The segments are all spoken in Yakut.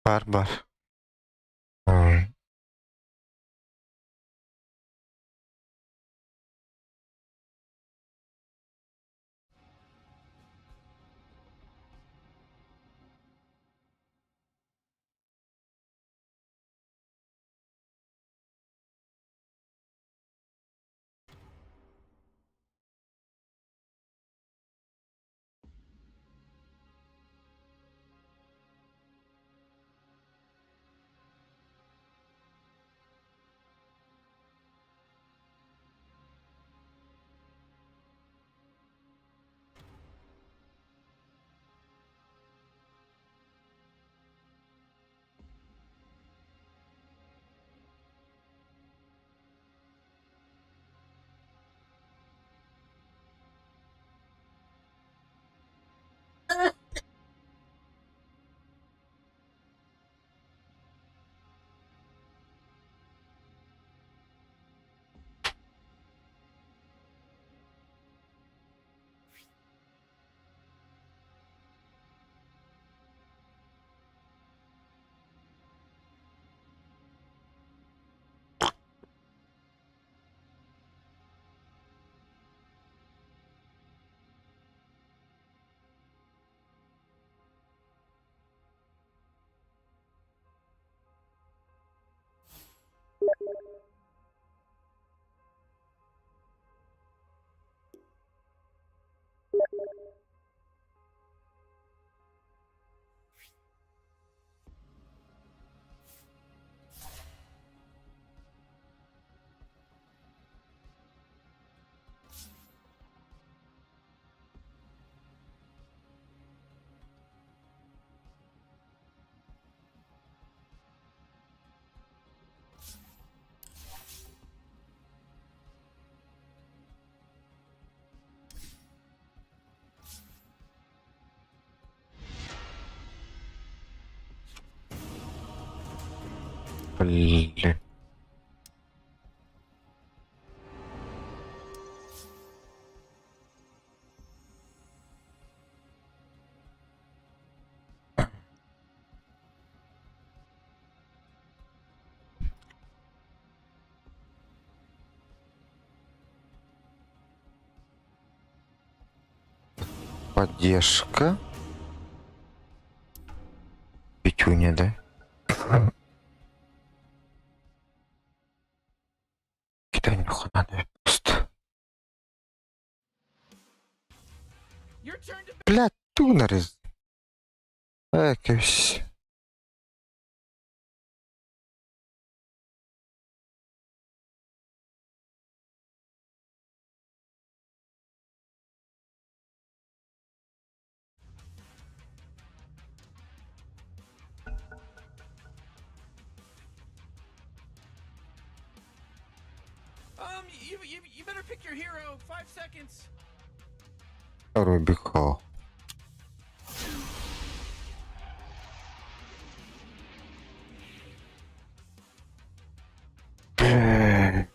Баар баар. Блин. Поддержка. Петюня, да? Кидай нахуй надо просто. Блядь, тунерез. Экесь. You, you, you better pick your hero. 5 seconds. Рубіхо. Бля.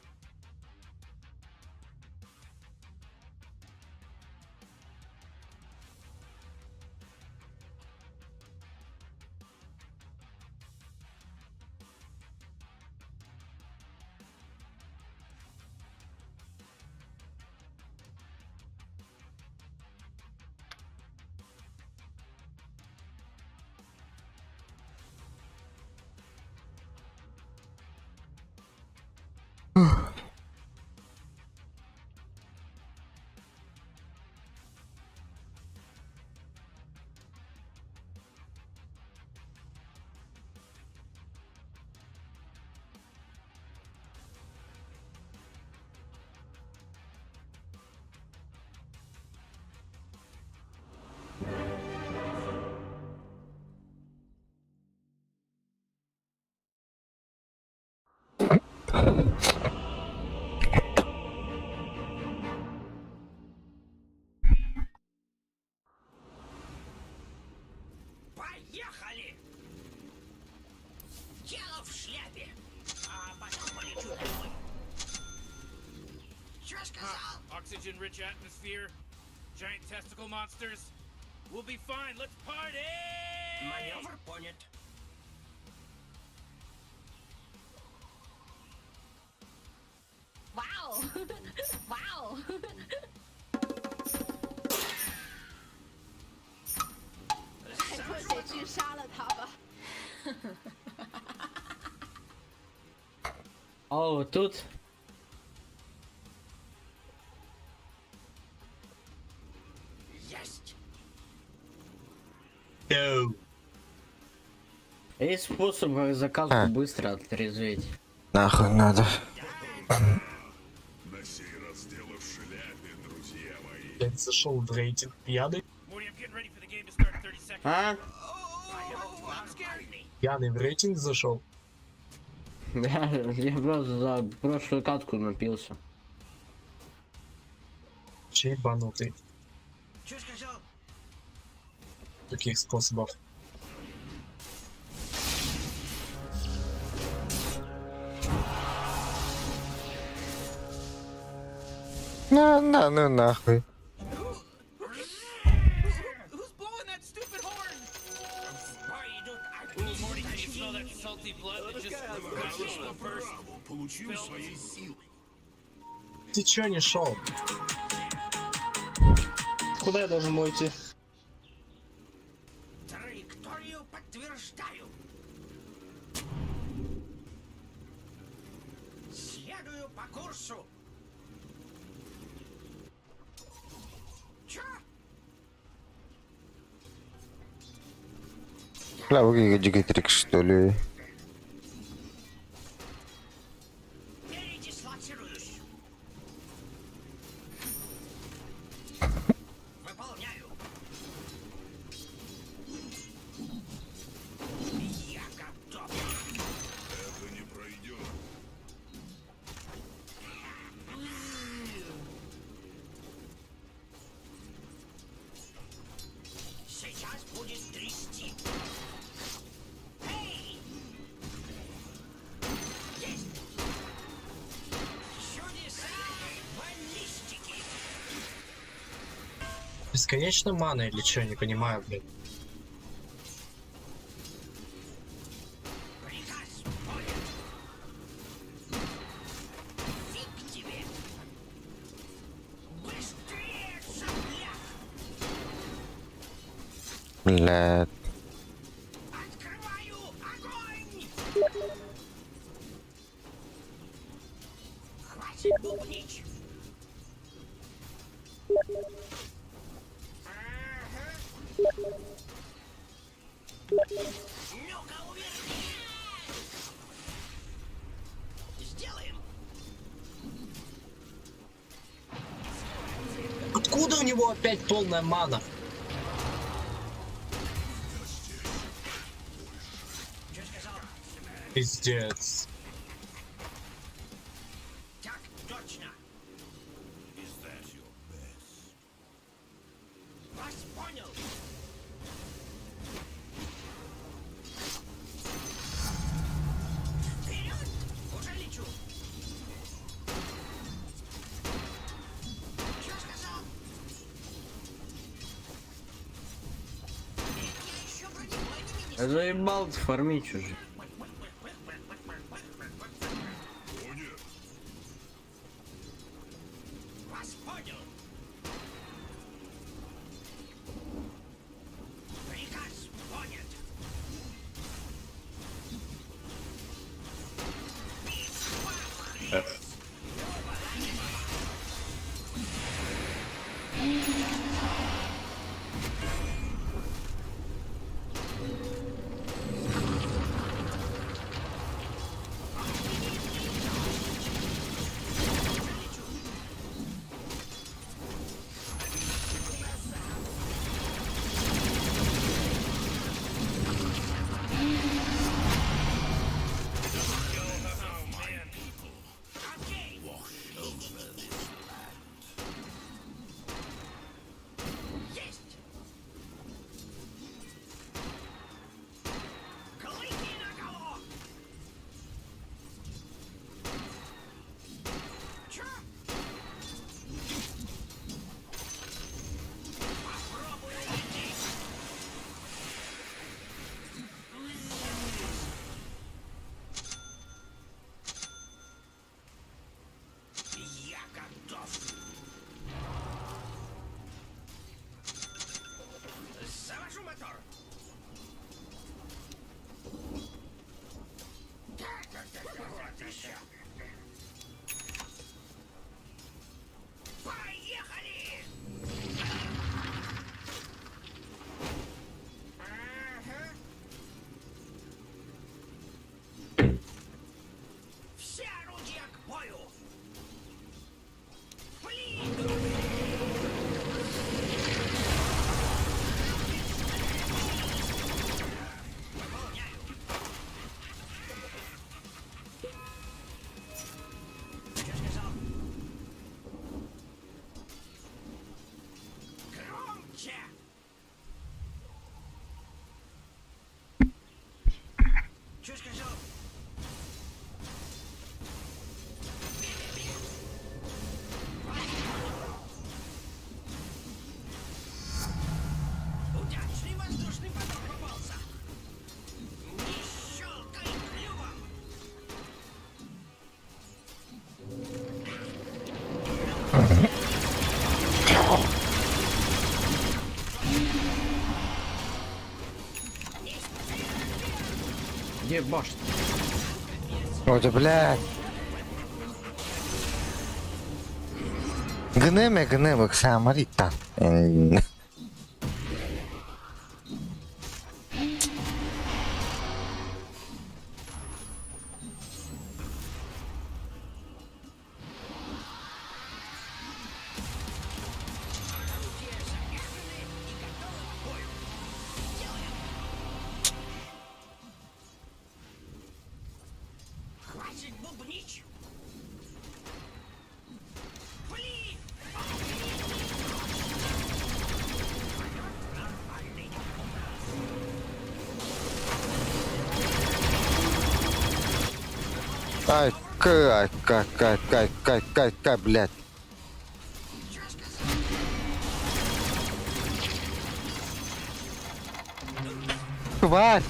Поехали! Дело в шляпе! А потом полечу домой. Что сказал? Oxygen-rich atmosphere, giant testicle monsters. We'll be fine. Let's party! Маневр понят. Wow. 拜托谁去杀了他吧。 О, тут. Есть! No. Есть способ, как заказку А. быстро отрезветь. Нахуй надо. На сей раз дело в шляпе, друзья мои. Блядь, зашел в рейтинг пьяный. Morty, I'm getting ready for the game to start in 30 seconds. А? Oh, I'm scared. Пьяный в рейтинг зашел. Я просто за прошлую катку напился. Че ебанутый. Че сказал? Таких способов. На, на, ну нахуй. Who's blowing that stupid horn? Пойдут Ooh, Morty, can you smell that salty blood that just gush the first? Право получил своей силой. Ты чё не шел? Куда я должен был идти? Траекторию подтверждаю. Следую по курсу. Чё? Бля, вы Гитрик, что ли? Передислоцируюсь. Выполняю. Я готов. Это не пройдет. Сейчас будет трясти. Эй! Есть! Чудеса баллистики! Бесконечно мана или чё, не понимаю, блядь. Приказ понял. Фиг тебе! Быстрее, сопляк! Бля, Открываю огонь! Хватит бубнить! Ага. Ну-ка, уверни! Сделаем! Откуда у него опять полная мана? Что сказал? Пиздец. Так точно! Is that your best? Вас понял! Вперед! Уже лечу! Что сказал? Я еще бронебойными не Я заебал фармить уже. Понял. Вас понял! Приказ понят! Где башня? Ой, да, блядь. Гнеме, гнеме, Самарита. Хватит бубнить! Пли! Ай, кай, кай, кай, кай, кай, кай, кай, блядь. Тварь!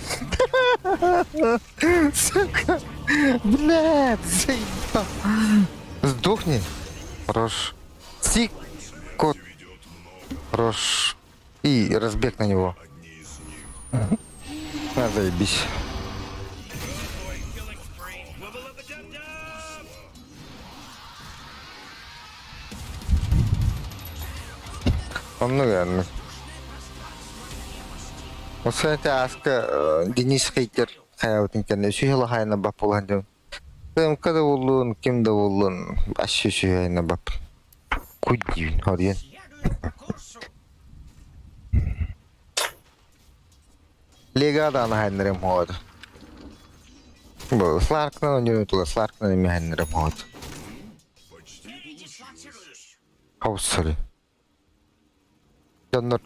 Сука! Блядь, заебал! Сдохни! Хорош. Сик, кот. Хорош. И разбег на него. На, заебись. Оннук оннук. Осы ааска Денис Хейтер хайабытын кэннэ үсүһэ хайна бап буолан дьон. ТМК да буоллун, ким да буоллун, вообще үсүһэ хайна бап. Куй диибин, хоруйан. Следую по курсу! Лега даҕаны хайнарым хоҕото. Бу Сларкынан оонньуурун тула Сларкынан эмиэ хайнарым хоҕото. Передислоцируюсь! Хобуссары. Дьоннор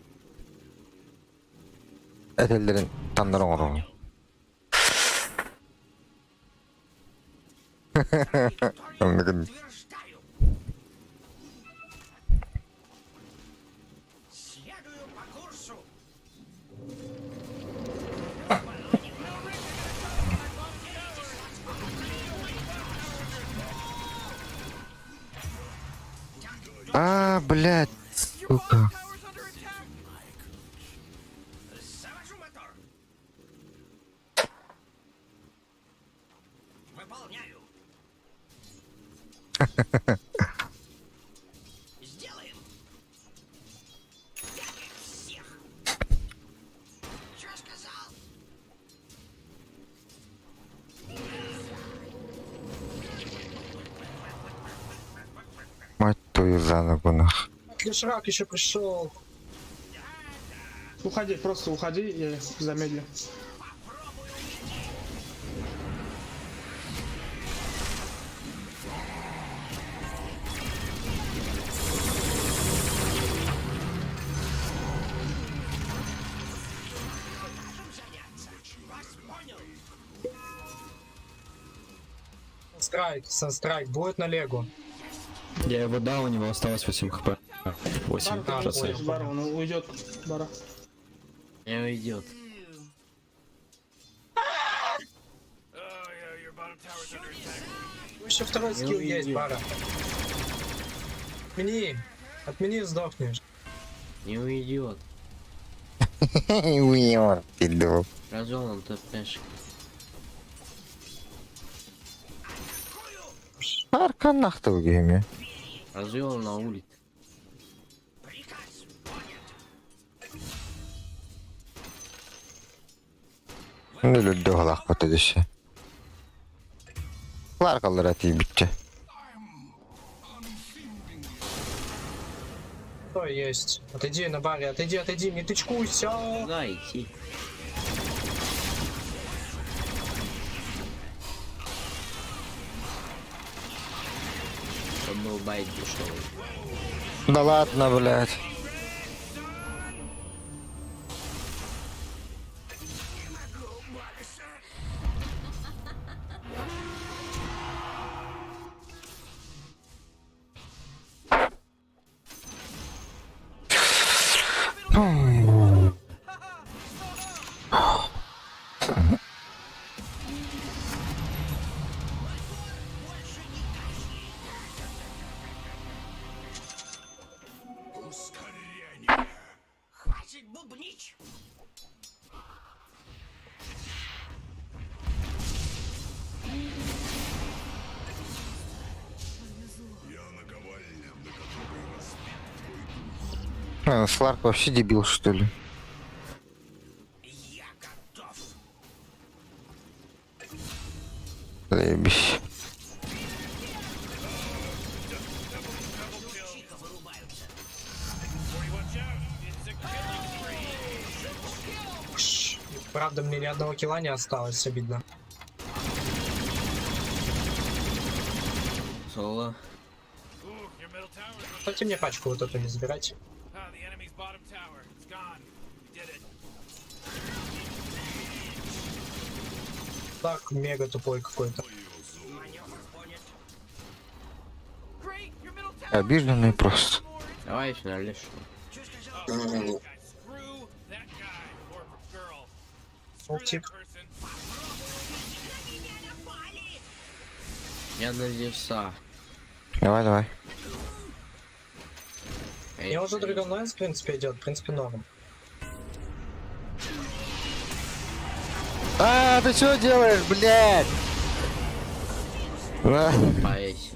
этэллэрин таннар оҥороҕун. Оннугун Утверждаю! Следую по курсу! А, блядь, Your сука. bottom tower's under attack. Завожу мотор! Выполняю! Сделаем! Я их всех! Чё сказал? Мать твою за ногу нах. Лишрак еще пришел. Уходи, просто уходи, я их замедлю. Вас понял! Страйк, Санстрайк будет на Легу. Я его дал, у него осталось 8 хп. 8 Бара, А, процентов. понял. Бара, он уйдет. Бара. Не уйдет. Oh yeah, your bottom tower's under attack. Еще второй скилл Ну, есть, иди. Бара. Отмени. Отмени, сдохнешь. Не уйдет. Уёр, пиду. Развел он ТПшка. Аркан нахты угеме. Развел на улице. Приказ понят! Нүлүддө холах бата дөшө. Ларкаллара тиийбитчэ. Что есть? Отойди на баре, отойди, отойди, не тычкуйся. Куда идти? Это был байт дешевый. Да ладно, блядь. бубнить! Я наковальня, на которой разбит твой дух. А, Сларк вообще дебил, что ли? Я готов! Заебись. Чика вырубаются! Watch out! It's a killing spree. Ш, Правда, мне ни одного килла не осталось, обидно. Соло. Ooh, your middle tower. Кстати, мне пачку вот эту не забирать. Ah, the enemy's bottom tower. It's gone. We did it. Так, мега тупой какой-то. Great, your middle tower. Обиженный просто. Давай финале что. That guy. Screw that guy or girl. Screw that Тип. person. Я на Зевса. Давай, давай. Эй, Мне уже эй. Dragon Lance, в принципе, идет, в принципе, норм. А, ты что делаешь, блядь? А, Поэсь.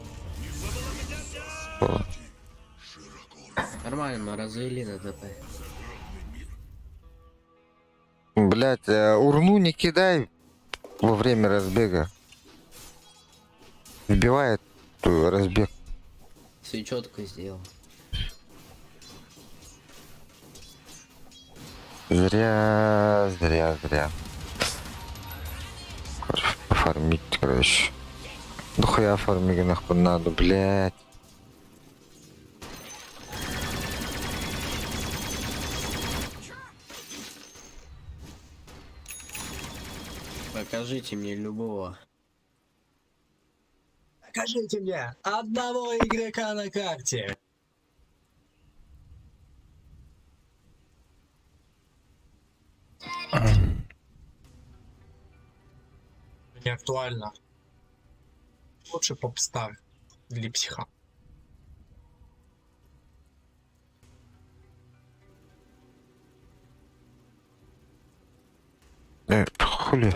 Нормально, мы развели на ТП. Блядь, урну не кидай во время разбега. Вбивает разбег. Все четко сделал. Зря, зря, зря. Короче, пофармить, короче. Дохуя фармить нахуй надо, блядь. Покажите мне любого. Покажите мне одного игрока на карте. Не актуально. Лучше попстар для психа. Хули.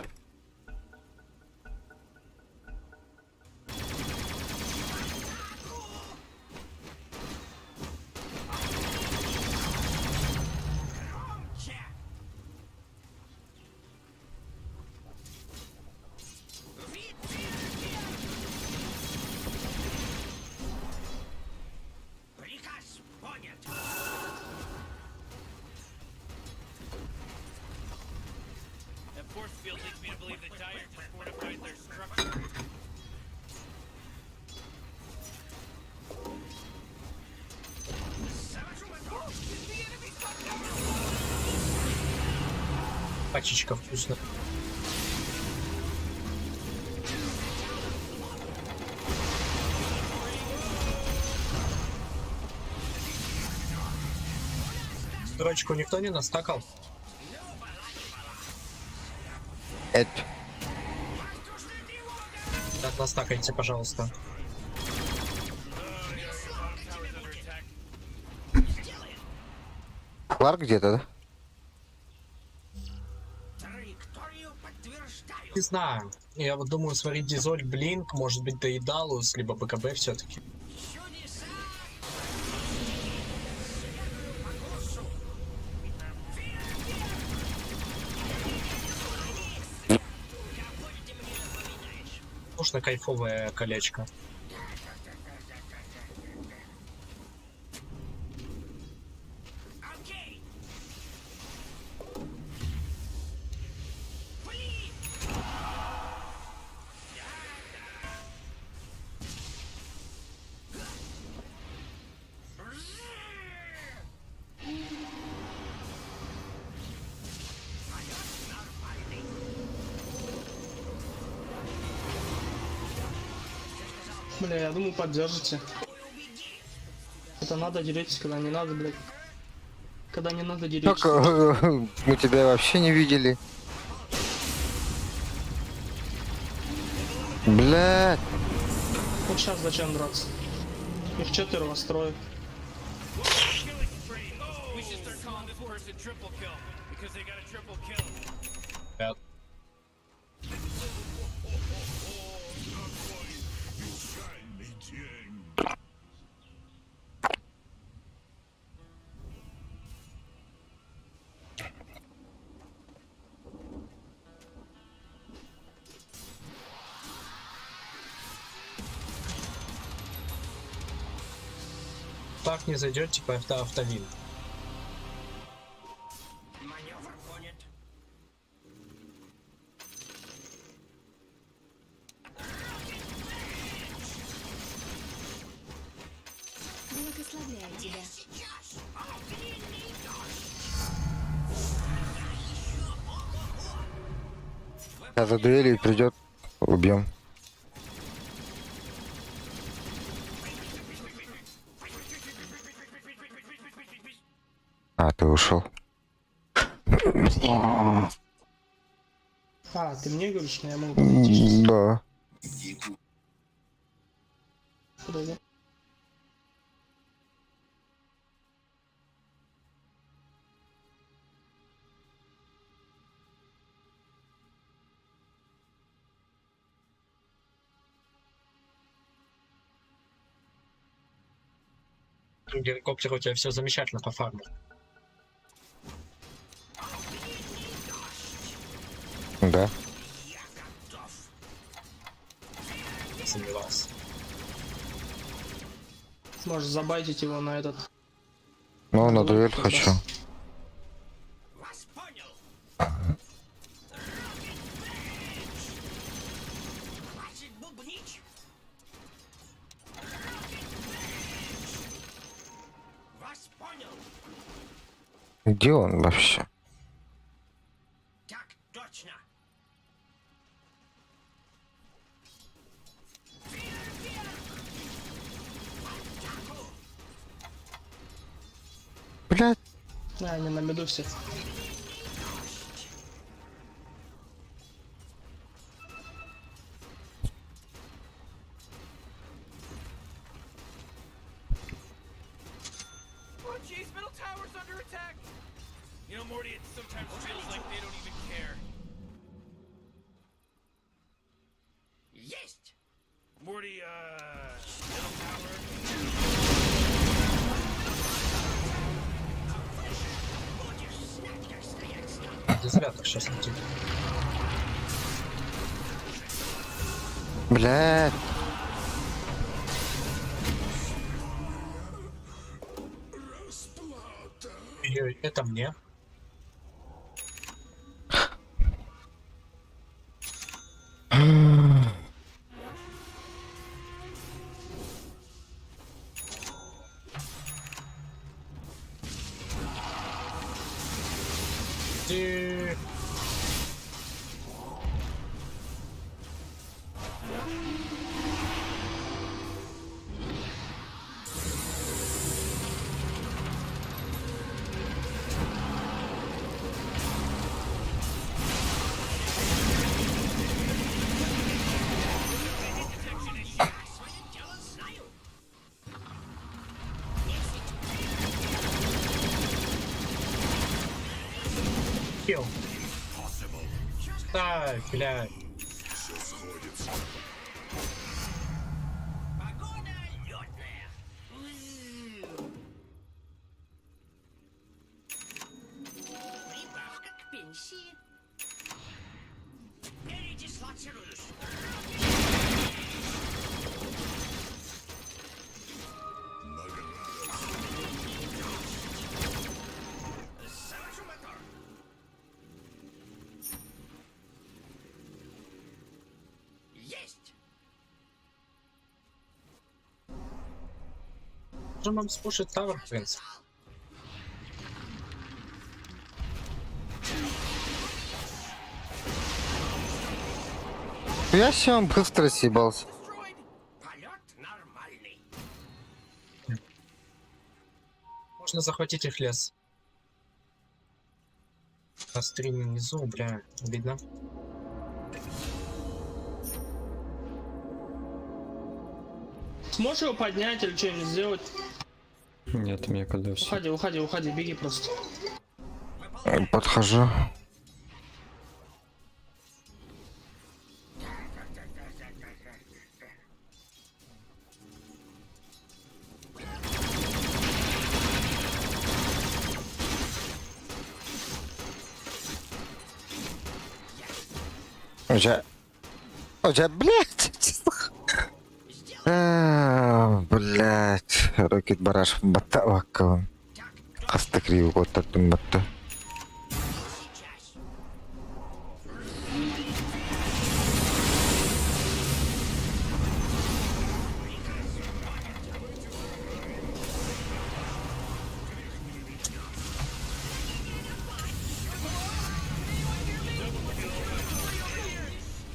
Громче! Приказ понят! That force field leads me to believe that Dire just fortified their structure. Пачечка вкусная. Строчку никто не настакал? Это. Так, настакайте, пожалуйста. Кларк где-то, да? Траекторию подтверждаю! Не знаю. Я вот думаю сварить дизоль, блинк, может быть, Daedalus, либо БКБ все-таки. Чудеса! Следую по курсу! Какой ты мне напоминаешь? Нужно кайфовое колечко. Окей! Пли! Бля, я думаю, поддержите. Это надо деретесь, когда не надо, блядь. Когда не надо деретесь. Только мы тебя вообще не видели. Блядь. Вот сейчас зачем драться? Их четверо вас трое. We should gonna start calling this person triple kill because they got a triple kill. Ряд. Печальный день. Так не зайдет, типа автовин. Маневр понят. Благословляю тебя. Сейчас! Огненный дождь! Сейчас за дуэлью придет, убьем. А, ты ушел. А, ты мне говоришь, но я могу подойти сейчас. Да. Подойди. Геликоптер у тебя все замечательно по фарму. Да. Не сомневался. Можешь забайтить его на этот. Ну, на дуэль как хочу. раз. Вас понял! Хватит бубнить! Вас понял! Где он вообще? Так точно! Блять. А, они на меду все. Oh jeez, middle tower's under attack. You know, Morty, it sometimes feels like they don't even care. Есть! Morty, middle tower. Будешь знать, как стоять стол! Дизелятор сейчас летит. Блять. Ой, Это мне. Ты- Я свое дело знаю! Хил. Ай, блядь. Все сходится. Погода летная! Прибавка к пенсии. Передислоцируюсь. Завожу мотор. Есть! Можем вам спушить тавер, в принципе. Я с он быстро съебался. Destroyed. Полет нормальный. Можно захватить их лес. На стриме внизу, бля, видно. Сможешь его поднять или что-нибудь сделать? Нет, у меня КД все. Уходи, уходи, уходи, беги просто. Подхожу. Уже. Уже, блядь! А, Блядь, Рокет Бараш батта ваккабын. Хаста криво коттардым батта.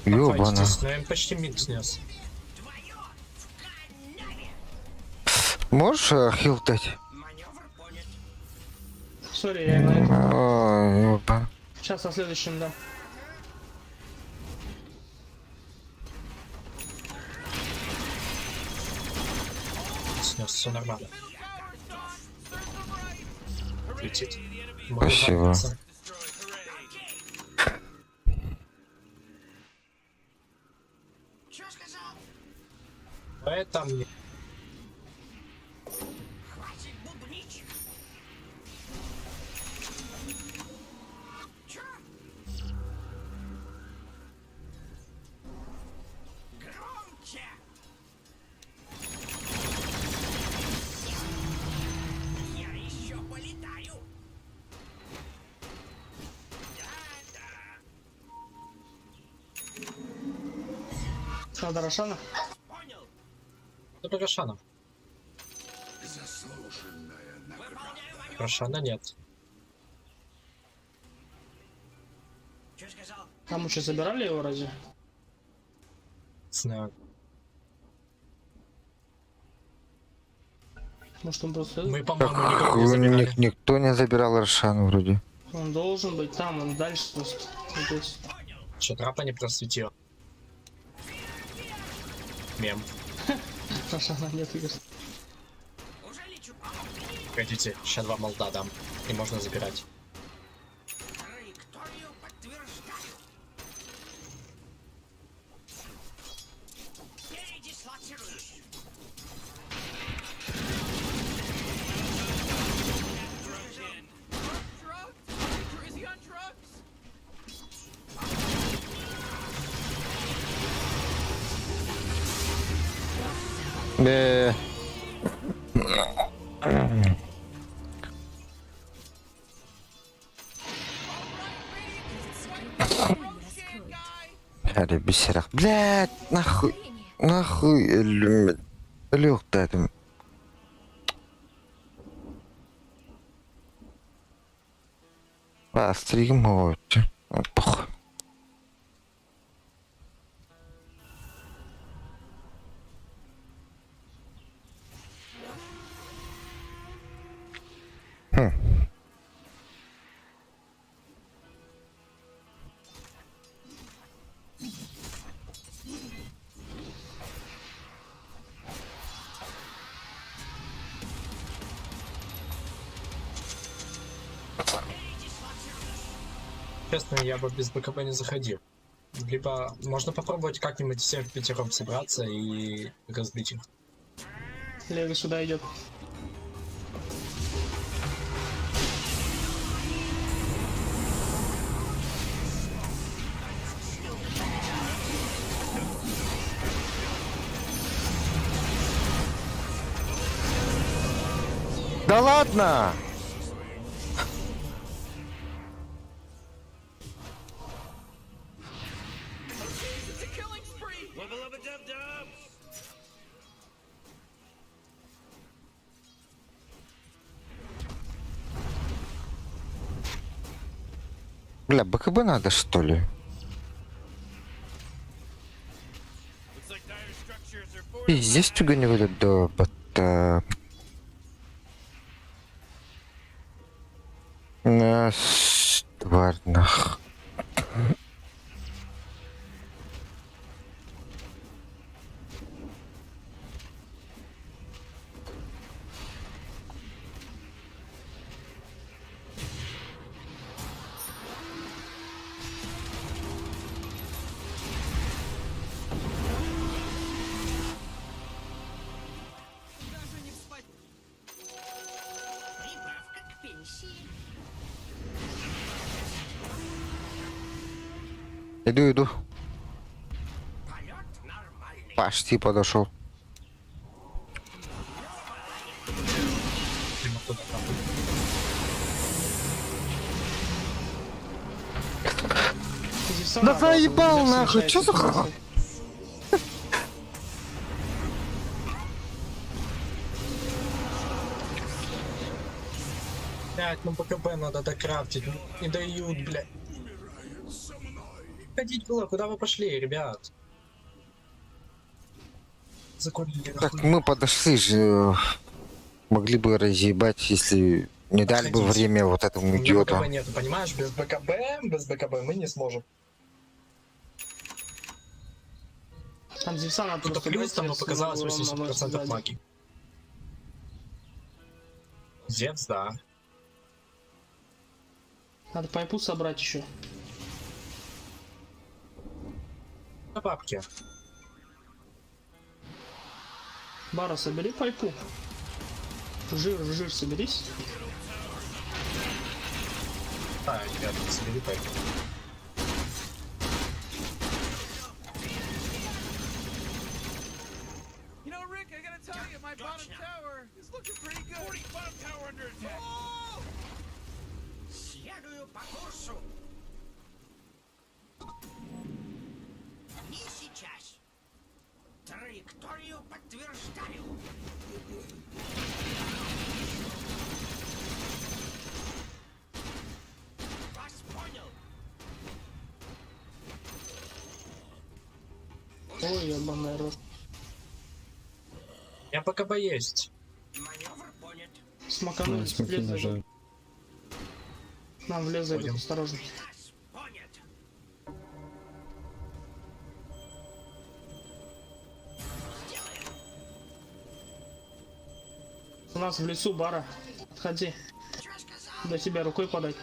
Ёбана. Файтитесь, но я им почти мид снес. Можешь хил дать? Sorry, я на этом. Ой, ёбана. Сейчас на следующем, да. Снес, все нормально. Летит. Могу Спасибо. фармиться. Это мне. Я еще полетаю. Надо Рошана. Это Рошана. Заслуженная награда. Рошана нет. Что сказал? Там еще забирали его разве? Знаю. Может он просто... Мы, по-моему, никого не забирали. Никто не забирал Рошану вроде. Он должен быть там, он дальше просто. Здесь. Что, трапа не просветила? Мем. Рошана нет, говорит. Уже лечу. Погодите, сейчас два молда дам. И можно забирать. Траекторию подтверждаю. Передислоцируюсь. Drugs? Is he on drugs? Бе. Hadi bir silah. Блядь, нахуй. Нахуй ölüm. Ölü dedim. Bastırayım o. Пох. Честно, я бы без БКБ не заходил. Либо можно попробовать как-нибудь всем в пятером собраться и разбить их. Лего сюда идет. Да ладно! It's a killing spree. Wubba lubba dub dub. Бля, БКБ надо что ли? Looks like dire structures are fortified. Пиздец, чего не говорят, да, бата. Нас, тварь, нах. Иду, иду. Почти подошел. Дима, кто там? Зевса Да надо, заебал Зевс нахуй, мешает чё за ситуации. хуй? Блять, ну БКБ надо докрафтить. Ну, не дают, блядь. Ходить было, куда вы пошли, ребят? Закончили Так нахуй. мы подошли же. Могли бы разъебать, если не дали бы Отходить. время вот этому У меня идиоту. БКБ нету, понимаешь? Без БКБ, без БКБ мы не сможем. Там Зевса надо Тут просто плюс брать, там Зевс показалось много урона 80% наносит сзади. магии. Зевс, да. Надо пайпу собрать еще. На бабки. Бара, собери пайпу. Жир, в жир соберись. А, ребята, собери пайку. You know, Rick, I gotta tell you, my bottom tower is looking pretty good. 40 bottom tower under attack. Oh! Следую по курсу. Не сейчас. Траекторию подтверждаю. Вас понял. Ой, ебаный рот. У меня БКБ есть. Маневр понят. Смаканули, Ну, в смоки лес зайдут. нажали. Нам в лес зайдут, Понял. осторожно. Приказ понят. У нас в лесу бара. Отходи. До тебя рукой подать.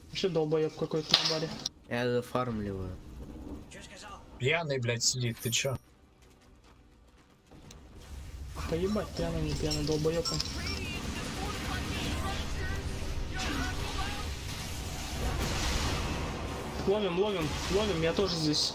Вообще долбоеб какой-то на баре. Я зафармливаю. Что сказал? Пьяный, блядь, сидит, ты чё? Поебать, пьяный, не пьяный, долбоеб он. Ловим, ловим, ловим, я тоже здесь.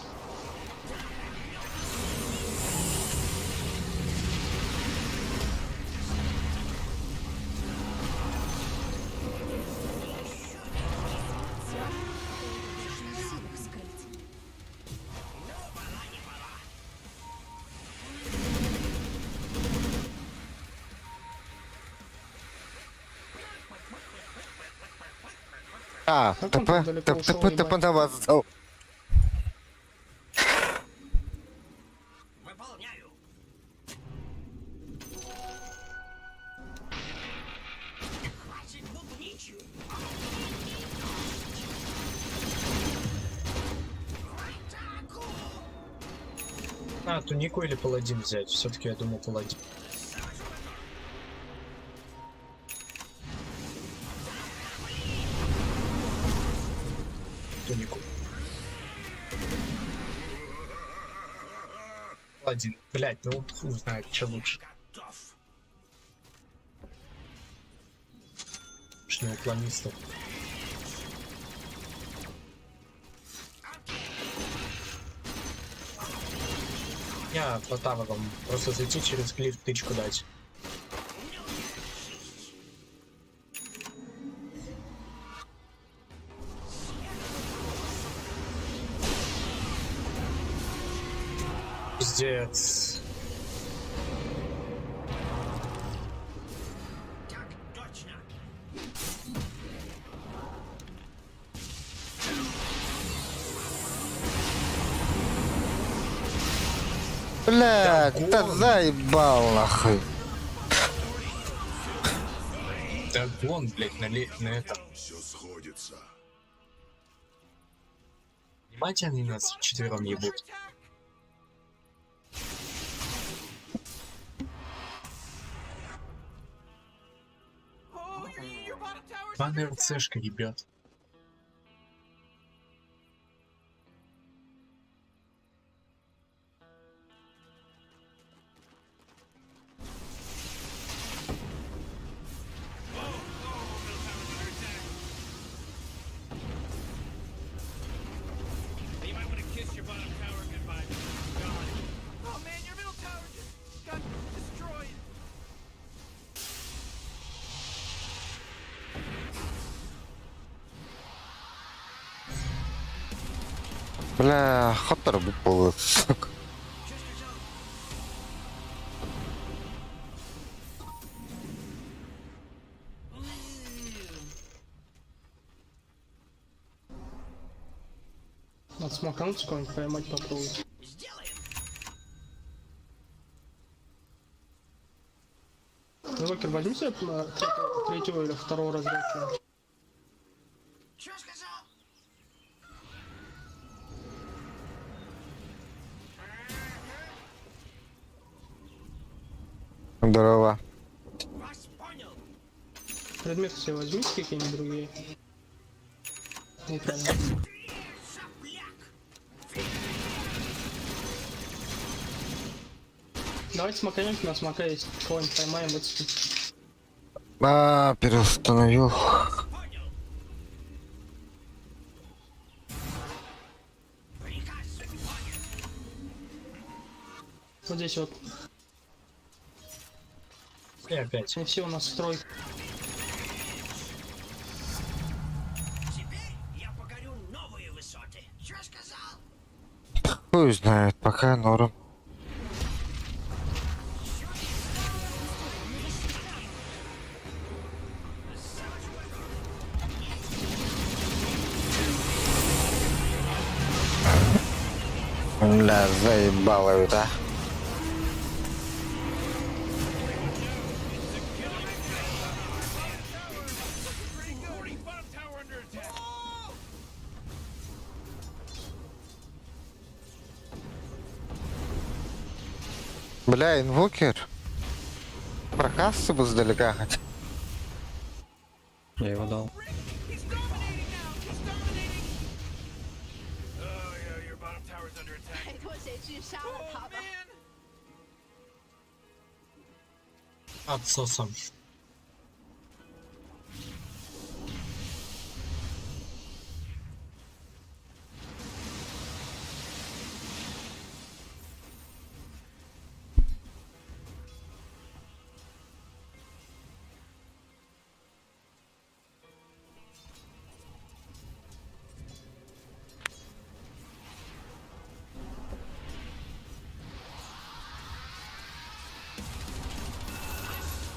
А, Как он ТП, так далеко ТП, ушел, ТП, ТП ебать? на вас дал. Выполняю. Хватит бубнить. В атаку! А, тунику или паладин взять? Все-таки я думал паладин. Тунику. Паладин. Блять, ну хуй знает, что лучше. Готов. Уж не уклонистов. Я по таврам. Просто зайти через глиф тычку дать. Пиздец. Так точно. Бля, да заебал нахуй. Да вон, блядь, на это. Все сходится. Понимаете, они нас вчетвером ебут. Oh, your bottom tower's Два under attack. РЦшка ебет. Бля, хотторбут буолуо, сука. Надо смокануть кого-нибудь поймать попробовать. Рокер, возьми себе третьего или второго разряда. Здорово. Предметы себе возьмите какие-нибудь другие. Нейтрально. Давайте смоканем, у нас смока есть. Кого-нибудь поймаем, вот. А, переустановил. Вот здесь вот. И опять. Не все у нас строй. Теперь я покорю новые высоты. Чё сказал? Хуй знает, пока норм. Бля, заебало это. Bottom tower under attack. Бля, инвокер. Прокассы бы издалека хоть. Я его дал. He's dominating now. He's dominating. Oh yeah, your bottom tower's under attack. 拜托谁去杀了 Oh 他吧！ man. Отсосом.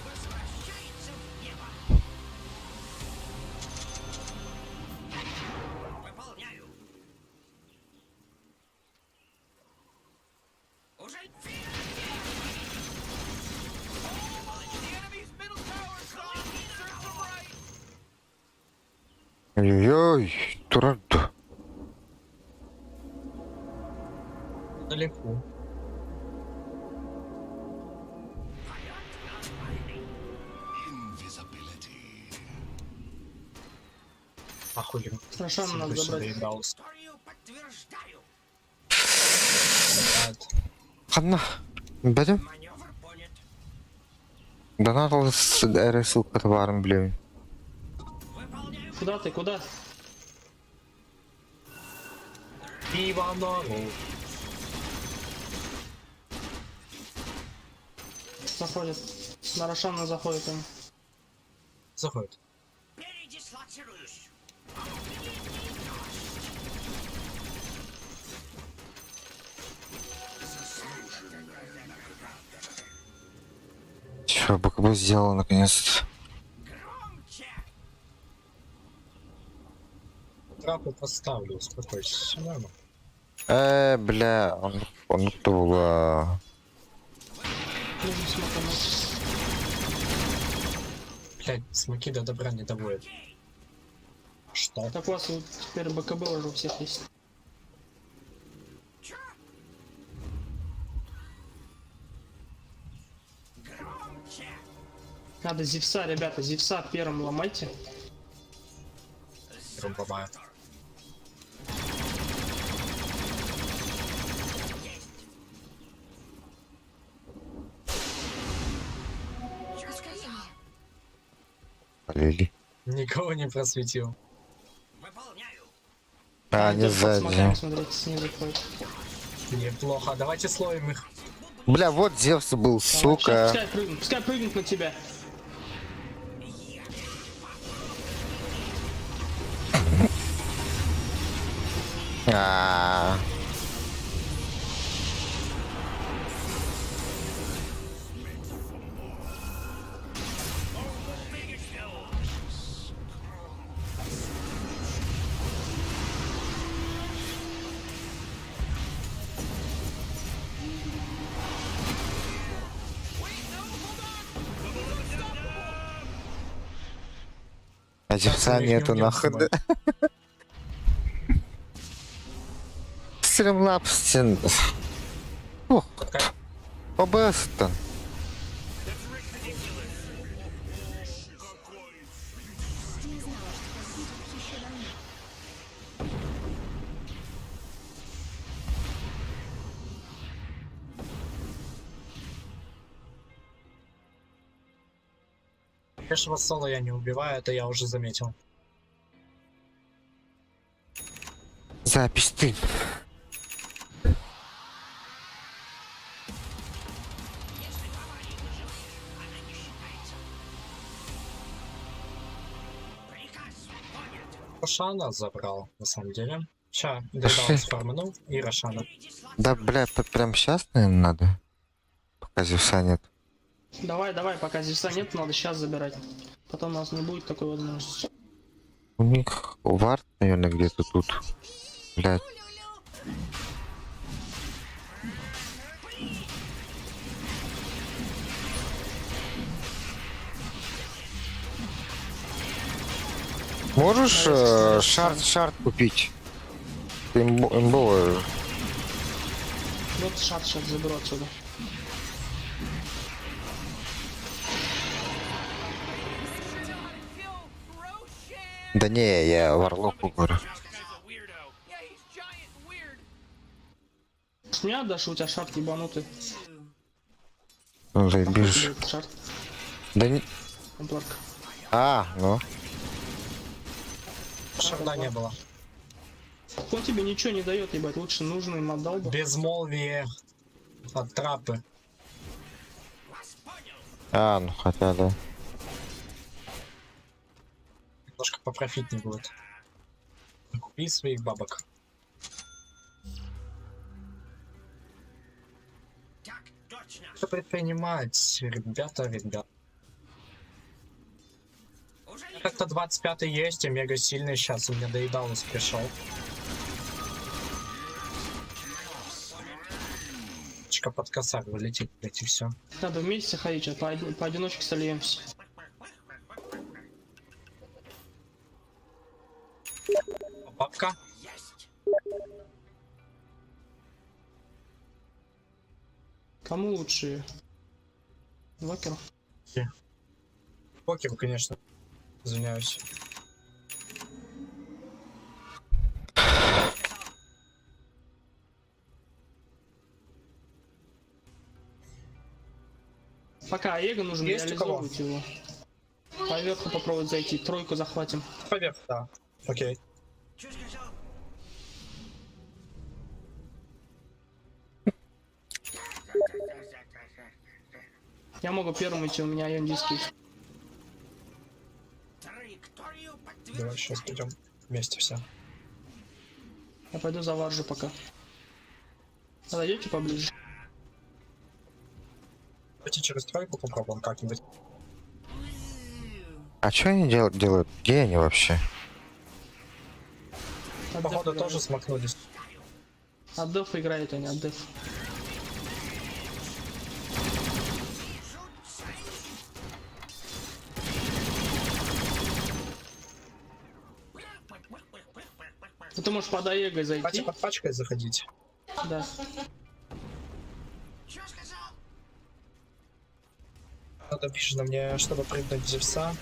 Возвращается в небо. Выполняю. Уже The enemy's middle tower is gone. Serves them right. Ой-ой, дурак. Далеко. Invisibility. Охуенно. Страшно надо Больше забрать. доебался. историю подтверждаю. Блядь. Ханна. Бәдем. Маневр понят. Донат ссылка товаром, блин. Выполняю Куда ты, куда? Иванову. Заходит. На Рошана заходит он. Заходит. передислоцируюсь. Чё, БКБ сделал наконец-то. Громче. Трапы поставлю, успокойся. Все нормально. Бля, он тула. Нужно смокануть. Блядь, смоки до добра не доводят. Что? Так у вас вот теперь БКБ уже у всех есть. Чё? Громче. Надо Зевса, ребята, Зевса первым ломайте. Первым ломаю. Чё сказал? Полили. Никого не просветил. Выполняю. А, они Идёт под смоками, сзади. смотрите, снизу ходит. Неплохо. Давайте словим их. Бля, вот Зевс был, Давай, щас сука. Пускай прыгнут, пускай прыгнут на тебя. Аа. А Так, зевса мы их не нету уйдем с нахуй. тобой. Стримлапс сен. Ох, Какая ОБС-то. Не знала, что будет еще давно. Пешего соло я не убиваю, это я уже заметил. Запись ты. Если в аварии выживаешь, она не считается. Приказ понят. Рошана забрал, на самом деле. Ща, Дедал сформанул и Рошана. Да, бля, прям сейчас, наверное, надо. Пока зевса нет. Давай, давай, пока Зевса нет, надо сейчас забирать. Потом у нас не будет такой возможности. У них вард, наверное, где-то тут. Блядь. Можешь shard, shard купить? Имбовый. Вот shard сейчас заберу отсюда. Да не, я Варлоку говорю. That guy's a weirdo. Yeah, he's giant and weird. С меня отдашь, у тебя shard ебанутый. Ну, заебишь. Блядь, Shard, Да не... компларка. А, ну. Шарда не было. Он тебе ничего не дает, ебать, лучше нужный им отдал бы. Безмолвие от трапы. А, ну хотя да. Немножко попрофитнее будет. Купи своих бабок. Так точно. Что предпринимать, ребята, ребята. Уже лечу. Как-то 25 есть, и мега сильный сейчас. У меня доедалус пришел. Чика под косарь вылетит, блять, и все. Надо вместе ходить, а поодиночке сольемся. Бабка. Есть. Кому лучше? Вакеру. Покер, конечно. Извиняюсь. Пока Эго нужно Есть у кого? реализовывать его. Поверху попробовать зайти, тройку захватим. Поверх, да. Окей. Что сказал? Я могу первым идти, у меня ion диски. есть. Траекторию Давай сейчас подтверждаю. пойдем вместе все. Я пойду за варжу пока. Подойдете поближе? Давайте через тройку попробуем как-нибудь. А что они делают? Где они вообще? От Походу дефа тоже играют. смахнулись. От дефа играют они, от дефа. Ну, ты можешь под Аегой Давайте зайти. под пачкой заходить. Да. Что сказал? Надо вижно мне, чтобы прыгнуть в Зевса.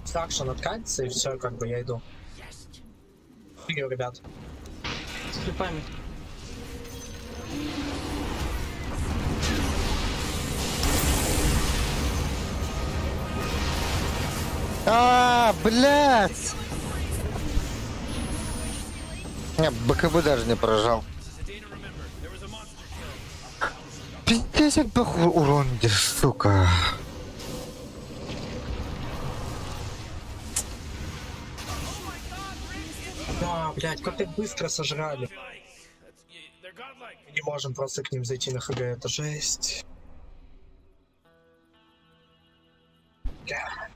Сакшен откатится, и все, как бы я иду. Есть. Прыгаю, ребят. С крипами. А, блядь! Я БКБ даже не прожал. This is a day to remember. There was a monster kill. Пиздец, как бах урон, сука. Блять, как так быстро сожрали. They're godlike. Мы не можем просто к ним зайти на ХГ, это жесть. Бля.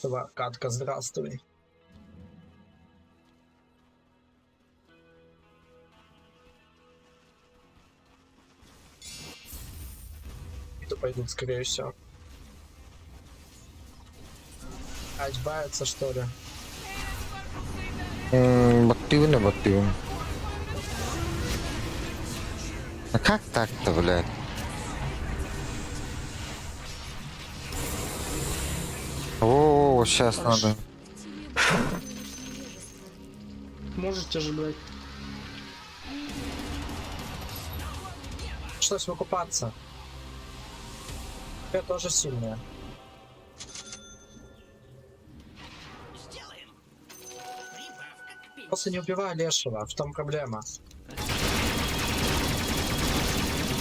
Давай, катка, здравствуй. Это пойдут, скорее всего. Одеваются, что ли? Баттыыбын баттыыбын. А как так-то, блядь? О, сейчас надо. Можете же, блядь. Пришлось выкупаться. Я тоже сильная. Сделаем. Прибавка к пенсии. Просто не убивай Лешего, в том проблема.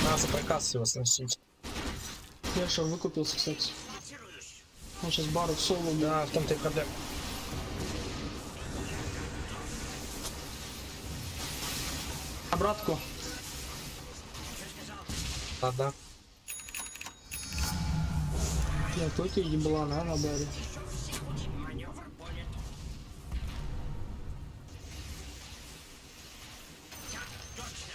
Надо за проказ его сносить. Я что, выкупился, кстати. Ретируюсь. Он сейчас бару в соло, блядь. Да, в том-то и проблема. Обратку. Ладно. Бля, кто эти ебланы, а, на баре? Маневр понят. Так точно.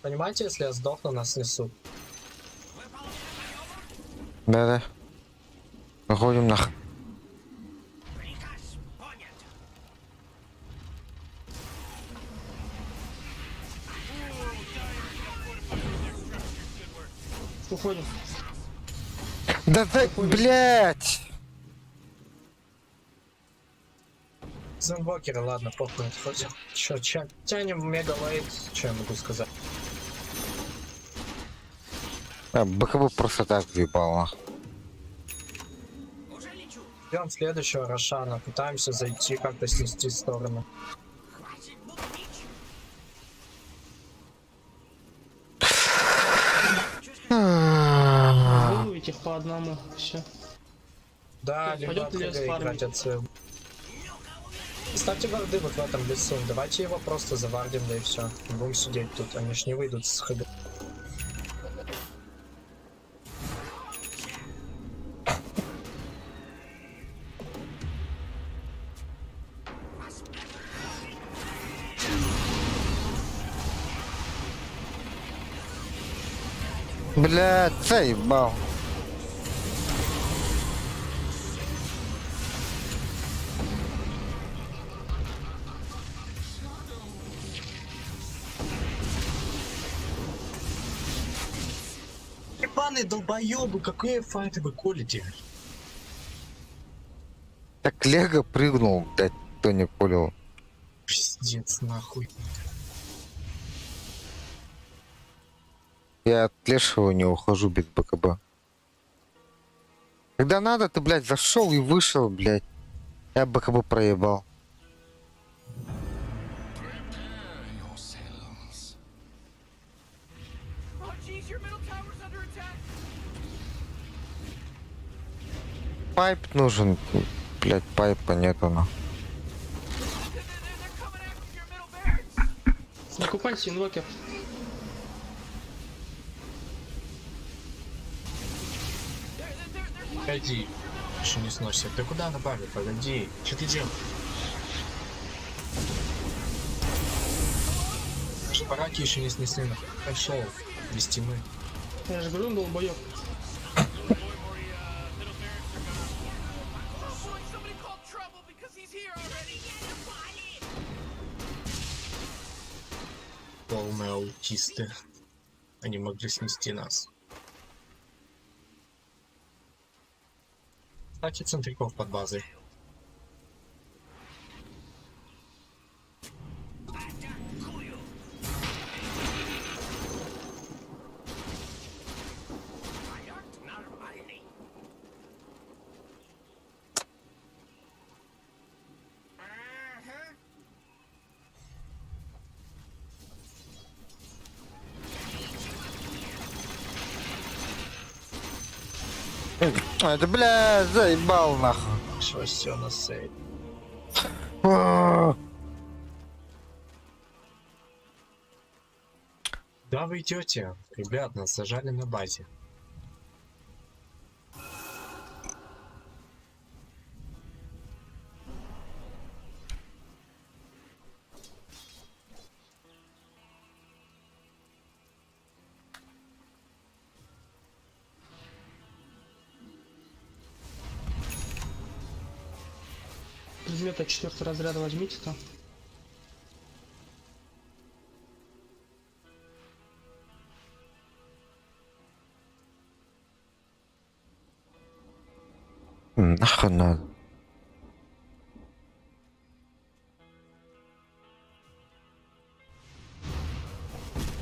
Понимаете, если я сдохну, нас снесут. Да-да. Выходим нах. Приказ понят. Уходим. Да ты, блядь! С инвокера, ладно, похуй, отходим. Чё, ча- тянем мега лейт, что я могу сказать? А, БКБ просто так въебал, нах. Уже лечу. Идем следующего Рошана, пытаемся зайти, как-то снести сторону. Хватит бубнить. Выловить их по одному. Все. Да, либо Пойдет от лес ХГ фармить. играть от своего. Ставьте варды вот в этом лесу, давайте его просто завардим, да и все. Будем сидеть тут, они ж не выйдут с ХГ. Блядь, заебал. Ебаные долбоебы, какие файты вы колите? Так Лего прыгнул, блядь, кто не понял. Пиздец, нахуй. Я от Лешего не ухожу без БКБ. Когда надо, ты, блядь, зашел и вышел, блядь. Я БКБ проебал. Oh jeez, your middle tower's under attack. Pipe нужен. Блядь, пайпа нету, на. They're coming after your middle barracks. Докупайся, инвокер. Погоди. Еще не сносит. Ты куда на баре? Погоди. Что ты делаешь? Шпараки еще не снесли. нахуй. Пошел. Без тьмы. Я же говорю, он долбоёб. Oh boy, somebody called trouble because he's here already. Полные аутисты. Они могли снести нас. Кстати, центриков под базой. Атакую. Полет нормальный. Ага. А, Это, блядь, заебал, нахуй. Закончилось все на сейв. А! Да вы идете, ребят, нас зажали на базе. Предмета четвертого разряда возьмите там. Нахуй надо.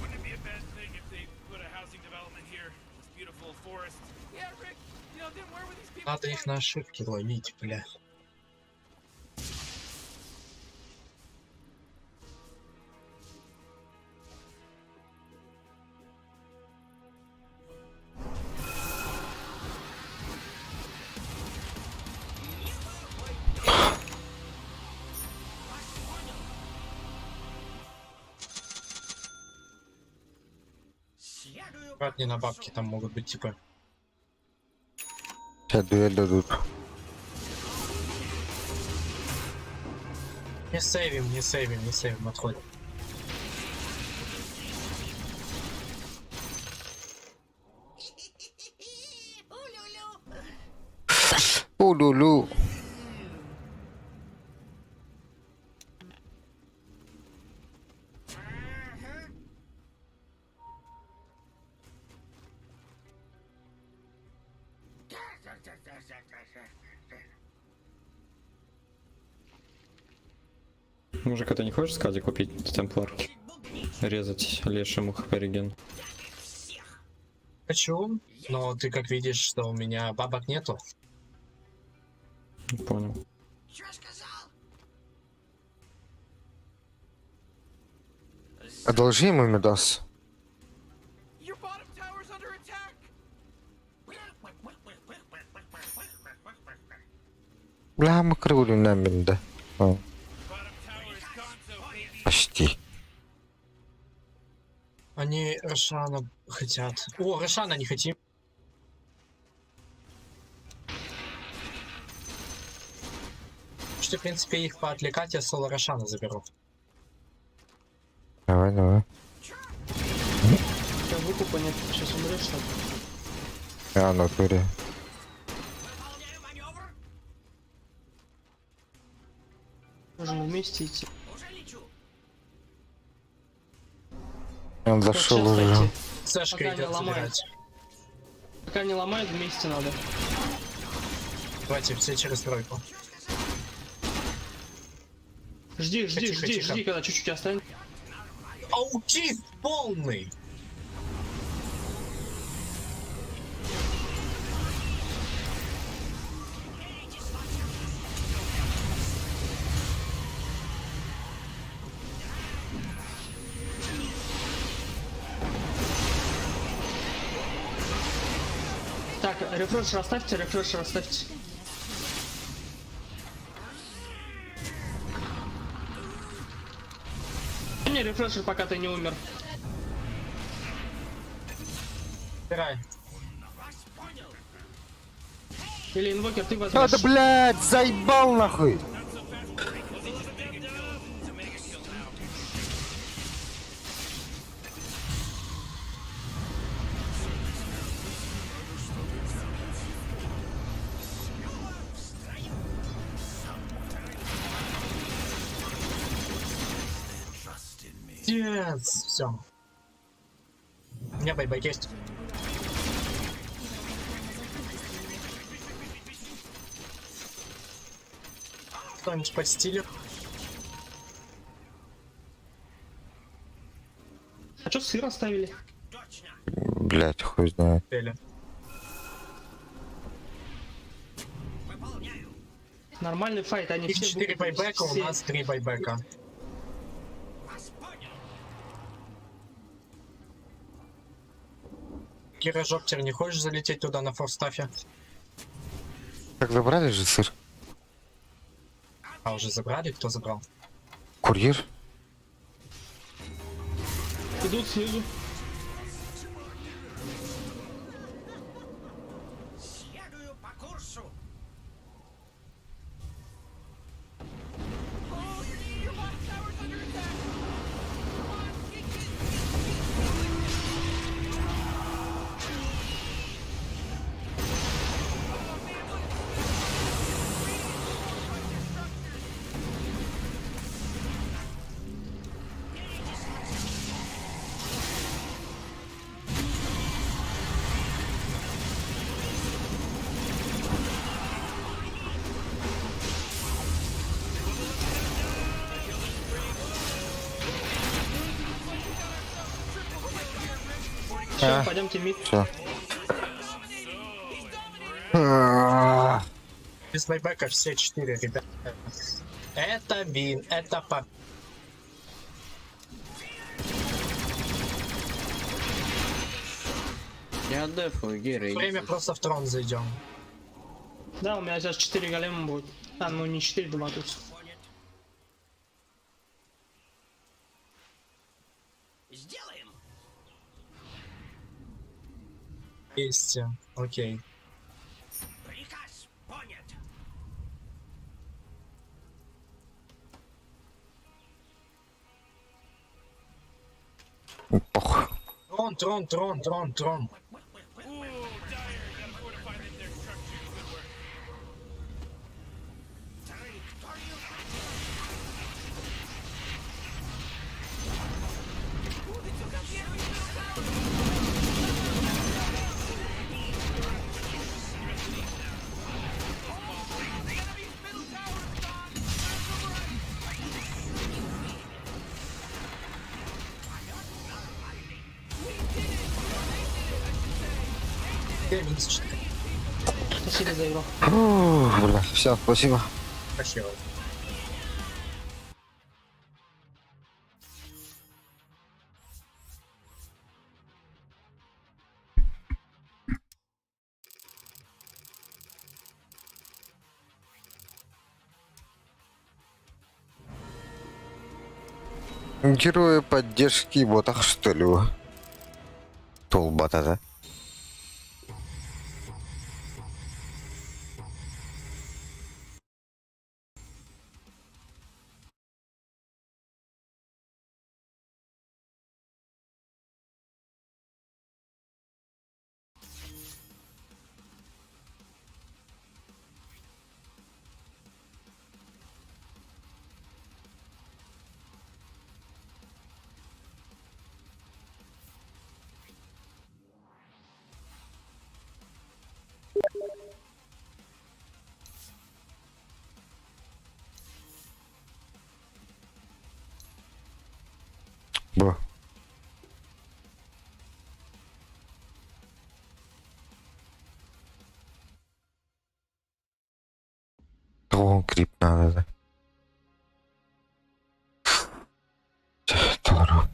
Wouldn't it be a bad thing if they put a housing development here? This beautiful forest. Yeah, Rick. You know, then where were these people? Надо их на ошибки ловить, бля. Следую Аккуратнее на бабки там могут быть типы. Сейчас дуэль дадут. Не сейвим, не сейвим, не сейвим, отходим. Улюлю. Мужик, а ты не хочешь скади купить темпларки? Резать лешему хп реген. Хочу, но ты как видишь, что у меня бабок нету. Не Понял. Чё сказал? Одолжи ему Медас. Your bottom tower's under attack. Бля, мы крылю на да. О, Bottom tower is gonzo, baby. Почти. Они Рошана хотят. О, Рошана не хотим. Что, в принципе, их поотвлекать, я соло Рошана заберу. Давай, давай. У тебя выкупа нет, сейчас умрешь там. Я натуре. Выполняю маневр. Можем вместе идти. Уже лечу. Он Вот зашел щас уже. дойти. Сэшка Пока не идет ломает. забирать. Пока не ломают, вместе надо. Давайте все через тройку. Жди, жди, Тихо, жди, тихо. жди, когда чуть-чуть останется. Аутист полный! Так, refresher оставьте, refresher оставьте. Дай Мне refresher, пока ты не умер. Забирай. Или инвокер, ты А возьмешь. да блядь, заебал нахуй. Пиздец. Все. У меня buyback есть. Кто-нибудь подстилит? А чё сыр оставили? Блядь, хуй знает. Или? Выполняю. Нормальный fight, они Их все 4 выкупились, buyback а, у все. нас 3 buyback а. Вас понял. Кира Жоптер, не хочешь залететь туда на force staff е? Так забрали же сыр? А уже забрали? Кто забрал? Курьер? Идут снизу. Следую по курсу. Your bottom tower's under attack. Come on, get, get, get, get. Oh man, look. Fortified their structures. Все, А. пойдемте мид. Все. Без байбека все четыре, ребят. Это win, это по... Я дефаю, Гера, иди. Время просто в трон зайдем. Да, у меня сейчас 4 голема будет. А, ну не 4, 2 тут. Понят. Сделаем. Есть. Окей. Приказ понят. Пох. Трон, трон, трон, трон, трон. Ooh, Dire gotta fortify their structures. Good work. Траекторию Ooh, they took out the enemy's middle tower. The enemy's middle tower is gone. There's the right. We did it. Or they did it, I should say. They did it. Я минус 4. Спасибо за игру. Фу, Бля, все, спасибо. Спасибо. Герои поддержки ботах, что ли? Толбата, да? Бо. Трон крип надо, да? Здорово.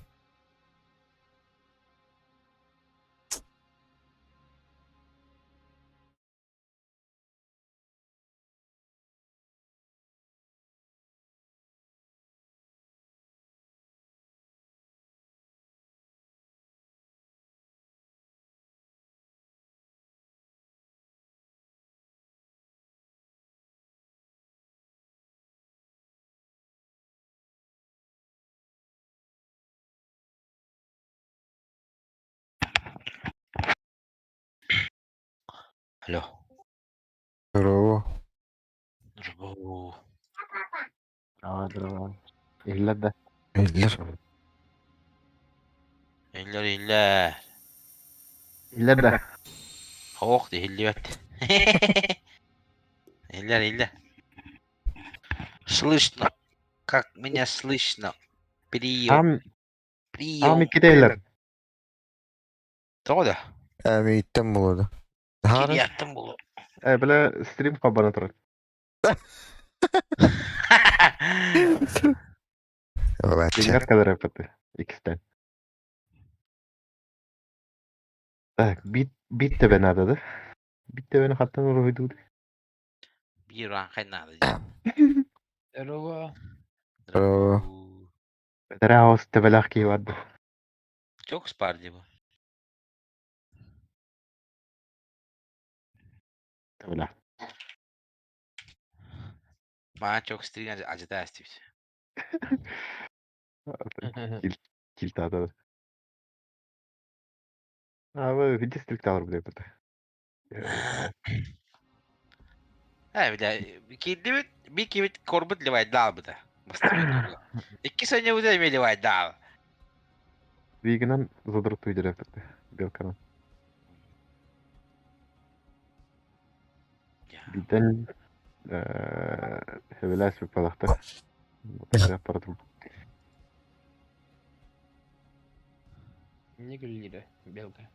Алло. Здорово. Здорово. Иллер. Иллер, иллер. Хоох дихиллибэт. Иллер, иллер. Слышно. Как меня слышно? Прием. Прием. Тоҕо да? Әмиттен болады. Хары. Кириаттан болу. стрим хабара турар. Олача. Динер кадar yaptı. X'ten. Так, бит бит de beni aradı. Bit de beni hattan uğruydu. Биир аан хайнаады. Здорово. Здорово. Бэтэрээ аҕыс төбөлөөх киһи барда. Чокс бар дии бу. Төбөлөөх. Маа чокс трин ажыта астибит. Килтаата. А вы дистрикт алыр билебит. Э, бля, киирдибит, би кибит корбут левайдаал быта. Бастакы Икки сонньубута эмиэ левайдаал. Вигынан задырып туйдыраппыт. Белканан. Битен хэвелээс палахта. Аппаратум. Не говорили, белка.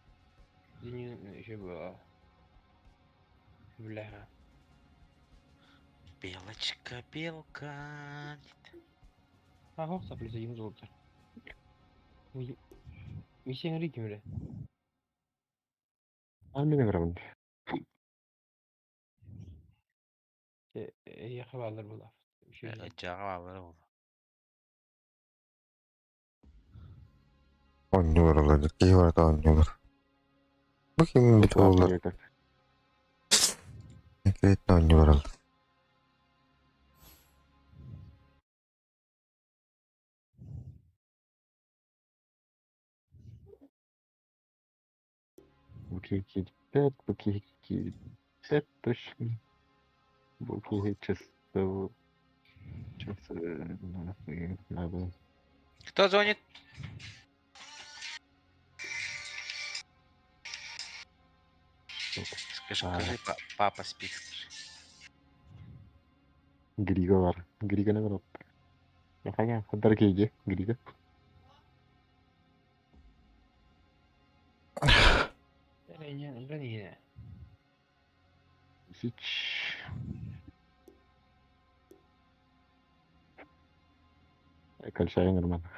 Еще была. Бля. Белочка, белка. Ага, плюс один золото. Миссия Рики, бля. А мен грамм. Я хавалар была. Жаға ол. Оонньуулар олордук, киһи барыта оонньуулар. Бу ким бит оҕолор конкретно оонньуулар ол. Бу киһи бу киһи точно. Бу киһи часов часы надо. Кто звонит? Скажи, скажи, папа спит. Скажи. Грига бар. Грига не бар. Яхая, хаддар киһи Грига. Сич. Кальчайын нормально.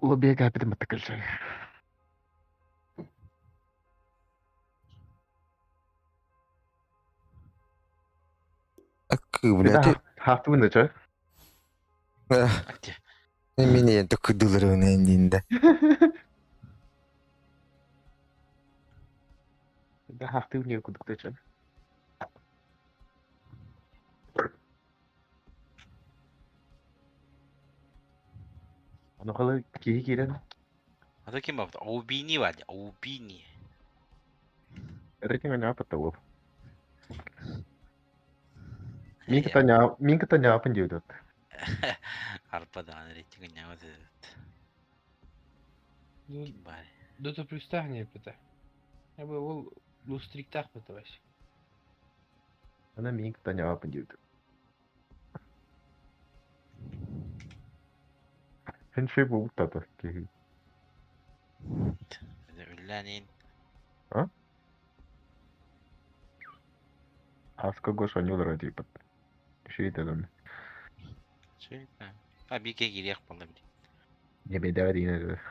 Лоббига капитан батта кальчай. Акы, блядь. Хафты да чё? Мини токудулар өнендинде. Да хафты не кудукта чё? Аны кала киһи киирэн А то ким бапта? Аубини бар, Аубини. рейтинг аня патта ол. Мин кытаня, мин кытаня апын диэбит. Арпадан рейтинг аня Ким бар? Дота плюс тахне это. Я бы ол лустриктах пыталась. Ана мин кытаня апын диэбит. Хенши бу тата киһи. Үлләнин. А? Аска гош анюлара диэбит. Шейтеден. Шейтен. А бике кириэх болла били. Не беда динер.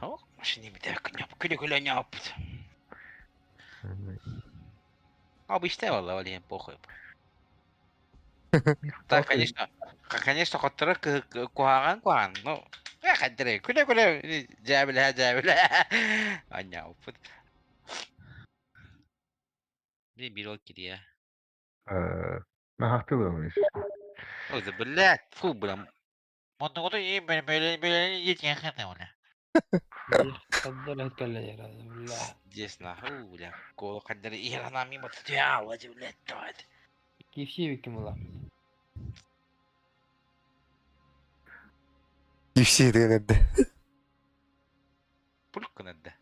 О, машина беда күнөп күлө күлө няпыт. А обычно валла вали похуй. Так, конечно, конечно, хотторы куһаҕан куһаҕан, ну, хаддere күлө күлө жабила жабила. Аня опыт. Би бир ол кирия. Ма хахтылымыш. Ой, блядь, фу, бля. Монтогото и бele бele еткен хата ола. تفضل اتكلم يا بالله. Здесь нахуй, бля. Кол хаддere ирана мимо тяла, блядь, давай. كيف شي بكم الله. Кипси дегенде. Пулькунадда.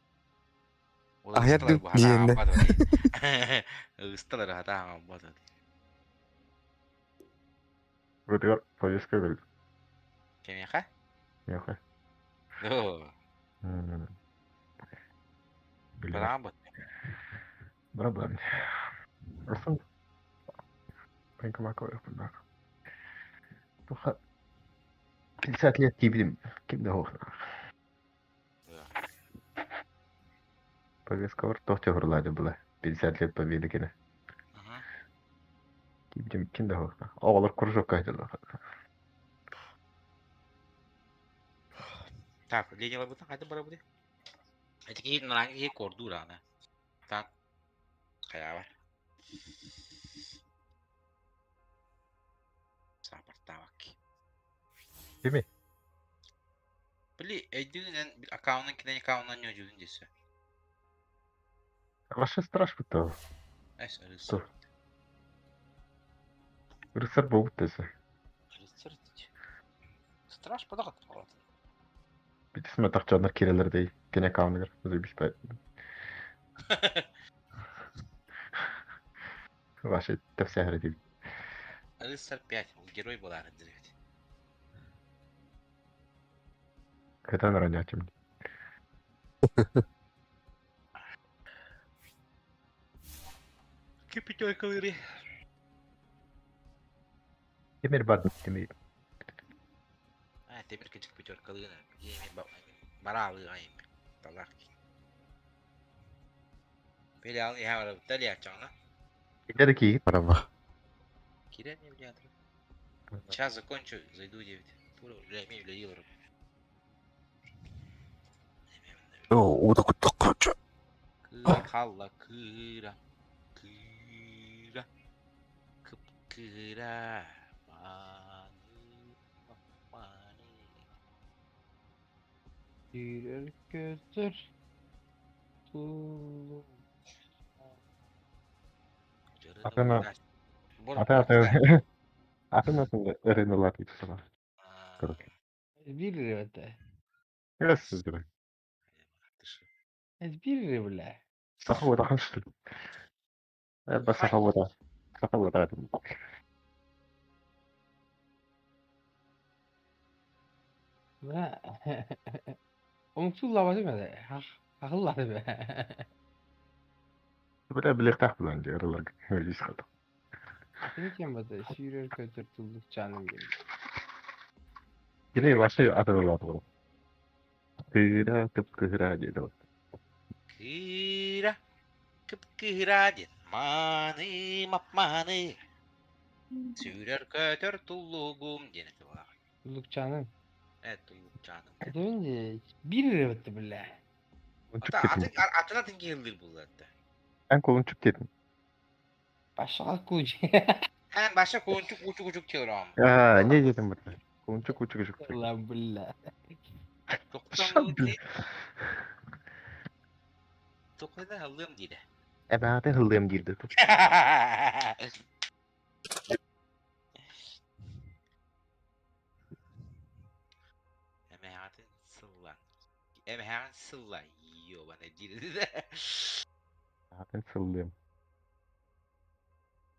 Аһыйар диэнде. Ысталар хата бата. Вроде повестка говорит. Кемеха? Нехай. О, Барабан. Барабан. Арсан. Военкомат да. Туха 50 лет кибдим. Ким да хохна. Повестка бар туох чохурлаады была. 50 лет победы кene. Ким ким да Оҕолор кружокка айтылар. Так, линияларбытын хайдах барабыт? Ити киһи нараҥы киһи кордуур аны. Так, хайаабар. Саапартаабак. Кими? Били өйдүүнэн аккаунан кини аккаунан ньодьуун диэсэ. Вообще страшно то. Эс рыцарь. Рыцарь буолбут десе. Рыцарь Страж подагат қалады. Битисме тахчаннар кирелер дей. Кене аккаунтыгар. Заебись по. Ваши тәпсәһәре дип. Рыцарь 5, ол герой болары директ. Кытан ранячым. Кипятёйкалыри. Темир бар темир. А, темир кичик пятеркалыына. Еме баралы айым. Талак. Били ал иһа барабыт чаңна. Кидер ки. Бараба. Кирен не влиятр. Сейчас закончу, зайду 9. Тура, бля, ми бля, О, уда куттак. Кыра халла кыра. Кыра. Кып кыра. Маны. Маны. Yürür götür. Tulum. Атына. Ата ата. Атын атын ренолар дип сала. Короче. Bir lira öte. Yes, бля. Bir lira бля. Сахова что ли? Бas сахова. Сахова да. Омуксулла басы ма? Хахылла be. Бля, билек тах булан диярлар. Өйс хат. Ne kim batı? Sürür kötür tulluk canım gibi. Кире вообще атылар бол. Кыра кып кыра диде. Кыра. Кып кыра ден. Маны мапманы. Сүүрэр көтөр туллугум диэн этэ буолаҕын. Tulluk canım. Э туллук чааным. Ödeyince bir lira bitti bile. Колунчук Ата дедим. атын атын атын киһилдир буллар да. Эн колунчук дедим. Başka kuş. Һэн баша куунчук учук учук диэҕиром. А, не дедим бу. Колунчук учук учук. Allah billah. Тохтон Тохтон халлыам диирэ. Эбаатын хыллыам диирди. Эмэһэҕитин сыллан. Эмэһэҕин сылла ёбана диирэ. Атын сыллыам.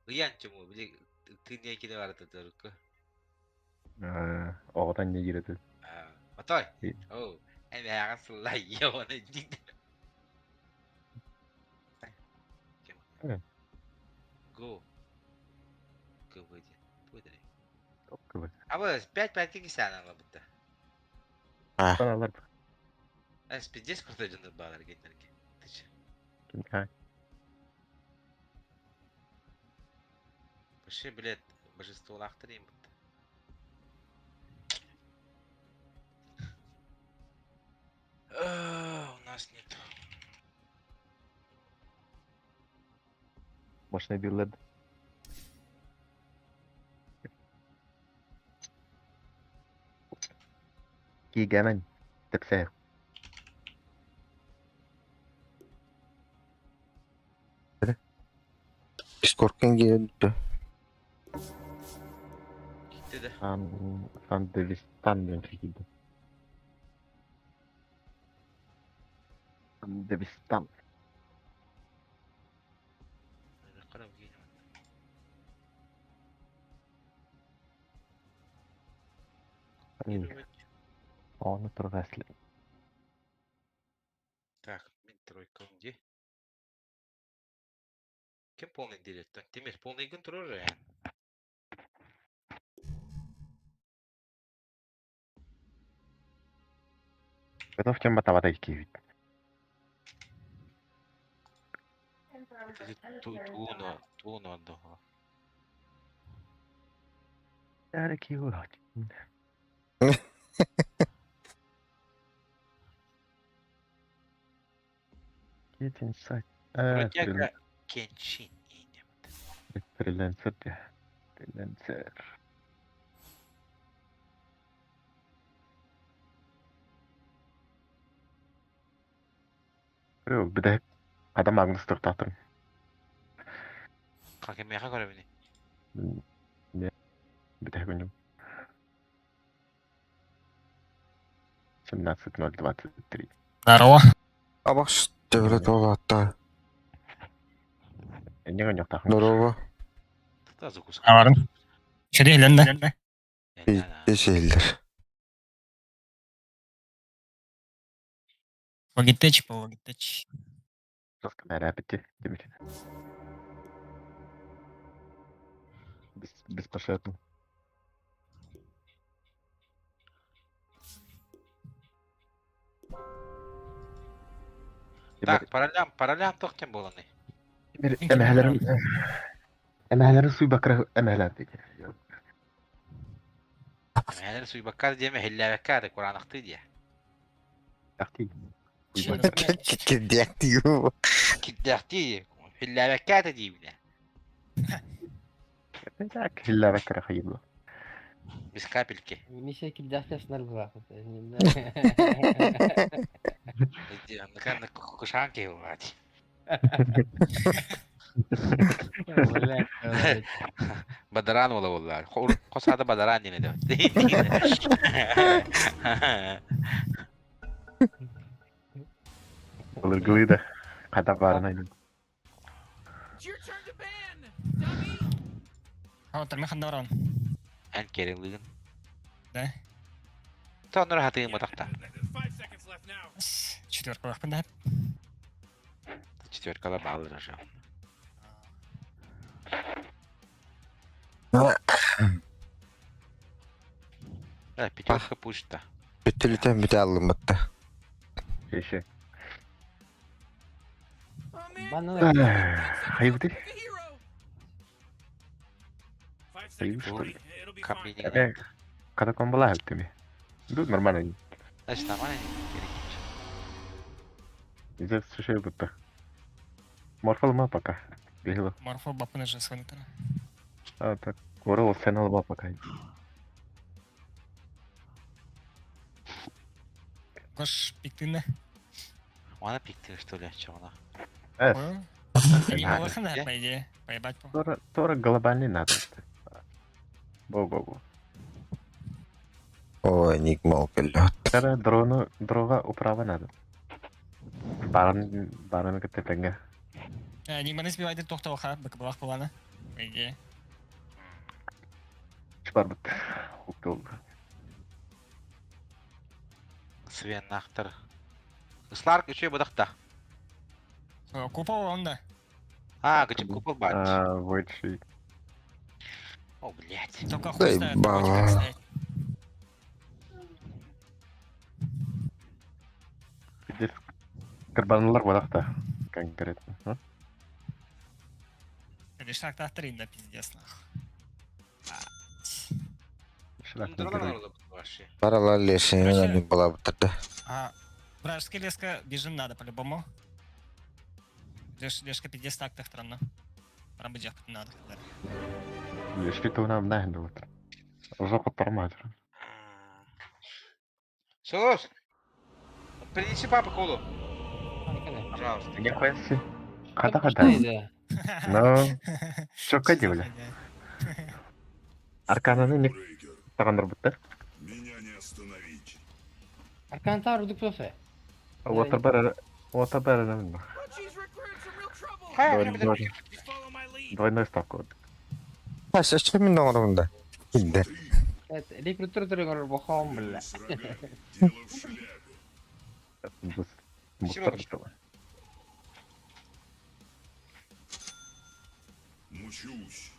Ыйан чому били тыынньа кини барыта төрүккү. Оҕотон не диирди. Отой. Оо, эмэһэҕин сылла ёбана диирэ. Го. Го выйди. Туйдары. А 5-5 кисән ала бутта. Алар. Эс пиздец курта жынды бағар кеттерге. Тычы. Ха. Вообще, блядь, божество лахтырым бутта. У нас нет. Машина биллер. Кигәмән. Тепсә. Дискордкан келді. Кетті да. Сан Сан диэн киирдим. Сан Қарап кейін. Оны тургасли. Так, мен тройка где? Кем полный директор? Темир, полный күн тұрыр ә. Готов чем батабата киирбит. Тугун тугун ордуһу. Get inside. А, Бродяга Кеншин. Фрилансер дии. Фрилансер. Бүтэһик хата Магнус туртаатырым. Хакимиэхэ көрөбүнүй? Бүтэһик күнүм. 17.023. Здорово. Абаш төбөлө туолаатта. Эннеге ойнохтаахын. Здорово. Закуска. Аварын. Шерихленде. Эшейлер. Логитеч по логитеч. Мәрәпити, Тимир. Без беспошетно. Так, паралям, паралям тохтем боланы. Тимир, эмэһэлэрин эмэһэлэрин суйбаккара эмэһэлэр диye. Эмэһэлэр суйбаккар диэме хиллээбэккэ кураанахтыы диэ. Ахти. Кирдиэхтии. Кирдээхтии хиллээбэккэ диибинэ. Так, хиллээбэккара хайыбы. Без капельки. Миссия кирдяхтяснар была. Кушанки бывать. Бадаран ола боллар. Косада бадаран дине деп. Былыргылыы да хата баарын айнын. It's your turn to ban, dummy. А, Хандаран. Эн керелигин. Да. Тоннор хатыгын батакта. 5 seconds left now. Четверка лахпында. Четверкала баалыр уже. Да, пятерка пушта. Бүтүлүтэн бүтэ аллыммытта. Шеше. Oh man, Банан. Хайыбыты. a hero. Five Хайыбы seconds, что ли? buddy. It'll be fine. Э, катакомбала хәлтеми. Тут нормально. Значит, нормально. Изе шеше бутта. Морфалма пока. Бехило. Морфо бапына же свинтера. А, так. Орал сен алба пока. Кош пиктинне. Она пикты, что ли, чего она? Э, Не было по идее. Поебать по. Тора, тора глобальный надо. Бо-бо-бо. Ой, Нигмал кэллэт. Тора дрону, дрова управа надо. Баран, баран кытты Не маны сбивайды тохта бакбалах плана. По идее. Чпар бут. Уктул. Свен нахтар. Сларк еще бадахта. Купол он да. А, где купол бат. А, войдший. О, блядь. Только хуй знает. Заебало. Пиздец. Карбаналар бадахта. Конкретно. а? Лишак тахтарин да пиздец нах. Шрак не герой. Паралар лешин была бутырда. А, вражеский леска бежим надо по-любому. Леш, лешка пиздец так тахтаранна. Парам бы надо. Лешки туна мнахин вот. Жопа тормать. Сулус! Принеси папе колу. Пожалуйста. Нихуя себе. Хата хата. Ну, чё бля. Аркананы не Брейкер, тагандар бутта. меня не остановить. Аркантар удуксосе. Уотабар, уотабар, Butchie's recruits in real trouble. Just follow my lead. Двойной ставку. Аш аш мин оҥоромда. Инде. Рекрутер түрүгөр бохом бля. С рогами. Дело в шляпе. Спасибо. Мучусь.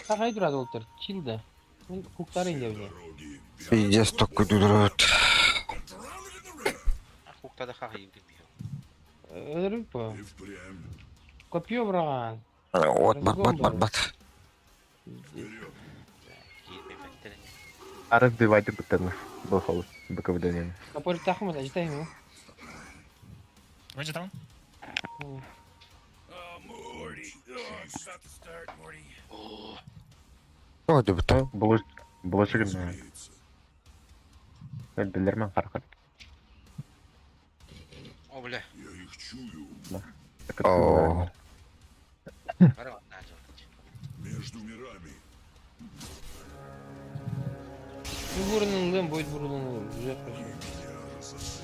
Сахай турат олтер, чилде. Мен куктарын деп. Дороги. Пиздец токку дурут. Хуктада хах евдим. Өлөрүп. И впрямь. Копье быраҕан. От бар Разгон бат бар был. бат. Киирбэппэттэр. Арас бивайды быттаны. Был холус. БКБ Копор тахмат, ажитай ему. Вроде там. Oh, Morty. Oh, it's about to start, Morty. О, дебта. Булочек Разумеется. Билермен харкат. О, бля. Я их чую. О. Бары начал. Между мирами. Ну, бурунун лым, будет бурунун лым. Уже хорошо. Меня разозлили.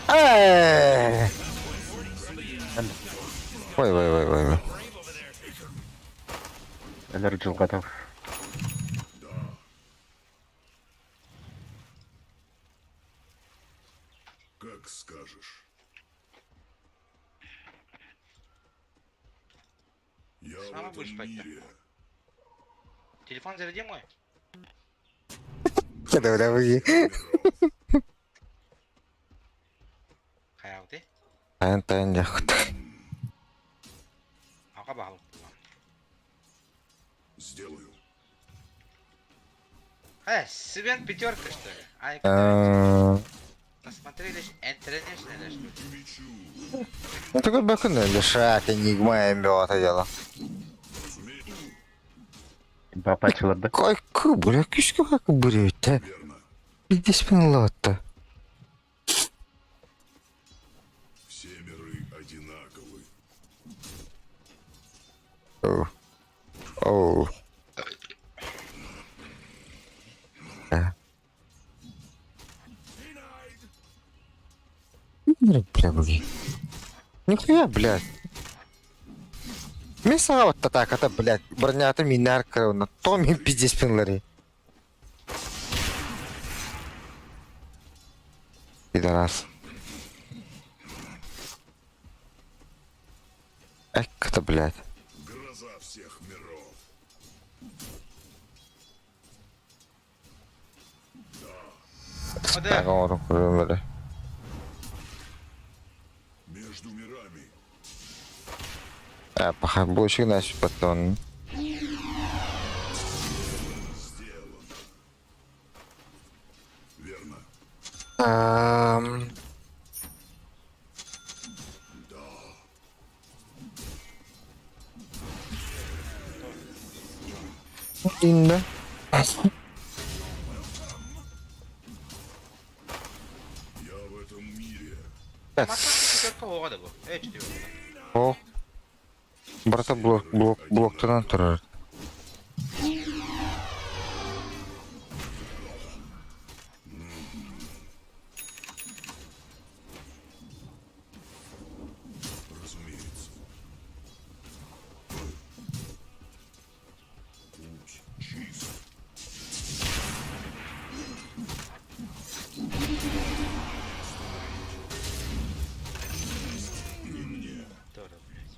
Эй! Ой, ой, ой, ой, ой. Элер жылгатов. Как скажешь. Я в Сама этом будешь спать, да? мире. Телефон заряди мой. Кеде бля Хайауты. Тайын тайын яхт. Аға бағылып. Сделаю. Э, Свен пятерка, что ли? Ай, насмотрелись International, что ли? К мечу. Ну такой бакын лишак энигма эмбиота дело. Бапачыларды. Кай ку бля күшкө как бүрөйтө. Верно. Пиздец лотта. Все миры одинаковы. Оу. Оу. Бля, буги. Нихуя, блядь. Мен сага вот так, это, блядь, бронята минар кровна. То мен пиздец пинлари. Пидорас. Эк, это, блядь. Гроза всех миров. Так, он руку Между мирами. А, паха, булочек наш потом. Сделано. Верно. Ам... Инда. Я в этом мире. Пятерка оға да бұл. Эй, четверка. О. Брата блок блок блоктан турар. Разумеется. Путь чист. Не мне. Тоже, блядь.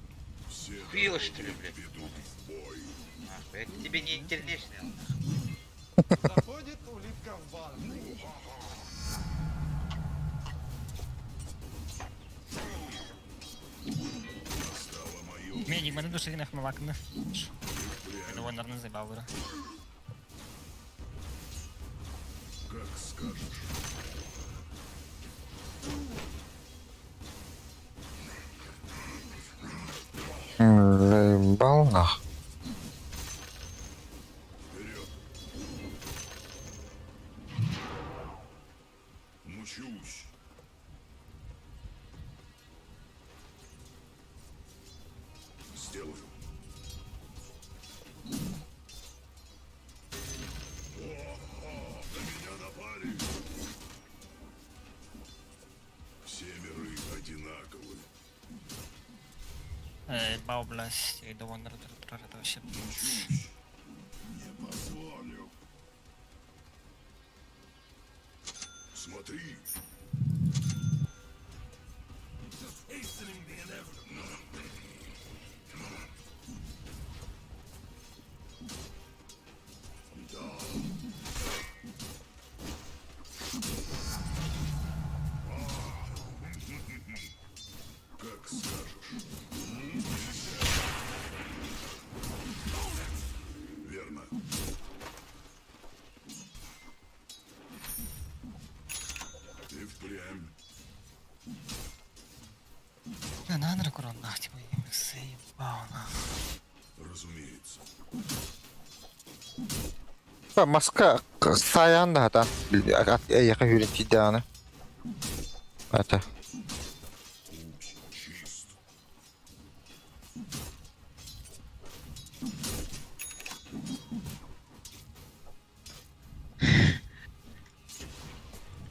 Все Пила, что ли, блядь? ведут в бой. Нахуй, это тебе не International. Заходит улитка в бар. Мен мене дуже не хмалакны. Наверное, заебал, бро. Как скажешь. Заебал нах. Вперед. Мучусь. Сделаю. О, на меня напали. Все миры одинаковы. Бау, блядь, я иду вон, это вообще. Мучусь. Не позволю. Смотри. Да. Разумеется. Маска саайан да хата. Эйэхэ хүрин тиийдэҕинэ. Ата. Путь чист.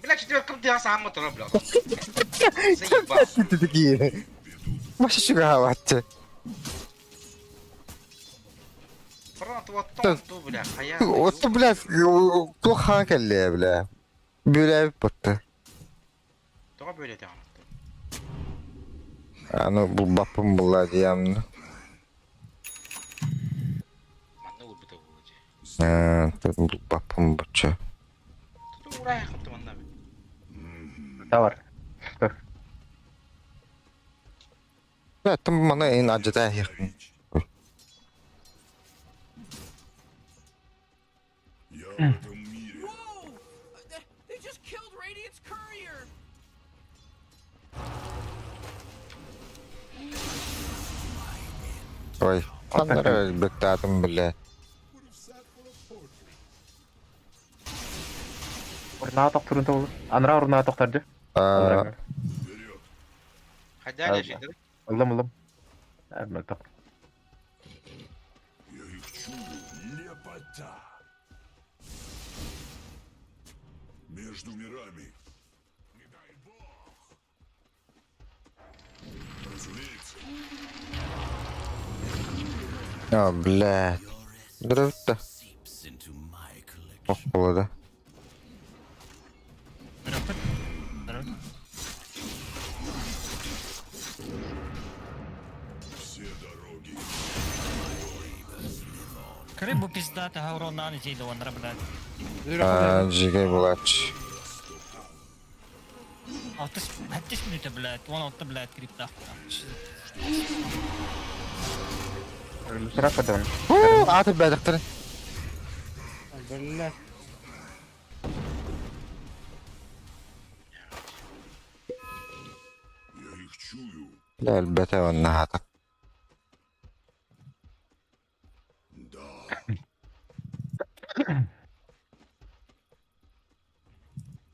Бля, четверка дьа саамма турар, бля. Заебал. Такие. Маша чугаһаабатчы. Брат, вот том ту, бля, хая. Отто, блядь, туох хаан кэллэ, бля. Бүлээбит батта. Тоҕо бөлөтөҕүн? Аны булбаппын булла диямны. Манна уурбута буолуо дии. Булбаппын бачча. Туту уурайа хапты манна. Тавар. Бля, тым маны эн ажыта яхын. Я в этом мире. Whoa! They just killed Radiant's courier! Ой, ханнара бектатым, бля. Урнаа тохторун тоҕулу. Анараа урнаа тохторду. Аа, Вперед! Хайда лежит. Ыллам ыллам. Мөлтөх. Я их чую. Лепота! Между мирами. Не дай бог! Разумеется. а, бля. Дырыбытта. Ох, болады. Все дороги. Рыбу пиздата, гаврон на ночь иду, он блядь. Аа, жигэй булач. Алтыс минута, блядь, он алты, блядь, крипта. Сұрақ қадам. Аты бәдіқтір. Бля. Я их чую. Бля, әлбәтә онна хата. Да.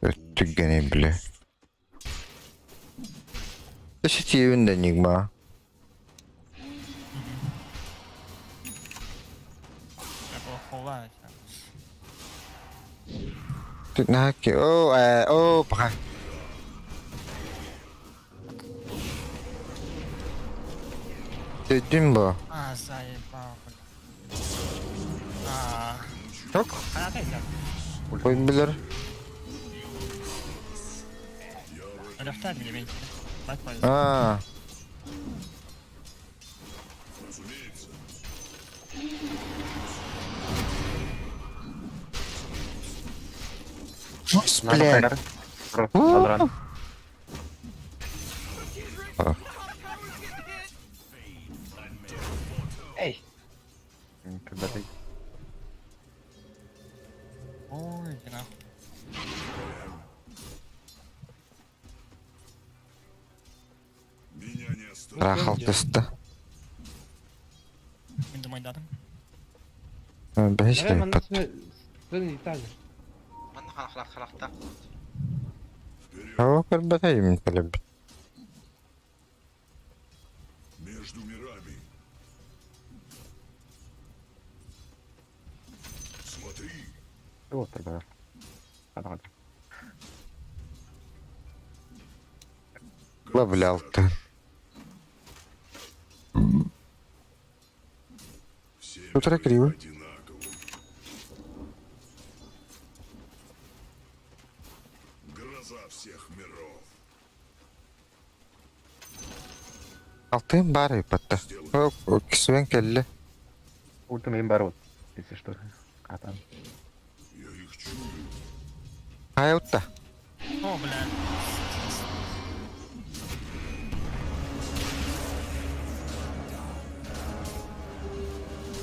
Өттүггәне, бля. Дэши тиевин да нигма. Тут нахаки. О, о, пока. Дүн бо. А, заебал, блядь. А, Çok. хайа Oyun bilir. Рөхтәр мине бит. Аа. Разумеется. Бля. Алран. Эй! Когда Ой, иди нахуй. Меня не остановить. Рахал төстө. Мин думаю, дадым. Бэш Давай, манна пат. Сын Италия. Манна халах халахта. О, көрбөтө юм талып. Между мирами. Смотри. Вот тогда. Ана. Лавлялты. Все Утро миры криво. одинаковы. Гроза всех миров. Алтын бар патта. О, кисвен келле. Ультым им барот. Если что. Атан. Я их чую. Айутта. О, блядь.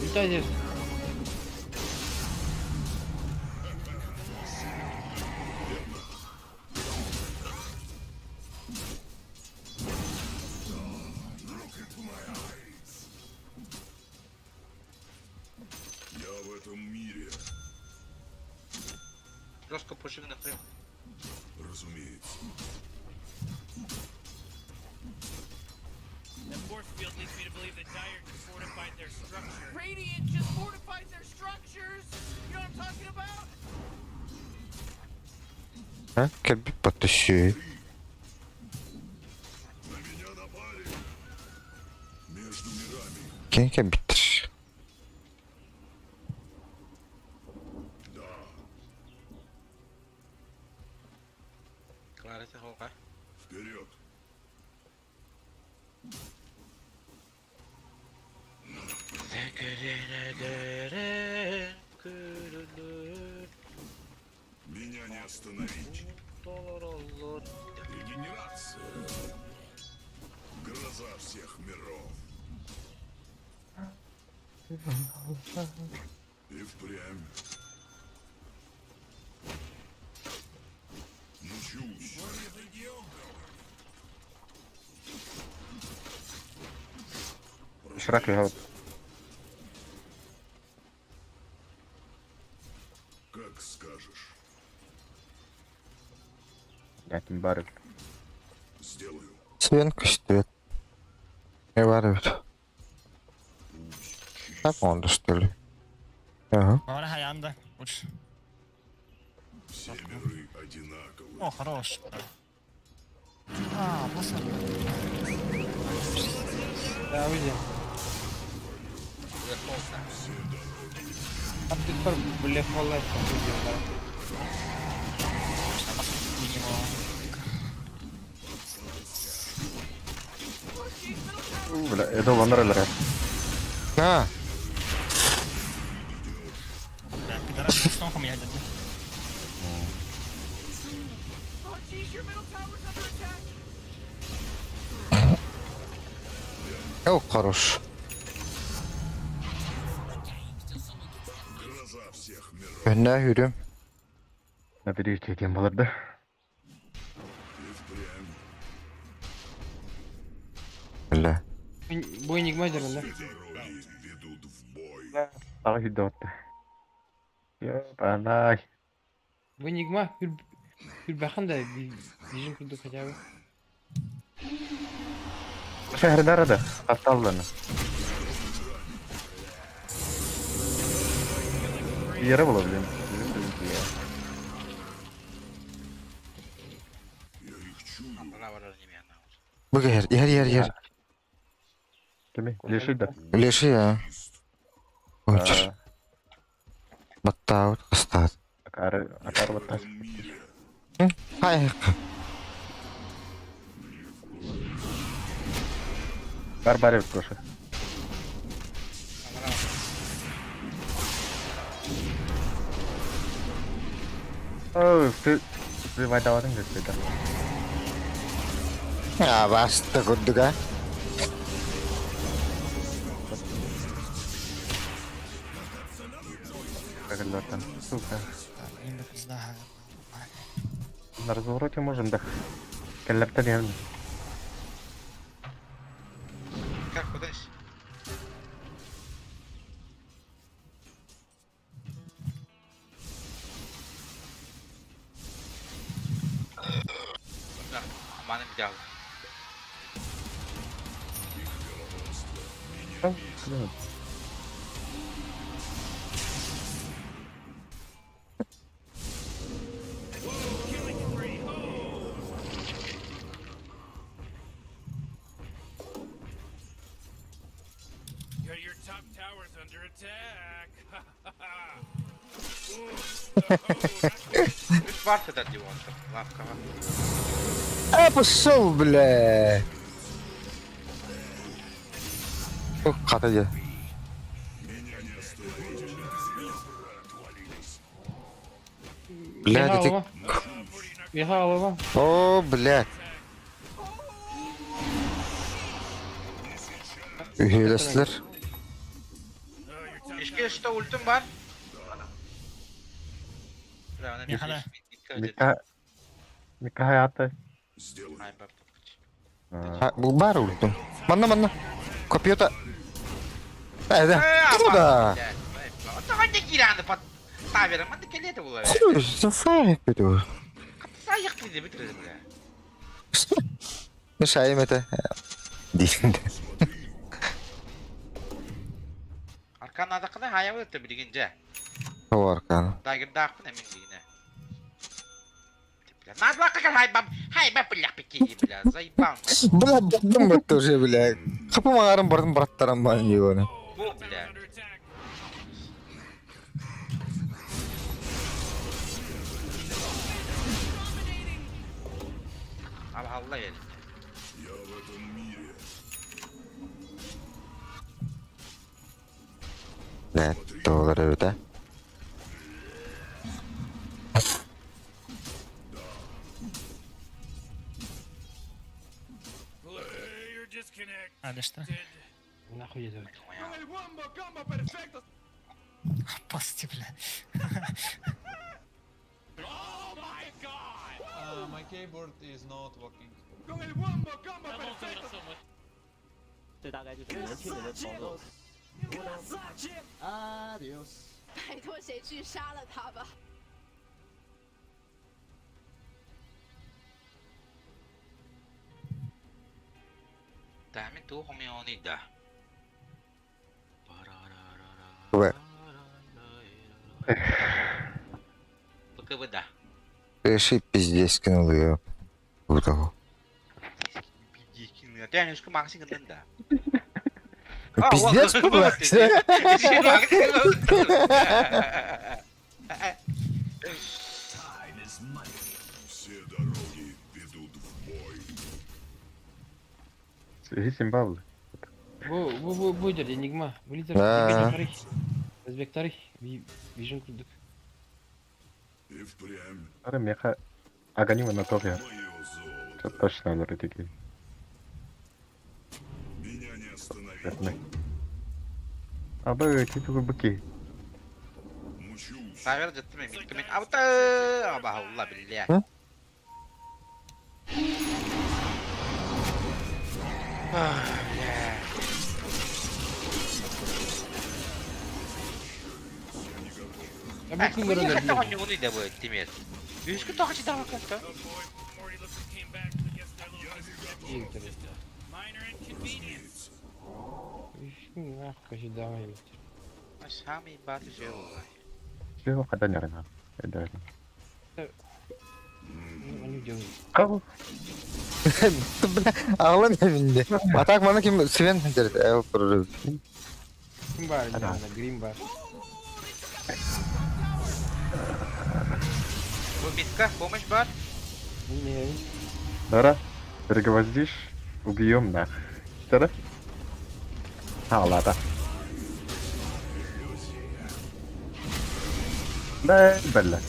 Италия. Жестко пушигна прям. Разумеется. That force field leads me to believe that Dire just fortified their structure. Radiant just fortified their structures. You know what I'm talking about? А? Кэлбит баттышы. На меня напали. Между мирами. Кин кэлбиттэр. Да. Клариса холка. Вперед. Меня не остановить. Регенерация. Гроза всех миров. И впрямь. Мчусь. Шрак его. Как скажешь. Блядь, барыг. Сделаю. Свен көстүбэт. Не бар эбит. Так он что ли? Ага. Все миры одинаковы. О, хорош. Да, уйди. Аттыппар бле холлайт уйди. Бля, это он роллер. На! Oh jeez, your middle tower's under attack. О, хорош. Гроза всех миров. Önüne yürüyorum. Набери тем баларды. И впрямь. Бля. Бу Энигма дерен да. Все дороги ведут в бой. Ага, идиот. Ёбанай. Бу Энигма хүрбэхэн да бижин курдук хотя бы. Шәһәрдә арада. Оставлено. Yere было, блин. Я их чую. Ана барар неме ана. Bu yer, yer, yer, yer. Кеми? Леший да. Леши ya. Очер. Баттаут, кыстат. Акар, акар В баттас. этом мире Хай. Бар барып тоже. Ой, ты ты вайдавадың деп деді. Ya bastı kurduk ha. Как Сука. На развороте можем, да. Кәлләптән явно. Как кудась? Да, маны взял. Yeah, your top tower's under attack. Үс бар тогда диван лавкаға. А пошел, бля. О, хата дьэ. Бля, Миха ты... алыма. Миха алыма. О, бля. Үһүлэслэр. Ишке что ультым бар? Бля, ана Михаля. Мика... Мика hayatı. сделаю. Ай, бап. А, бу бар ультум. Манна, манна. Копьета. Э, да. Куда? Оттан киранды пат. Таверым манна кэлиэ этэ буолар. Саайык бу. Саайык диде бит бля. Шайым это. Диин. Аркан адакына хаябы өттө билигин дьэ. О аркан. Дагырдаахпын эмин дигине. Бля, надо как хайбам, хайба бля пики, бля, заебал. Бля, баттым батты уже, бля. Хапым ағарым бардым браттарым бан ебаны. Бу, бля. Алла gelin. Я в этом мире. Бля, доллар это. Player disconnect. А, да что? Нахуй это. Опасти, бля. My keyboard is not working. 这大概就是年轻人的操作。拜托谁去杀了他吧！ Tahmin tuh homionida. Б. БКБ да. Реши пиздец кинул ее. Куда? Тянешка максим да. Пиздец, блядь. Все дороги ведут в бой. Зимбабве. Бу бу бу бу дер Энигма. Близзард Да. тарих. Өзбек тарих. Вижн курдук. И впрямь Ары меха Аганима на тоге. мое золото. Точно олар этики. Меня не остановить. Верно. Абы типа быки. Мучусь. Савер жаттым мен мен авта аба алла билля. Hı? Я бу күн көрөлөр. Хатта хоньюгуну да бу тимер. Үскү тохочу дагы көптө. Oh boy, Morty looks who came back. I guess their little just a minor inconvenience. Нахуй сюда давай. Самый баты жел. Все, когда не рына. Это Ну, они делают. Кого? Бля, ағылан evinde. Атак мана ким Свен дерdi. Эв kurur. Ким бар? Ана. Грим бар. Бу митка помощь бар. Не. Дара, перегвоздишь, убьем нах. Что да? А, ладно. Да, бля.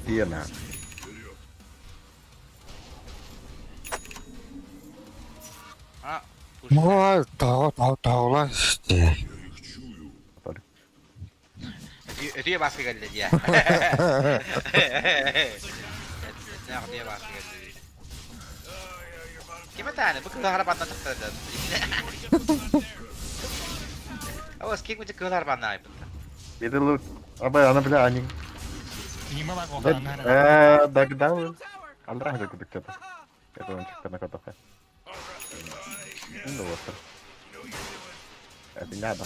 Ена. А. Мала таа таа таалан işte. Я их чую. Өтүе баскы келди я. Өтүе баскы келди. Ким это? Бу кылар банна чыкты. Авас ким бу кылар банна айпты. Это лут. Абы, она, бля, они... Не могу, Да, догнал. Алрах за куда кто-то. Это он чисто на котофе. Ну вот. Это не надо.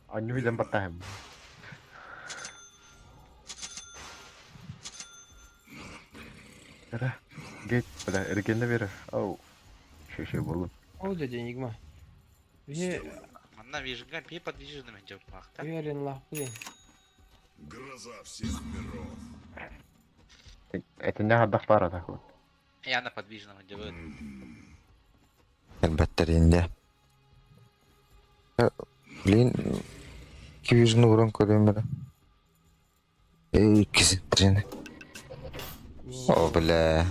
Они видим батаем. Эра, гейт, бля, эргенде бери. Ау. Шеше болун. Ол деді Энигма. Ве Манна вижга пи подвижный мен жеп бакта. уверен лах блин. Гроза всех миров. Это не надо пара так вот. Я на подвижном жеп. Elbette indi. Блин, кивижini уран көрөм бere. Эй, кизитрин. О, бля.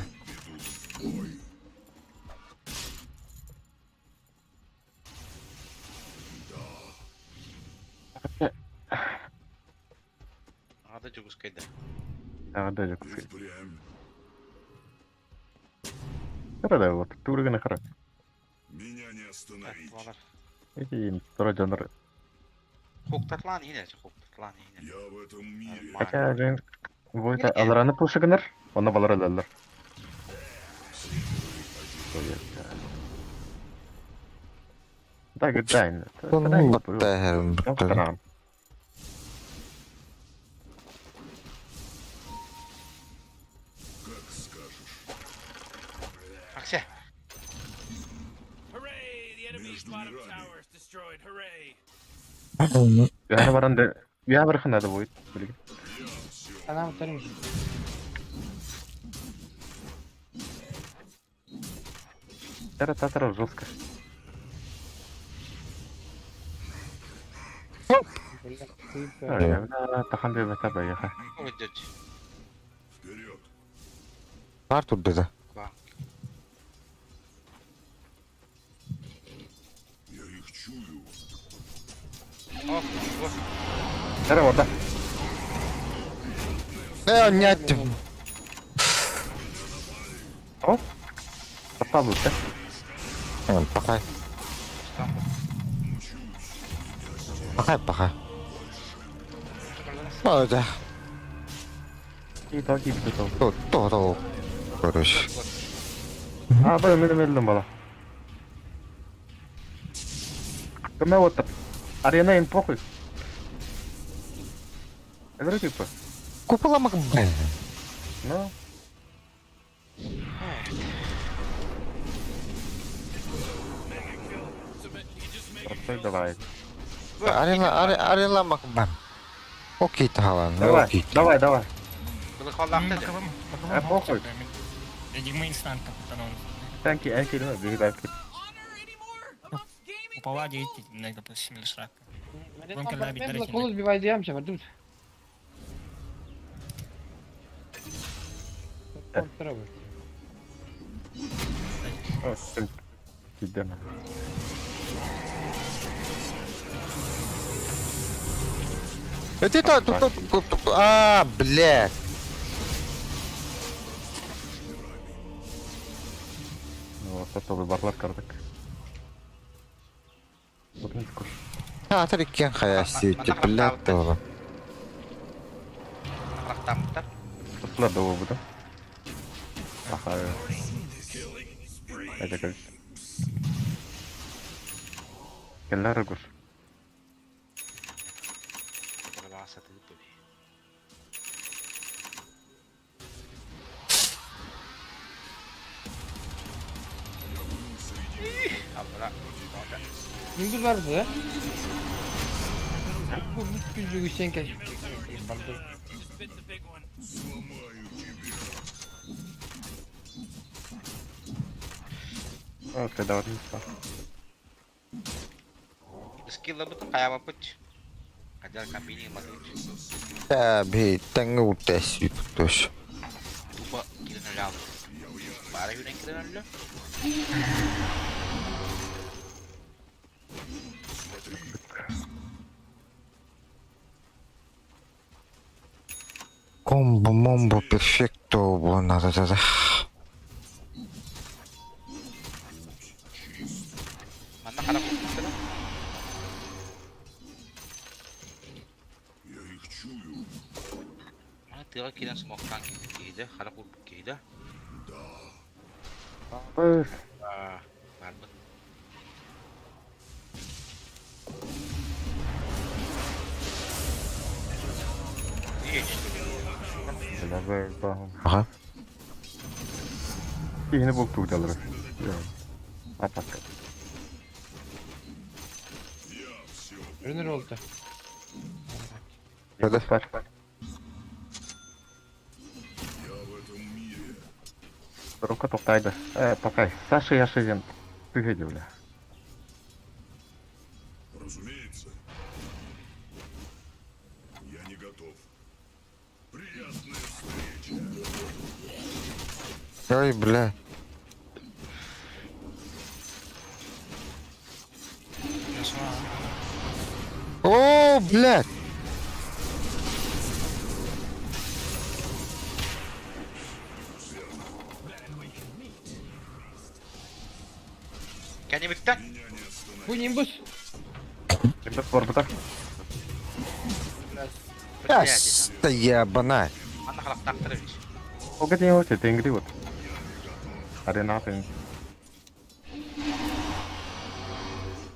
Ада жугускайда. Ага, да, И жок. впрямь Хара да, вот, тургана хара. меня не остановить. Балар. Эти тура дьоннор. Хуктатлаан иһин эчи, хуктатлаан иһин. Я в этом мире. Хотя Жен будет алараны пушыгынар, онно балар өлөллөр. Да, гыдайн. Баттаһарым баттаһарым. Как скажешь. Аксе. Hooray! The enemy's Между bottom мирами. tower is destroyed. Hooray! Яна баран да я бархан надо будет. Блин. Она вторым. Тара татара жестко. Тахан бе бата яха. Ой, Вперед. Бар турду да. Я их чую. О, о. Тара вода. Э, нет. О. Попал да? Пахай. Пахай, пахай. О, да. И так и битол. То, то, то. Короче. А, бля, мен мен бала. Кеме вот арена им похуй. Это типа. Купола мак. Ну. Простой давай. Арена, арена, арена мак. Окей, талан. Давай, Окей. давай, давай. Былы А похуй. Enigma instant капитан. Танки, энки, ну, беги танки. Упала 9 мега шрак. Голос бивай ямча, вардут. Кидема. Это то, то, то, то, а, блядь. Ну, вот это барлар кардык. Вот не скош. А, тариккен хаяси, блядь, тоже. Рахтамтар. Осла до буду. Ага. Это как. Келлер гуш. Gündüz vardı да? Bu gücü güçten keşif. Окей, давай не стал. Скилла бутын каяба путь. Ажар кабини матыч. Да, бей, таңы утас, тош. Туба кирен өлө. Бара хүрен кирен өлө. Комбо, момбо, перфекто, надо, да, да. Манна кара куптара. Я их чую. Мана тыга кирен смоктан кийди, кара курп кийди. Быс. А, барбыт. Бля, бля, бля. Ага. Кихини бол тугдалар. Апака. Ренер oldu. Да. Бар. Я в этом мире. Рука токтайды. Э, токай. Саша яшеген. Түгеди, бля. Разумеется. Я не готов. Приятная встреча. Ой, бля. О, блядь. Кәне битте? Бу нимбус. Нимбус барбыта. Блядь. Ебана. Анна халахтаахтар эбит. Ол кэтиҥ вот тэҥгри вот. Арена атын.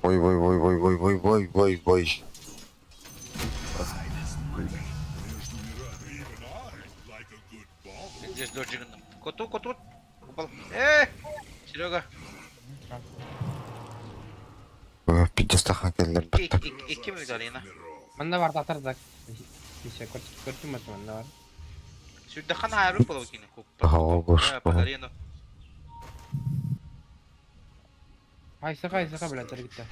Ой ой ой ой ой ой ой ой ой. Здесь доджи гынным. Коту, коту. Упал. Э, Серега. Пиздец тахан келлер Икки, батта. икки, икки mi арена? Манна бар татар Неше көртүм бат манна бар. Сүрдэхэн айры болов кини Ага, Под господи. арену. Хайсы хайсы блядь таргитта.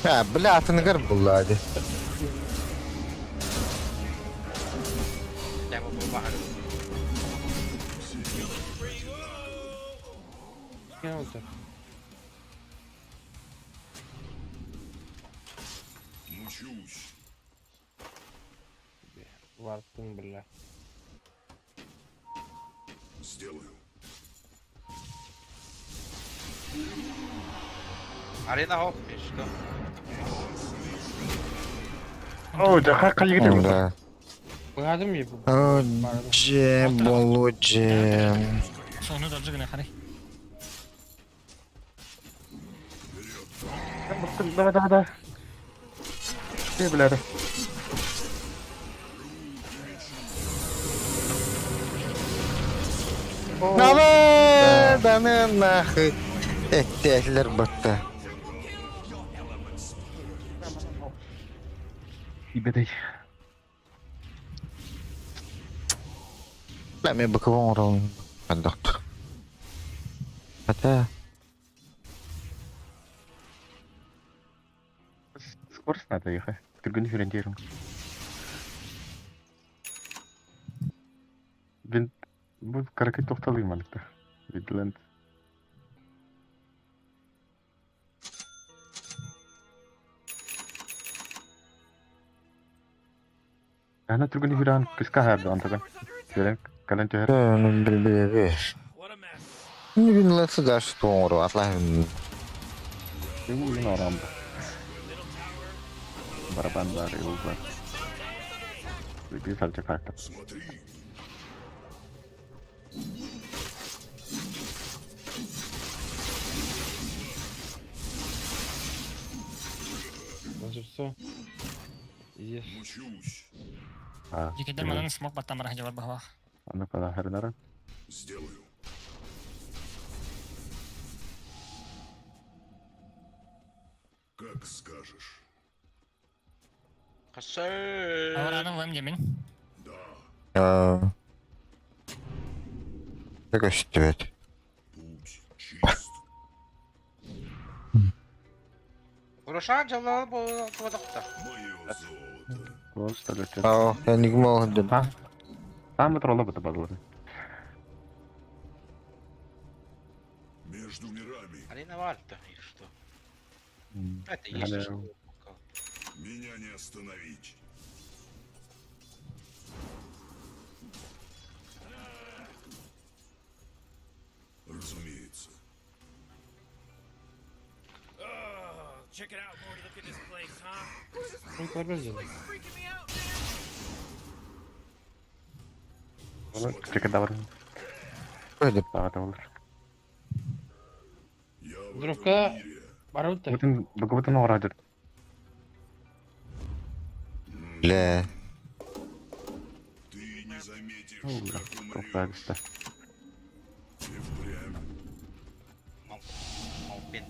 Я, бля, атыныгар булла ди. Дәмі бұл бағары. Кем oldu? Мчусь. Вартын бля. Сделаю. Арена хоп, что? О, жаха кайгы Да. Быгадым я бу. Дже, болудже. Сону да жыгына харай. Давай, давай, давай. Ты, бля. Давай, да нахуй. Эттелер батта. Ибедей. Бля, мен быкып оңыралым. Андақ. Ата. Скорость надо ехать. Түргін хүрендерім. Бен бұл каракет тоқталый малыкта. Видленд. Ана түргін хүрен кыска харды антадан. Хүрен кален түхер. Бі. Не латсы да что оңыру, атлахын. Уйын арамда. Барабан бар, ил бар. Бир артефакт. Смотри. Все. Здесь. Мчусь. А, Дикедер манан смок баттамара жалар бахва. Аны када хернара. Сделаю. Как скажешь. Қасы. Аураның лым демин. Да. Так өстүбөт. Путь чист. Рошан жалалы бұл туадақта. Мое золото. Господи. Аа, энигма олдым. Там тролла быты базылы. Между мирами. Арена вальта, и что? Это есть что? Меня не остановить. Разумеется. Check it out, Morty. Look at this place, huh? Ну, көрбөз Freaking me out, man. Чеке да бар. Öyle. Сағат olur. Я в этом Дровка мире. барута. Бүтін бүгін ора жүр. Бля. Ты не заметишь, как умрешь. Тоқтағыста. И впрямь. Малпен.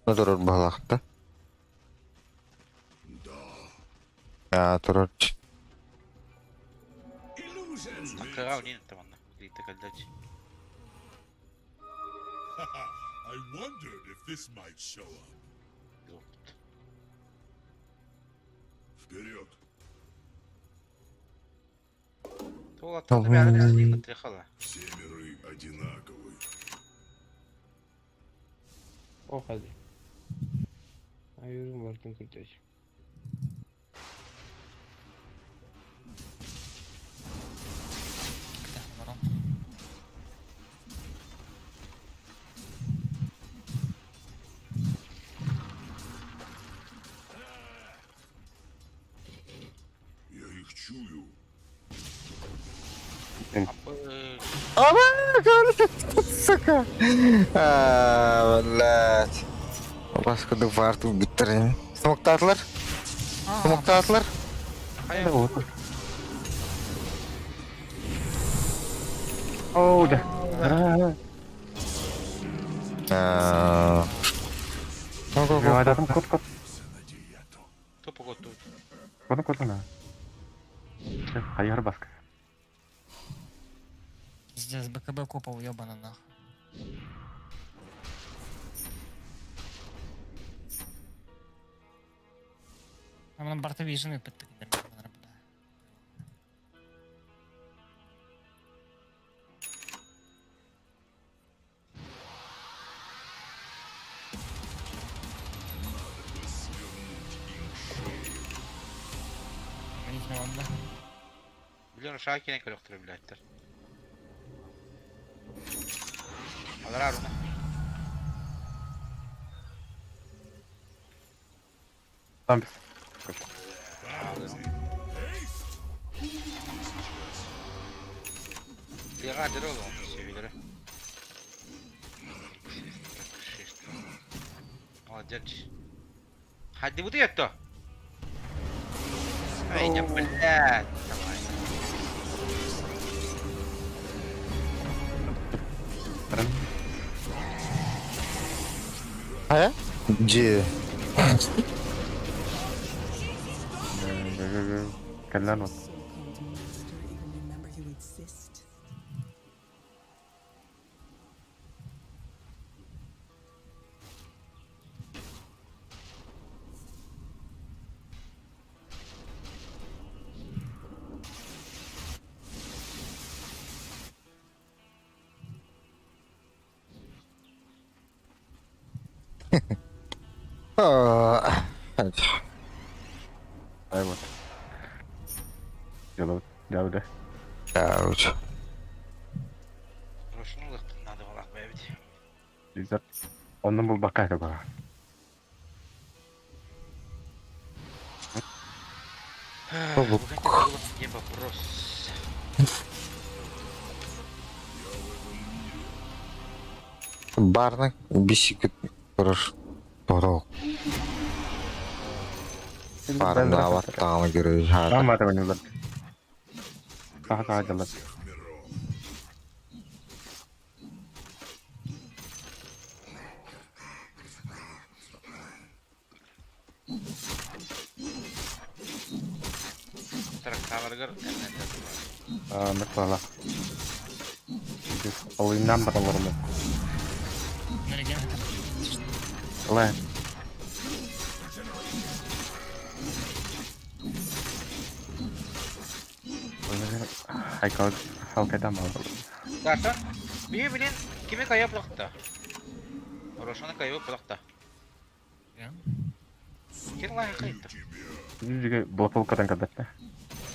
Турur балакта. Да. А, турur. Такыға үнен таманна. Литі калдач. I wondered if this might show up. Вперед. Туғаттарды бәрі әзілейін трехала. Все миры одинаковы. О, hadi. Ayırım бартын күртөч. чую. Сука. А, блядь. Баскыды варту бүттерин. Смоктатлар? Смоктатлар? Оу, да. А. Адам кот кот. Тупо кот тут. Кот кот на. Хайар баска. Пиздец, БКБ купол, ёбана нахуй. А нам бортовижны Biliyorum Şakin'e köröktür biletler. Alır Arun'u. Там без. Тыга дыр oğlum seviyeleri. Молодец. Hadi bu da yattı. Ай, не, блядь. Давай. Хайа? Джи. Кэллэн вот. А. Ай вот. Делают. Дяуде. Ауч. Рошну надо было бэбить. Лизер. Оннун бул бакка это бага. Не вопрос. Барны бисик көрөр. Торо. Барны аваттағаны көрөр. Там это не Саха саха делать. Трактаваргар. А, накла. Алыннан бараларым. Лэ. Хайкал халкайдан алды. Дарсан. Bir bilin kimi kayıp bıraktı. Рошаны kayıp bıraktı. Ким лайық қайтты? Жүзіге блокалкадан кадатты.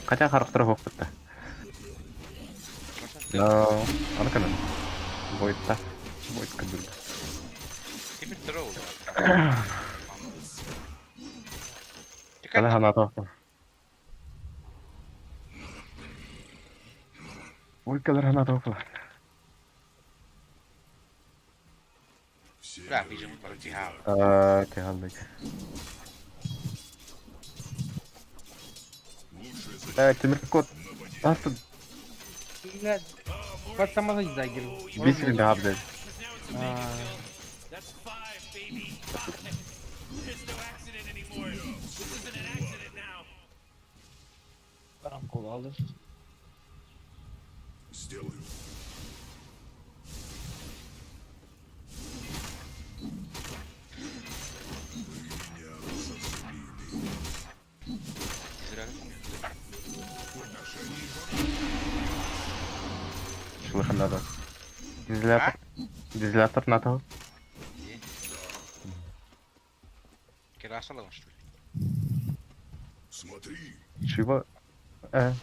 Хотя характер хоқпытты. Да, аны канан. Бойтта. Бойт кадырды. Теперь тролл. Кала ханато. Ой, калар ханато. Бля, вижу, протихал. А, каллык. Тимир кот. Астı Блядь. Бат сама загир. бисерин да блядь. That's five, baby. Five. There's no accident anymore. This isn't an accident now. Баран кол алды. Сделаю. Вы меня разозлили. Шылыханада. Дизелятор. Дизелятор НАТО. Керасалым, что ли? Смотри, Шива. Э.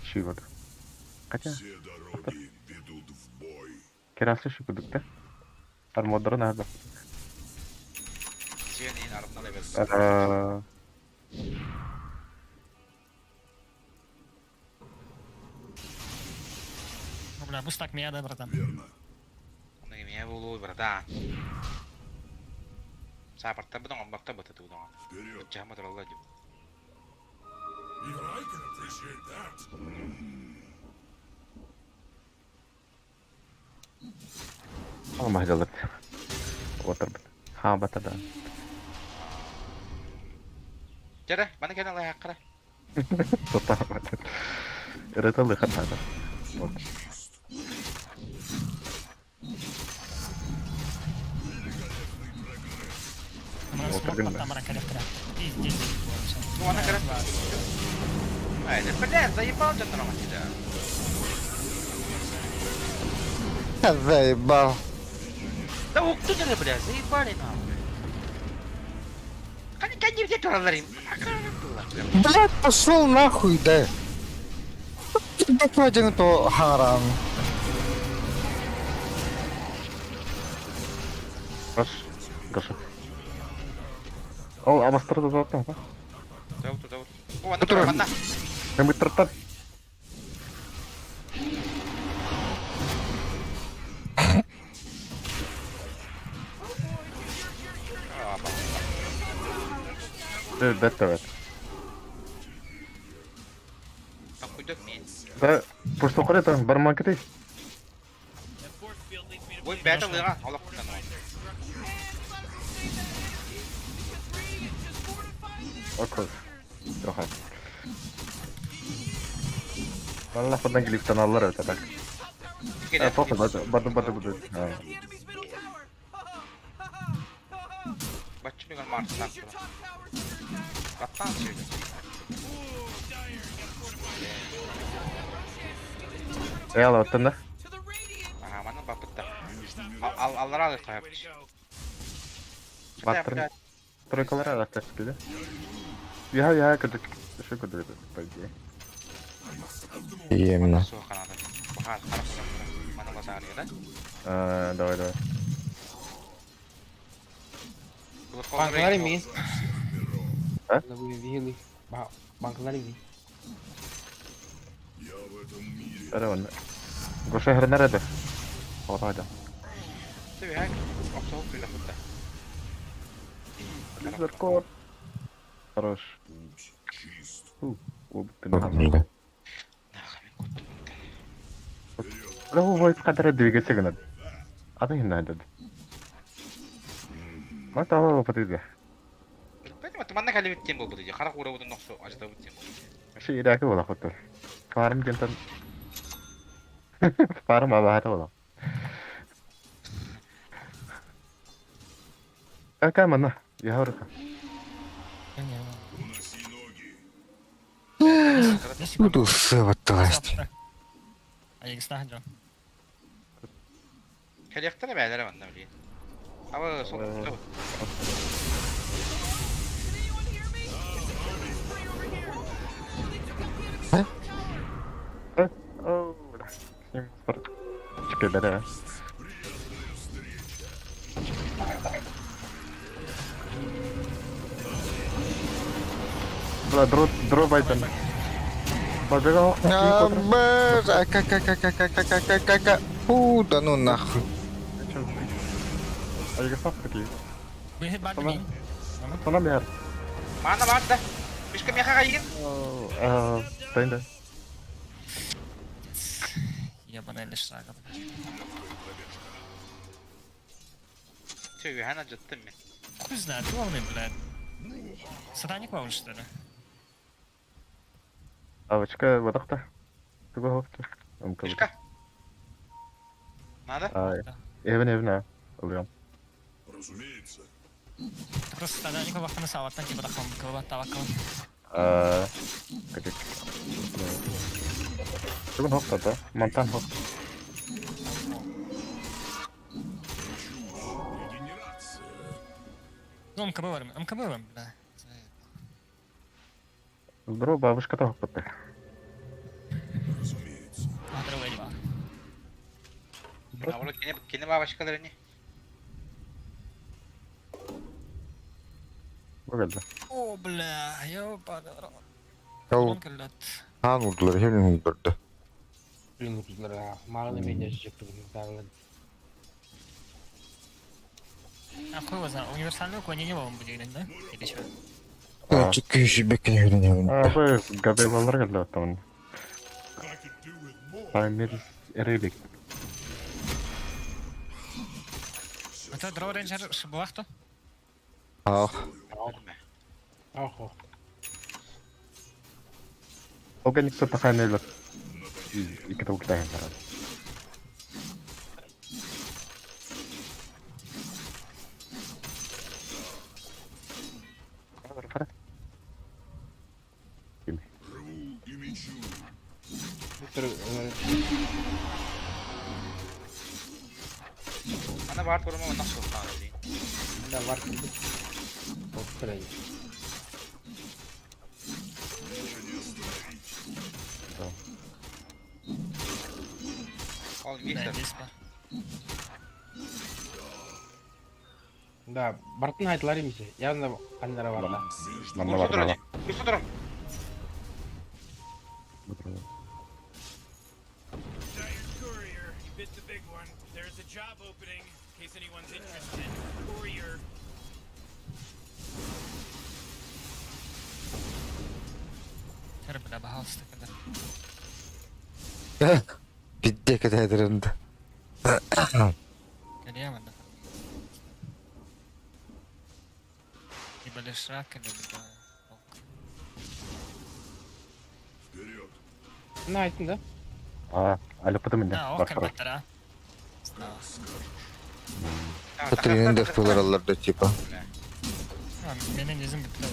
Шива. Хотя, все дороги ведут в бой. керасы шикудукта. Армодор надо. Сен ең арытына да берді. Э. Бля, бустак меня да, братан. Верно. Оны эмиэ буолуой, братан. Саапартар бытон омбактар быта туудоҥон. Вперед. Быччаһама тураллар дии. Even I can appreciate that. Алмаһдалар. Отыр. Ха бата да. Дьэрэ, маны кэнэ лайаххара. Тота бата. Ырыталы хатада. Вот. Смок там ракалевтера. Пиздец. Ну, она как раз. Ай, да, блядь, заебал ты нормально тебя. Заебал. Да кто ты, блядь, заебали нахуй. Кани где тураларим? Блядь, пошел нахуй, да. Бакладин то харам. Раз. Гаша. Ол абастырды да да. Зовут, зовут. О, она тура, она. Кем тартар. Бетте бет. Там хуйдет мень. Да, просто корета барман кетей. Ой, бәті лыға, алып құтан. Окей. Трохи. Валла фадан глифтан аллар өтө так. Похуй, бады бады бады бады. Баччылыган марсынан тура. Баттан сөйле. Э, оттан да. Ага, маны бапытта. Ал аллар алып қойып. Баттыр. Тройкалар аракташ келе. Я я көдүк. Ошо көдүк по идее. Именно. Маны базар да? А, давай, давай. Банкалар ми. А? Банкалар ми. Я в этом мире. Ара Гоша хренереде. Отайда. Ты Зеркор. Хорош. Путь чист. Бля, войс кадр двигаться гнад. А ты не надо. Ма того подвига. Поэтому ты калибет тем был будет. Харах ура буду ноксу, ажда будет тем. Ши идаки була хотор. Фарм гентан. Фарм абахата була. Какая мана? Я говорю. Уноси ноги. Буду сыватыласть. А я не Коллектор бәләре ванда блин. А сол. Чекай, да, Бля, дро, дро байтан. Побегал. А, б, а, к, к, к, к, к, к, к, к, к, Фу, да ну нахуй. А я сам такие. Выход бат ми. Она мер. Мана бар да. Мишка меха кайгын. А, да, да. Ебаная лишага. Все, Юхана жаттым мен. Хуй знает, главный, блядь. Сатаник вам, что ли? Авочка, водохта. Мишка. Надо? А, эвен, эвен, Ульям. Разумеется. Просто сатаник вахтана саваттан типа тахом, кого тавакал. А, как Тугун хопта, да? Монтан хоп. Регенерация. Ну, МКБ, МКБ, бля. Здорово, бабушка то хопта. Разумеется. А вот кene кene бабашкалар не. Выгодно. О, бля, ёбаный рот. Ол хан урдулар, хелин урдурду. Блин, мало меня же предлагали. А хуй его знает, универсальную уклонение вам будет, да? Или что? Чүккү сүбэккин А вы габелалар келді оттон. Таймер релик. Это Дроу Рейнджер шибула кто? Ах. Охо. Органик таханелер. Икки толкутайын тарат. Рву и мечу. Ана бар турма онна султан ди. Да, вар курдук. Повторяй. Ол Да, мистер. здесь ба. Да, Бартын айтылар емесе. Явно қандара бар да. Манна бар мала. Күрсө турар. Dire courier, you bit the big one. There's a job opening, in case anyone's interested. Courier. Тер, бля, пожалуйста, когда. Бидде кетедиринди. Кальяма, да. Либо лишак, либо волк. Вперед. На, айттың да? А, али потом Да, бар ох, турар. баттара. Тренинг алларда типа. Менен изин бітті.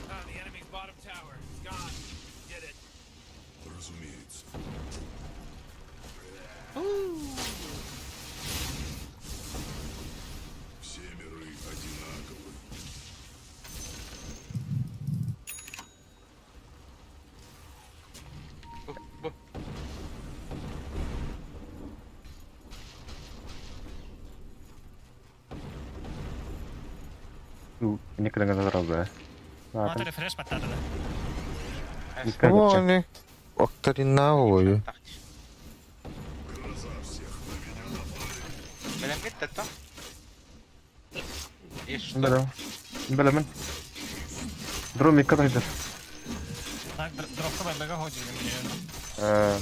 Ah, the enemy's bottom tower is gone. Did it. Разумеется. Все миры одинаковы. Никогда не да. Ну, это рефреш баттара, да. Они Октарина олою. Гроза всех на меня напали. Белем кетти то. Иш. Бля. Бля, Дром икки тайдыр. Так, дропка бага ходжи, мне. Э,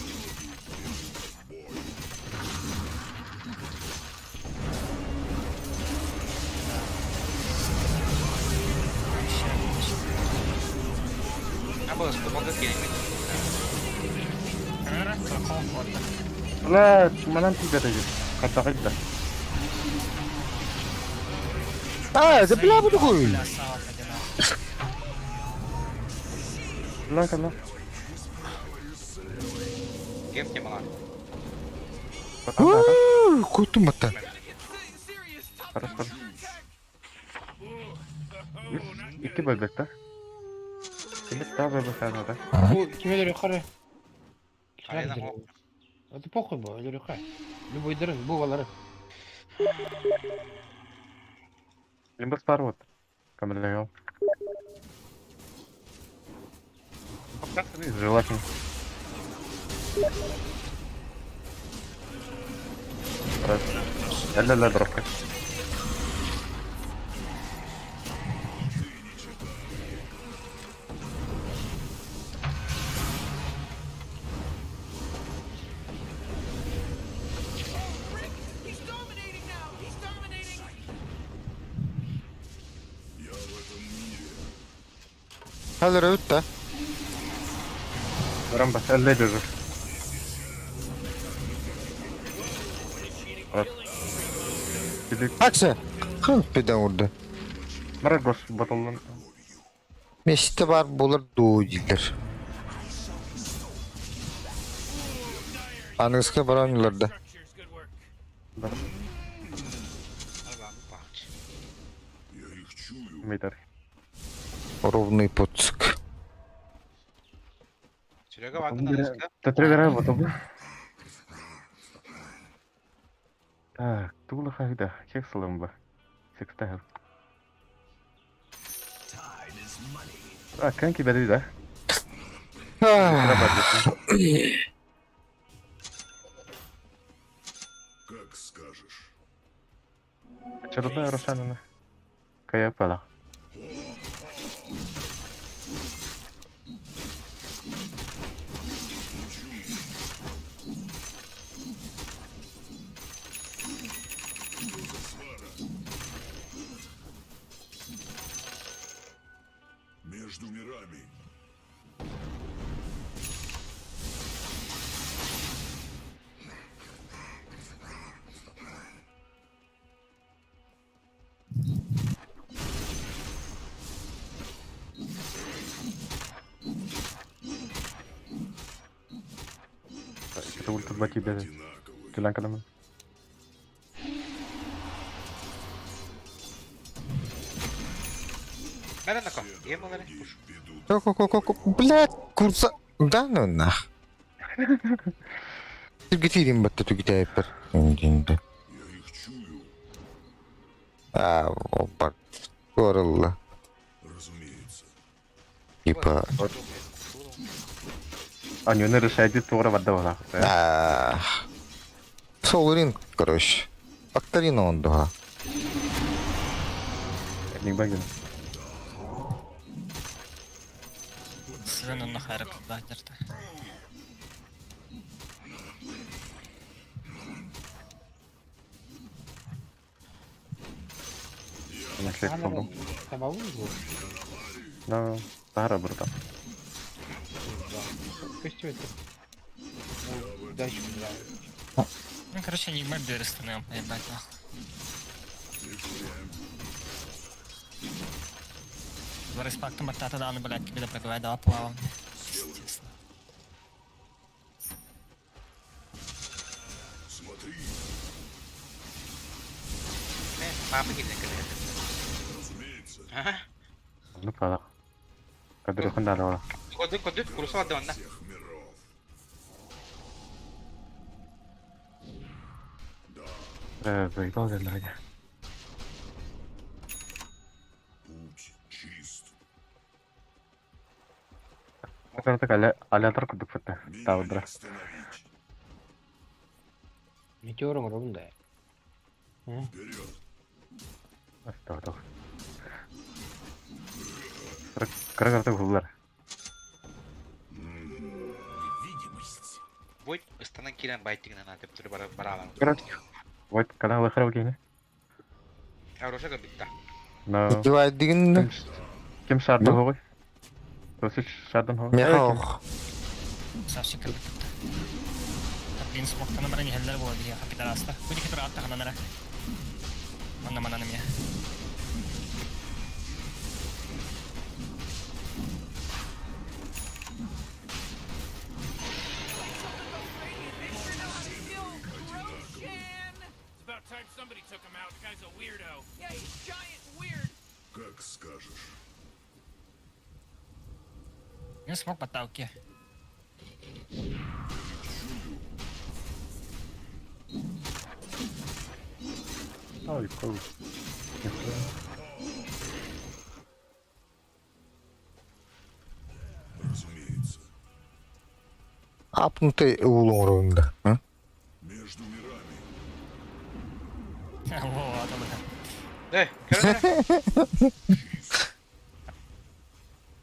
А было что могу кинуть. Камера, прокол, вот. Бля, манан тиде тайдыр. Катагыйда. А, это бля буду хуй. Бля, сава, одина. Бля, кана. Кем те мала? Кутум это. Хорошо. Икки бөлбек да. Кимит та бөлбек да. Бу ким өлөр юқары? Арена о. Это похуй бу, өлөр юқары. Любой дырын, бу балары. Лимбас бар вот. Камералар. Желательно. Раз. Ля-ля-ля, дропка. He's dominating now. He's dominating. Я в этом мире. Хәлер өтті. Рамба, ля держу. Раз. Акса. Хан педан урды. Марагос баталлан. Месте бар болар дуу дилер. Аныңызға бараныларда. Structures, good work. Я их чую. Митар. Ровный подск. Серега ватын аныска. Татрегара баталлан. Так, тула хайда, чек саламба. Секстайл. А, канки бәді да? Как скажешь. Чарда Рошанина. Каяпала. Между мирами. Катапульта два тебе. Тюлянка домой. Бәрін ако. Ем олары. Пуш. Ко-ко-ко-ко, блядь, курса... Да ну нах. Түргітирин батта түгітәйпір. Индинді. Я их чую. А, опа. Корылла. Разумеется. Типа... А не решает тура вода. А, Солрин, короче. Октарина он духа. Не багин. Свен он нахайра поддерта. Нашли фонду. Табалу был? Да, Тара, братан. Костю это. Дальше да. Ну, короче, не мобиль становим, поебать, нахуй. Борис фактом от да, ну, блядь, тебе пробивай, да, плавал. Естественно. Смотри. Папа келді кірді. Разумеется. Ага. Ну, правда. Кадрюхан дала. Коды, коды, курса вода онда. Всех миров. Да, Заебал, наверное. путь чист. Это алятор кудук фото. Меня Таудра. не остановить. Метеором ровно, да. Вперед. Астау. Кыргырты гуллар. Невидимость. Будь ыстанан кирен байтигінен атып түрі баралар. Вот канал Храугини. Хороша кабитта. Но Дивай дигин. кем шардан хогой? Тосич шардан хогой. Мехох. Савчик как будто. Блин, смог там набрать не хеллер было, я пидораста. Будет хитро атака на нара. Манна манна на меня. It's about time somebody took him out. The guy's a weirdo. Yeah, he's giant and weird. Как скажешь. Не смог подталки. Ой, круто. Разумеется. Апнутый улун рунда. Между мирами. Во, а там Э, көрді.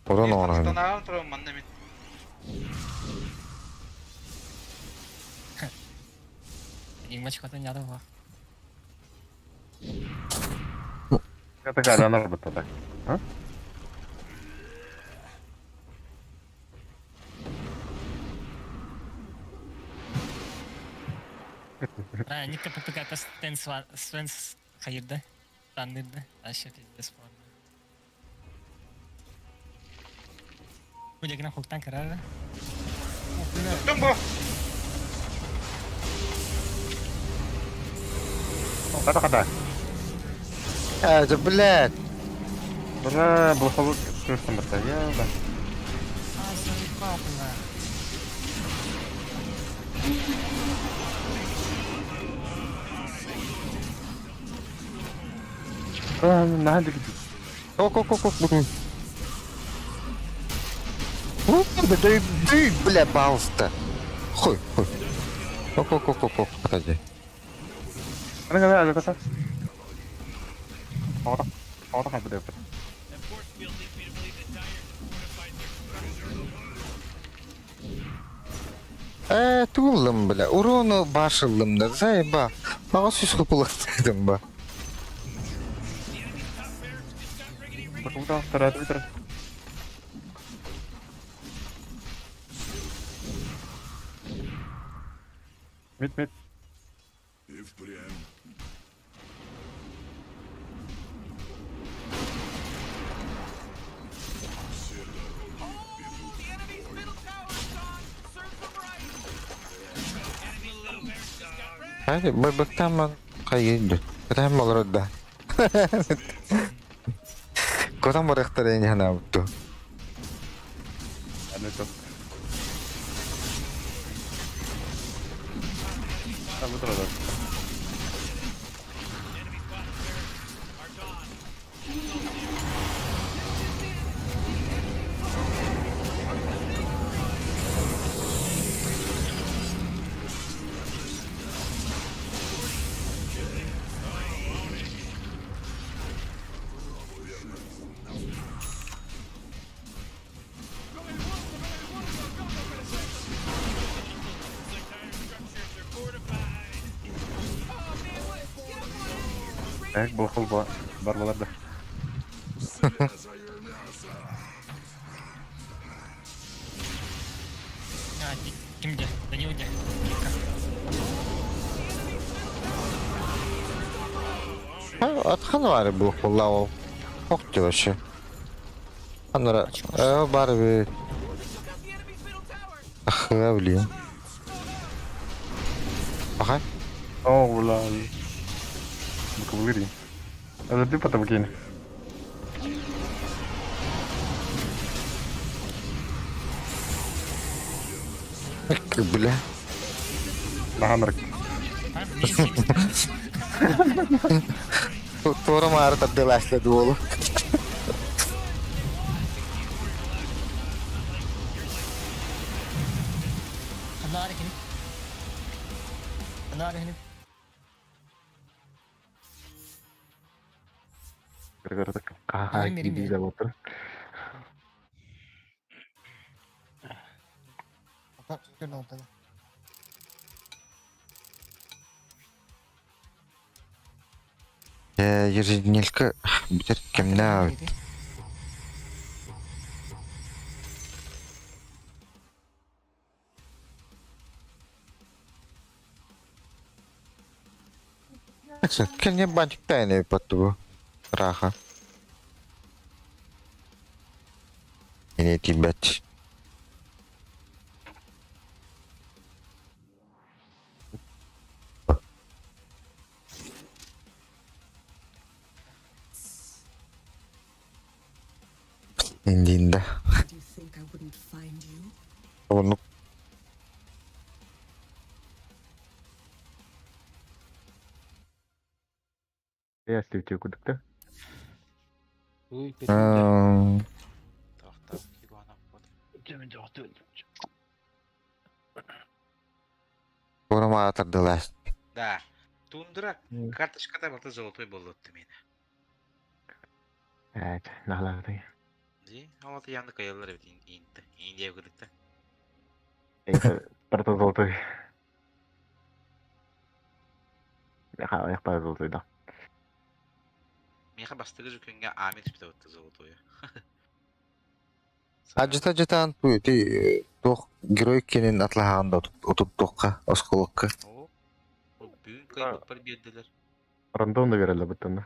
Урон орын. Ыстанаған тұрым манна мен. Энигмачка-то не надо Это такая она так. А? А, Ника ППК это Свенс Хаирда. Таннырда. А ще пиздец форма. Будет на хуктан карара. Тұм бұ. Када када. А, это, блядь. Бра, блоховый крышка мертва. Я да. А, заебал, бля. А, на Ок-ок-ок-ок. Да иди, бля, пожалуйста. Хуй, хуй. Оп, оп, оп, оп, оп, подожди. That force field leads me to believe that Dire have fortified their structure. Э, тулым, бля, урону башылым да, заеба. Мага сүз купулактырдым ба. The enemy's top barracks just got riggedy riggedy. Мид, мид. И впрямь. Все дороги ведут The enemy's middle tower is gone. Serve them right. Enemy little barracks just got wrecked. Hadi бактаман кайынды. Кытам олор да. Котам барыктар эни хана бутту. Enemy's bottom barracks are gone. Looks like dire structures are fortified. Oh man, what? Get up on it. Эх, был холба. Бар да. Свежее мясо. А, ким где? Данил где? Кика. Атхан бар бу куллау. Ок вообще. Анара, э, бар би. They took out the enemy's middle tower. Ах, блин. Ага. О, бля. Буквы. Это ты потом кинь. Бля. Наханрак. А, блин, Тура мары тардылашлады болу. Анара хини. Анара хини. Ага, Мири, мири. иди за Э, ежедневка битер кемнә. Кемне бантик тайны патту. Раха. Не тибет. Индинда. Do you think I wouldn't find you? Оны Я стивче кудыкта. Ой, петух. Тохтоо, кигуана бот. Тура мары тардылаш. Да. Тундра карточката барта золотой болот мен. Evet, нахлады. Ди, алаты янды каялар бит инт. Индия кудыкта. Барта золотой. Ха, я пара золотой, да. Меха бастыгы жүкөнгө Амир түптө бутты золотой. Ажыта жытан ти тох герой кенен атлаханда отуп тохка осколокка. О. Бүгүн кайбыт бар бердилер. Рандомно береле буттан.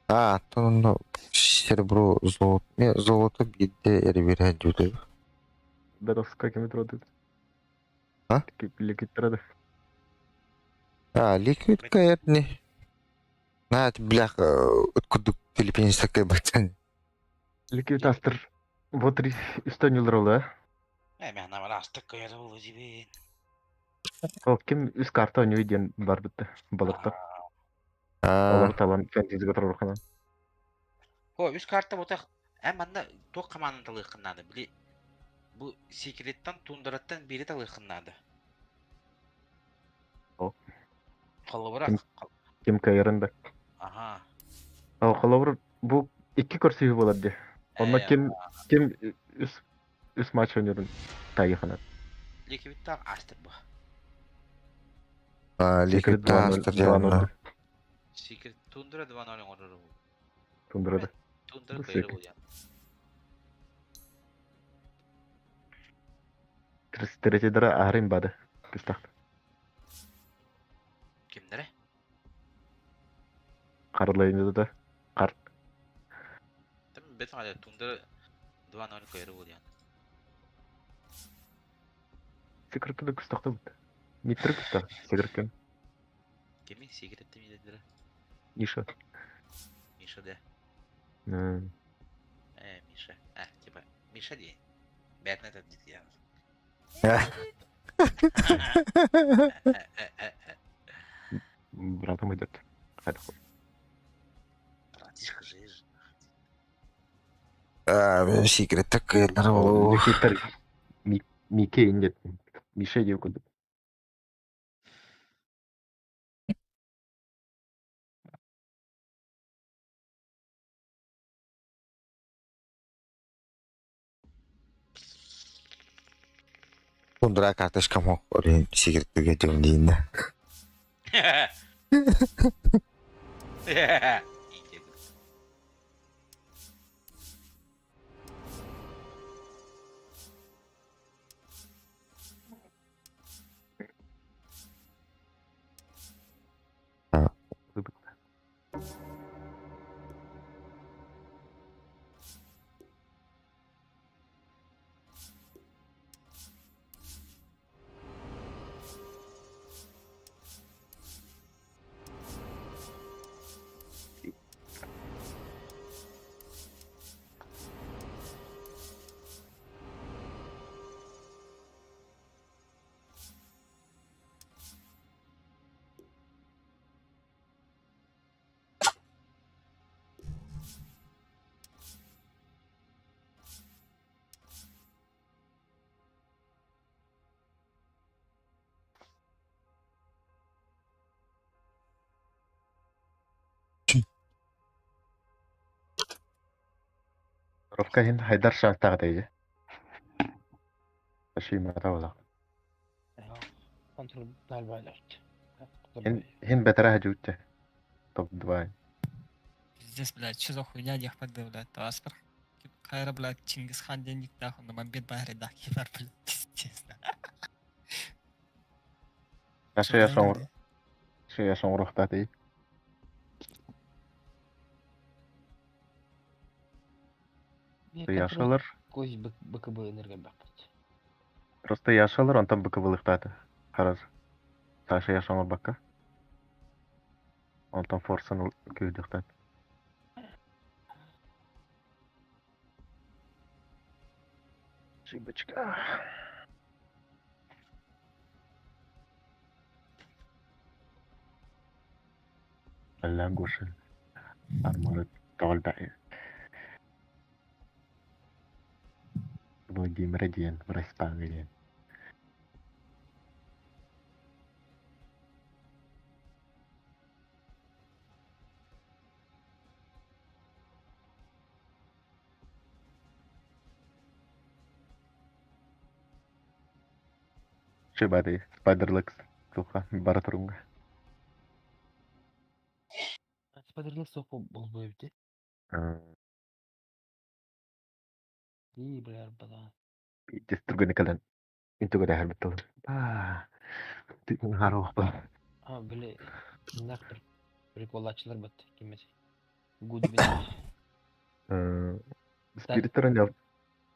А, то серебро, золото, не, золото бидде эрбире жүдө. Да, сколько метро тут? А? Ликвид А, ликвид каятни. На, блях, откуда филиппинец такой бацан. Ликвид астер. Вот три истонил да? Э, мен ана бар астык каялы болу жибин. Ол ким үс карта ойнуу диэн бар битте балыкта. А, Олар талан фэнтези турурханан. Хо, үс карта бота эм манна ток командан талык кыннады. Били Бу секреттан тундраттан биири талыаххын наада. О. Холобура, Ким, ким кыайарын да. Аха. Ол холобур бу икки көрсүһүү буолар дии. Онно Э, ким ким үс үс матч ойнуурун таайыханар. Ликвидтаах астер бу. А, Секрет Ликвид 2-0 Астер 2-0 Секрет тундра 2-0 оҥорор бу. Тундрада. Тундра Бу кыайар секрет. буолуо. Третьедара аарин бады. Кыстах. Кимнэрэ? Карлайны да. Кар. Там бет халя тундра 2-0 кыайар буолуо. Секретті да кыстахта бут. Миттер кыстах. Секреткен. Кими? Секретті мидедилер. Миша. Миша да. М, Э, Миша. А, типа, Миша дии. Бээтин этэр дии. Братом идет. Хайда. Братишка же. А, секрет кыайар буолуо. Ликвидтер Мике индет. Миша диye курдук. Тундра карточкам хок орин секреттерге дьон Ровка хин Хайдар шаактаах этэ Шимата Контрол далбайларт. Хин хин бэтэрэ хадьуутте. Топ 2. Пиздец, блядь, что за хуйня, дехпады, блядь, Аспер. Кайра, блядь, Чингисхан денег нахуй, на мобит багри, да, хибар, блядь, пиздец. Наша яшоҥ Шия яшоҥ Яшалар. Кость БКБ энергобахпыт. Просто яшалар онтон быкыбылыктааты. Хараз. Саша яшоҥор бакка. Онтон форсан күйдүхтэн. Шибочка. Алла Гоша. Арморы тоҕолбай. Владимир диэн, Распан диэн. Шибады, Спайдерлекс, туха, бара турунга. Спайдерлек соқпа болбой бите. И, бля, бада. Пиздец, түргені кэлэн. Интуга дэхэр баттал. Ба. Түгін харуах ба. А, бля, нах бір приколачылар бат кемесе. Гудвин. Спириттер не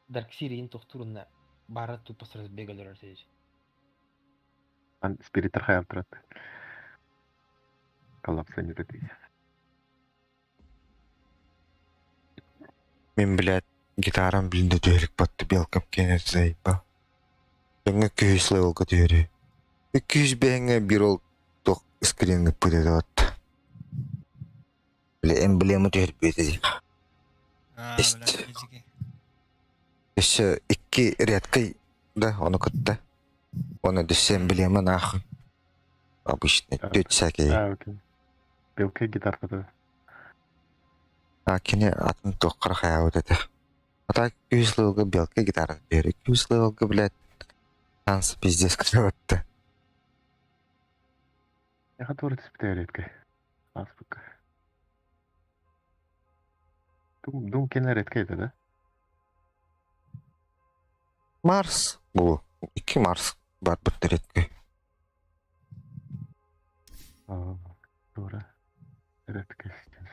Дарк Сирийн тохтурунна бара тупо с разбега сидеть. Спириттер хаям турат. Коллапса не рыты. Мин, блядь, гитарам билинде түһэрик батты белкам кенет заебал. Дьоҥҥо күһүс левелга түһэрүү. Күһүс бэһэҥҥэ биир ол туох скрин ыппыт этэ от. Бile эмблема түһэрбит этэ. А, Есть. блядь, физики. Өссө икки редкай да ону кытта. Оны өссө эмблема нахуй. Обычный түт всякие. А, окей. Белка гитарката. А кини атын туоххара хайаабыт этэ. А так үс лылга белка гитара бери. Үс лылга, блядь, танцы пиздец кырыватты. Я который түспүтэ редкай. Ааспыкка. Дум, дум кенә редкай это, да? Марс бу. Икки Марс бар бит редкай. А, Тура. Редкай сейчас.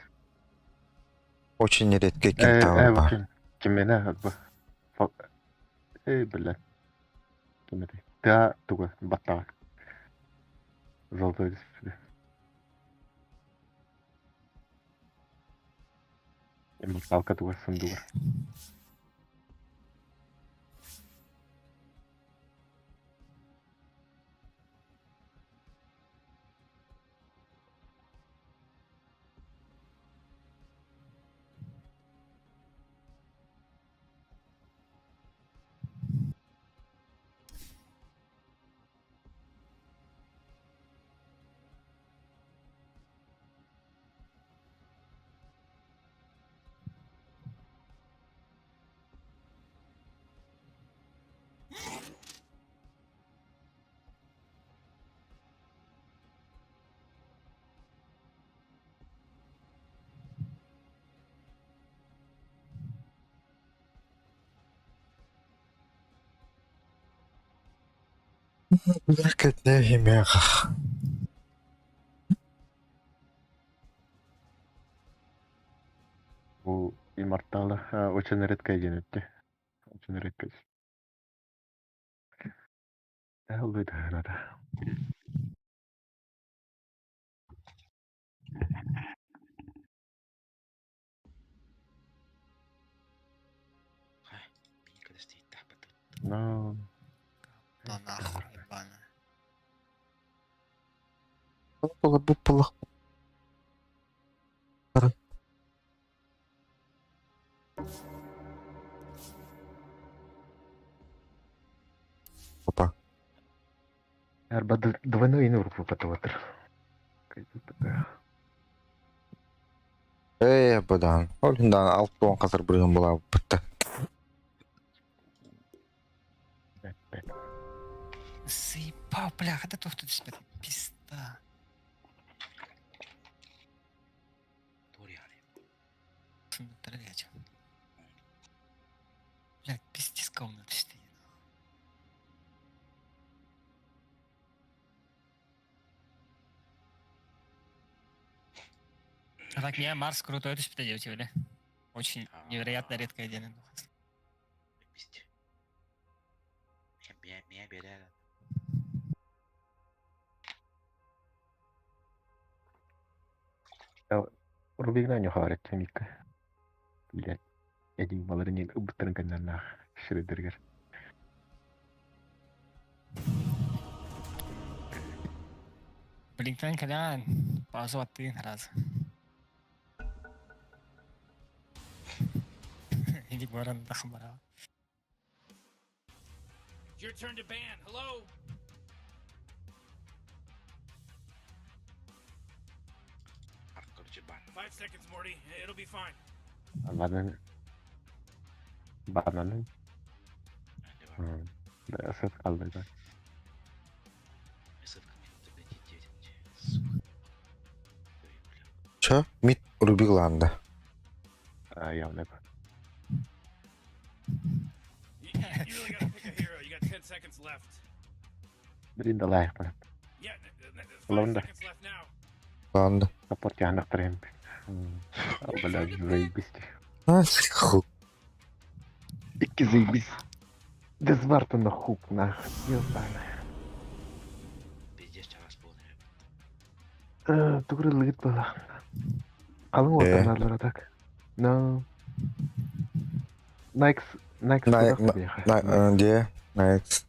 Очень редкий Э, кентавр э, бар. ким? Кимене бу. Эй, бля. Ким это? Та туга баттага. Золотой түспүтэ. Имморталка туга сундуга. Кэтнэ Бу иммортала очень редкая диэн этте. Очень редкая. Ыллыйда надо. No. Да нахуй, ебаная. Була Опа. Арба двойной инур выпадыватыр. Эй, бадан. Ол хиндан алт туон қазір бір була бітті. Заебал, бля, это тут түспэт. Пизда. Сундуктары дячу. Блядь, пиздец комната стоит. А так не, Марс крутой түспүтэ диэбит били. Очень невероятно редкое диэн. Меня бере. Рубигна не харит Мика. Блять. Эдин малырын убыттарын каннарнах шредергер. Блинктен калян. Паузу аттыын раз. Иди баран тахмара. It's your turn to ban. Hello? 5 seconds, Morty. It'll be fine. Банан. Бананы. Да, сет kaldı да. Чё? Мид Рубигланда. А, явно. You, you really gotta pick a hero. You got 10 seconds left. Блин, да лайк, брат. Yeah, 5 Лонда. seconds left now. Ланда. Саппорт яхнахтар Бля, заебись. А, хук. Икки заебись. Дезварта на хук, нах. Ёбаный. Пиздец, чагас буолар. Тугры лыгыт была. Қалың Э. отанарлар так. Но. Найкс, Найкс На, где? Найкс.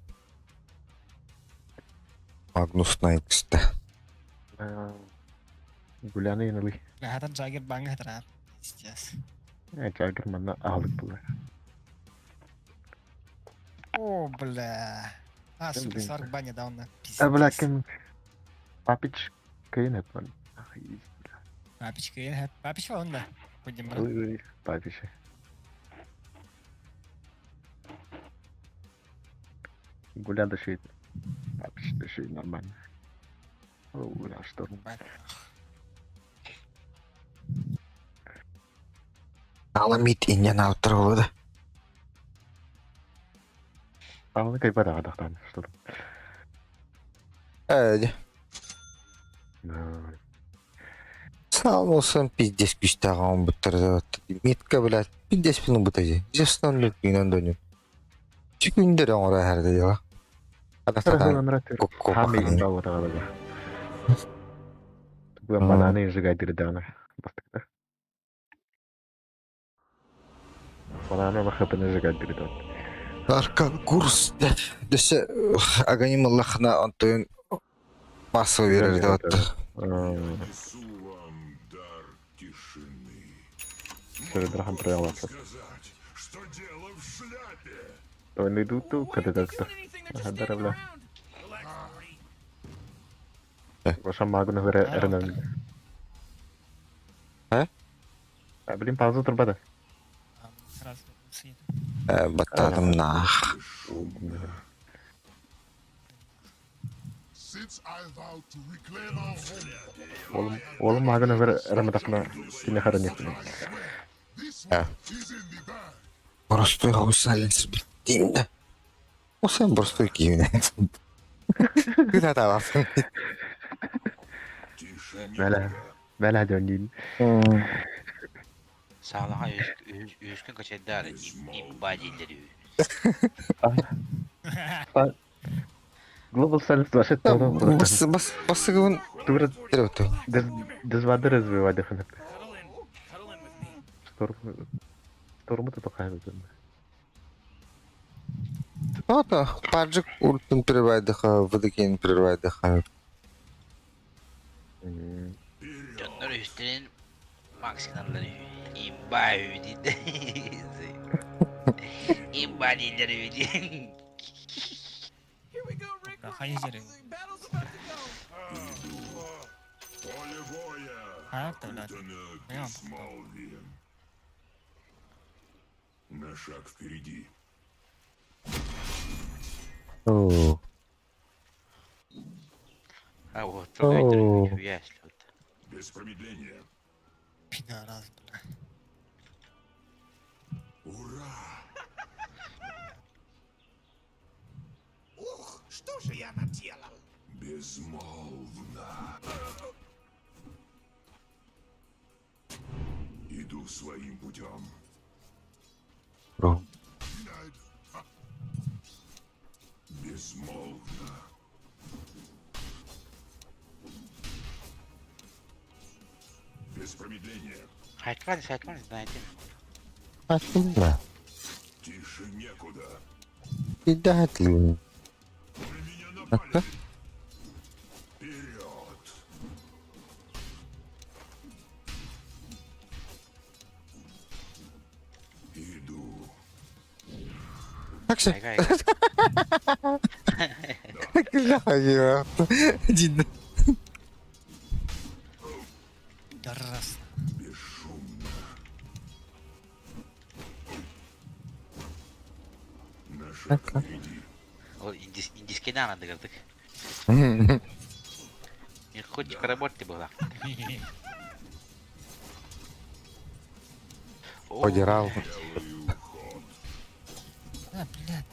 Магнус Найкс, да. Гуляны иналы. Бля, этот Джаггер банга хатырар. Пиздец. Джаггер манна аалык була. О, бля. А, сука, Сарк баня недавно. А, бля, Пиздец. ким... Папич кыйын эппин. Папичка, я... Папич он, да. Будем брат. Ой, Папич. Гуля дышит. Папич дышит нормально. О, бля, что? Аламит инен автор болды. Аны кайбар адактан, что? Әді. Сал болсын пиздец күштағын бұттырды. Метка, блядь, пиздец пінің бұтады. Жестан лүкінен дөнім. Чүкіндер оңыра әрді дела. Бананы сжигать дана. Бананы махапны сжигать дырдан. Аркан курс, Дөсе аганим Аллахна антойын массовый берер деп атты. Несу вам дар тишины. Шередрахам проявлаться. Сказать, что дело в шляпе. Ой, ну иду тут, когда как-то. Ага, даровля. Ваша магу на РН. А? А, блин, паузу турбада. Раз, съеду. Баттадым нах. Since I vowed to reclaim our home, Oğlum, oğlum магу на РН Кине харанит. this А. one is in the bag. Простой хаусалинс бит. О сен простой киімін. Күн аталасың. Бәлә, бәлә дөнин. Sağlağa üskün kaçırdılar. İmba dilleri. Global Silence вообще Бас бас басыгын Тура терөтө. Дозвады развивать их. Шторм. Штормы то такая. Ата, паджик уртын прервайдыха, выдыкен прервайдыха. Dönler üstünün maksimumları. İmba dedi. İmba dilleri dedi. Хайа жері. Поле боя А, это, блядь. окутано Я вам безмолвием. На шаг впереди. Оо. Ha o Oo. Без промедления. Пидорас, бля. Ура! Ух, что же я наделал? Безмолвно. Иду своим путем. Бро. Безмолвно. Без промедления. Haytman, haytman, знаете. Атында. Тише некуда. Идатлы. Атта. Вперед! Иду. Таксы. Дин. Пидорас. Бесшумно. На шаг впереди. O indis, indiskeni anladık artık. Хоть работать была. Одирал. А, блядь.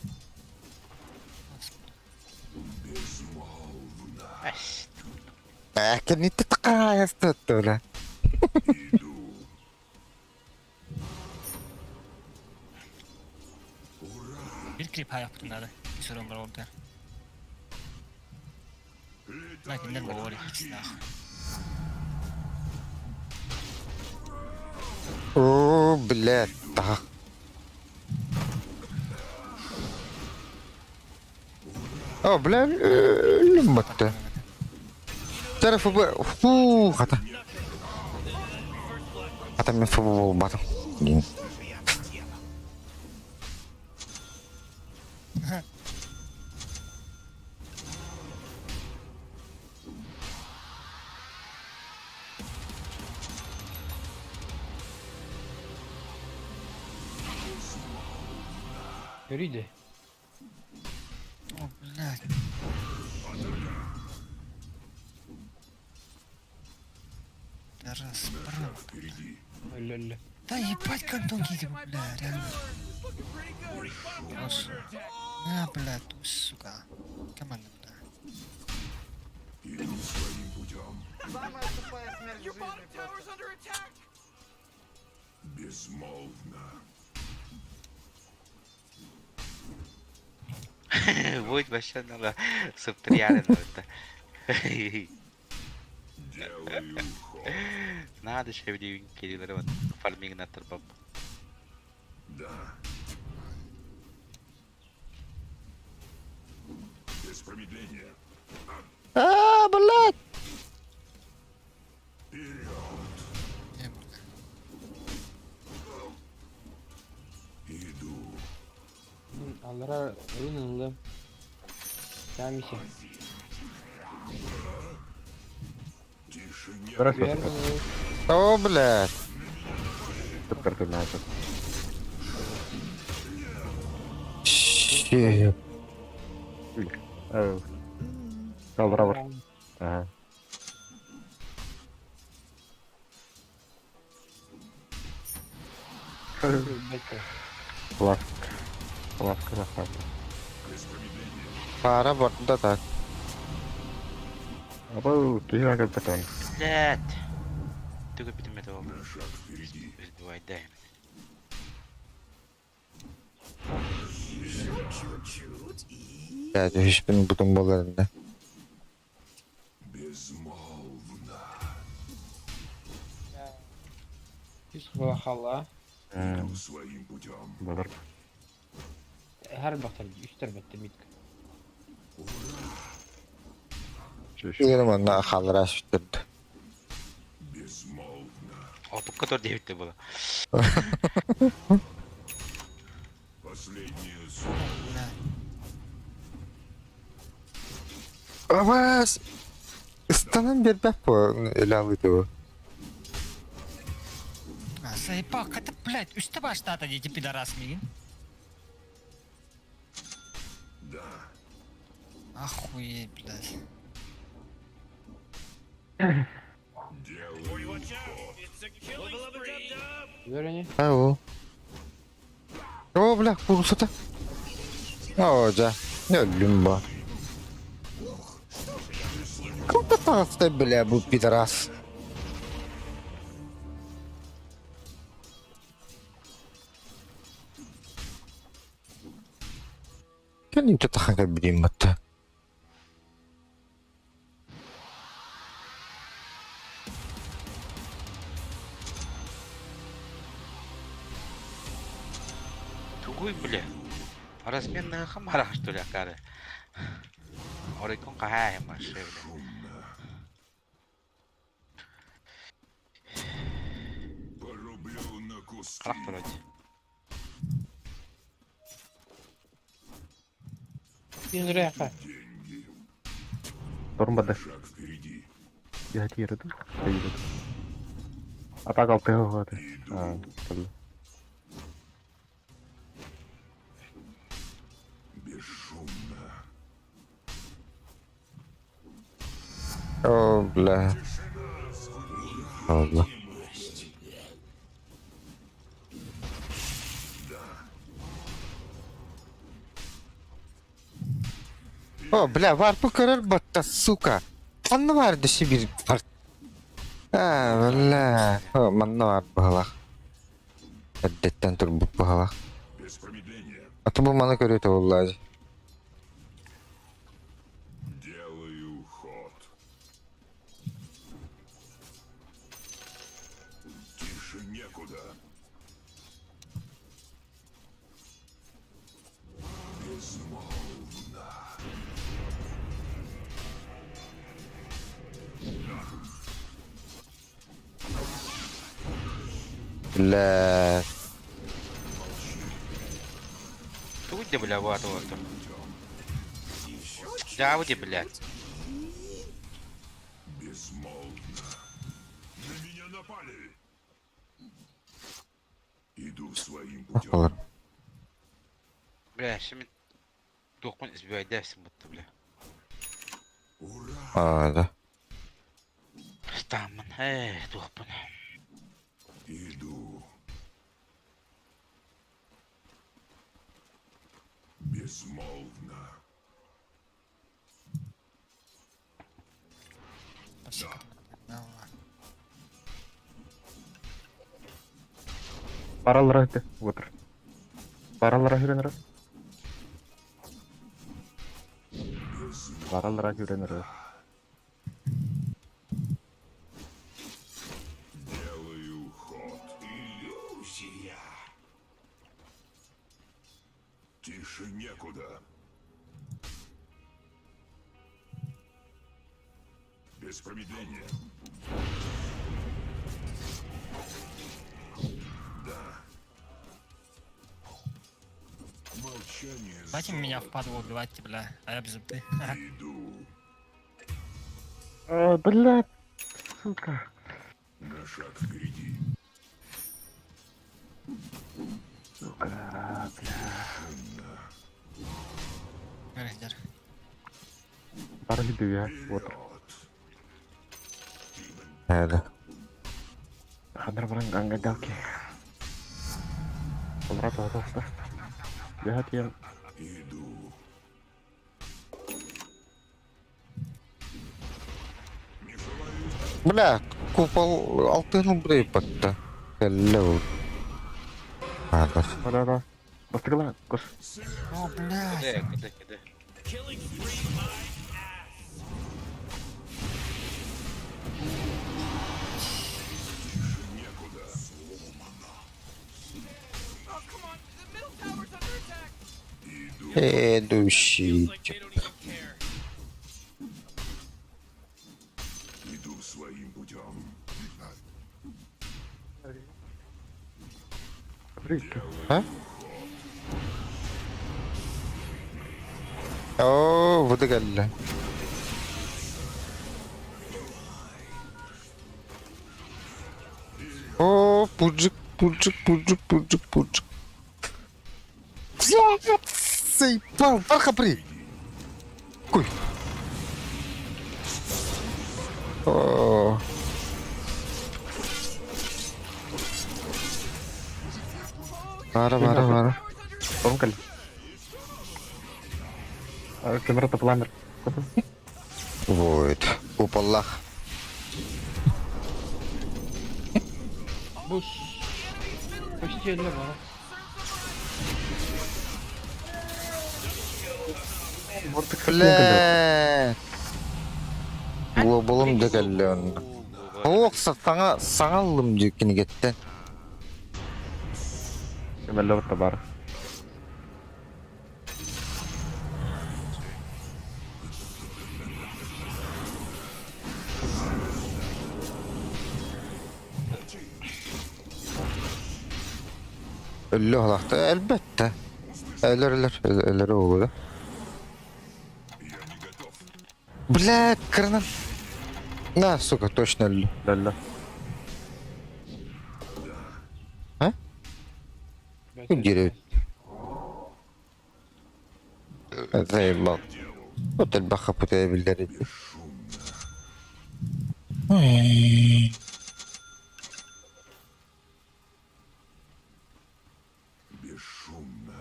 Әкені тұтқа аястыра. Bir klip hayat bunları. Bir sorun var orada. Lakin ne var ikisi О, блядь, так. О, бля, лүмбатты. Тарafı bu. Фу, хата. Хата мен фу болбадым. Дейін. Көрүйдэ. О, блядь. Раз, бро. Впереди. Өллө өллө. Да ебать как тонкий ты, бля, реально. Хорош. На, бля, ту, сука. Команда, бля. Иду своим путем. Самая тупая смерть в Your жизни bottom просто. tower's under attack. Безмолвно. Будет вообще надо субтриарен это. Делаю ход. Надо ще видео кирилл фарминг на турбо. Да. Без промедления. А, блядь! Вперед. Не, бля. Иду. Аллара ылын Камиси. Тише не. Здравствуйте. О, блядь! Координатор. Щи. Аллара бар. Ага. Лавка. Лавка захвата. Без промедления. Пара барда так. Абау, ты как потом. Блядь. Ты купить этого. На шаг впереди. Давай, дай. Блядь, үһүспүн бутун буолар да. Безмолвно. Үс хала. Иду своим путем. Балар. Her baktar үстер бетте митка. Чеш. Игрым онна халлара сүттэрдэ. Безмолвно. О, только то 9 было. Последнее слово. Бля. Абас! Ыстанан бербэп бу элалы тыбы. А, заебал, это, блядь, үсте баштата дети пидорас мигин. Да. Охуеть, блядь. Делаю ход. It's a killing spree. Göreni. Ау. О, бля, курсата. О, да. Не люмба. Куда ты, бля, бу пидорас? Кем ты таханка билим батта? Тугуй, бля. Разменная хамара, что ли, акары. Орикон кахая маши, бля. Шумно. Порублю на куски. Харах вроде. Bir liraya Деньги. Тормода. Шаг впереди. Я тирду. Тирду. А так алты. А, Иду. Бесшумно. О, бля. Ладно. О, бля, варпы көрөр батта, сука. Ханна бар дэши бир бар. А, бля. О, манна бар баһалах. Эддеттен турбут баһалах. Без промедления. Аты бу маны көрөтө боллаажы. Делаю ход. Тише некуда. Безмолвно. Бля. Тугуй, бля, вот, вот. Да, вот, блядь. Безмолвно. На меня напали. Иду своим путем. Олар. Бля, şimdi Тохпун избивайдайсың бутта, бля. А, да. Стаммын, э, тохпун. Иду. Безмолвно. Баралара өтө, отыр. Баралара хүрен ыры. Баралара хүрен ыры. Делаю ход. Иллюзия. Тише некуда. Без промедления. Да. Молчание. Давайте меня впадло убивать, бля. А я без ульты. Иду. А, блядь, сука. На шаг впереди. Сука, бля. Рейдер. Бара хүдү отыр. Да. Хандар баран ангадалки. Олра тоғыста. Я тием. Иду. Бля, купол алтын брейпатта. Hello. А, да. Да, да. Бастыгла, кош. О, блядь. Кыды, кыды, кыды. Killing spree my ass. Некуда. Сломано. Oh, come on. The middle tower's under attack. Идущий. Feels like they don't even care. Иду своим путем. А? О, выдыгали. О, пуджик, пуджик, пуджик, пуджик, пуджик. Заебал, барха при. Куй. О. Бара, бара, бара. Омкаль. Камера топланер. Вот. Куполах. Буш. Почти өллө бара. Бля. Глобалым да келді онна. Ох, саңа саңалым дүйкені кетті. Өмәлі отта бар. Өллі олақты, әлбәтті. Өлөр, өлөр, өлөр оғылы. Бля, кырынан. На, сука, точно өллі. Ләлі. А? Күндері. Заебал. Вот элбаха путая билдер. Бесшумно.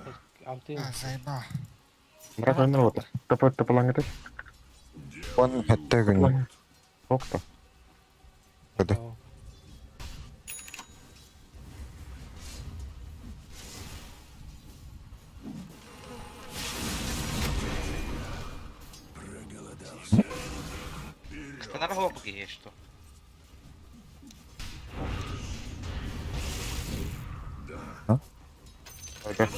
Алтын. А, заебал. Мұрат ойнар отыр. Топы топлаңыды. Он хәтта күн. Окта. Куда? Станар хопки что? Ага.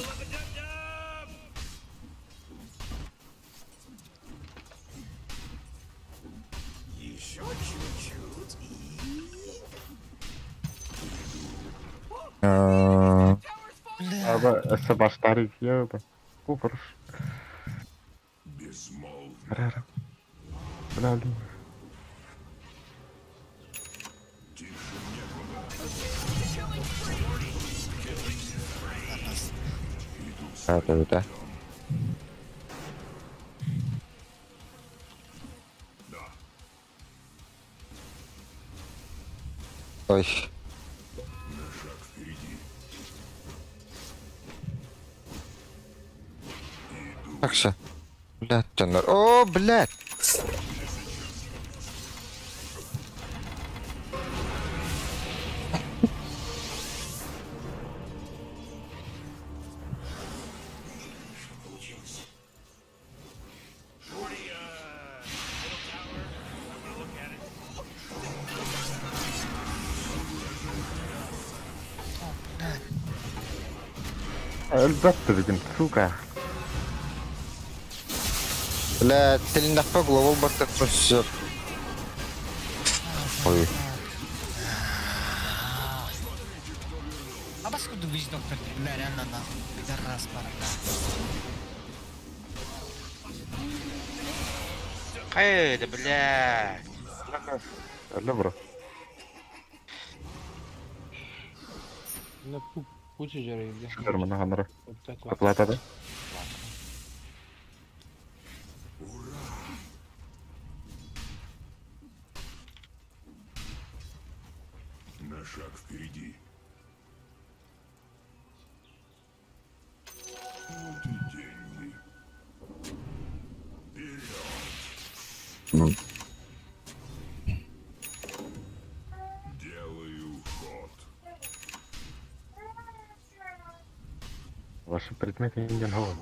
Еще чуть-чуть и... А, Аба, эссе баштары еба. Купырш. Безмолвно. Арара. Бля, бля. Тише некуда. Да, да, да. Ой. На шаг впереди. Такса. Блядь, дьоннор. О, блядь! Shorty, middle tower. I'm gonna look at it. Өлбөт бүгүн, сука. Блядь, тилиннэхпэ глобал баттахпын сөп. Ой. А бас курдук вич доктор, бля, реально нахуй, пидорас пара, бля. Хай, да блядь. Өлө бро. Ну, путь уже, Нормально, ханара. Вот так вот. Оплата, да? На шаг впереди. Вот и деньги. Вперед! Делаю ход. Ваши предметы не голод.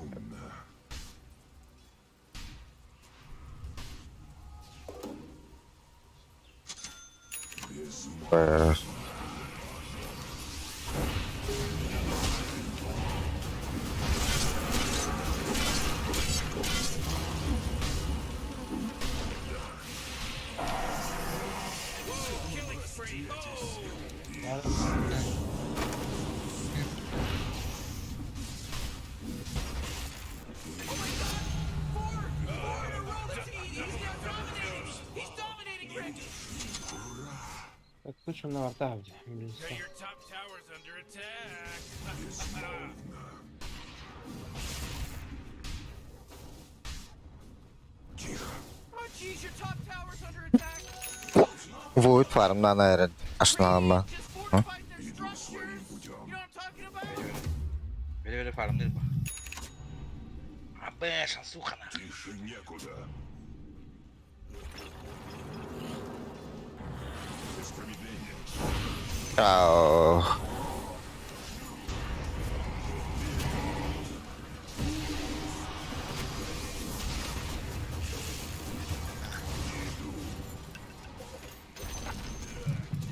He's dominating, Rick! Так, лучше на вартах, где, блин, Now your top tower's under attack. Oh jeez, your top tower's under attack. Void farmdan ayırın. Aşınalama. Just fortified their structures. You know what I'm talking about? Бери, бери, фарм, дырба. А, шансуха нахуй. Тише некуда. Без промедления. Ау.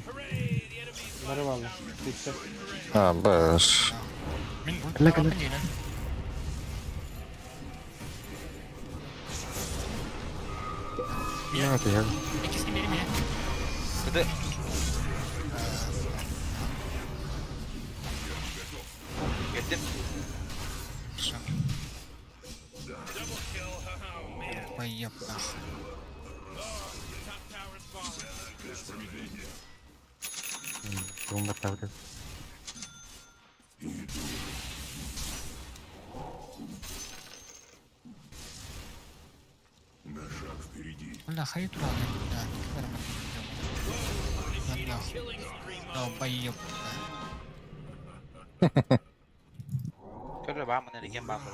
Hooray, the enemy's Взорвало. Ты всё. А, баш. Мин ультра дейін. Ну, это я. Иккисini benim ya. Кыды. Кеттим. Хорошо. double kill. Oh man, Ой, ёб нахуй. top tower's falling. Без промедления. Бомба ставлю. Иду. На шаг впереди. Бля, хай тураны, бля, нахуй. Killing spree mode. Долбоёб, Көрө баамын эриген баамын.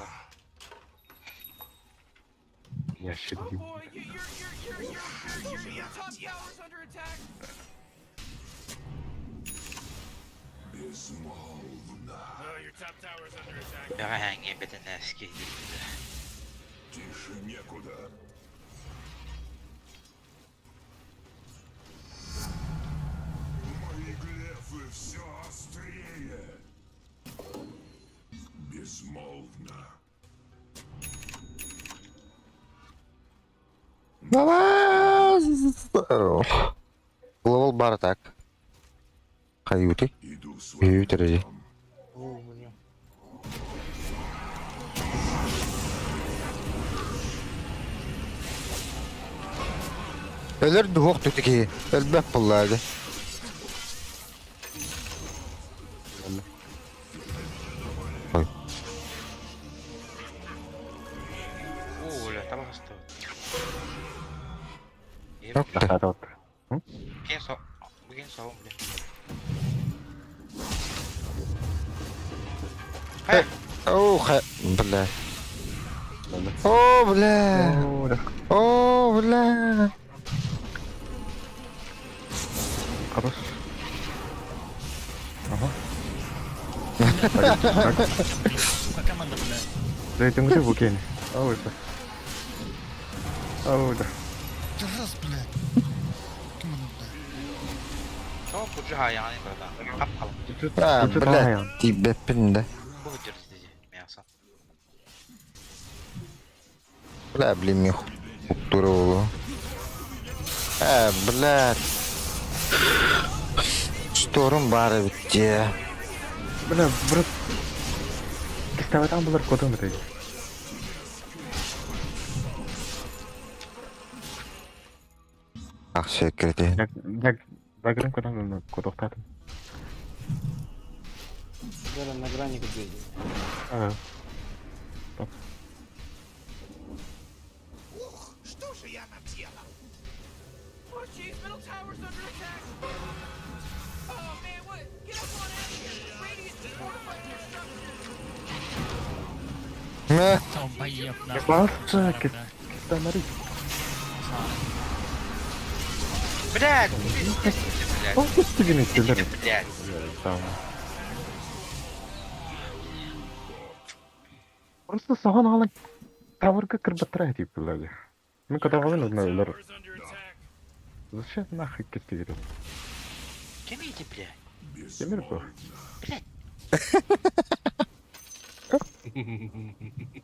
Я щит Oh boy, your top tower's under attack. Безмолвно. Oh, your top tower's under attack. Бага ханги бетенески. Тише некуда. Мои глефы все острее. Безмолвно. Давай! Глобал бар так. Хаюты. Иду своим Ютерези. путем. О, бля. Өлөр дух түтүки. Өлбөк буллады. Ой. О, бля, таба хасты. Ёпта. Рахат. Кен со, кен со, бля. О, бля. О, бля. О, бля. Хорош. Ага. Сука, команда, бля. Да это мы букени. Ау, это. Ау, да. Раз, блядь. Çok ucu hayani burada. Kapkalın. А, бля, тибеппин да. Bu hıcır sizi. Meyasa. Бля, блин, мех. Тура А, блядь. Шторм бары битте. Бля, брат. Киставатан булар котом это. Ах, секрети. Яг яг дагрым котом котохтатым. Даже на грани убили. А. Что же я наделал? Oh, jeez, middle tower's under attack. Oh, man, what? Get up on out of here. Radiant just fortified their structures. Мэ. Долбоеб, нахуй. Класса, Бля. кистанари. Блядь! Блядь. О, кистигини киллер. Блядь. Там. Просто сахан алан таврга кырбаттара тип булады. Ну когда вон одна лор. Tower's under attack. Зачем нахуй кистигини? Кем эти, блядь? Кемер бу. Блядь.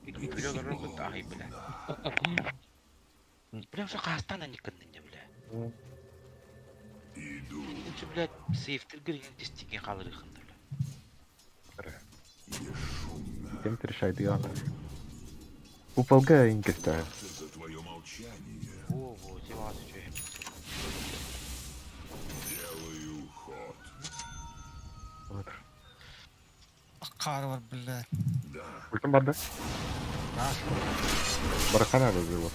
Блядь, руку тай, блядь. Бля, уже кастана не кынны, бля. Лучше, блядь, сейфтер грин тестиген қалыр ықынды, бля. Кем решайды я. Уполга инкеста. За твое молчание О, во, деваться, чё. делаю ход. Вот. Карвар, блядь. Ультам барды. Барахана вот.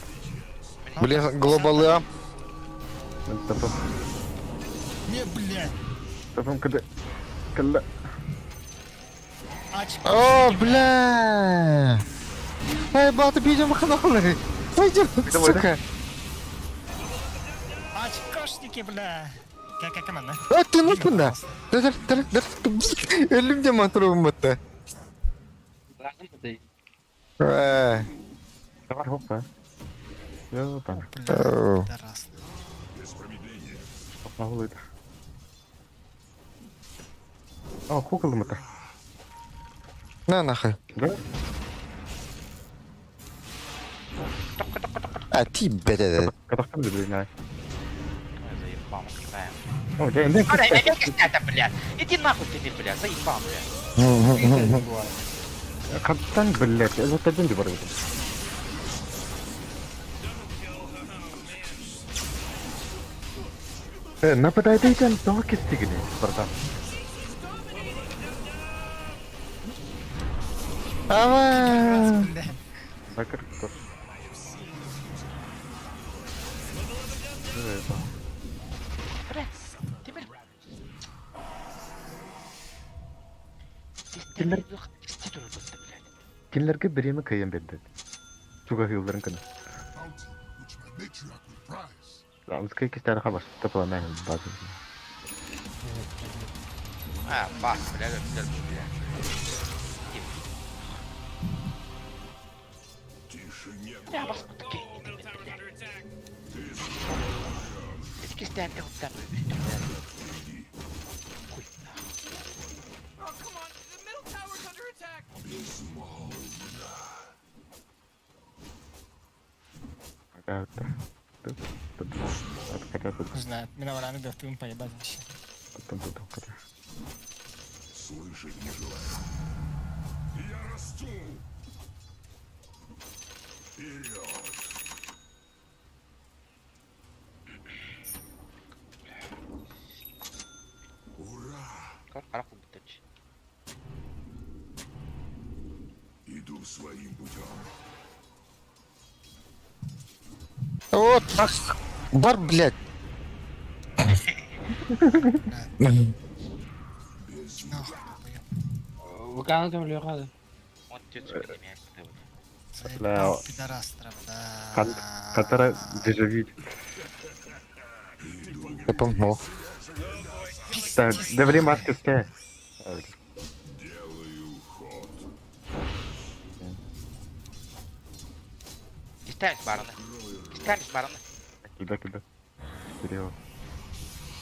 Блин, глобалы. Потом, Не, блядь. потом когда когда Очко. О, бля. Эй, баты, пойдем ханалы. Пойдем, сука. Очкошники, бля. Какая команда? А, ты ну куда? Да, да, да, да, Ölüm de бутта. Э, Давай, хопа. Я там. оу. Пидорас. Хопа, О, хукал мы-то. На нахуй. Да? А ты, блядь. Казахстан же, блин, Ой, заебал, какая. О, я не Бля, опять блядь. Иди нахуй ты, блядь, заебал, блядь. Казахстан, блядь, это один бар. Э, нападайте там кистигини, братан. Ава. Бля. Закр, Блядь, ты, блядь. Кимдер? Кисти турur блядь. Кинилерге биреме кыйын берди. Туга хыйларын кына. Bounty, which my matriarch would prize. Амскай кистер хабар, тапала базы. А, бас, блядь, блядь, блядь. Тише не Бля, бас, такие, Middle tower's under attack. Кистен, там, блядь. Хуй, нахуй. Oh, come on. The middle tower's under attack. Не знаю, меня вараны дохтым поебать вообще. Слышать не желаю. Я расту. Вперед. Ура! Как каракул битач. Иду своим путем. Вот, ах, бар, блядь. Нахуй, долбоеб. Выканатым легада. 14 секунд эмиэ кытыбыт. Бля, Пидорастра, кат- Катара дежавю. Потом, ну. Да, да маски сте. Кистәмис барыны. Кистәмис барыны. Куда, куда? Кирилл.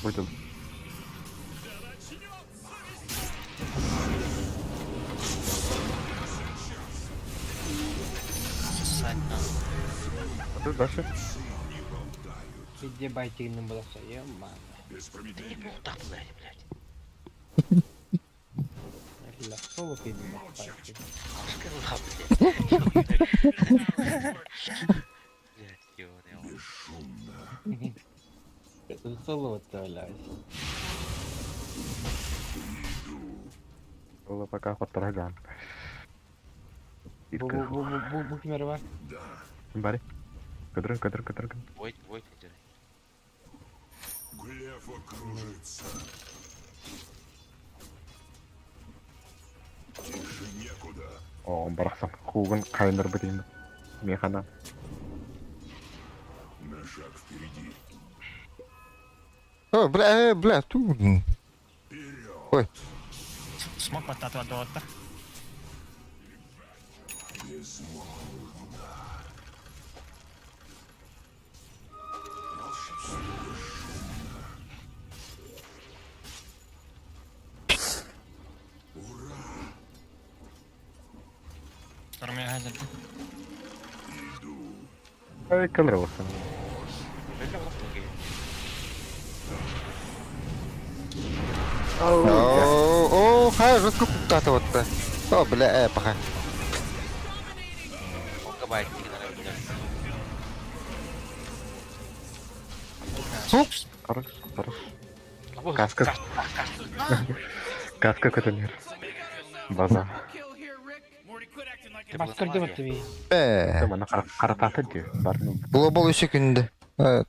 Будем. Сосать надо. А тут дальше? Где байтигным было все, ё-моё. Да не буду так, блядь, блядь. Бля, соло кыйдым байтиг. Ашкырла, блядь. Блядь, ёбаный рот. Соло отправляюсь. Было пока хотараган. Бу бу бу бу бу бу кимер бар. Бари. Кадры, кадры, кадры. Войт, войт, иди. Глефа кружится. Тише некуда. О, барахсан. Хуган кайнер битин. Механа. На шаг впереди. О, бля, бля, ту. Ой, Смог баттатыва доҕоттор. Безмолвно. Штормия газель. Ай, калроса. Бля, вот такие. О, о, хай, жестко куттатыватта. О, бля, пока. Онга байтигин ара блядь. Суп. Хорош, хорош. Лабо, Каска. кас, кас. Каска катанер. База. Kill here, Rick. Ты Бас была көрдүм магия. аттым. Э, Мана каратата ди. Барны. глобал еще күндө. Э,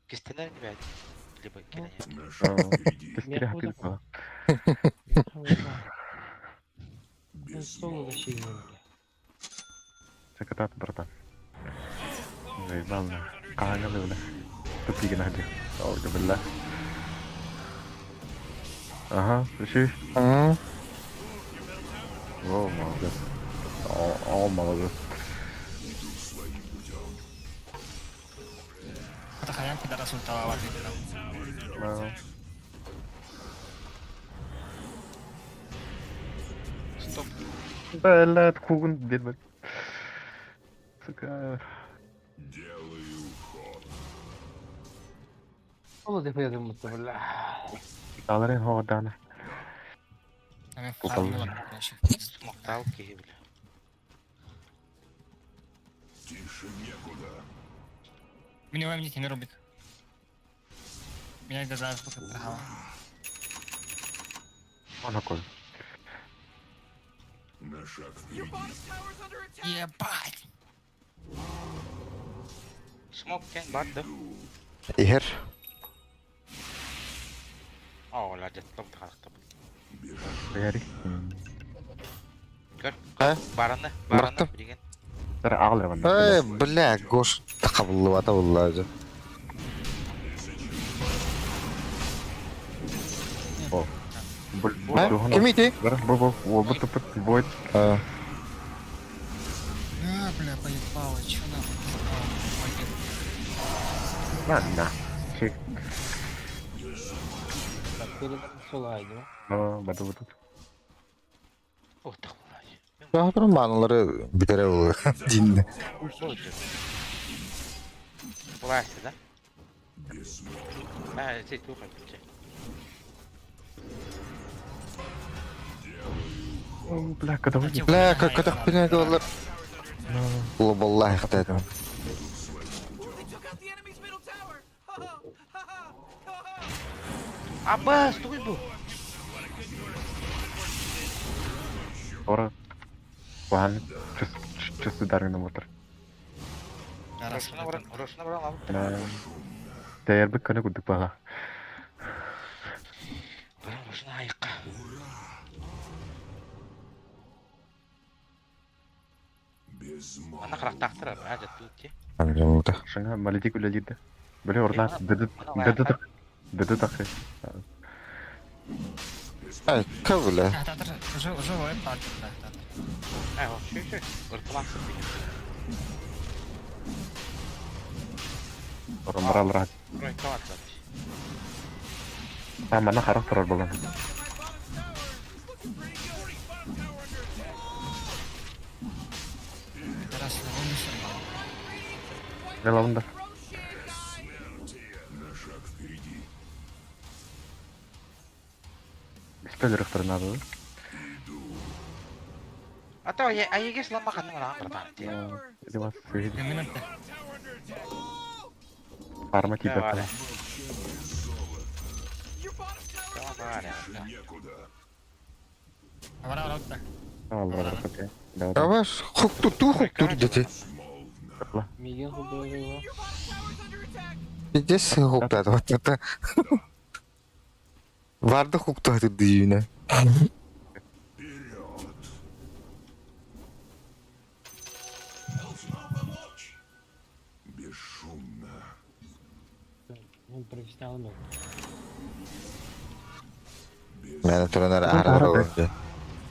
Кистенер не блядь. Либо кидание. На шаг впереди. Кистери хапил. Соло защитник. Секретар, братан. Заебал на. Каanga бля. Тупик на ди. О, бля. Ага, слышишь? М, О, молодец. О, о, молодец. Хата хайан пидорас ульталаабат Да. Стоп. Бля, кугун дед. Сука. Делаю ход. Соло деп ядым бля. Даларын хоодана. Ами Кутал. Смоктал киһи, бля. Тише некуда. Меня вам не рубит. Меня даже сколько прохала. Моноколь. На шаг Your впереди. bottom tower's under attack. Ебать! Смок кен бар да. Ихер. О, ла дед топ тахтап. Яри. Көр. А? Бараны, бараны Барттым. билген. Тара аглы ван. Э, бля, гош кабыллыбата булла. О. Бул. А? Ким ити? Бу бу бу бу туп будет. А, А, бля, поебало, чё нахуй? На на. Чи. Так, перед соло айдым. Но баду баду. О, так блядь. Rahatırın маналары битере булла. Динде. Булайсы, да? А, сей туха, че. О, бля, когда вы Бля, как это хуйня доллар. Глобал ихтадым. Ooh, they took out the enemy's middle tower. Ha ha ha ha ha. Абас, туй бу. Ора. Ван. Чис чис даргын мотор. Рошна баран, рошна баран алып. На. Тәйәр бик көне күдек бага. Баран рошна айыкка. Манна харахтаахтар аа дьаттыыр дии. Анжамыта. Шаңа малитик үлэлиирдэ. Били орнаат дыды дыды дыды тахы. Ай, кабыла. Татар уже уже ой бар татар. Э, шү шү. Ыртылан сыппы. Орон Рой кават А манна харах турар болан. Раз на Велавында. На шаг впереди. Спеллер надо. А то я а егес лама ханна мала братан. Дивас сүйді. Минутта. Арма тиді. Некуда. Авара авара. Алла рахат. Да. Даваш, хук ту хук ту дети. Миген художева. Здесь хук та вот это. Варда хук ту дүйүнэ. Вперед! Должно помочь. Бесшумно. Ну, профессионал был. Мен туранар арар olunca.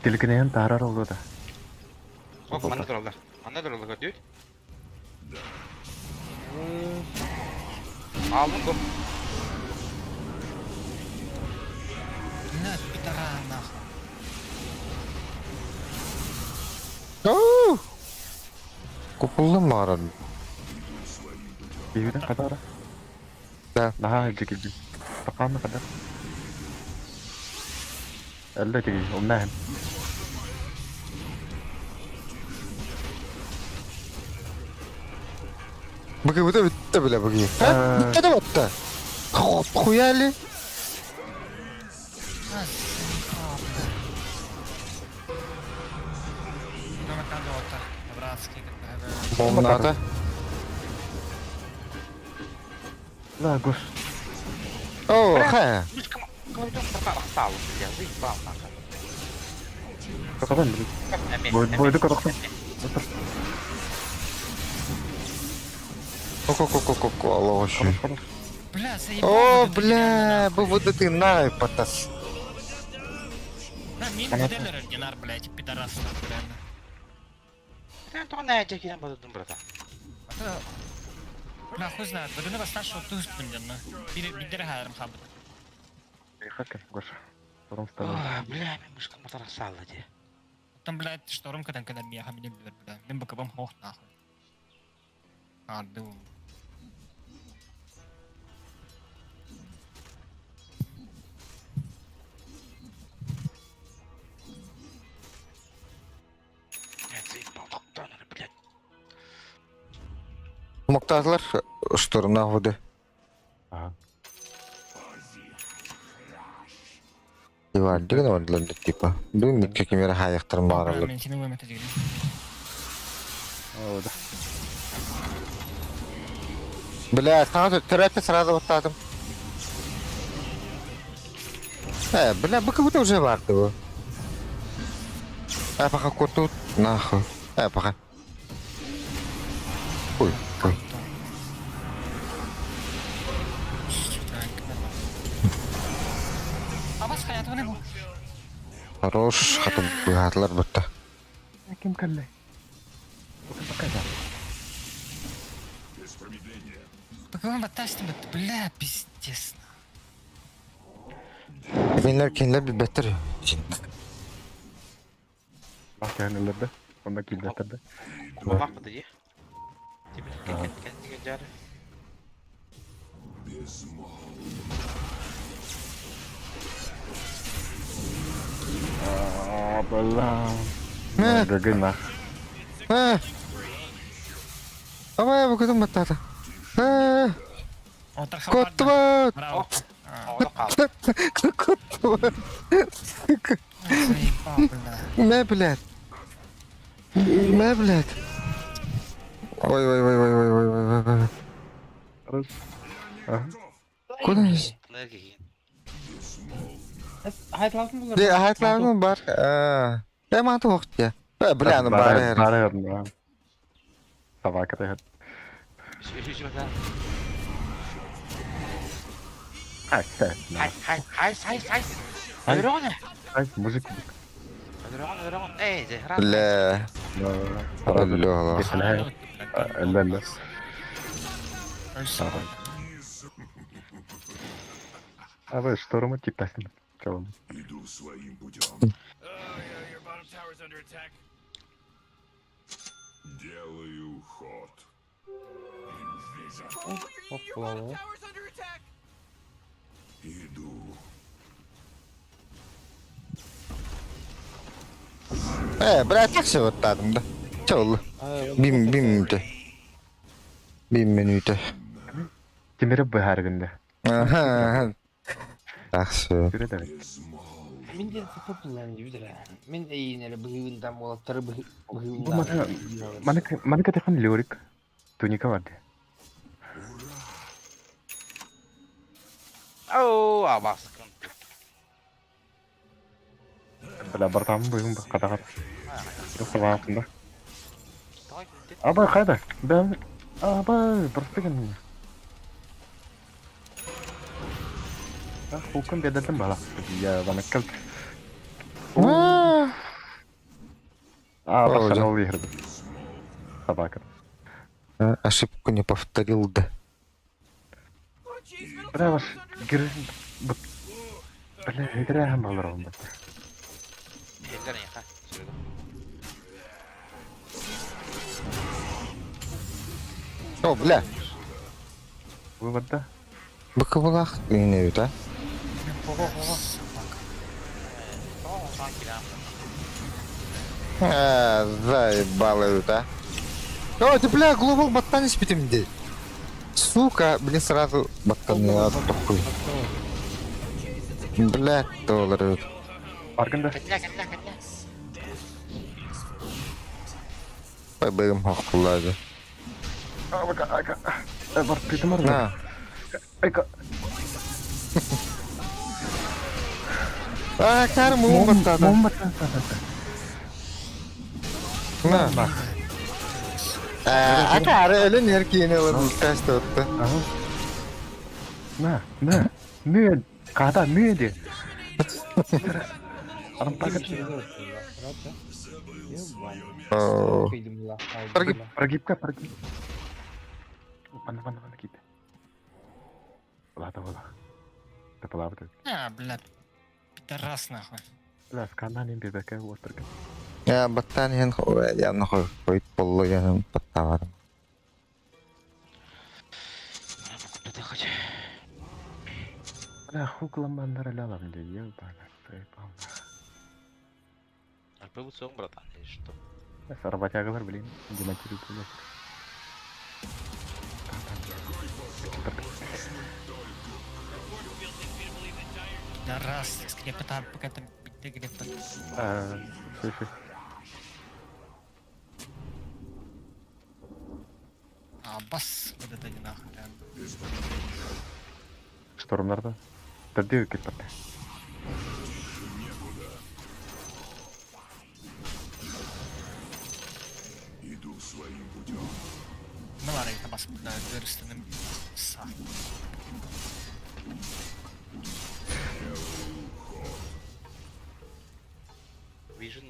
Телекинен тарар oldu да. Оп, манна тураллар. Манна тураллар көрдүт. Алдым бу. На, пидора нахуй. Оу! Купулдum mağaranın. Бейбіден қадара. Да. Наха жекелді. Тақаны қадар. Әлі теги, умнаһын. Быгы быта битте бile быгы. Ha? Bitti de bitti. Хуяли. Бомнада. Да, гос. О, ха. Какадан біліп. Бойды қорықтым. Ко-ко-ко-ко-ко, Аллах шүкір. Бля, заебал. О, бля, бу вот ты на потас. Да, мин модель ординар, блядь, пидорас, нахуй, реально. Бля, хуй знает, вот это старшего туз примерно. Бидер хайрам хабыт. Хакер, Гоша. Потом вставай. Бля, мен мышка мотора салла де. Там, блядь, шторм когда когда меха меня бля, бля. Мен бакабам хох нахуй. А, ду. Блядь. Моктазлар шторм нахуй. Ага. Ивар деген ордылар типа. Бүгін микке кемері хаяқтырым бағаралар. Мен сені өмете деген. О, да. Бля, саңа төрәтті сразу оттадым. Э, бля, бы как будто уже барды бу. Э, пока курту, нахуй. Э, пока. Ой, ой. Абас хаятыны бу. Хорош, хатым быһаатылар бутта. Ким калле? Пока. Без промедления. Бакабам баттастым, бля, пиздец. Кинилер кинилер билбеттер. Бак яғыныларды. Онда килбеттерді. Бак бу де. Тибил жары. А, бля. Мә. Гагына. Э. Абай, бу кызым баттады. Э, Отар коттубат. Браво. Ода кал. Коттубат. Заебал, бля. Мә, блядь. Мә, блядь. Ой, ой, ой, ой, ой, ой, ой, ой, ой. Хорош. Ага. Куда? Де, хайтларым бар. Э, маты оқты. Э, бля, аны бары. Бары. Собака тыһыт. Үс бата. Ай, Хай, хай, хай, хай, хай. Ай. Өлөрөҕүн ээ. Ай, мужик. Өлөрөҕүн, өлөрөҕүн. Эй, Зехран. Бля. Алло. Ла, ла. А вы шторма типтасин. Чего? Иду своим путем. Your bottom tower's under attack. Делаю ход. Oh, your bottom tower's under attack. Иду. Бля, так все вот так, да. Че oldu? Bir, bir minüte. Bir minüte. Тимири быһааргында. Aha. Так все. Сүрэ да. Мин диэн сапа буллаан дибит эрэ. Мин эйиин эрэ быһыыбын уолаттары Бу мана мана мана катахан лёрик. Туника барды. Оо, абаскын. Бля, бартам быһым катахат. Сабаахында. Аба кайда? Бен аба просто ген. Хукун бедатым бала. Я ванаккал. А, пошел выиграть. Собака. Ошибку не повторил, да. Бля, ваш гир... Бля, играем балрон. Эллер яха. О, бля. Вывод, да? Быкыбылах не да? А, заебало, да? О, ты, бля, глубок баттан испитим де. Сука, блин, сразу баттан не надо, похуй. Бля, доллары. Аргында. Катля, катля, катля. Поберем хохлады. Бар, придумал. На. Айка. А, карму баттада. На. А, кары өлін еркейін олар тәсті отты. На, на, мү, када мү де. Прогиб, прогибка, прогиб. Ванна, ванна, ванна, кит. Ладно, ладно. Да плавает. А, блядь. Пидорас нахуй. Бля, скананин бебеке отырган. Я баттан хен я нахуй қойып боллы я баттаварым. Бля, хукламандар лялам де, ебана, заебал. Арпы сон, братан, или что? Работягалар, блин, демонтируют, блядь. Пидорас, скрепота, пока там ты грепот. А, слушай. А, бас, вот это не нахуй, реально. Штормнарда. Тәрді кетпәтті. Иду своим путем. Ну ладно, это бас, да, вырастенным са. Vision,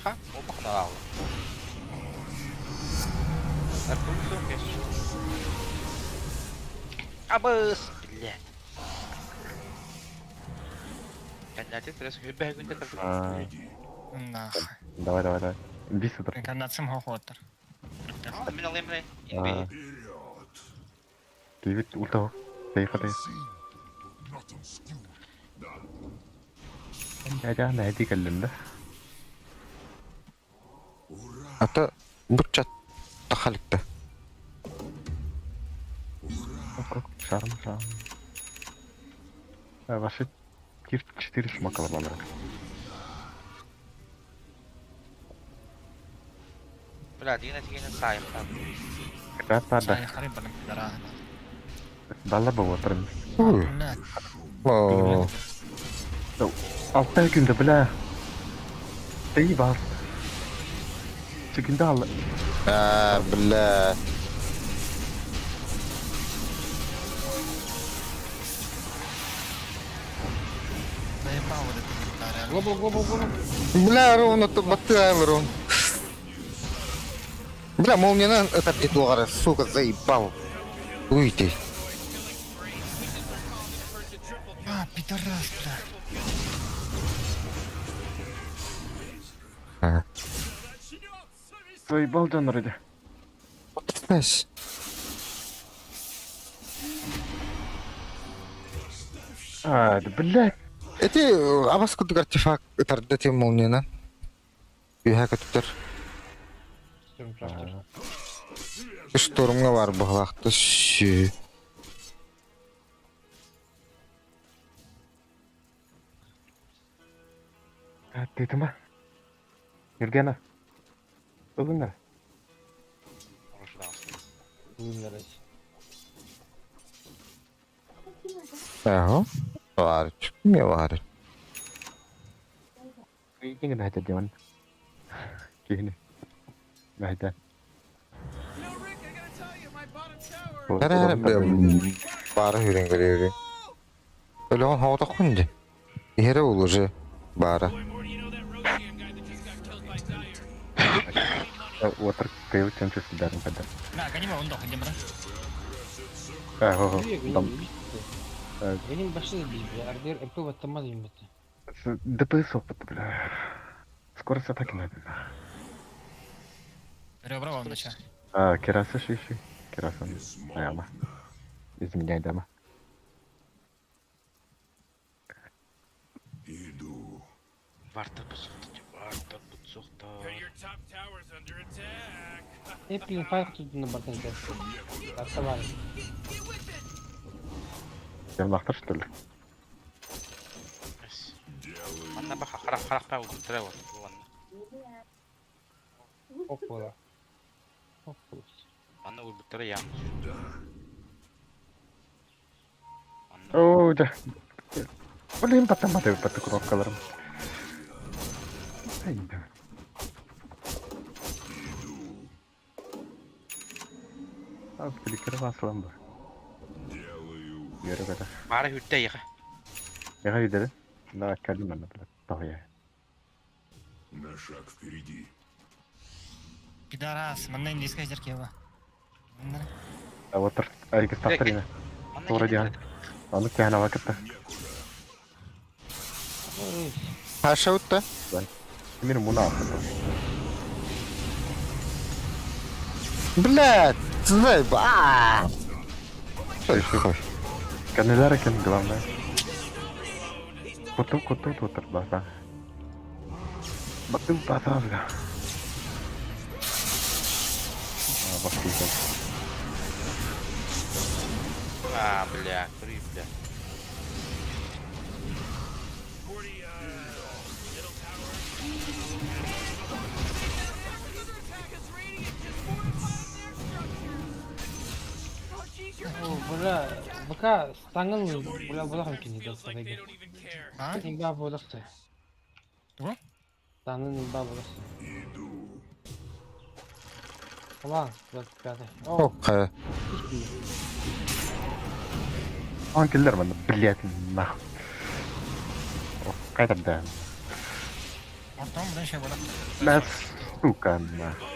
Ха, опа, на Арпы сон, конечно. Абыс, блядь. Нахуй. Давай, давай, давай. Бис отыр. Инкарнациям хохотер. Мен алайым, бля. Кивит ульта. Тейха тей. Я нәди кәллем да. Ата бутчат тахалыкта. Шарм, шарм. Ваши тир 4 шмакала балар. Бля, дигән дигән сайым. Да, да, да. Сай, харib балым пидора. Балла бу отырым. Блядь. О. Алтай күндө, бля. Ты бар. Секунда алла. А, бля. Заебал вот это гитара, реально. Глобал, глобал, глобал. Бля, ровно то баттыгаем рон. Бля, молнияны ытап кетуғары, сука, заебал. Уйти. А, пидорас, бля. А. Заебал Джан вроде. Знаешь, А, да блядь. эти абас кудук артефакт ытарда тем молнияны. Үйә көтүтер. Штурмкрафтер. Штормга бар бұғылақты. Шү. А, ты тума. Юргена. Ылыңар. Вымирать. Ага. Бар, чүкме бар. Кинге нахайта диван. Кихини. Нахайта. You know, Rick, I gotta tell you, my bottom tower. Бара бара хүрен көрөөрү. Өлөөн хоото хунди. Иһэрэ улужы бара. Boy, Morty, you know that Roshan guy that just got killed by Dire. Отыр кыйыл чемче сидарын када. Бля, гони он дохуй, бра. А, хо хо. Ганим, Там. Ганим башны забить, бля. РДР, РП в автомат ебать. ДПС опыт, бля. Скорость атаки надо. Ребра он начал. А, кераса шиши. Кераса. Аяма. Изменяй дама. Иду. Варта бутсухта, варта бутсухта. Your top tower's under attack. Э, блин, файл тут на борту Отставали. Get with it. Ямлахтар, что ли? Манна баха харах харах па утра вот. Манна. Около. Около. Манна улбутра ям. О, да. Блин, потом это под кнопкаларым. Ай, да. А, фликер васлан бар. Делаю Yürü kadar. Бара хүртэ яха. Ya gidelim. Daha kendim ben de Tabii. на шаг впереди. Пидорас, манна индийская зеркала. Отыр. Ay kıstahtar yine. Doğru diyor. Alık yani vakitte. Хаша утта. Benim bunu aldım. Бля, заеба. Ой, Kendiler erken главное. Kutu kutu tutur basa. Bakın basa bile. Aa bak güzel. А, бля, кури, бля. Under attack as Radiant just fortified their structures. Oh, jeez, your О, бля, ВК станган, бля, булахым кини feels like they да don't even care. А? Имба булахты. Что? Станын имба булахты. Иду. Ла, 25. О, Окей. Он киллер ben блядь нахуй. Кайда да. Ортом, блин, ще буду. La сука нахуй.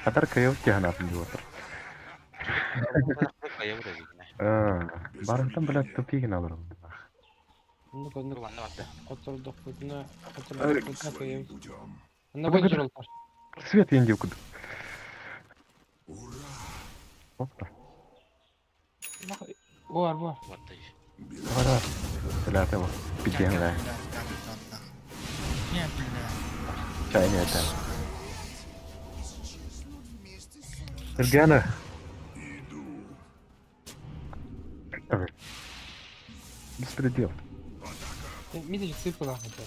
Kadar kayıp ki hanatın diyor. Барантан, блядь, тупигин алырым. ну-ка, ну-ка. Ладно, ладно. Котордок путна, котордок путна Своим кыйып. путем. Анда бой жолдар. Свет енде куды. Ура! Опа. Бар, бар. Вот ты. Давай, давай. Стріляти його. Підігнає. Не, бля. Чай не это. Сергеана. Давай. Беспредел. Мидич сыпала хотя.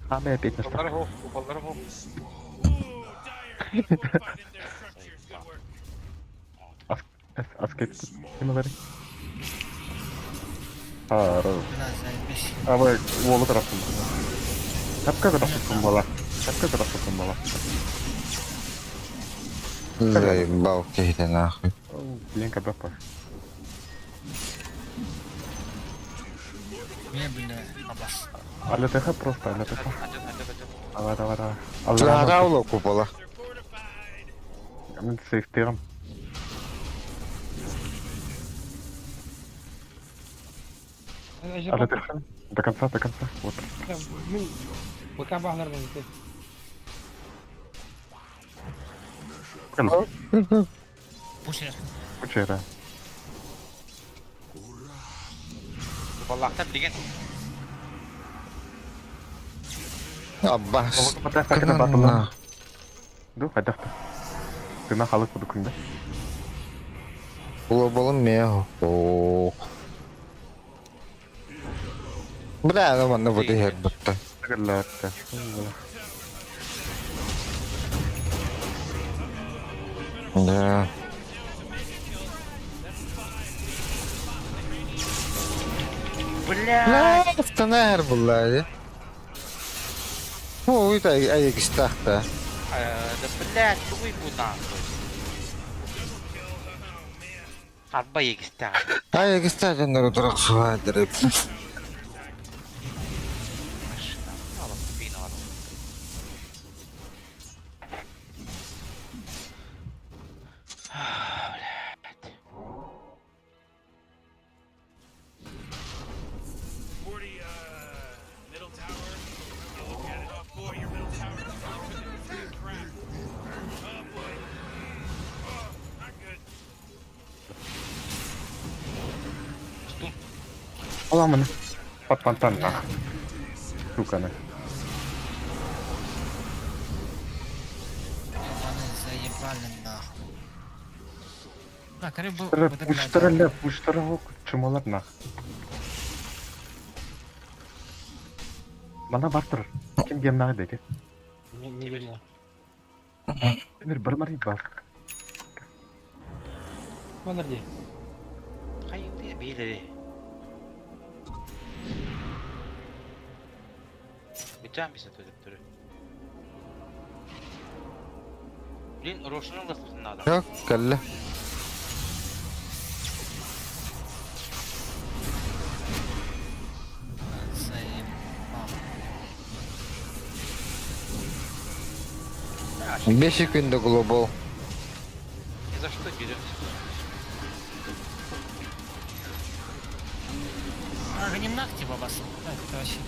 А, мы опять на Упаллар хо, упаллар хо. Ooh, Dire just fortified in their structures. Good work. Аскет. Кималары. Бля, заебись. Абы уолу тараппын. Тапка тараппын буола. Тапка тараппын буола. Заебал киһитэ нахуй. Блин, когда паш. Не, бля, абас. Аля ТХ просто, аля ТХ. Давай, давай, давай. Лара купола. Мен сейфтерім. Аля ТХ. До конца, до конца. Вот. Пока баглардан ити. Пушер. Пучера. Куполлаахтар билигин. Аббас. Ду, хайдах Тына халык кудукунда. Глобалым мех. Ох. Бля, ну манна бу дыһэр бутта. Да. Бля. Бля, станар булла. О, это айгистахта. Да блядь, тугуй бу нахуй. Арба егистаа. Айгистах дьоннору турах суһаадыр. Middle tower. You look at it. Oh boy, your middle tower is looking crap. Oh boy. Oh, not good. Аламын. Пат фонтан нах. Сука на. Ебаные заебали нахуй. Так, рыбу... Пуштырля, пуштырля, чумалар нах. Мана бартыр. Ким гемнағы деди? Не видно. Эмир бір мари бар. Балар ди. Хайы билери. Бүтән бисә төдүп Блин, Рошының да надо. Yok, кэллэ. Заебал. 5 күндө глобал. Ни за что деремся. А, не нахти бабас. Так, это вообще...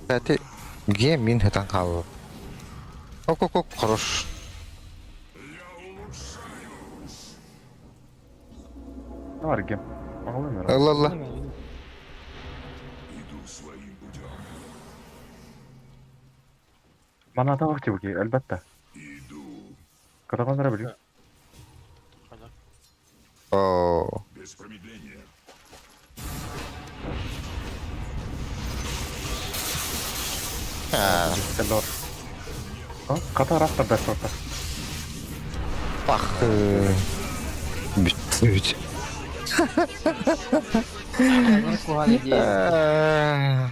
Кстати, где мин хэтан хаалла? Ок, ок, ок, хорош. Бар гем. Ағылын Ылла, ылла. Иду своим путем. Мана да вакты буки, әлбәттә. Иду. Катаган билим. О, Без промедления. А, Катар автор да сота. пах. Бүт. Куган идея.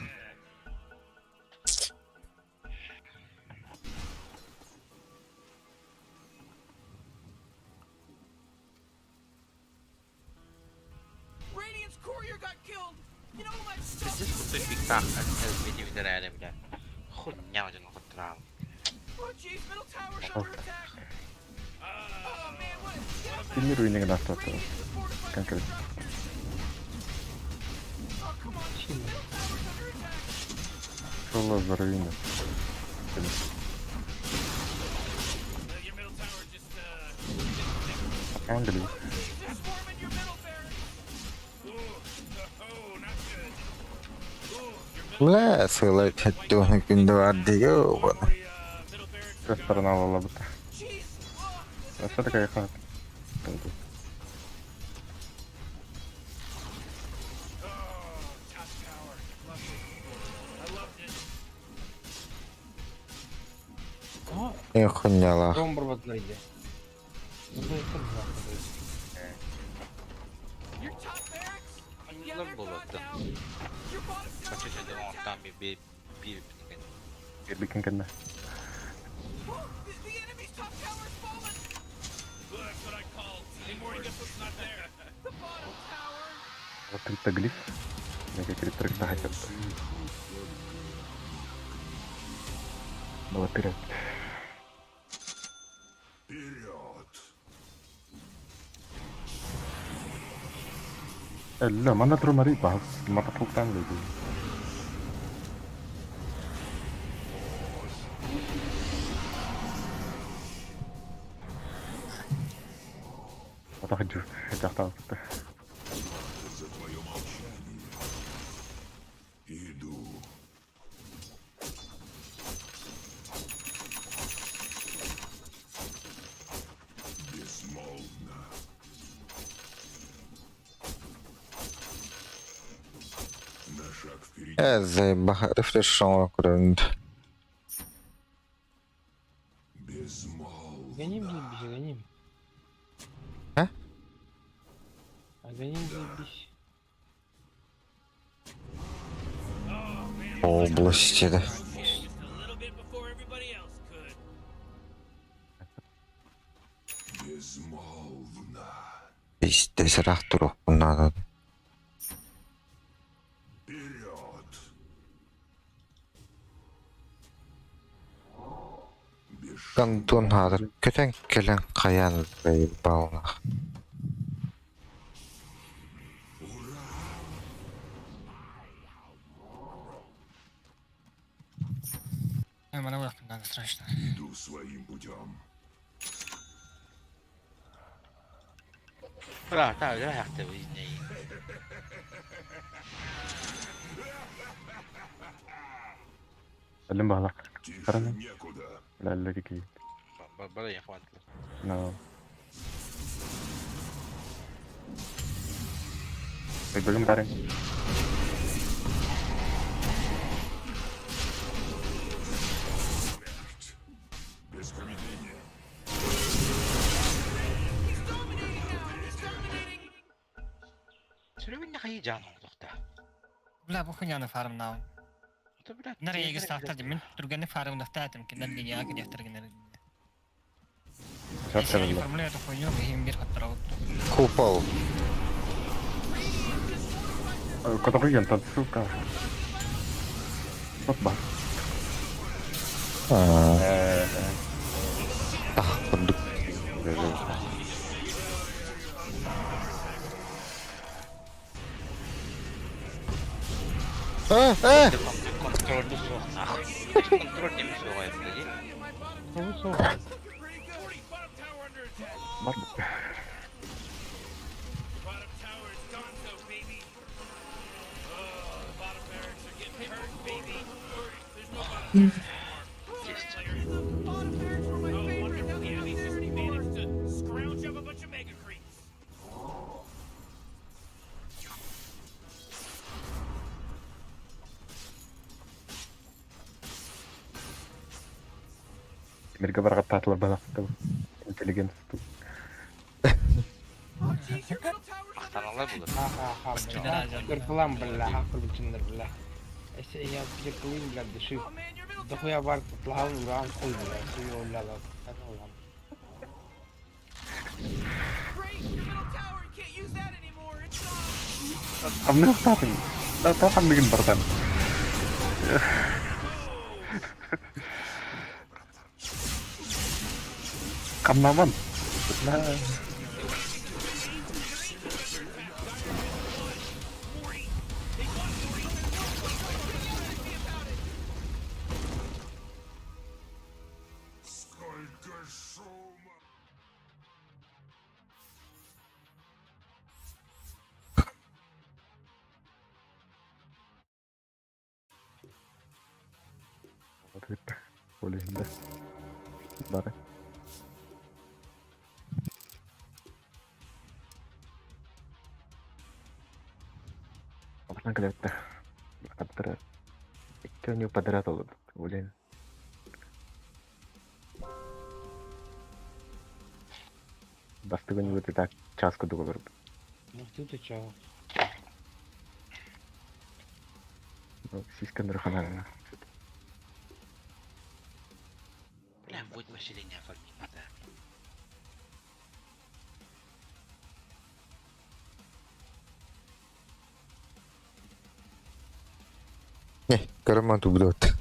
Radiant's courier got killed. You know my Пиздец, крутой пиктах. Видео бля. Хуйня один хутрал. Oh jeez, middle tower's under attack. Oh man, what? Get up Тимир уйнеген автор. Конкретно. Oh come on, middle tower's under attack. Шола за руины. Your middle tower just Англии. they're swarming your middle barracks. Ooh, oh, not good. Ooh, your middle Бля, сылай хэтtuhan күндө барды ёбана. middle barracks. Сторона лабыта. Jeez. Oh, А что такая хата? Хуйнялаах. Ром барбатылар иде. Your top barracks? Yeah, Аннылар they're gone буолуотта. now. Your bottom tower's Бача under дьэ attack. оҥортоон би би би Ирбикин кэннэ. Oh, the enemy's top tower's fallen. That's what I call ignoring what's not there. The bottom tower. Вот глиф. Мега криптор хотят. Балатыря. Вперед! Ла, манна турмари бас матапуктан леди. Атахджу, жахтал. За твое молчание. Иду. Безмолвно. На шаг впереди. Э, заебаха, рефреш оҥорон көрөбүн. Безмолвно. Гоним заебись, гоним. А? А гоним заебись. Области да. Just a little bit before everybody else could. Безмолвно. Пиздец, ыраах туруохпун наада. Вперед! Гандон хаатар көтөн кэлэн хайаан заебалнах. Ой, мана ылыахпын надо срочно. Иду своим путем. Бра, та өлө хакты бизне. Алым бала. Тише Караны. некуда. Ла ла дики. Бара яхватлар. На. Бөгөн барын. Смерть. Без промедления. He's dominating now. He's dominating. Сүрүн хайы жан оңдукта. Бля, бу хуйняны фармнаун. Это бля. Нар эйги сахтар мин түргэнник фармнахта этим кинер линияга кидиэхтэр гинер. Шаршарылла. Формуля эту хуйню бихим бир хаттарабыт. Купол. Котогуйан тан сука. Вот бар. Аа, тах курдук. А, а! Контроль суох нахуй. Контроль неме суох айбыта. Bottom tower under attack. Бар. Bottom tower is gonzo, baby. Oh, the bottom barracks are getting hurt, baby. Hurry, there's no bottom Есть. The bottom barracks were my Oh, favorite. wonderful. Now The they're not enemy's there just anymore. managed to scrounge up a bunch of mega creeps. Мерге барга татлар бала. Интеллигент. Oh, jeez, your middle tower's under Мактаналар булар. Ха-ха-ха, бля. Кыркылам, бля, хакыр бля. Эсе я пиркылым, бля, дыши. Oh man, your middle tower. Дохуя бар кутлаан уран хуй, бля. Суё, бля, ла. Great, your middle tower. You can't use that anymore. It's gone. Амны татын. Да татын деген бартан. Камнаман. Ла. Сколько шума! Олехинде. Бары. Абынан кэлэттэ. Аттара. Икки подряд олур. Блин. Бастакы ньугу так час курдук олорбут. Ну ты ты чё? Сиська нырханарына. Бля, вот поселение оформить надо. Не, карман тубдот.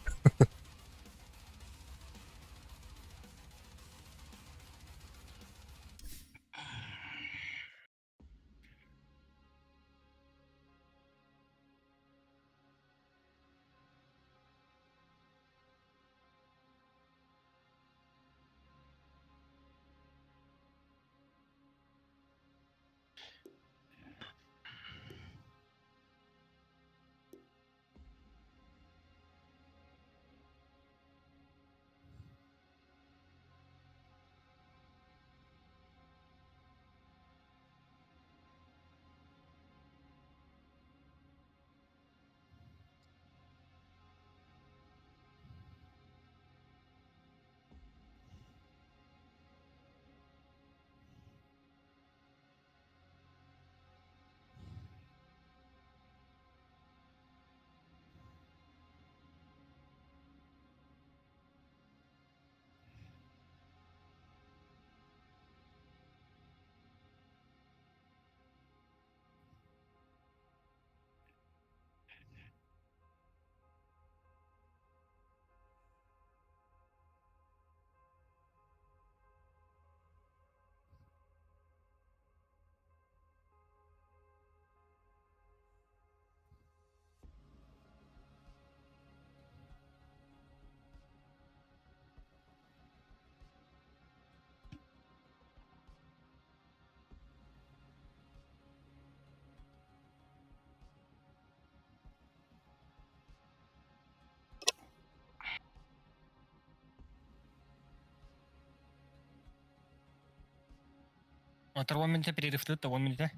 Отор 10 минута перерыв тут, 10 минута.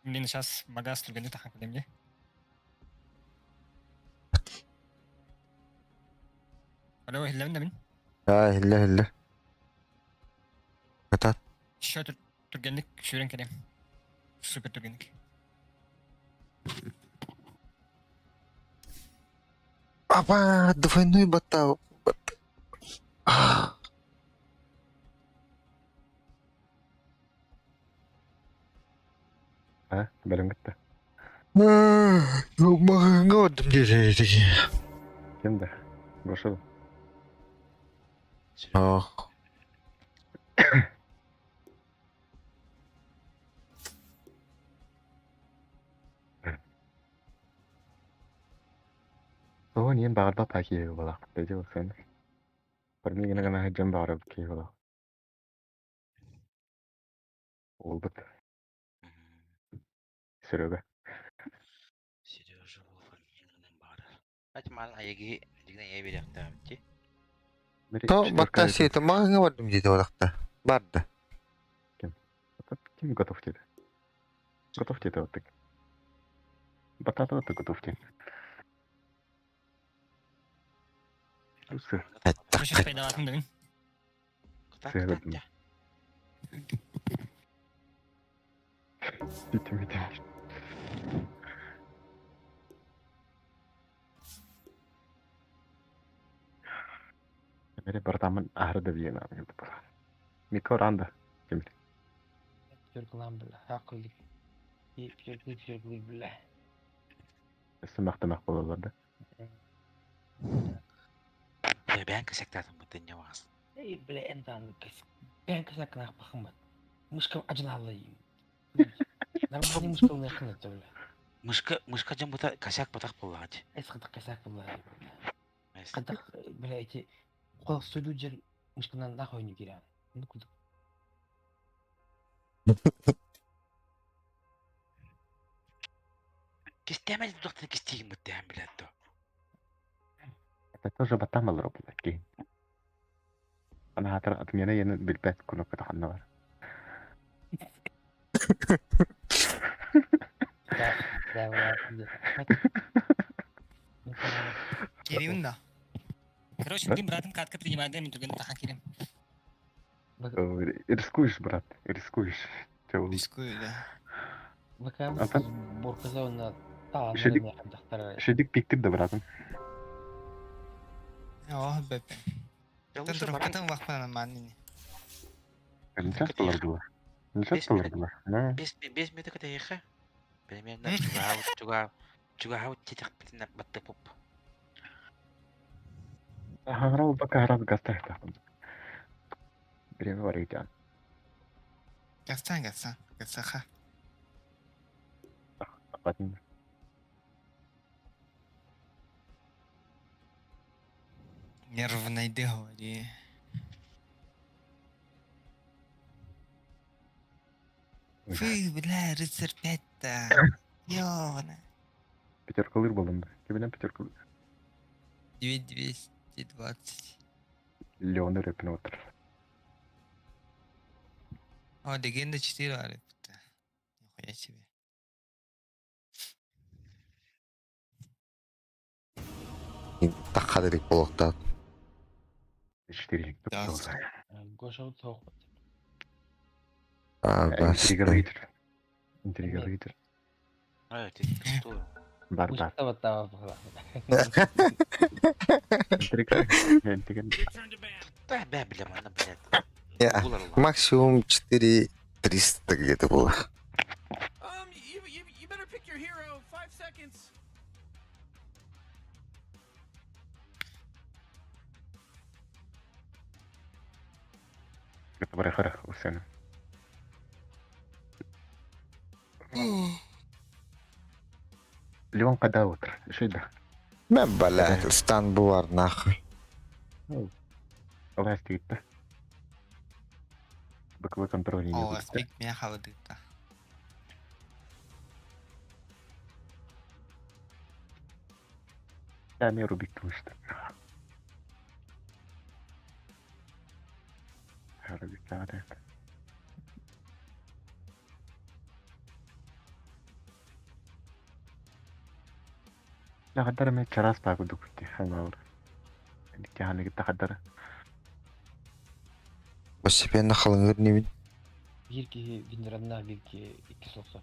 Блин, сейчас багаз түргенде тахан кэлем дии. Алло, иһиллэбин да мин? Аа, иһиллэ, иһиллэ. Кытаат. Еще түргенник сүүрэн кэлем. Супер түргенник. Апа, двойной батал. А, бэлэм кытта. Маҕаҥҥа бардым диэтэ Ким да? Гоша Ох. Оо, ниэн баҕарбат киһи буолаах. Дьэ, сэн. Пармигина гына сылдьан баҕарабыт киһи буолаах. Уолбут. Серега. Сережа Фармигинан баар. Ать мал айыги дигнэ я берехтаабыти. То батта сиэтэ маҕаҥҥа бардым диэтэ буолахта. Барда. Ким? Ким готов тебе? Готов тебе вот так. Батата вот готов тебе. Сейчас пайдалатын да мин. Сыгырдым. Битим битим. Mere братамын аһары да биэн Микро ранда. Ким? Пёрглам, бля, акыллы. Пёрглы, пёрглы, бля. Сымах-тымах болалар да. Бээн косяктаатым бытын ньаваас. Эй, бля, энтан, бээн косяк нах бахымат. Мышка ажыналлы. Нормальный мышка не хнет, бля. Мышка, мышка дьон бута косяк батах буоллаҕа. Эс хатах косяк була, бля. Хатах, бля, эти кол стойду жер мышканан нахуй не киря. Ну куда? Кистэмэл тутахтан кистиигин быттаан билэр то. Это тоже батамал робот. Ана хатыр отмена яны билбэт кнопка таханна бар. Да, да, Кириун да. Короче, блин, братым катка принимает, да, мин түргенде тахан кирем. Рискуешь, брат. Рискуешь. Чэ, Рискую, да. ВК Антон? Бурказовна таланнары Шедик, миэхэ шедик пиктир да братан. Оо, бэпэ. Я Тан лучше баран дровкатын вахпанан маннини. Не часто лардыла. Не Бес часто минут. лардыла. Да. 5 минут кытайха. Примерно чугаһаут титэх битинэ баттыпып. Ага, пока раз гастах. Время варить. Гастан, гастан, гастаха. Апатын. Нервный говори. Фы, бля, рыцарь 5-то. Ёбана. Пятерка лыр болым. Кибенен пятерка. 9220. Леон репин отыр. О, легенда 4 арыпта. Нихуя себе. Тахадырик болуктат. Четыре. Да. Гоша соох. Интрига лидер. Интрига лидер. Ой, ты что? Бар бар. Мышка баттаба. Интрига. Интрига. Your turn to ban. Да, бля, бля, манна, блядь. Я, Булар ла. максимум 4300 где-то было. You better pick your hero. 5 seconds. Это барахара усена. Леон када отыр. Шида. Мен бля, стан бувар нахуй. Власть да. БКВ контроль не О, будет. спик меня холодит-то. Да, мне рубик что. Рубик, да, да. لا ما чараас баа курдук хангаар. Киханы тахадара. Постепенно халыңыр небин. Биир киһи винранна биир киһи икки соқсо.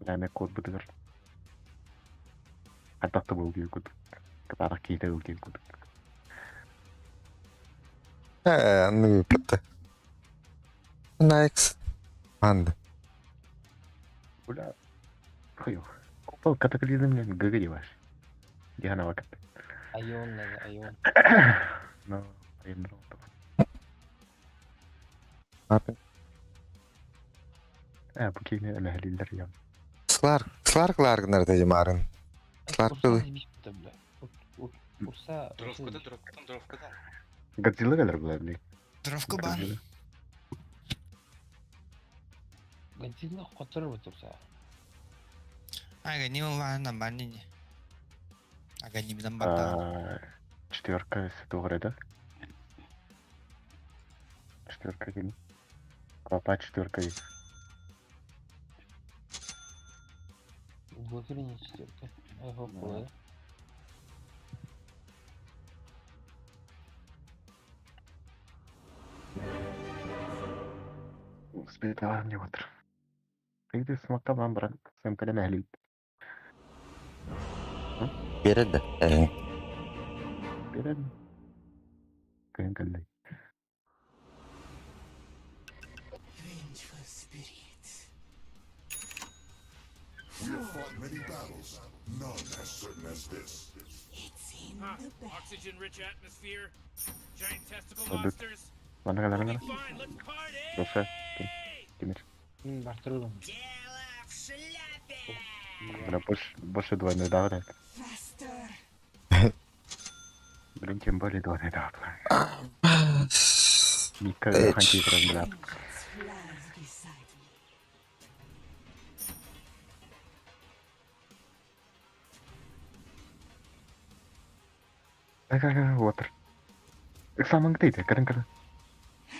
Ләме код бутыгар. Хатакты был дию куд. Катара кейте был дию куд. Э, ну бітті. Найкс. Манды. Бля. Хою. Купал катаклизм лен гыгыри ваш. Дихана вакат. Айон надо, айон. Но, айын Апын. Э, бу кейне эмэхлилер ям. Сларк, Сларк ларгнар деді марын. Сларк Урса был. бля. Урса. Дровкадан, дровкадан, дровкадан. Годзилла галер була бли. Дровку бан. Годзилла хотор вот Урса. Ага, не ладно, банни. Ага, не бедам бата. Четверка с да? Четверка один. Клопа четверка есть. Блокирование четверка. Ага, понял. Успетала мне вот. Ты смогла вам брат, сам когда мягли. Береді. Э, Берем. Кайын каллай. Vengeful spirit. We have fought many battles, none as certain as this. It's in Huh. the bag. Oxygen-rich atmosphere. Giant testicle Ладно. monsters. Ладно, We'll ладно, be ладно. fine. Let's party! Доша. Тимир. Бартырдым. Дело в шляпе! Бля, больше двойной да, да. Faster. Блин, тем более двойной да. Мика, Эч. ханти, бля. Vengeance flies beside me. Ага, вот. Самың дейді, кірін кірін.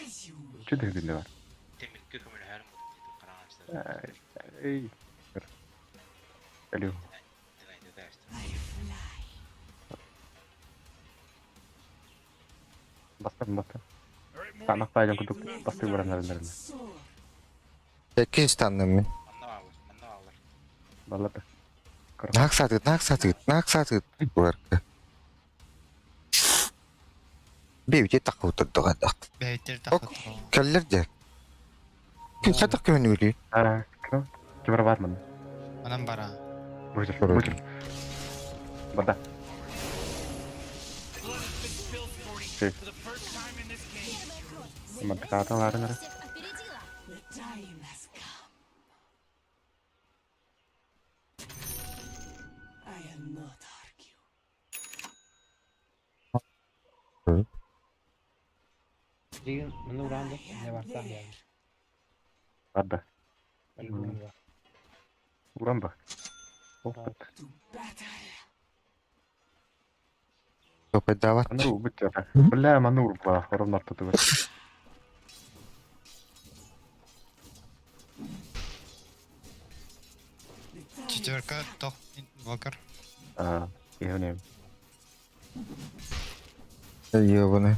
As you wish. Че дейді бар? Темир көмөл хәрм караңачтар. Эй. Алло. I fly. Бастым, бастым. All right, Танах баайдан курдук бастыы баран эрэллэринэ. Иккис станным мин. Баллата. Наак саатыгыт, наак саатыгыт, наак саатыгыт. Буарка. Бэйбите таххыбыттар дах. Бэйттер Ок, кэллэр дьэ. Күн хатах көһүнүгүтүй? Аа, ким? Ким бар мын? Анан бара. Бучер, бучер. Барда. Шеф. Мантыкаатын ларын эрэ. Билигин манна ураан да не бартаах яа. Барда. По-любому бар. Уран ба. Опыт. Топайдаабат. Аны убут жата. Бля, маны урба, хором нартытыгар. Четверка, тох, инвокер. Аа, иһэнем. Ёбаный.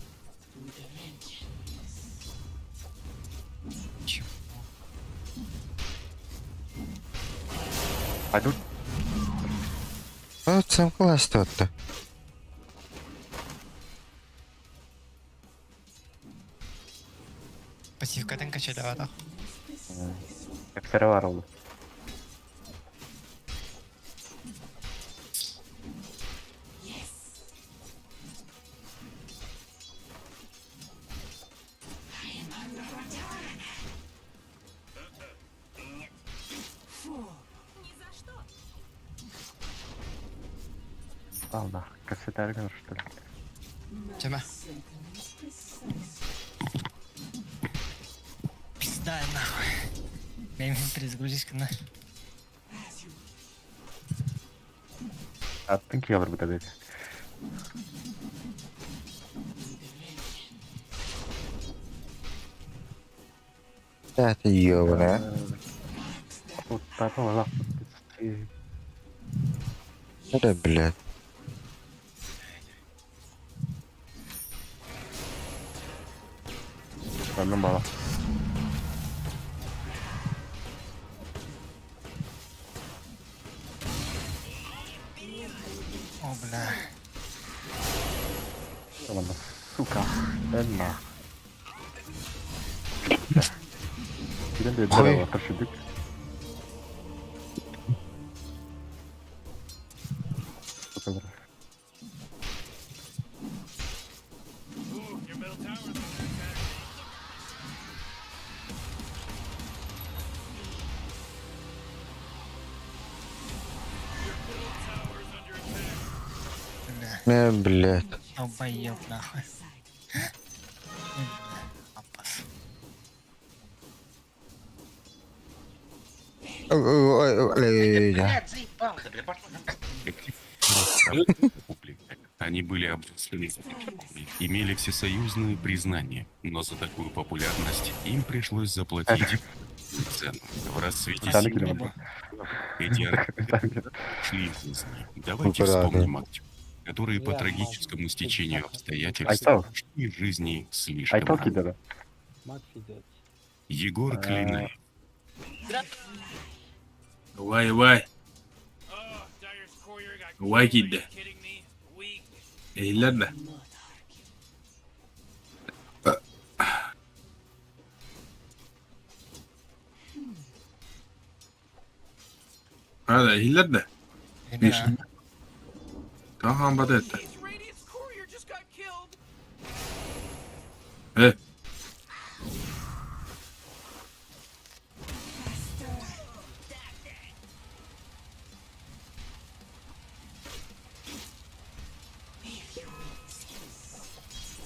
Чего? Пойду. А, сам класс-то. Пассивкатын качалаватах. Эпсере бар ол. Алла, кассетарга что ли? Тема. Пизда нахуй. Мен перезагрузись на. Аттын киялар бу табет. Это ёбаный. Оттапа лах. Это, блядь. Аннан бала. О, бля. Ладно. Сука. Энна. Кирен де Ой. дерево тыршыдык. Сука, бра. Ooh, your middle tower's under attack. Your middle tower's under attack. Бля. Блядь. Долбоёб нахуй. Апас. Блядь, заебал ты, бля, пошел. Они были обросли, имели всесоюзное признание, но за такую популярность им пришлось заплатить цену. В расцвете Дали сил километр. эти артисты ушли из жизни. Давайте Правда. вспомним актеров, которые по Я трагическому стечению обстоятельств Айтал. ушли из жизни слишком Айтал рано. кидера. Макс идет. Егор А. Клинаев, Вай, вай. Вай кидде. Эйлерде. Hadi hiller Бля. Tamam бадетте. Radiant's courier just got killed. Э.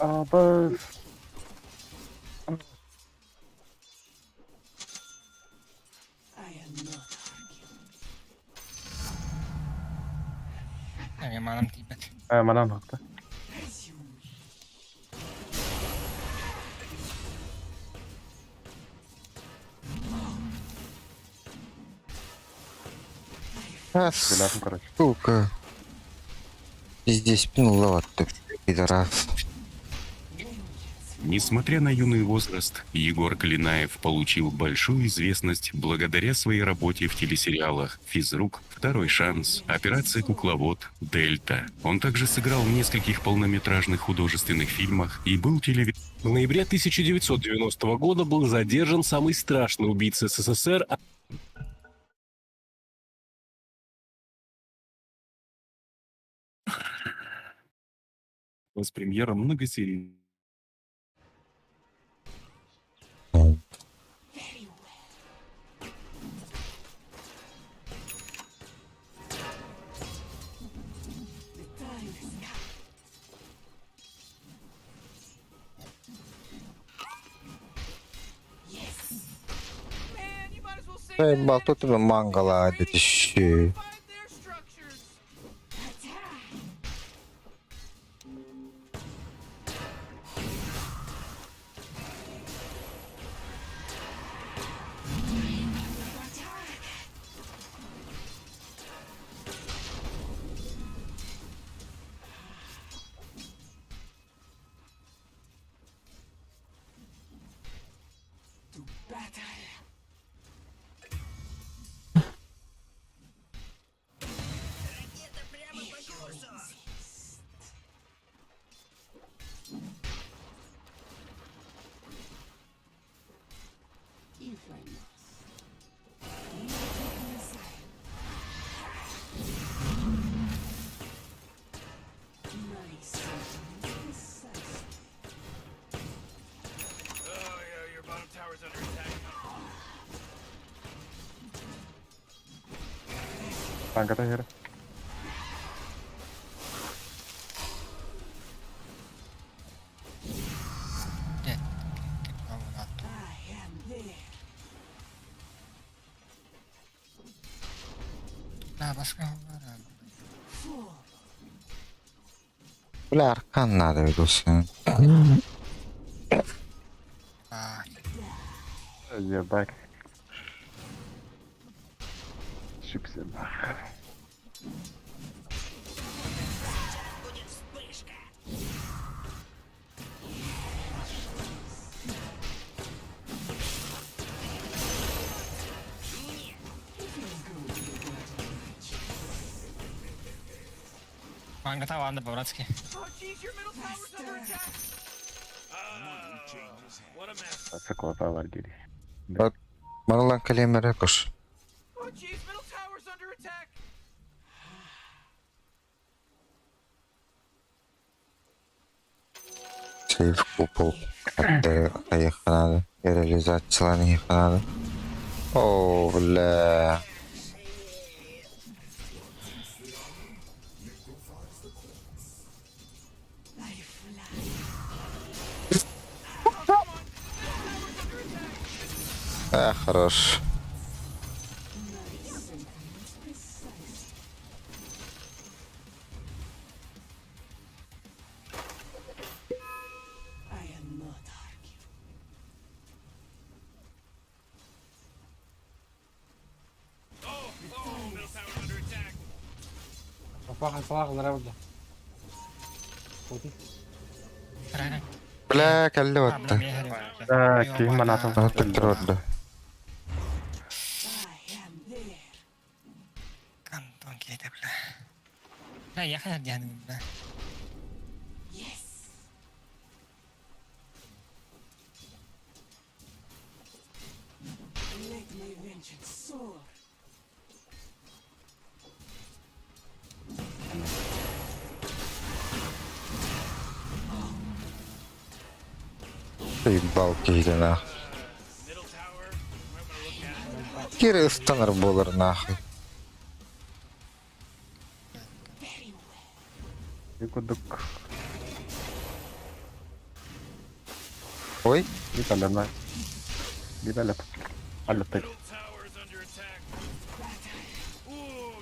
Абыз. Я манам тиипет. Э, манан хакта. А, Билятым, короче. сука. Пиздец, пнула ты, пидорас. Несмотря на юный возраст, Егор Клинаев получил большую известность благодаря своей работе в телесериалах «Физрук», «Второй шанс», «Операция Кукловод», «Дельта». Он также сыграл в нескольких полнометражных художественных фильмах и был телеведущим. В ноябре 1990 года был задержан самый страшный убийца СССР С премьера многосерийного Балта тебе мангала дедиши. Oh, yeah, your bottom tower's under attack. Танката хер. Бля, аркан надо ведусын. Ебать. Шипсы. Мангата ванда по-братски. Oh jeez, your middle tower's under attack. What a mess. Соколата var geri. Маралан калемера кош. Oh jeez, middle tower's under attack. Сейф купол. Надо. И реализациялар надо. О, бля. А, хорош. Oh, oh, middle tower's under attack. Флаг, флаг, нравится. Бля, калли ватта. Ким манатым. Тыктырды. Антон кейте, бля. Бля, я хотел бля. Ебал кейdi нахуй. Кире ыстанар болар нахуй. Кудук. Ой. Биталена. Биталеп. Алло, Tower's under attack. Ooh,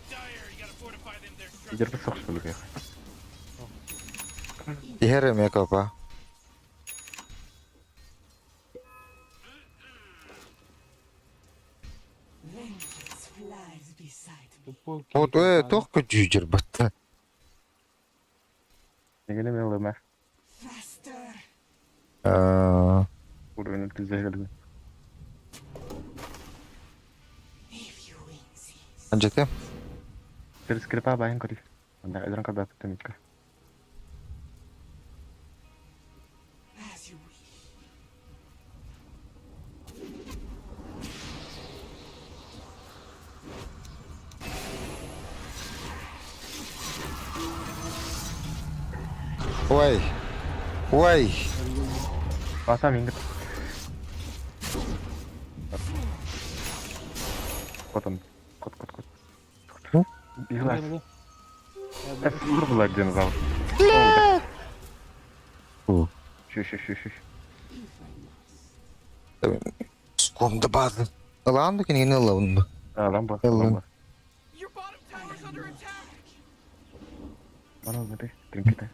Dire, you gotta fortify them. Their structures. Держи сох, что ли? Иһэр эме копа. Вот только жүйжер батта. Неге мелеме? Уровень пиздец. Анжете. Скрипа баян көрүй. Онда эдрон кабак тэмикка. Ой. Ой. Баса мингит. Котон. Кот кот кот. Билас. Урбла динозавр. Щу щу щу щу. Скомда базы. Ылаан да кинигини ылабын ба. Ламба. Ыллын. Ламба. Ана смотри, тринкеты.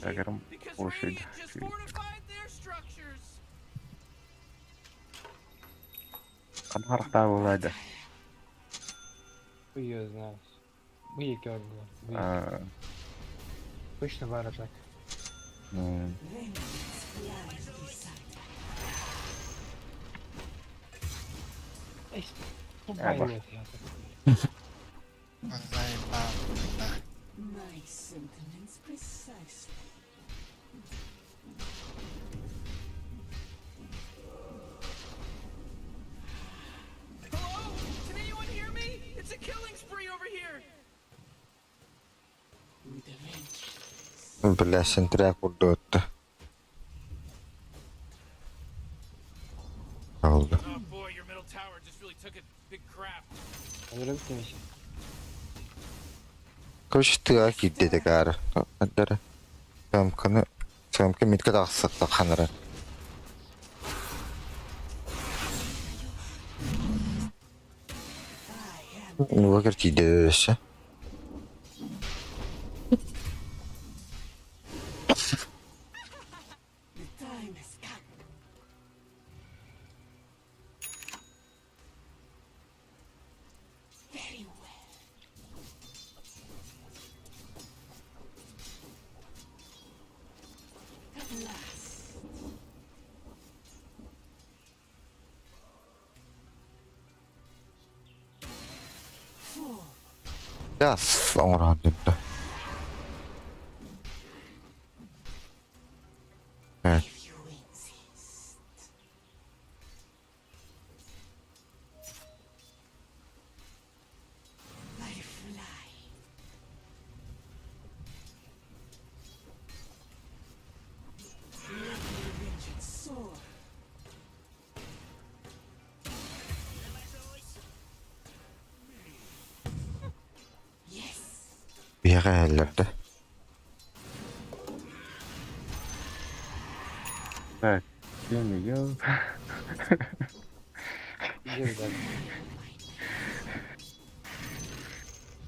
Агарым площадь. Канарахта болады. Хуй её знает. Выйди, Выйди. Точно вара так. Эй, тупая Заебал. My sentiments precisely. Hello? Can anyone hear me? It's a killing spree over here. Бля, сентря курдуотта. Oldu. Oh boy, your middle tower just really took a big crap. Короче, тыа киирдэ дэгара. Аддара. Самканы самка митка тахсатта ханара. Нугар тиидэ өссө. The time has come. Very well. At last. Яс, оҥорон диппэ. Э, If you insist. I fly. Let my vengeance soar. Yes. биэҕэ Так, кем я?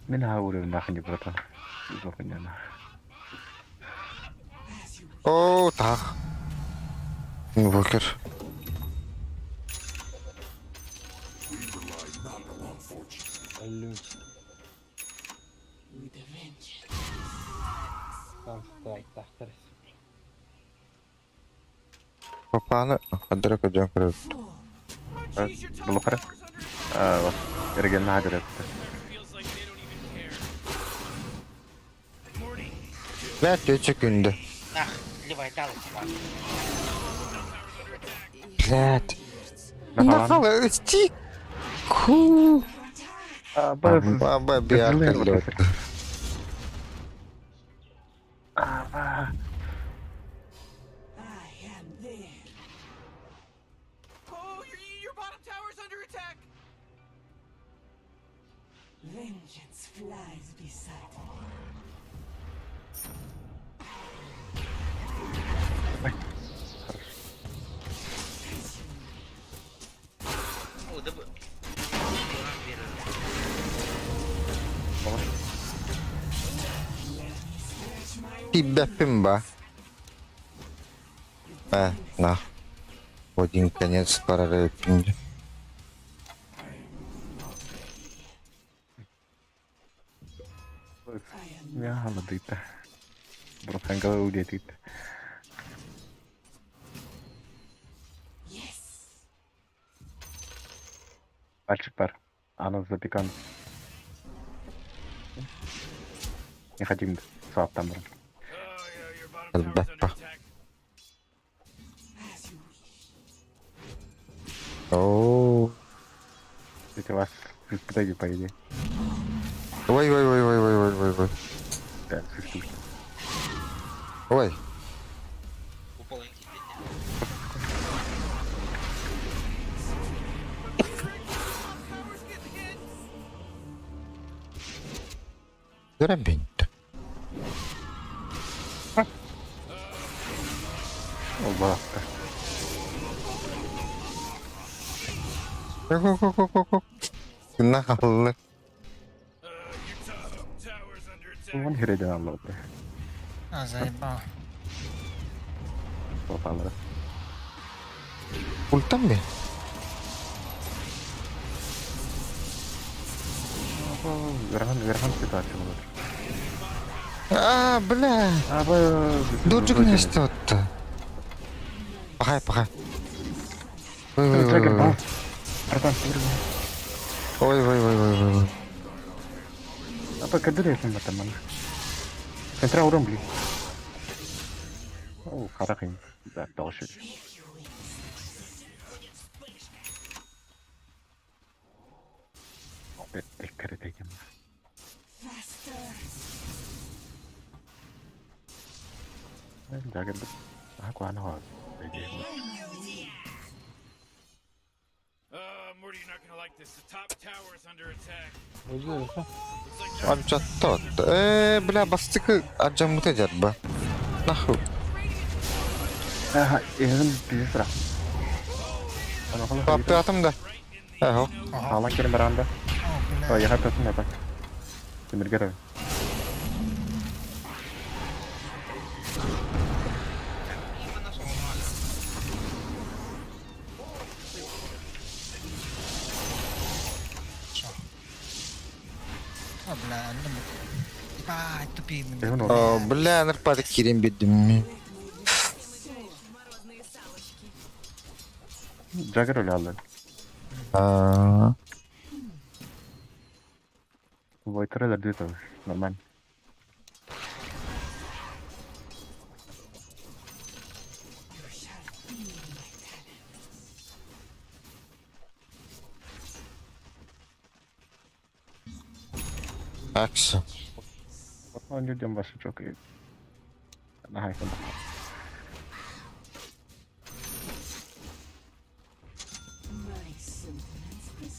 Мен уровень нахуй не братан. Зохуня. Оо, таах. Нугар. With a vengeance. Папаны аддара көдөн көрөбүт. Булукара. А, эрген надыр Бля, төчө күндө. Нах, ливай дал. Блядь. Нахала исти. Ку. Баба биар кэллэт. I am there. Oh, your bottom tower's under attack. Vengeance flies beside me. О, да б- Тибэппин ба. Э, на. Один конец парареппин. Я халадыйда. Братанга үлэтит. Мальчик бар. Ана запекан. Не хотим сааттан баран. Элбэппэ. Оо. Эти вас испытайте, по идее. Ой, ой, ой, ой, ой, ой, ой, ой. Да, существует. Ой. Көрөн Оба. Гына халлы. Он хереден аллы. А, заебал. Попалары. Ультан би? Верхан, верхан ситуация болады. А, бля. Аба. Дурчик не что-то. Пахай, пахай. Ой, ой, ой, ой. Братан, Ой, ой, ой, ой, ой. Апа, кадыр матаман. Центра урон, блин. О, харахин. Да, дальше. Беккер Дагер. А, куана хо. Morty, you're not gonna like this. The top tower is under attack. Альчаттот. Бля, бастыкы аджамыта жарба. Нахуй. Ага, эһин бизра. Папты да. Эхо. Алан керем баранда. Ой, я хатсын это. Тимиргер. О, бля, ну... Ебать, тупи. О, бля, нырпады кирен бедим. Джаггер алды. А. Войтрелер где-то нормально. Акса. Он людям ваши чокает. Ага,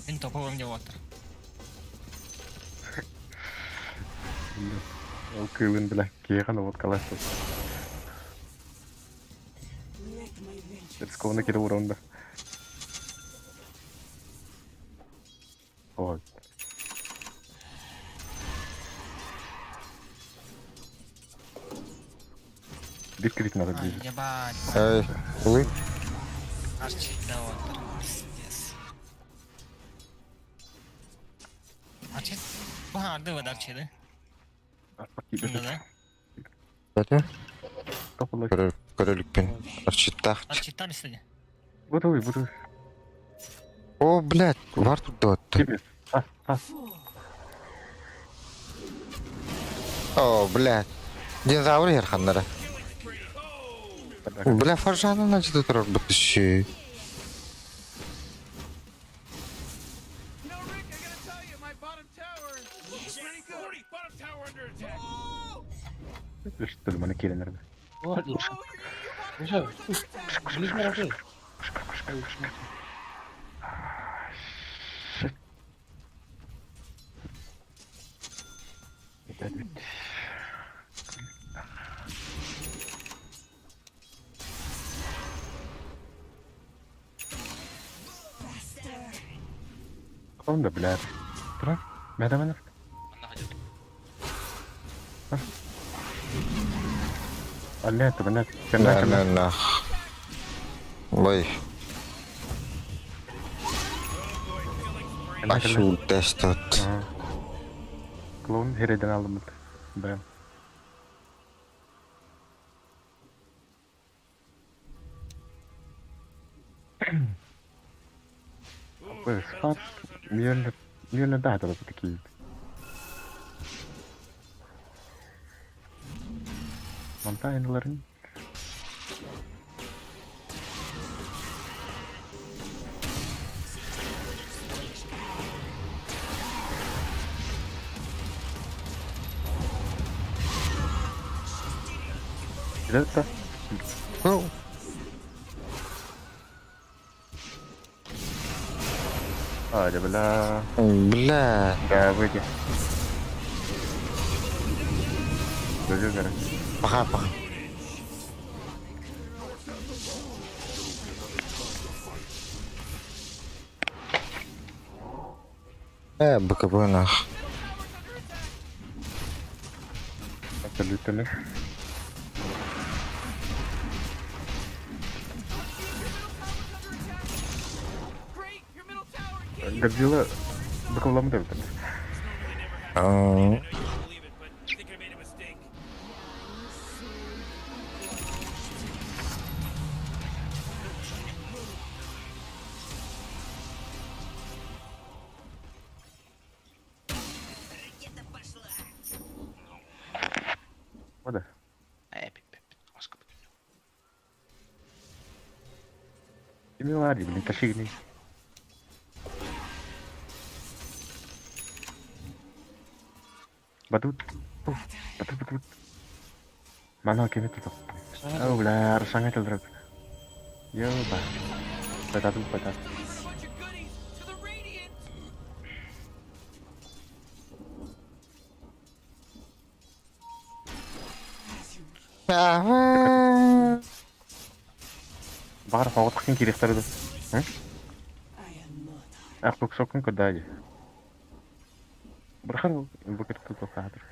Мин топовым не отыр. Ол кылын, бля, киэхэн вот каласты. Рискованно кире уронда. Ой. Бит надо ближе. Ебать. Эй, улы. Арчи да отыр. Пиздец. Арчи? Баһарды вад Арчи да? Да? Бәті? Көрөлүкпен. Арчиттах. Арчиттан истеди. Бутуй, бутуй. О, блядь, вар тут датты. О, блядь. Динозавр ярханнары. Бля, фаржаны начали турар бытышы. Что ли, маны келенер. Он да, блядь. Тура? Мәдә мәнер. Алле, табанат. На, на, на. Ой. Ашу тестот. Клоун хереден алдым. Бэм. Спад миэнэ миэнэ даатара киит. Монтайныларын Это? Ну. А, да бля. Бля. Да, выйди. Даже, короче. Пока, пока. БКБ нах. Абсолютно. Годзилла быковламды бит. Вода. Кими блин, ташигни. Батут. Батут, батут. Мана кеми тут. О, бля, аршанга телдрак. Ёба. Батату, батат. Баар хоҕотхын кириэхтэрэ да. Ах, буксокун кодаади. Брахан букет тут кадр.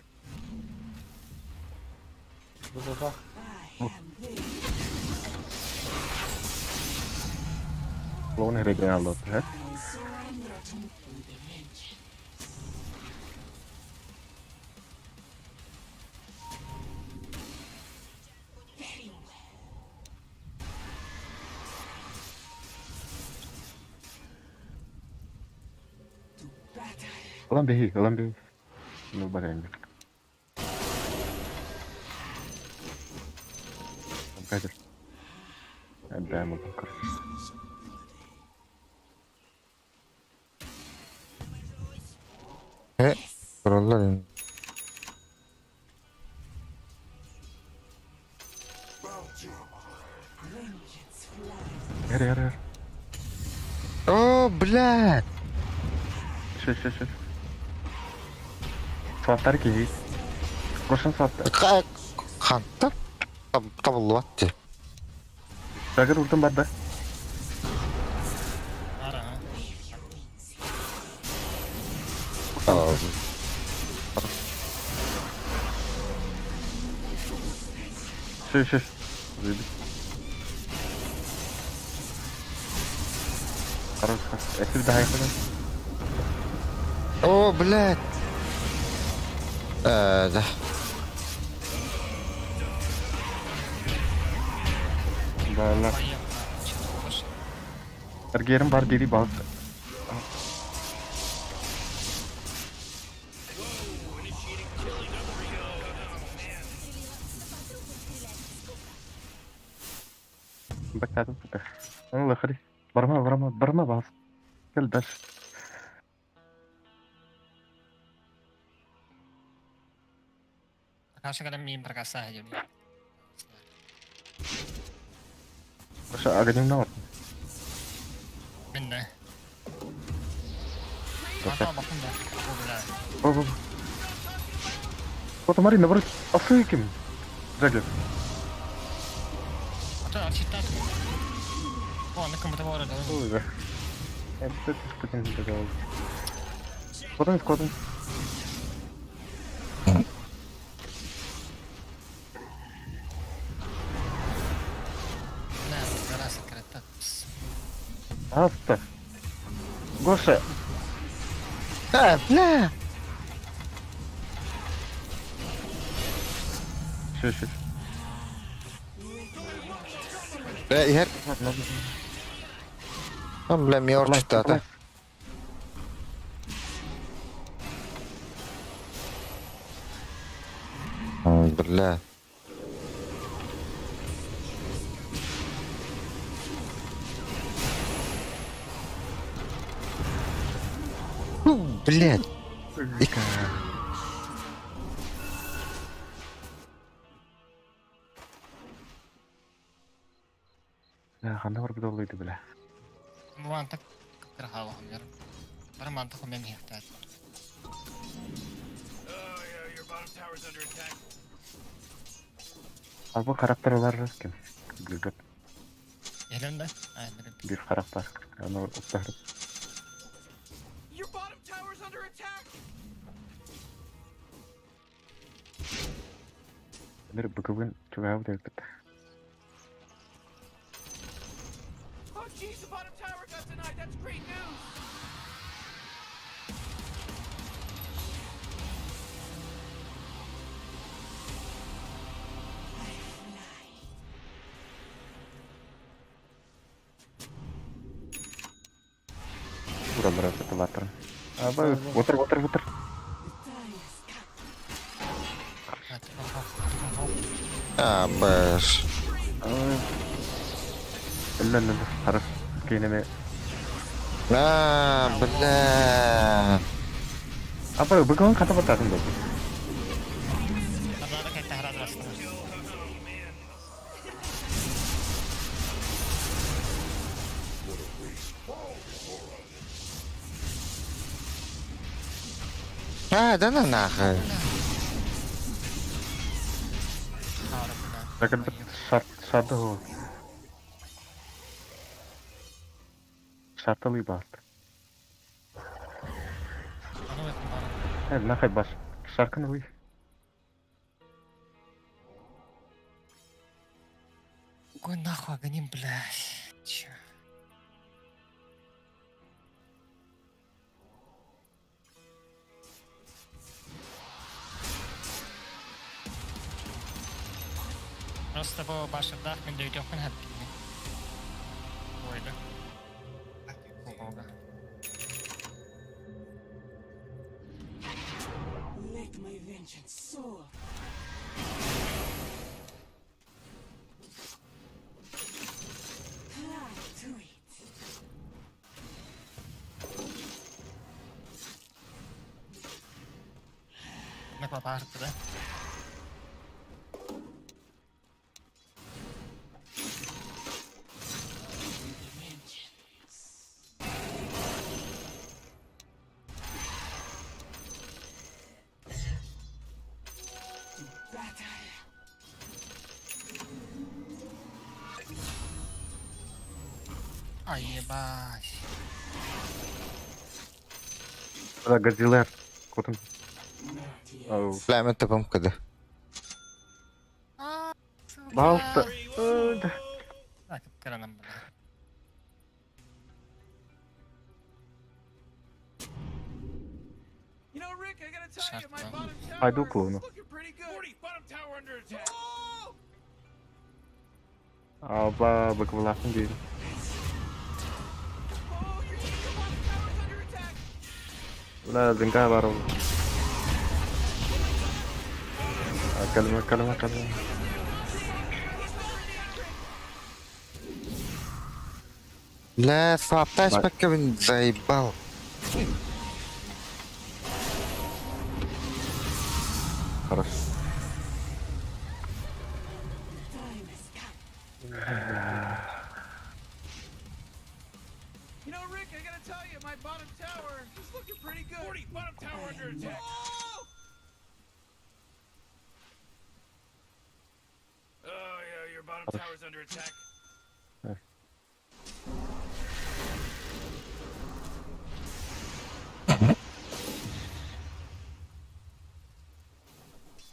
Лон регало, ха? Ылан бэһи, ылан бэһи. Ну, барайын. Кадр. Бэм короче. Тураллар. Эр, эр, эр. О, блядь. Шö, шö, шö. Суаттар киһи. Кошын суаттар. Хантан табыллыбат. Дагыр уртан бар да. Ара. Шö, шö. Заебись. Хорош, хорош. Эсир да хайфа. О, блядь. Да. Да, да. Эргерим бар дири бас. Бакатым футах. الله يخليك. برما برما برما باص. كل دش. Хаша кадам мин прокаса jadi. Гоша агадим на. Мен да. Ата бакын да. О, бля. О, о, о. Вот смотри, наоборот, асыким. Джаггер. Ата арчиттат. О, на кому-то вора да. Ой, да. Это ты что делал? Скотом, скотом. Да, раз секрет. Аста. Гоша. А, бля. Еще, еще. Бля, иһэр. Бля, миор читата. Бля. Блядь. Ханна барбыта олуйду бля. Мантак кырхалахым Бары мантак мен иһэхтээр. Абы характер олар ким? Билбет. Иһэлэн да? Bir характер. Аны уктар. Your bottom tower's under attack. Bir быкыбын чугаабыт эбит. Oh jeez, the bottom tower got denied. That's great news. Уралара тылатыр. Абы, отыр, отыр, отыр. А, бэш. Өллө, өллө, харыс. Кейнеме. А, бля. Абы, быкыбын ката бататын болду. Абы кайта харадрастына. А, да на нахуй. Так это шарт, шарды ол. Шартылый бар. Э, нахай баш. Шаркын ой. Какой нахуй агоним, блядь? Чё? Просто бу башырдаах мен дөйдөхпүн хаппин. Ойда. Бога. Let my vengeance soar. Fly to it. Накла да? Ай, ебать. Да, Годзилла. Котом. Ау. Бля, мен тапам кыды. Балта. Так, кыранам, бля. You know, Rick, I gotta tell you, my bottom tower Пойду клоуну. is looking pretty good. Bottom tower under attack. Oh! Аба, быкыбыласын дейм. Бля, зинка бар ол. Калма, калма, калма. Бля, слапташ пока заебал. Хорошо. You know, Rick, I gotta tell you, my bottom tower is looking pretty good. 40, bottom tower under attack. Oh! Oh yeah, your bottom tower's under attack.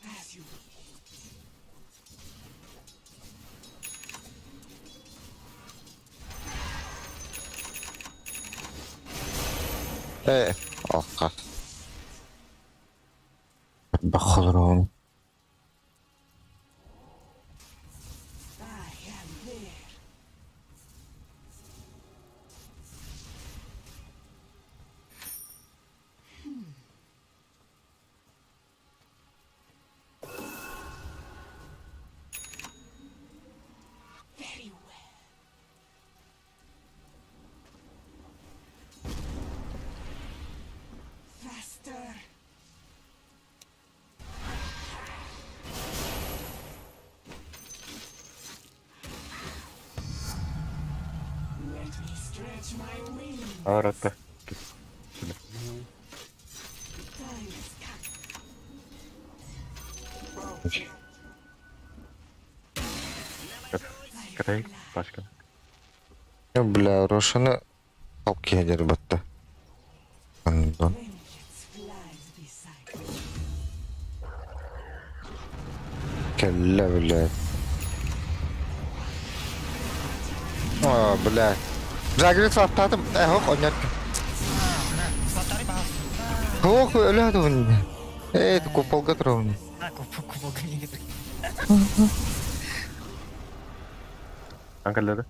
As you Э, алқа. Бахалрон. Арата. Катай, пачка. Бля, Рошаны алып киһи батта. Андон. Кэллэ, блядь. О, блядь. Загрыз аттатым. Э, хок, онят. Хок, өлө туһун. Э, куполга турабын. А, куполга не кетир. Анкаллары.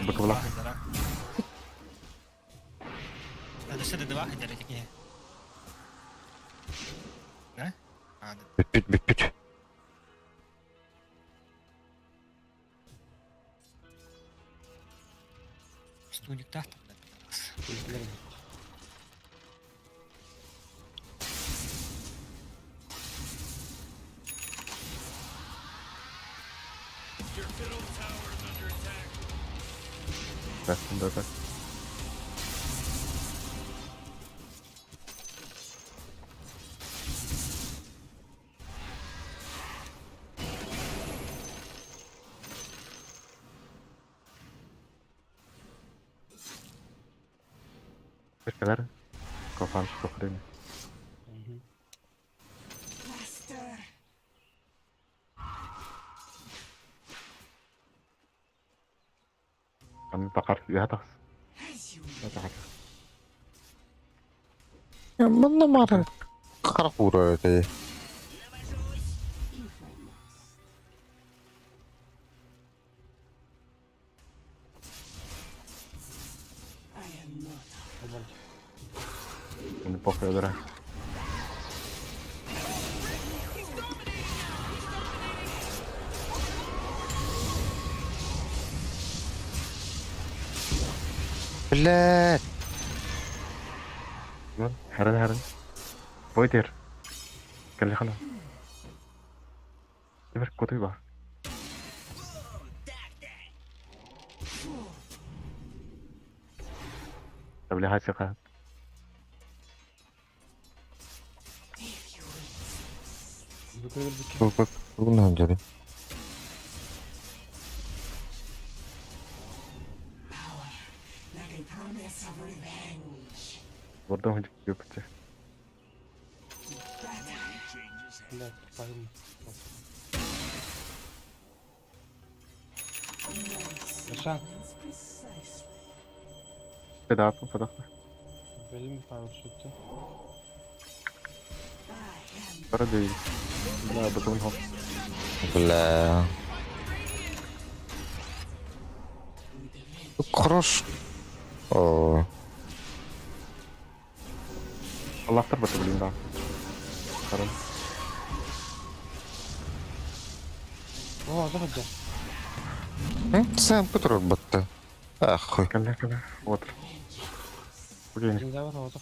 Быкыбла. Это что, два хотели такие? Да? А, да. Бүппүт, бүппүт. Студик тахта, блядь, пидорас. Your middle tower is under attack. Да, да, да. Kadar kafam şu. Аны тақар я тақс. Я тақар. Манна мары. Қара кура эте. Оны похуй öldüre. Блядь. Харан харан. Voider. Кэлли хана. Теперь коты бар. Бля, хасыка. Бу бу бу Бордон хожу юпче. Блядь, пойму. Рошан, Педап, педап. Блин, парашюты. Паради. Бля, бутон хоп. Бля. Хорош. О, Аллахтар бата блин да. Харан. О, заходи. Сам который батта. Ахуй. Кэлли кэлли. Вот. Окей. Динозавр, вот.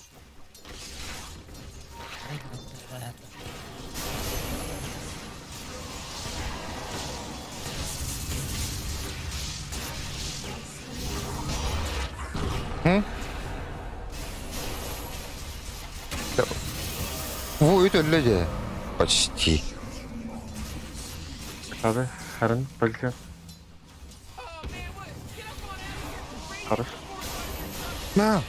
М? Во, это люди. Почти. Хады, харан, позиция. Хорош. На.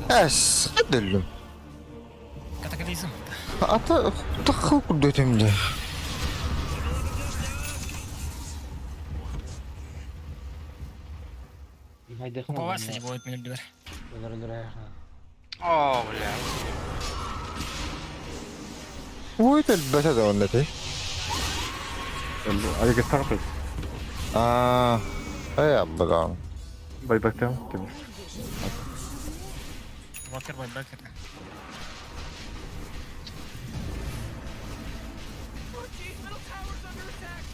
Эс, эдэллим. Катаклизм. Ата тахыл курдетимде. Куповаться не будет, меня дверь. О, бля. Ой, это бета да он это. Айгыстаах Аа, эй аббагаан. Байбактан ким. Вокер байбак это. Oh jeez, middle tower's under attack.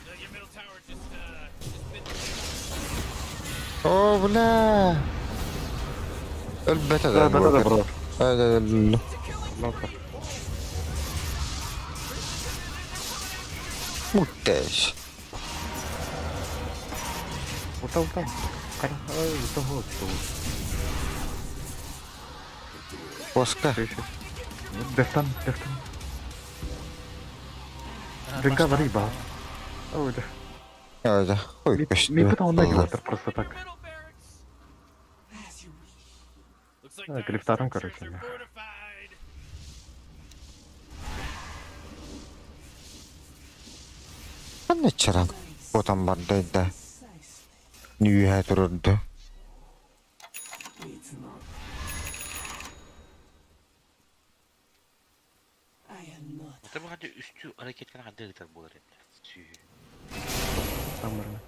No, your middle tower just bit О, бля. Өлбөтө да. Да, да, да, бро. Өллө. Муттеш. Ута ута. Кара, ой, ута вот. Коска. Дефтан, дефтан. Динка вари ба. Ой, да. Ой, хуй көстү. Ми потом он найдет просто так. Middle barracks. Looks like А, dire глифтаром, structures короче, are да. fortified. Анна чаран. Отан барды да. Нүйә турды. Tabi hadi üstü hareketler hadi gider bu arada. Tüh. Там барна.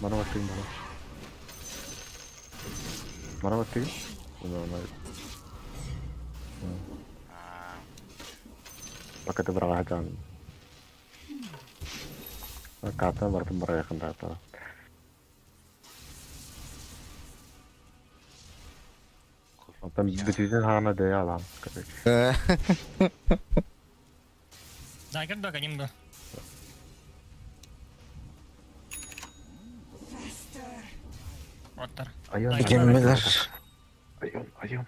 Мана баттыгын бала. Мана баттыгын. Мана. Aa, Пока ты брала жан. Ката бардым бара якында ата. Там бүтүнүн хана дей алам, короче. Дагер догоним да. Оттар. Айон, Геммелер. айон, айон.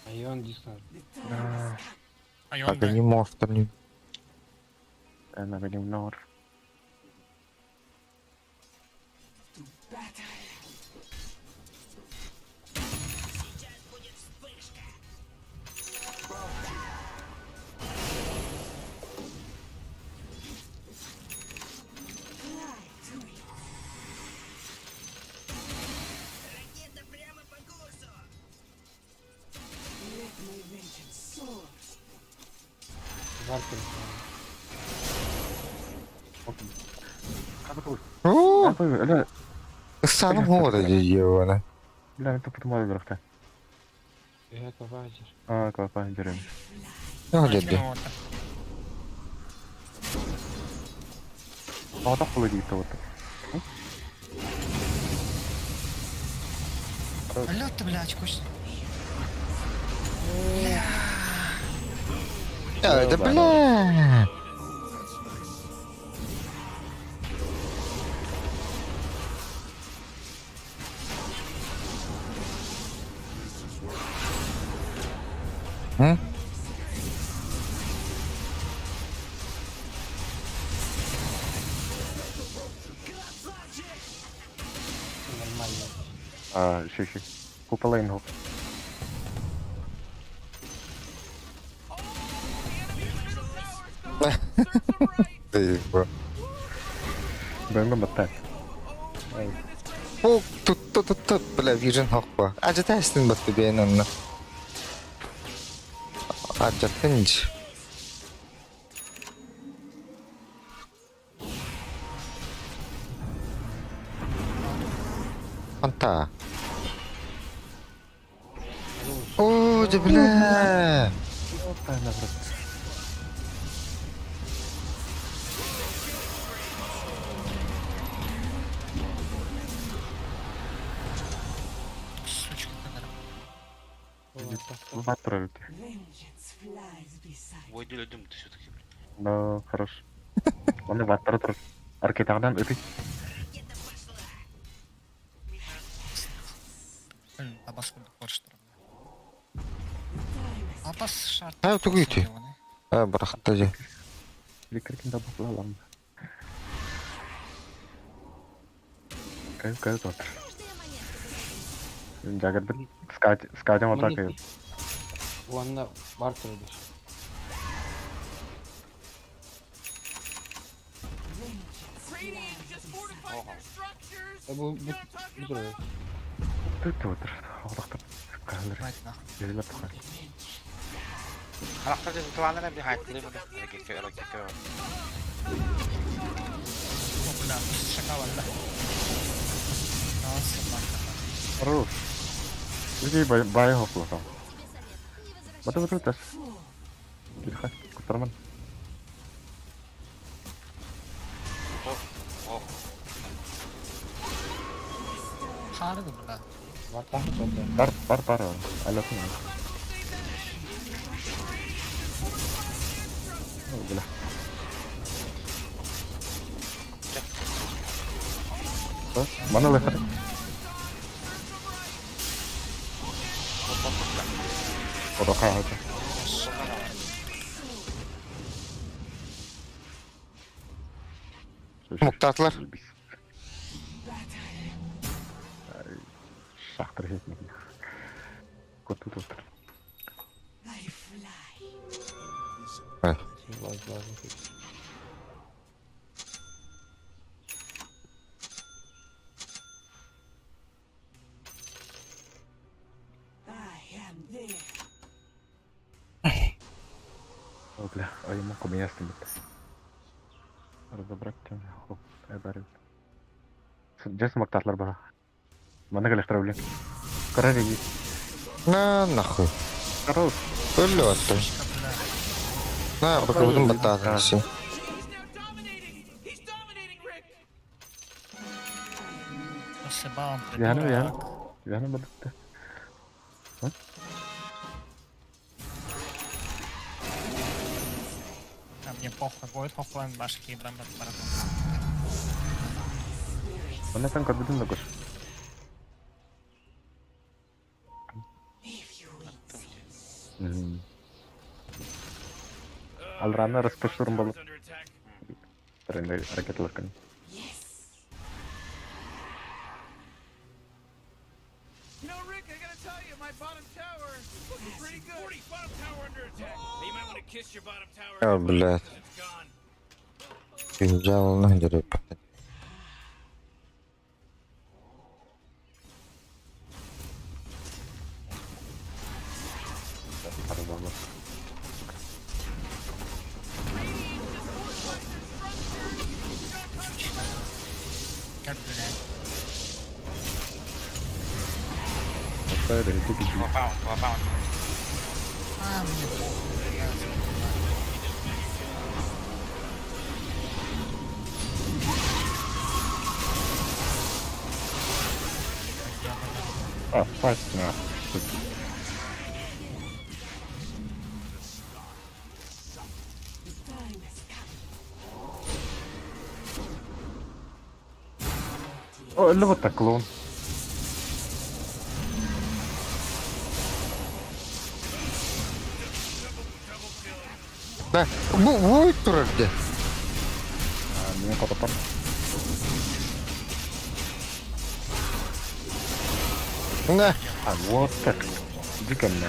Айон дистанс. Айон да. Агани мостер. Ана benim нор. Варкер. Оо, Ля, саным хода жиевана. ля, это потом алырыкта. Это вайзер. А, клапан берем. Өледі. Ата кылы дейт вот. Алло ты, блядь, кусь. Да, бля. М? Нормально. А, еще, еще. Купола инго. Ты, бро. Бэнгэ батта. О, тут, тут, тут, тут, бля, вижен хокпа. Ажата эстин батты бен онна. Ажатын ж. Анта. О, да бля. Сучка, какая. Ватр. Ой, öldüm все-таки. Да, хорош. Он ватр тур. Аркетагдан өтү. Блин, абас курдук борчтор. Абас шарт. А, тугу ити. А, барахта же. Ликеркин да баплалам. Кай кай ватр. Жагыр бир скач скачам атака. Уанна Варкер деш. Radiant just fortified their structures. Э, бу You бу know what I'm talking бу турар. about? Тут ватр. Аллахтар. Калыр. Давайте нахуй. Жайлап туган. Харахтар дьэ тылааннара били хаайтылыы муну. Ракетка ракетка. О, бля, шакал, да. А, собака. Хорош. Иди бай хопло там. Бата бата тас. Тихо, кутарман. О, о. Харды, бля. Бар бар бар. Алло. О, бля. Мана лехар. Одока хата. Муктатлар. Шахтар хетмек. Коту тут. Ай. О, бля, а ему поменять не Разобрать тем, хоп, эбарил. Джесс мактатлар бара. Мана галехтар блин. Карари. На нахуй. Хорош. Өллө отты. На, пока будем баттаатын. Ошибал, Яна, яна. придурок. Яна бадытты. А мне похуй, будет похуй, башки, брам, брам, брам. Мана там как будто нагош. Алрана распашурм был. Ракеталар. You know, Rick, I gotta tell you, my bottom tower is looking pretty good. 40 bottom tower under attack. You might want to kiss your bottom tower. А, блядь. Кинжал на Как, блядь. Попал, попал. А, мне похуй, я А, пасть на. О, ну вот так клоун. Да, бу будет турар де. А, меня потом. На. А, вот так. Иди ко мне.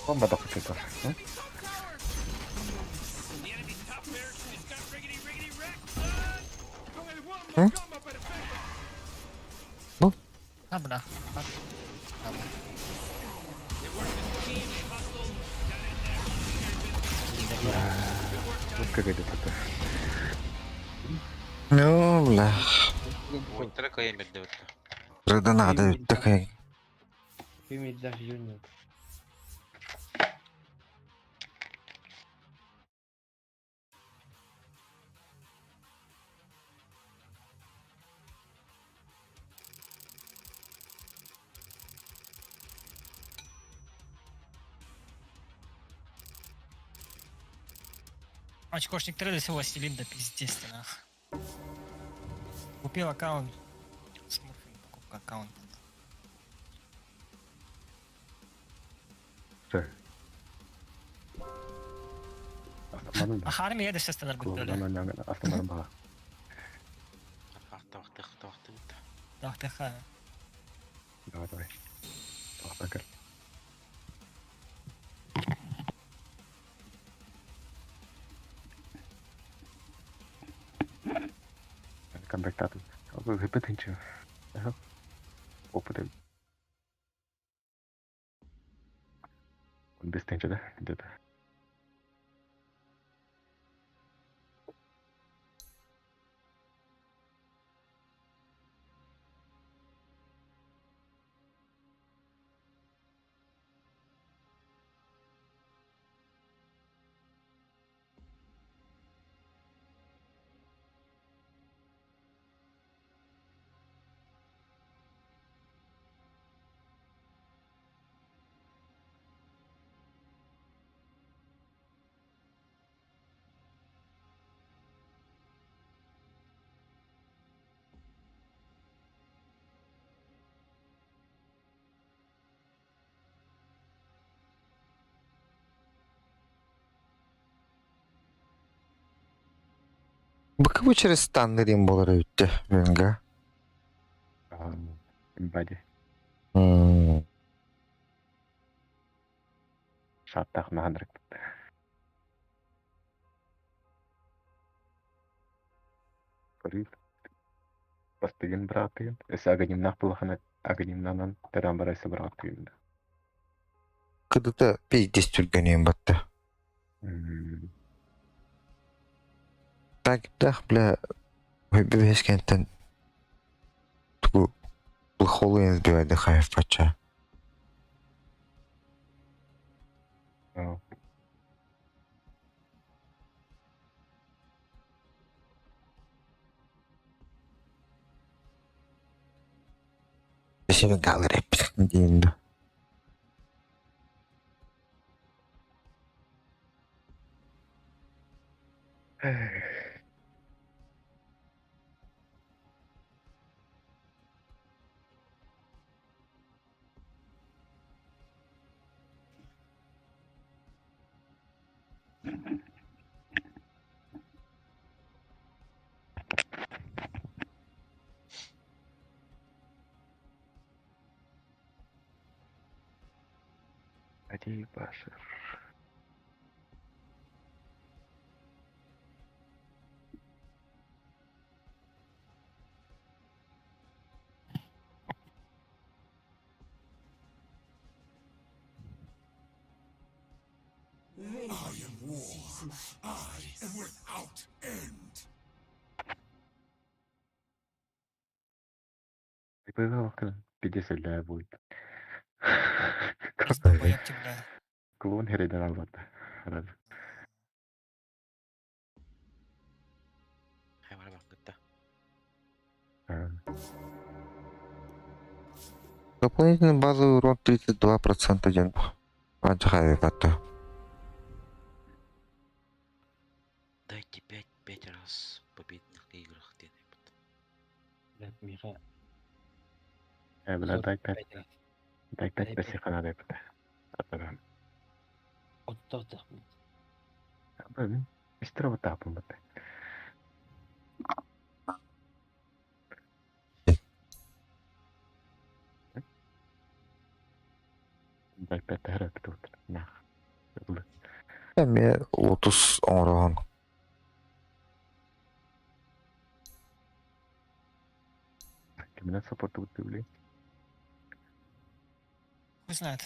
Бомба дохуй. М? Ну? А, бля. А, Вот как это такое. Ну, бля. Ой, трека я мердевит. Рыда надо такая. Иметь даже юнит. Очкошник 3 до Властелин, да пиздец ты нах. Купил аккаунт. Смурфинг, покупка аккаунта. Что? Ахарми я сейчас стандарт Клоун, автомат бага. Да, тха. Давай, давай. Давай, пока. Камбэк тату. Выпытынчы. Ага. Опыт. Он без тынча, да? Где-то. Быкыбы через станнырым болар өтті, Венга. Бади. Шаттах махандрык. Көрүл. Бастыгын быраатыгын. Эс агонимнах булахана агонимнанан теран барайсы быраатыгын. Кыдыта пиздец түргенен батты. Так, дах, бля, бэскэнтэн тугу плохолуен сбивать хайф пача. Себен галыр дейінді. Adi Башир. I am war. I am without end. Пиздец будет. Долбоёб бля. Клон херейден албатта. Рад. Дополнительный базовый урон 32% ден. Анчахай батты. Дайте пять раз победных играх ден. Блядь, Миха. Бля, дай пять. Пять раз. Дай пять Дай бесихана дай пять. Атаран. Оттотах. Блин, мистер вот тапым бат. Дай пять хәрәк тут. Нах. Эме 30 оңроон. Кимнен саппорт били? Хуй знает.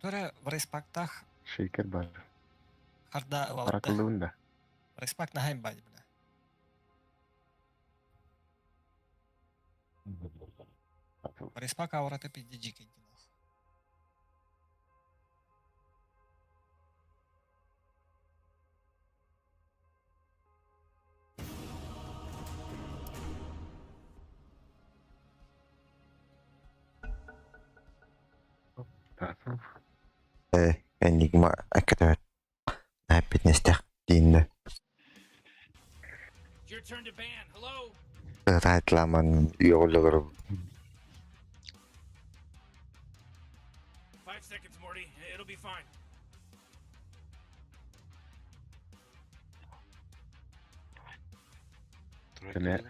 Туре в респектах Шейкер бар. харда Оракулунда. Респект на геймбаде, бля. Респак аура ты пизди Энигма академик. Напитнестях дейінді. It's your turn to ban. Hello? Райтламан йоғылығыр. 5 seconds, Morty. It'll be fine. Эме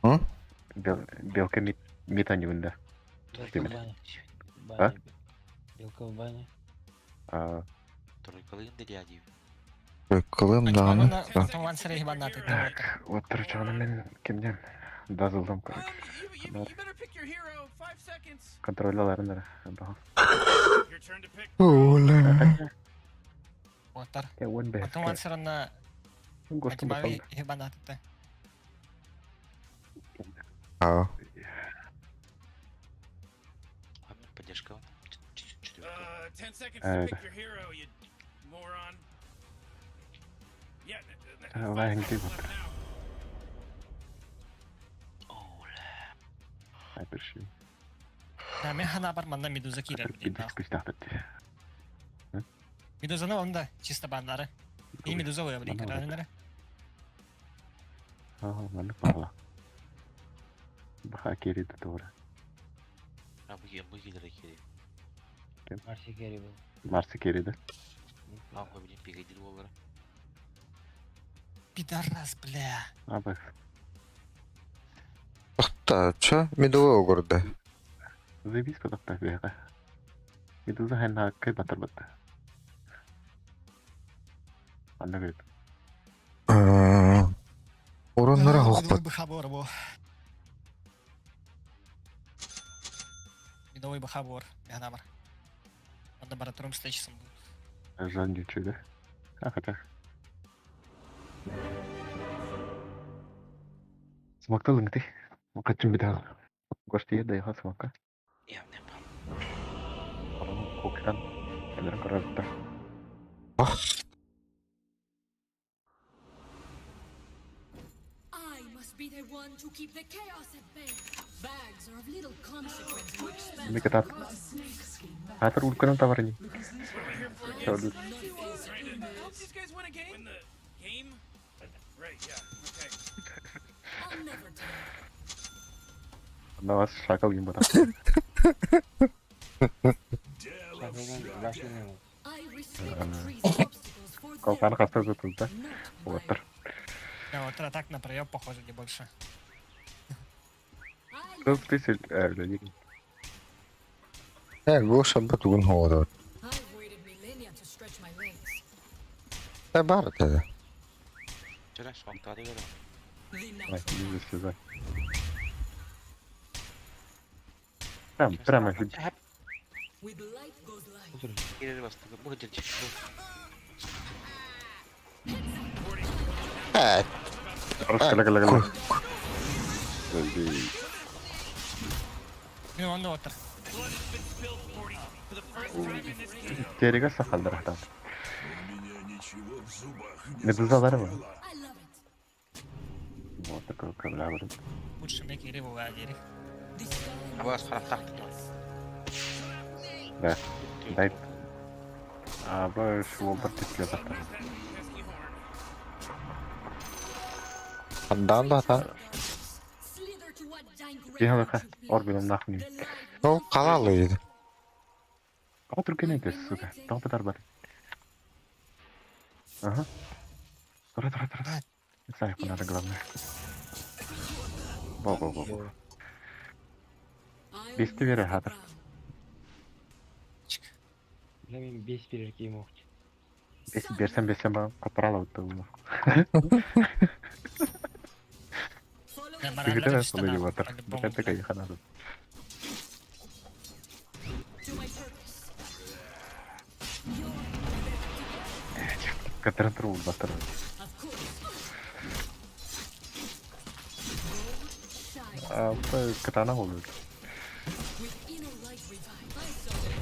М? Белка митанюнда. Белка в бане. А? Бане. Белка в бане. А, Кылым дағаны. Тоңан сірей баннаты. Вот мен кимден? Дазылдым короче. Контролларын эрэ. Ола. Уоттар. Уон бэһискэ. Атын уон сыранна Гостум Матимави иһи банаатытта. Аа. Поддержка. Четверка. Лайнги вот. Ай пришли. Да, мен хана бар манна медуза киирэр Кидис күстахтат. Медузаны онда чисто баннары. И медуза ойабри карарынары. Аа, маннык баала. Баха кериди туора. А бу киирэр киирэр. Марси керри был. Марси кериди. Нахуй, блин, пигадил буоллара. Пидорас, бля. Абы. Тохта, чё? Медовый огурда. Заебись кодакта бэҕэ. Медуза хэнна кый батар батта. Анна говорит. Ороннара хохпат. Бхабор бу. Медовый бхабор. Хана бар. Онда баратурум встречасым будет. Жан да? А хотя. Смакталың ты. Качым бит Гости да яха смака. Кокран. Элер карарта. I must be the one to keep the chaos at bay. Bags are of little consequence to expand. Мика тат. Атыр улканан таварни. Чоду. Help these guys win a game? Win the game? Right, yeah, okay. I'll never tell. На вас шакал им бата. I respect trees and obstacles for their Колкан хаста зытылда. Оттар. Да, вот это так на проеб похоже, не больше. Кыз тысяч э, Э, Гоша бат угун хоодот. I've waited millennia to stretch my legs. Э, бар это. Вчера смактады говорю. The Ай, не засязай. Прям, прямо With light goes life. Киирэр бастыгы. Бу киирэр. Э, Кала кала кала. Мен онда отыр. Тереге сақалдар хатан. Медузалар mı? Вот такой кабля Лучше мне кири бывает, дерек. Абас характар. Да. Дай. А, б шуолдар тепкиле тахтар. Андан да та. Кихалыка орбином нахуй. Ол қалалы еді. А түркен әйтес, сука. Тағы бар. Ага. Тұра, тұра, тұра. Сайқы надо главное. Во, во, во, во. Бесті бере хатыр. Бля, мен бес берер кейм оқты. Бес берсем берсем ба капрала өтті оны. Үгітен асылы деп жатыр. Бұқай такая ханады. Катырын тұру батыр. Катана болды. With inner light revived. I saw it.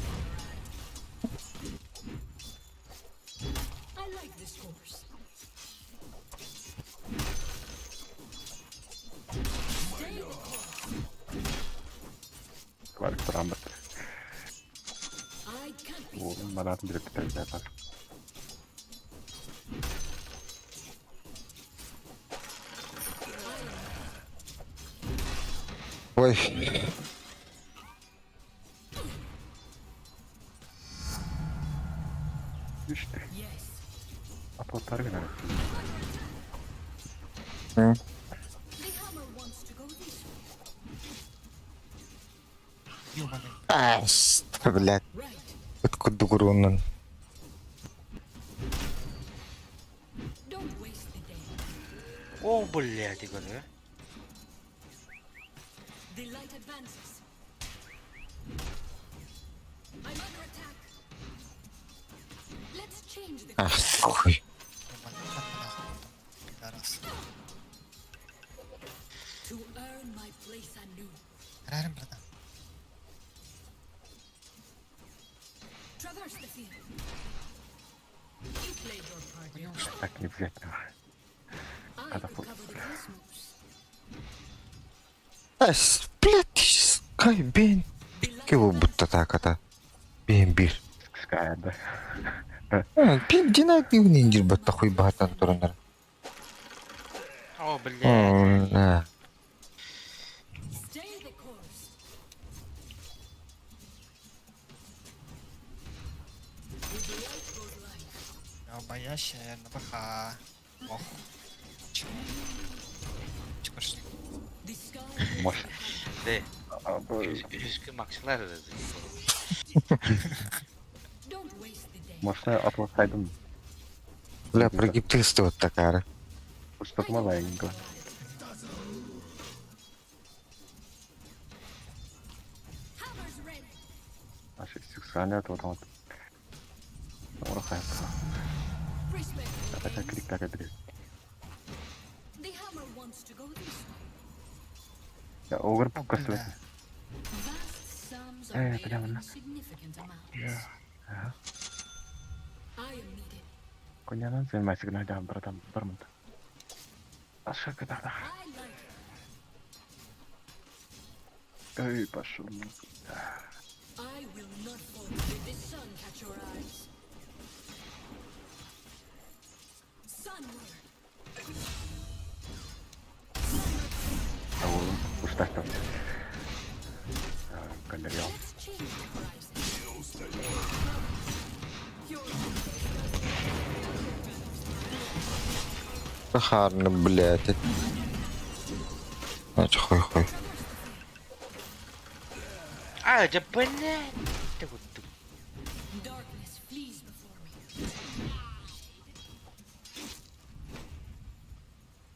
I like this course. Stay the course. Варик тұрам бат. I can't be Манатын беріп бітірді. Ой. Үшті. Атлаттар мен М. The hammer wants to go this way. Ай, блядь. Откуда гурунан? Don't waste the day. О, блядь, говорю. The light advances. I'm under attack. Let's change the Ах, хуй. Пидорас. to earn my place anew. Рарим, братан. Traverse the field. You played your part. dear. Так не взять нахуй. I Когда could фу- cover the cosmos. Эс, блядь, скай бен. Кого будто так это. Бен бир. Скай, да. Пин динак не батта хуй баатан туранар. О, блядь. О, Stay the course. With the light goes life. Долбоящая, наверное, БХ. Ох. Чего? Чего ж The sky Может. Да. А, б- Үскü максилар Don't waste the day. Можно отлакайдым. Бля, прогиб вот такая. Что-то маленько. Hammer's ready. Наши сексуальные вот вот. Урахайка. Respect. Это крик так это. The hammer wants to go this way. Я огр покасывает. Vast sums are Э, made прямо of на. insignificant amounts. Ага. I am needed. Конянан занимайся гнадя, братан, бармонт. Ашака да. I like it. Эй, пошел. I will not falter. Did the sun catch your eyes? Sunward. Уж так там. Галерея. Let's change the horizon. Your Харно, блядь. Значит, хуй хуй. А, да блядь. Ты вот тут. darkness flees before me.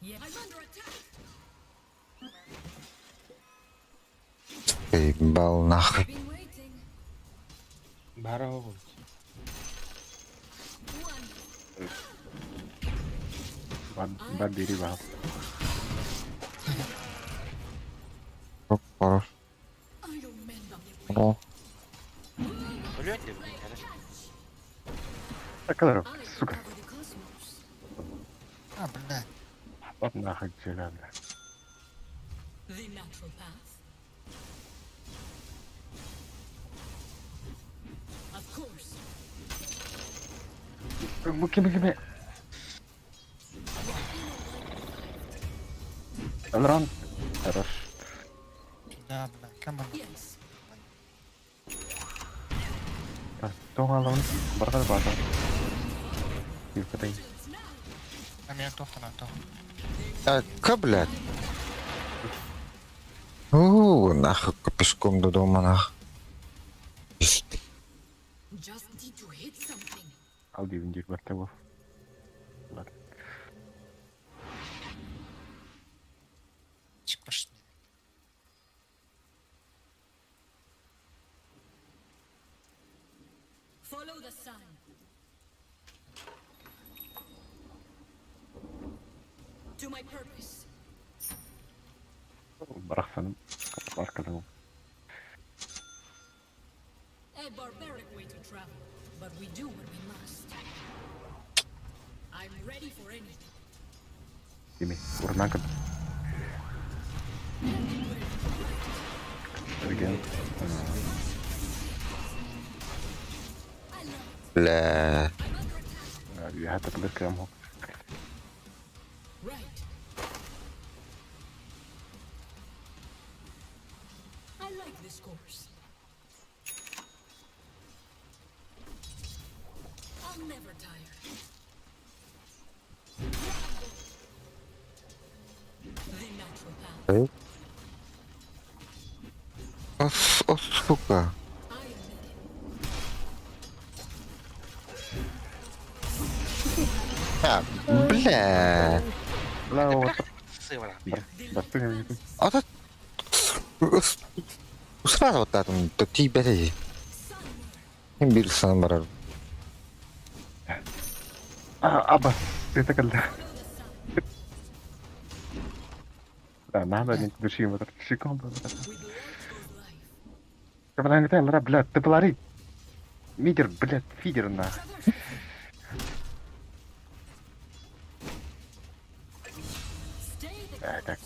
Yeah. I'm under attack. Ебал нахуй. Been waiting. Бара One. Бабири вал. Оп, хорош. I don't mend on the way. О, Блядь, да, блядь, хорошо. Так, I сука. could cover the cosmos. А, бля. Вот нахуй тебя, бля. The natural path. Of course. Буки, буки, буки. Элрон. Хорош. Да, бля, камон. Yes. Так, тоғалын, барғар базар. Юркатай. А меня кто-то на то. А, ка, блядь. У, нахуй, пешком до дома, нахуй. Just need to hit something. Ал дейін жер бар табы. Ладно. Чего ж Follow the sun. To my purpose. Барақсаным. Барқаным. A barbaric way to travel, but we do what we must. I'm ready for anything. Деме, урнакын. Again. Бля. Я это подыркам. Right. I like this course. I'll never tire. The natural path. Эй. О, с- о, сука. I am needed. А, бля. Бля, вот. Сывра. Бастыган. А то... Сразу вот там тиийбэтэ Мин биир санаам барар. Аба, это когда? Да, надо не души ему так секунду. Кабананга блядь, ты полари. Мидер, блядь, фидер на. Так.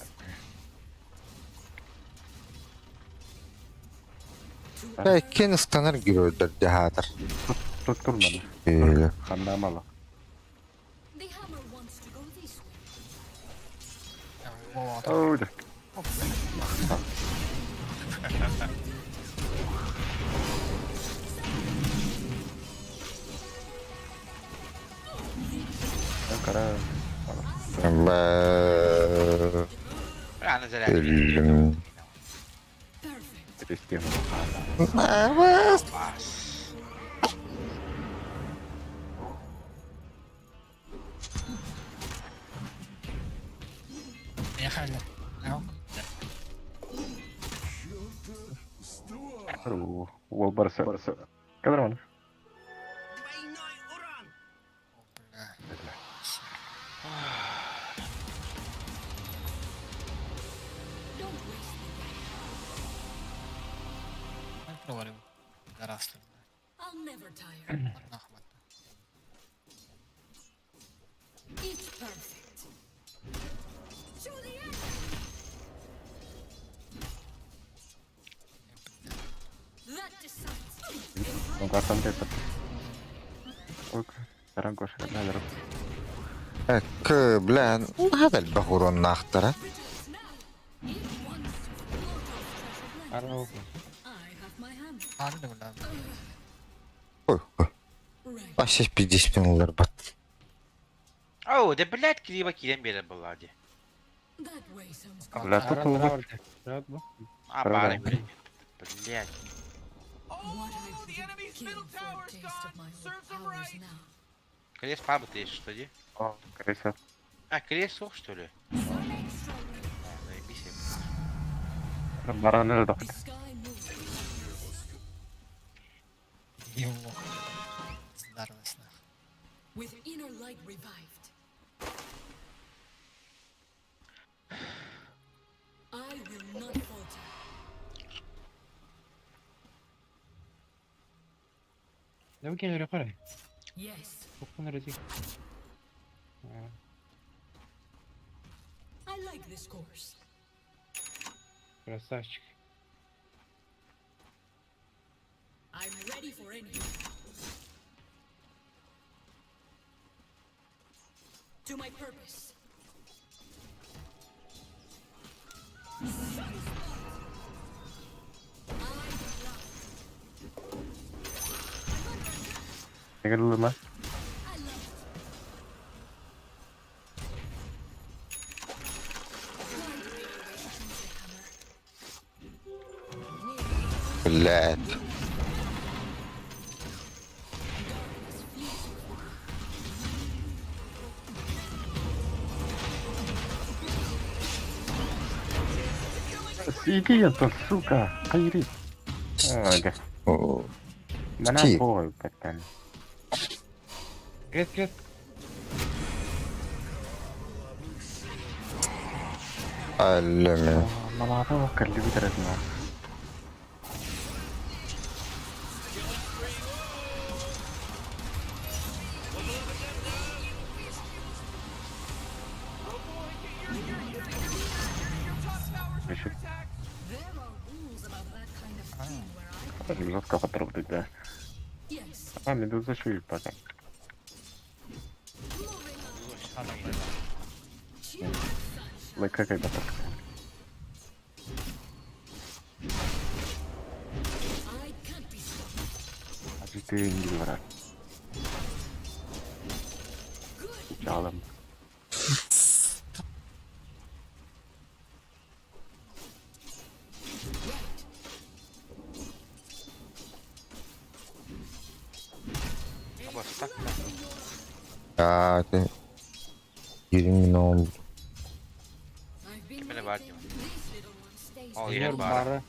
Иккиэн ыстанар геройдар дьаһаатар. Туттурманы. Ханнаамала. Ой, да. Өллүм. Уол барса. Кадр. I'll never tire. It's perfect. To the end. That decides. К, бля, هذا البهور الناخترة. Ой, ой. Вообще 50 минут бат. Оу, да блядь, кириба кирен бере была ди. Бля, тут улыб. А, бары, блядь. Крест пабы ты что ли? О, крест. А, крест сух, что ли? Заебись. Бараны да. Его. Здорово, With inner light revived. I will not falter. Yes. I like this course. Красавчик. I'm ready for anything. To my purpose. Ма? Блядь. Иди это, сука, хайри. Ага. Мана пой, пацан. Крест, крест. Алло. Мама, калибр на. Жестко потрогать, да. А, медуза шует пока. Лайк какая готовка. А ты не говоришь. Чалом. А, ты... 20 oldu. Ким эле бар дейм. Ол иһэр баара.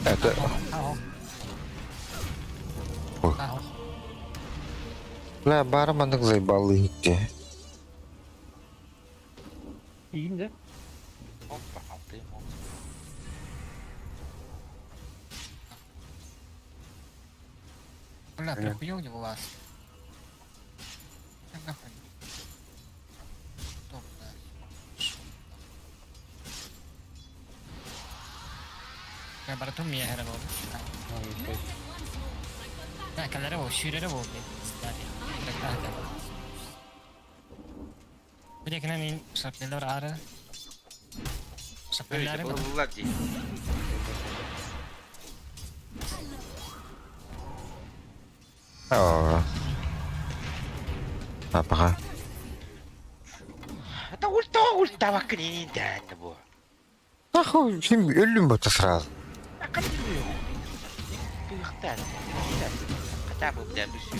Это... Бля, баара маннык заебал иһитти. Иин да? Опа, алтыым ол. Бля, прихуел не вас. Нахуй. Что, бля? Шо? Я баратым мия хера бол. Да, калера бол, шүрері бол, Бу декина мин шапнелер ары. Шапнелер Ылла дии. Оо. Апаха. Это ульта ульта вакрин да бу. Нахуй, син өллүм бата сразу. Туйхтан. Хотя бы бля бүсүү.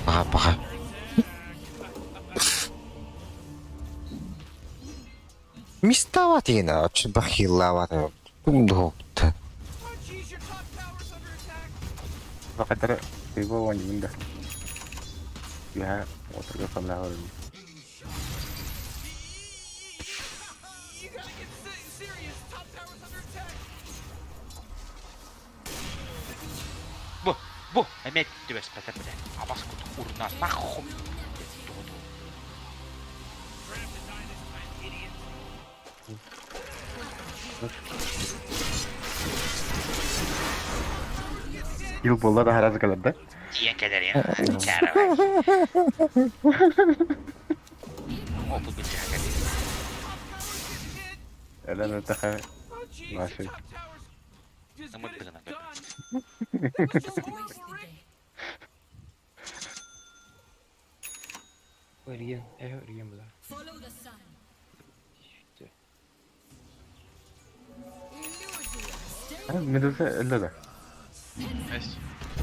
Паха, паха. Мистават ина, очень бахилават. Тундухта. Вакатара пиво ваньминда. Я отырга саллаху. Бу, бу, эмет түбэс пата бля. Абас кут урна нахуй. Ил болла да хараз калар да. Тиен келер я. Чара. Опыт бит Элен таха наши. Намыт быгына. Өрген, э, өрген була. Follow the sun. Медуза элле да.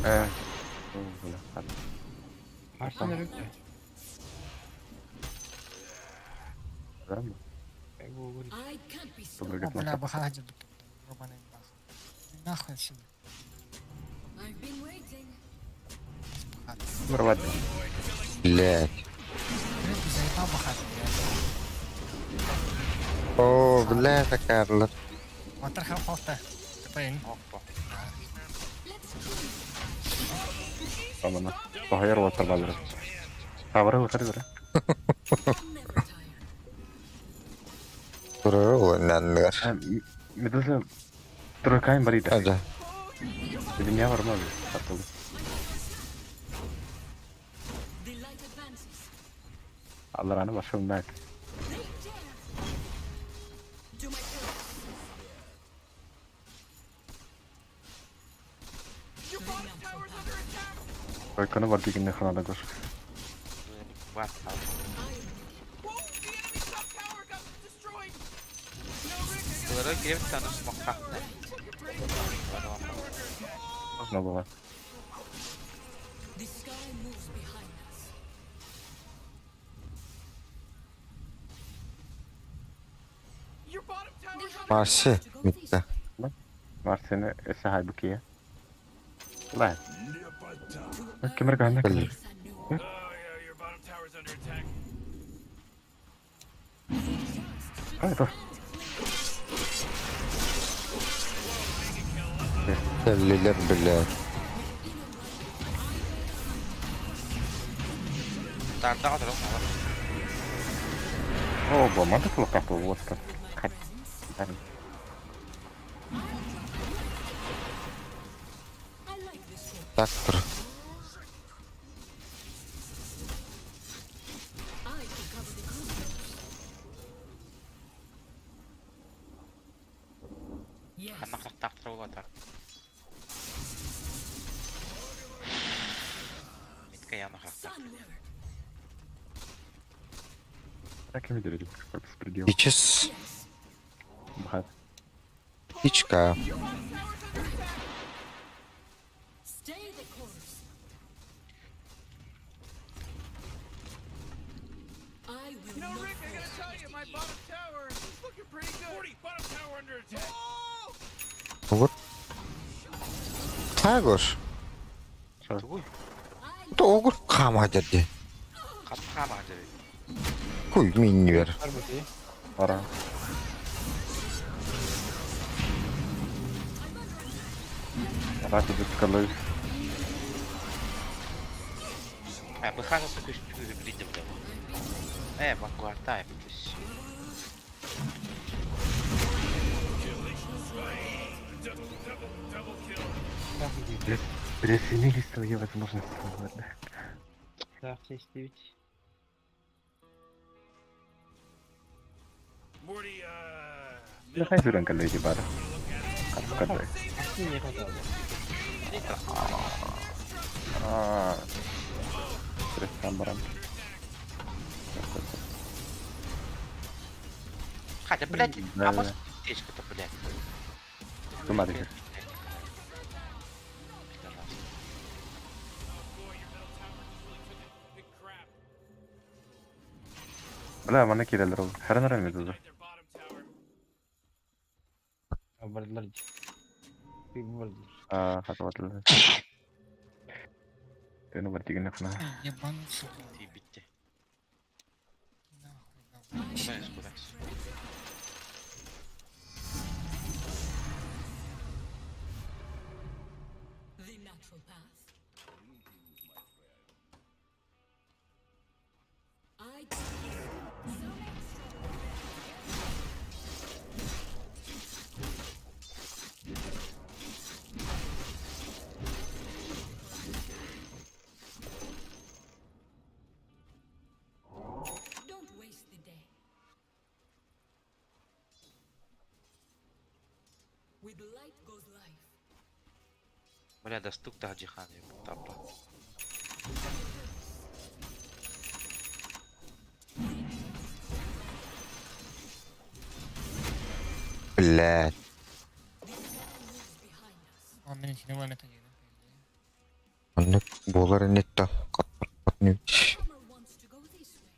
Э. Марсен өрүктө. I can't be stopped. Бля, баха Ебаный нахуй. Нахуй отсюда. I've been waiting. Нормально. Блядь. Ты заебал бахать, блядь. О, бля, такая. Ватер халта. Тпн. Амана. Бахайр ватар балыр. Тавры ватар бер. Турар наннар. Медуза туркайн барида. Ага. Дүния бар ма? Сатылды. The light advances. Аллараны башым бак. To my purpose. Ойконы бар дегенне ханада көш. Бұлары кіреп таныс мақтақты. Можно было. The sky moves behind us. Марси митта. Марсені эсе хайбукия. Ла. Кемер гана кемер. Ай, то. Кэллилер, блядь. Тардаға тұрып, О, бо, манда кулак вот как. Так тур. I can cover the cosmos. Yes. Қанақ болады. Митка яны қақтақ. Так и видели, как беспредел. Сейчас. Бхат. Птичка. Stay the course. I will You know, Rick, I gotta tell you, my bottom tower is looking pretty good. 40, bottom tower under attack. Oh! Огур. Тагош. Тугуй. То огур кама дерди. Хат хама дери. Куй миннер. Ара. Рати бескалый. Э, быхата көс билди бля. Э, бакуартай битис. Блять, переоценили свои возможности. Ладно. Так, 79. Morty, Да хай зүрэн калледи бара. Капкадай. Не хватало. Аа. Престан баран. Хотя, блядь, Да, а да. может аптечка-то, блядь. Тумарик. Бля, мана кирелер ол. Хәрен әрән медуза. Бардылар. Бардылар. Аа, хатватлы. Тені бар деген нахна. Ебануться. Ты битте. Нахуй, Куда куда? The natural path. I Don't waste the day. With light goes life. Бля, да стук та Джихан, тапа. Блядь. Он меня не ломит один. Оннук буолар иннитта. Hammer wants to go this way.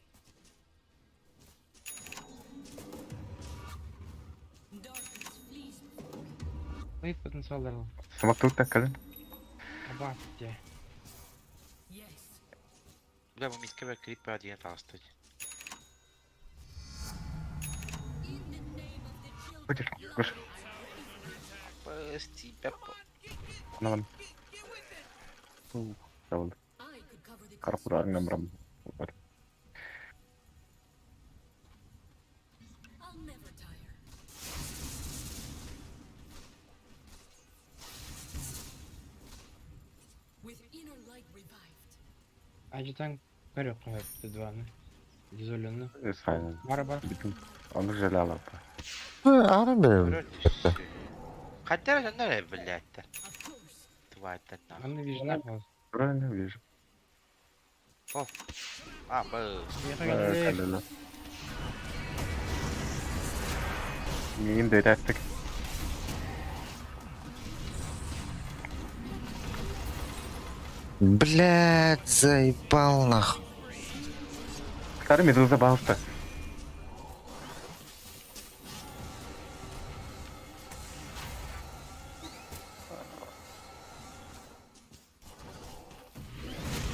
Darkness flees before me. Ой, потенциал дал. Самак тут таккалын. Абатте. Yes. Бля, мы мискебе крип один толстой. In the name of the children. Хочешь? Гош. Тебя. Аналам. Давал. I could cover the Карпура намрам. I'll never tire. With inner light revived. Ажитан көрө кайып дваны. Дизоленны. Сайын. Бара бар. Бүтүн. Оны жалалап. Арын берем. Хотя, ну, блядь, Тварь, да нахуй. Аны вижна кал. Правильно вижу. О. А, был. Каллела. Мин дэрәттик. Блядь, заебал нахуй. Старый медуза балста.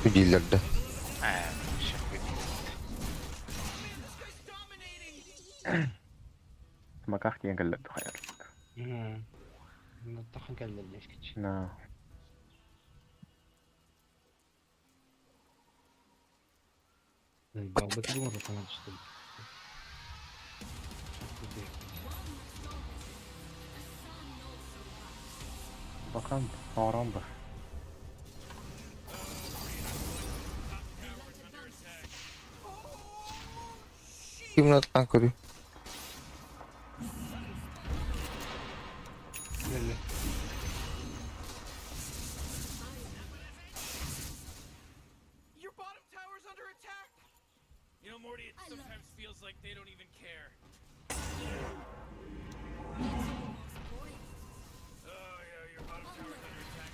Дилерді. А, вообще хуй. Маках деген каллет хайр. Тахан каллелеш кич. На. Балбыт булыр канат что. Бахан, арам ба. Кимнаттан көрүү. Леле. Your bottom tower's under attack. You know, Morty, it sometimes feels like they don't even care. Oh, yeah, your bottom tower's under attack.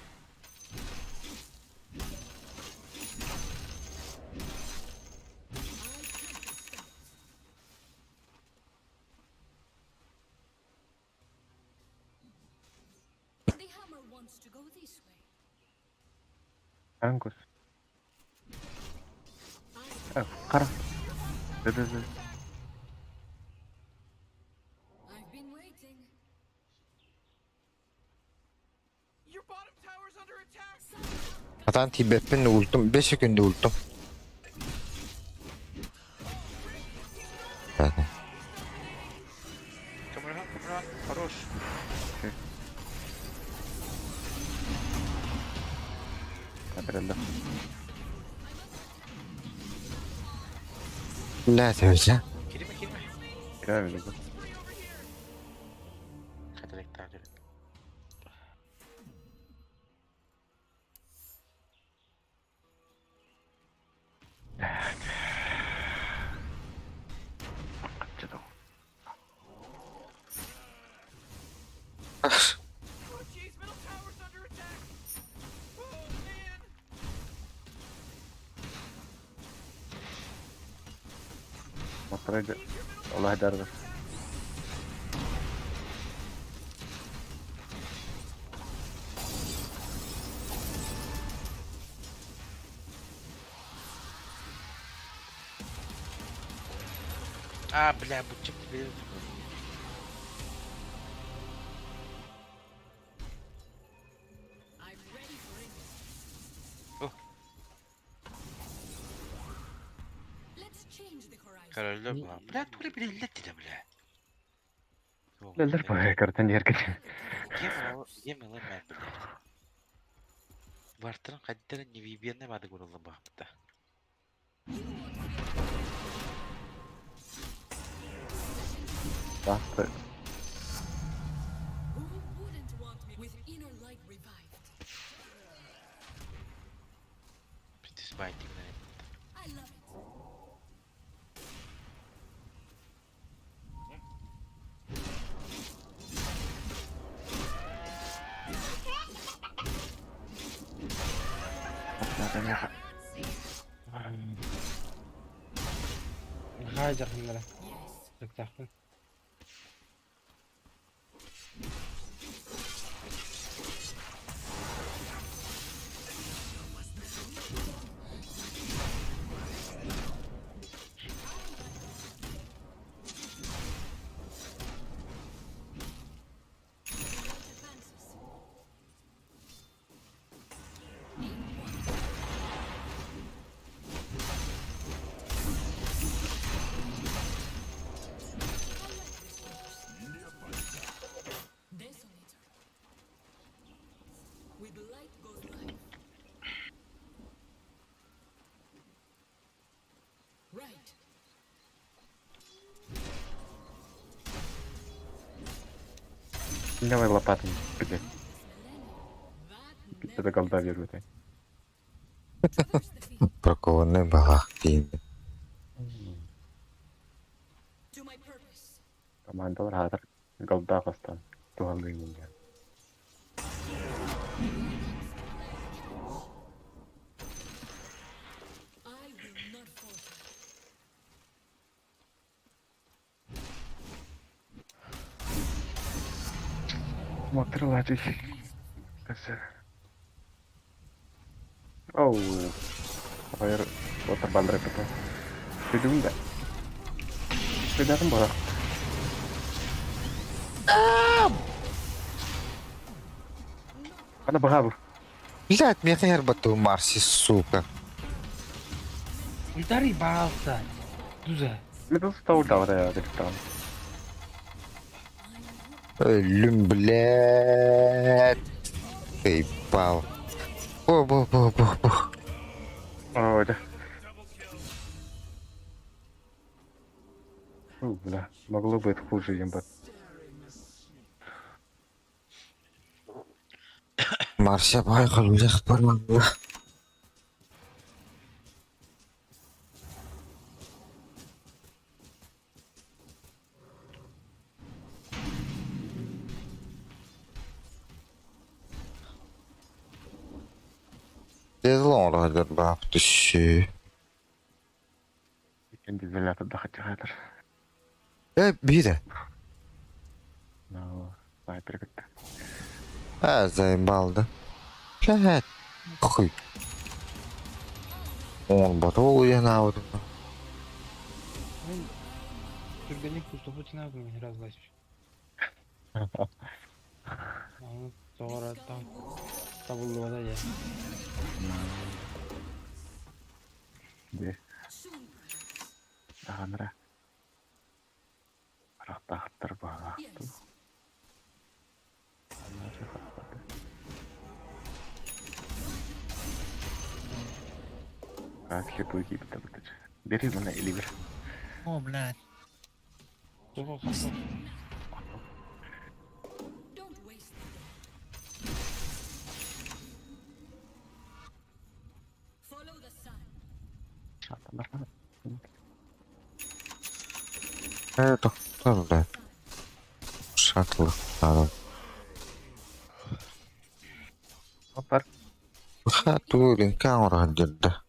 wants to go this way? Ангус. Хара. Да-да-да. I've been waiting. Your bottom tower's under attack. Атан тиийбэппин ультум, 5 секунда ультум. Көмөлөһөн, көмөлөһөн. Хорош. Апрельда. Бля, төбөсө. Кириме, кириме. Кирәбез. Хатырыктаах Oh jeez, middle tower's under attack. Oh man. Матрайды. Аллах дәрді. А, бля, бутчик тебе. I'm ready for anything. Oh. Let's change the horizon. Королёв. Бля, тури бля, бля. Ләлдер бай, картан еркін. Ем ылымай, блядь. Вартырын қайдары не виберне бады көрілі бақпыта. Басты. Who wouldn't want me with inner light revived? Бітіс байтик I love it. Хайдер ханнара. Тахпын. Advances. Desonator. With light goes life. Right. Давай лопатами, блядь. Это голда вербы. Прокованный балах дейін. To my purpose. Командалар хатыр голда қостан. Туғалдың мен. I will not falter. Смотрела здесь. Оу. Фаер water bandar itu. Tidak enggak? Tidak kan bola. Ана бахаб. Блядь, меня хер Марси, сука. Ультари баалса. Дуза. Это стол давай я там. Өлүм, блядь. Ты пал. Бо, бо, бо, бо, бо. О, да. Фу, бля, могло быть хуже, ебать. Марся байқал өлех барман. Дезлон бап түсі. Енді изолятор хатыр. Э, бире. Ну, вайпер кетті. А, заебал, да? Блядь, хуй. Он батол я на вот. Мен түргенник куступу тинабын мен разлайсып. Аны тоғыра там табылды да я. Де. Ағанра. Рақтақтыр баға. Слепой кипит Бери мына или бер. О, блядь. Don't waste the day. Follow the sun. Это кто, блядь? Шаттл. Надо. Опар. Хату камера где-то.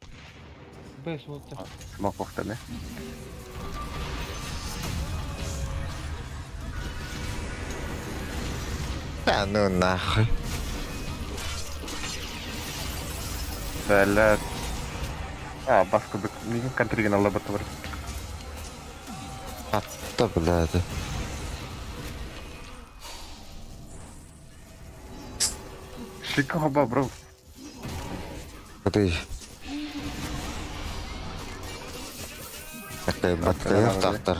Бес вот так. Смок охтаны. Да ну нахуй. Бәлі. А, басқа бір неге контреген алла баты бар. Атта, блядь. Шика хаба, бро. Ты. Такая баткая тақтар.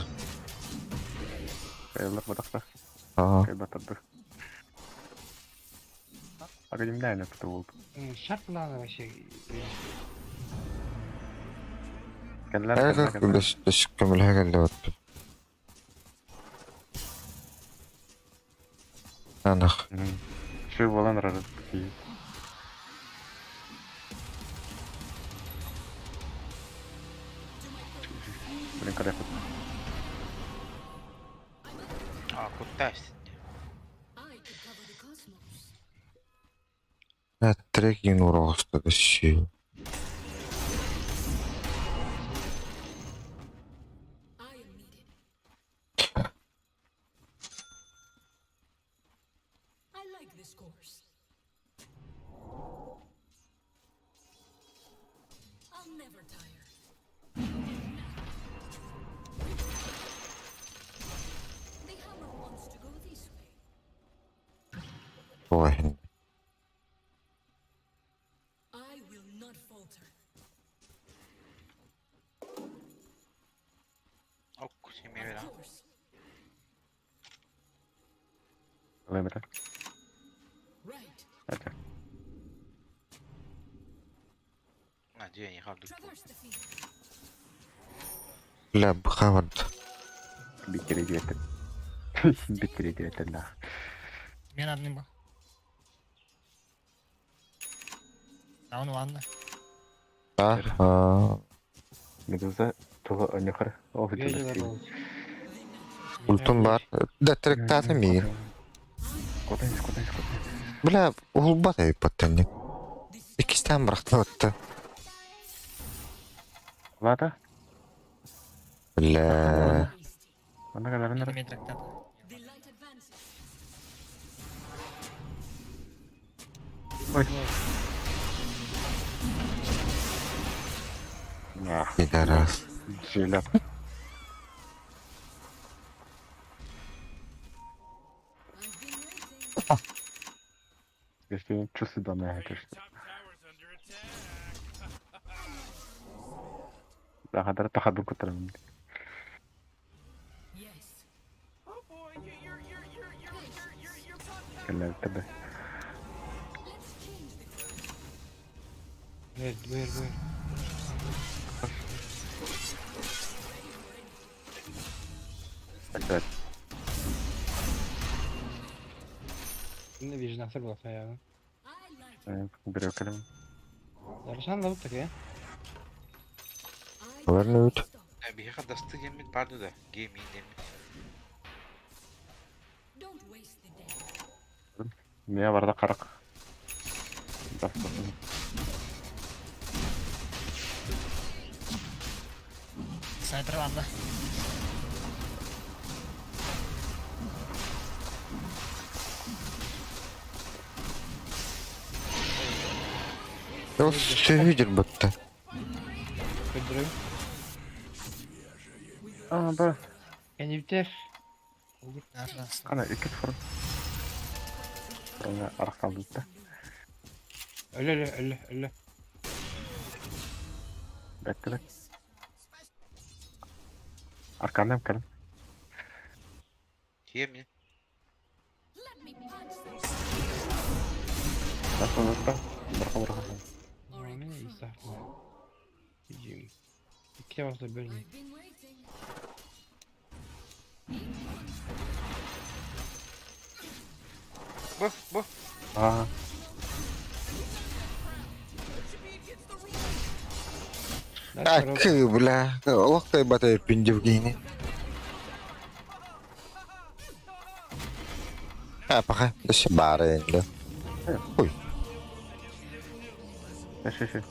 Кайлар батақта. Ага. Кай батырды. Академия это болды. Шартланы вообще. Кәлләр Эгэ көмөлһө кэллэ бат. Анах. Шүй болан рары. Блин, когда я А, куда I could cover the cosmos. Трек юнурогоста дэши. I am needed. I like this course. I'll never tire. The hammer wants to go this way. Ой. I will not falter. Ок, семья, Of course. Лемера. Right. Это. А, где я не хавду. Traverse the field. Бля, бхавард. Бикери диэтен. Бикери диэтен, да. Мен одним был. Да, он ладно. А, Медуза туга өнөхөр. О, Бежелер болды. Ультум бар. Да трек тата ми. Куда куда куда. Бля, улбат айып баттан. Икистен быракты батты. Лада. Бля. Ана каларына. Мен трактат. The light advances. Ой. На. Пидорас. Жилет. I've been waiting. Если что сюда на это что. Да, хадара тахаду кутарам. Yes. Oh boy, your your your your your your your top tower Кэлэр тебе. Let's change the course. Бер, бер, бер. Это Ne bir nasıl bulasa ya. I like бирөкелем. Yarışan da bu ya. I Вернуть. stop. Биһиэхэ дасты диэммит барды да, геймин диэммит. Don't waste the day. Мия барда карак. Снайпер ладно. Ол сүһү дьырбытта. Көрдөрөм. А, да. Кэнибитэр. Ана икки фронт. Фронга арахсалбытта. Өлө өлө өлө өлө. Бэттэ бэт. Арканам кэлин. Кием не? Арканатта. Бырха бырха. Маны исахна. Жим. Икки баса бөлүн. Бу, бу. Аа. Акы, бля, олох кайбата өппүн Евгений. А, пока, өссө баара енді. Ой,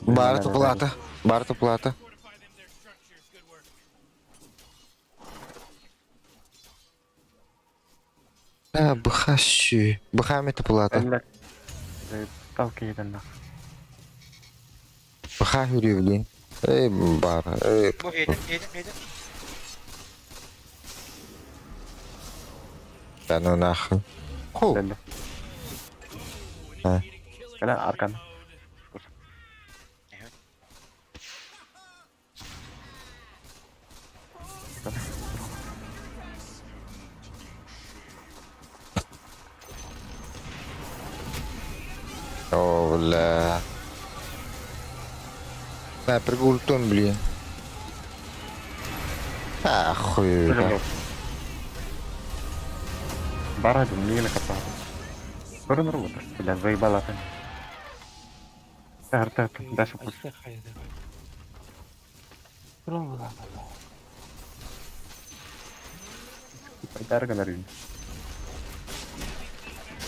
баара туплата, баара туплата. А, быха сүү, быха эми туплата. Тал киһитэн Быха хүрүү блин. Эй, баара, эй. Бу хедин, хедин, хедин. Да ну нахуй. Ху. А. Кэлэ аркан. О, бля. На, пригультун, блин. Ахуй. Бара миигин каппаа. Көрөн робот. Бля, заебала ты. Тар тар даша пусть. Пайдар галерин.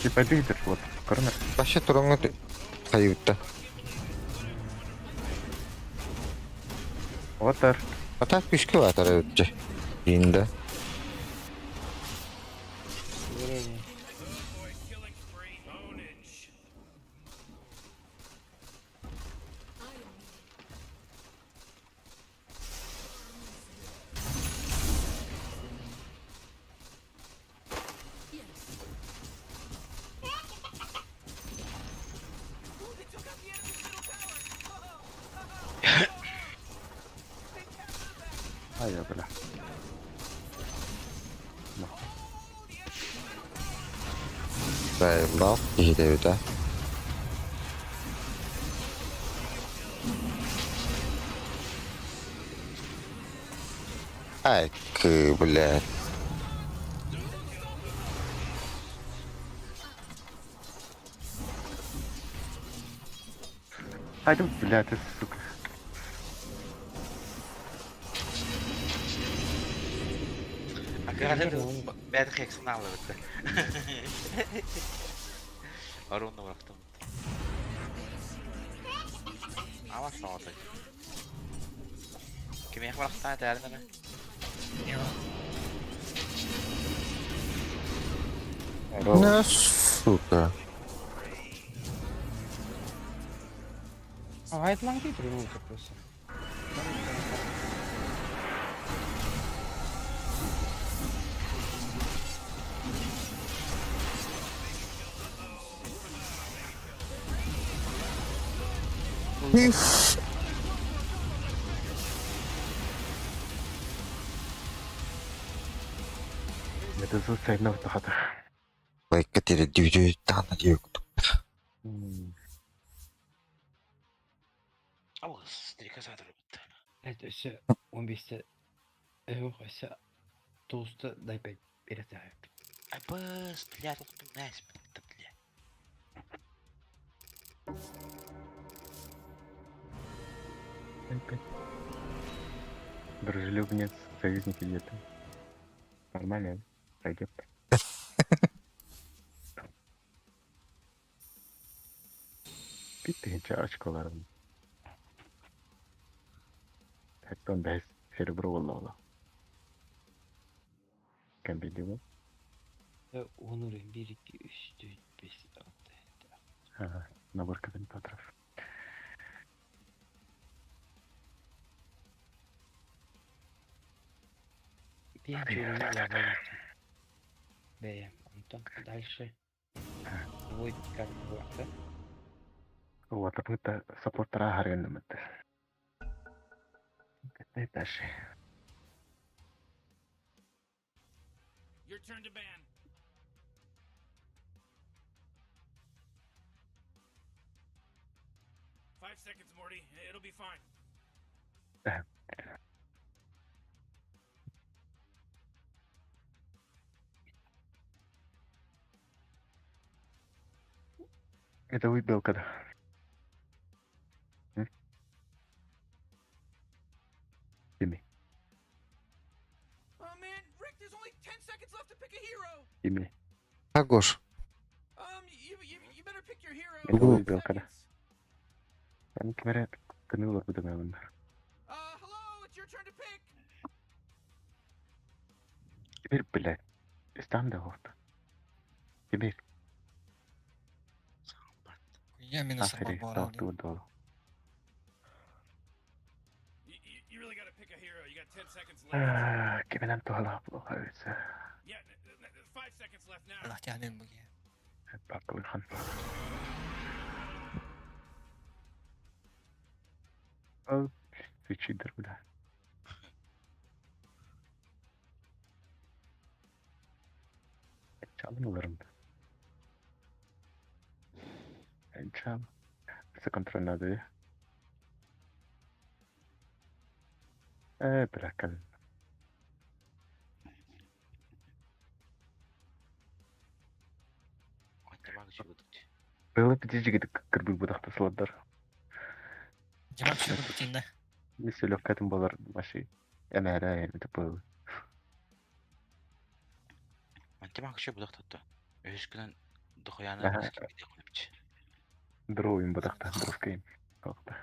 Типа дыдыр вот, көрөн. Вообще туруҥҥа хайыытта. Отар. А так күшкө баатар өтчө. Инда. Ай, бля. Заебал киһи да. Ай, кы, блядь. Ай, да, бля, ты сука. Акырады бәді хексін алып өтті. Аруны бұрақтым. Ама сауаты. Ким ех бұрақтан әтәрін На, сука. А айтылаң дейді революция просто. Это суицидный хата. Лайкка тире дүйдүй таана диэк. Ауыз, стрекоза бітті. Это өссө 15-те жоқ өссө 9-та дай 5 берете. Абыс, бля, тоқтым нәс бітті, бля. Дружелюбнец, союзники где-то. Нормально, пойдет. Bitti очколарым. Хэттон бэс серебро болла. Кем билdi 10 1 2 3 4 5 6 Ага, набор комментаторов. Пиэн чугуну Бэйэм. Онтон дальше будет как было, да? Уотапыта саппортара харгандаммыт. Дальше. Your turn to ban. 5 seconds, Morty. It'll be fine. Это выбил когда. Тими. Oh man, Rick, there's only 10 seconds left to pick a hero. Тими. А, Гош? You better pick your hero. Это выбил когда. Аны кимере кынылар бу демемин. Hello, it's your turn to pick. Теперь, блядь, стан да вот. Теперь. Я минус Ахри, барбара. ту дол. You really gotta pick a hero. You got 10 seconds left. Киминен туһала плохо. Yeah, 5 seconds left now. Lähti bugi. Pakkuhan. О, свечи бля. Çalım alırım. Çal. Все контроль надо. Э, бля, Табак чугудук. Было птички кырбы будахта сладдар. Димак чугудук тинде. Если легкая болар маши. Эмэрэ, это был. Мантимак чугу будах татта. Өскүнэн дохуяны Аха. Дроуин будахта, дровкейм. Как-то.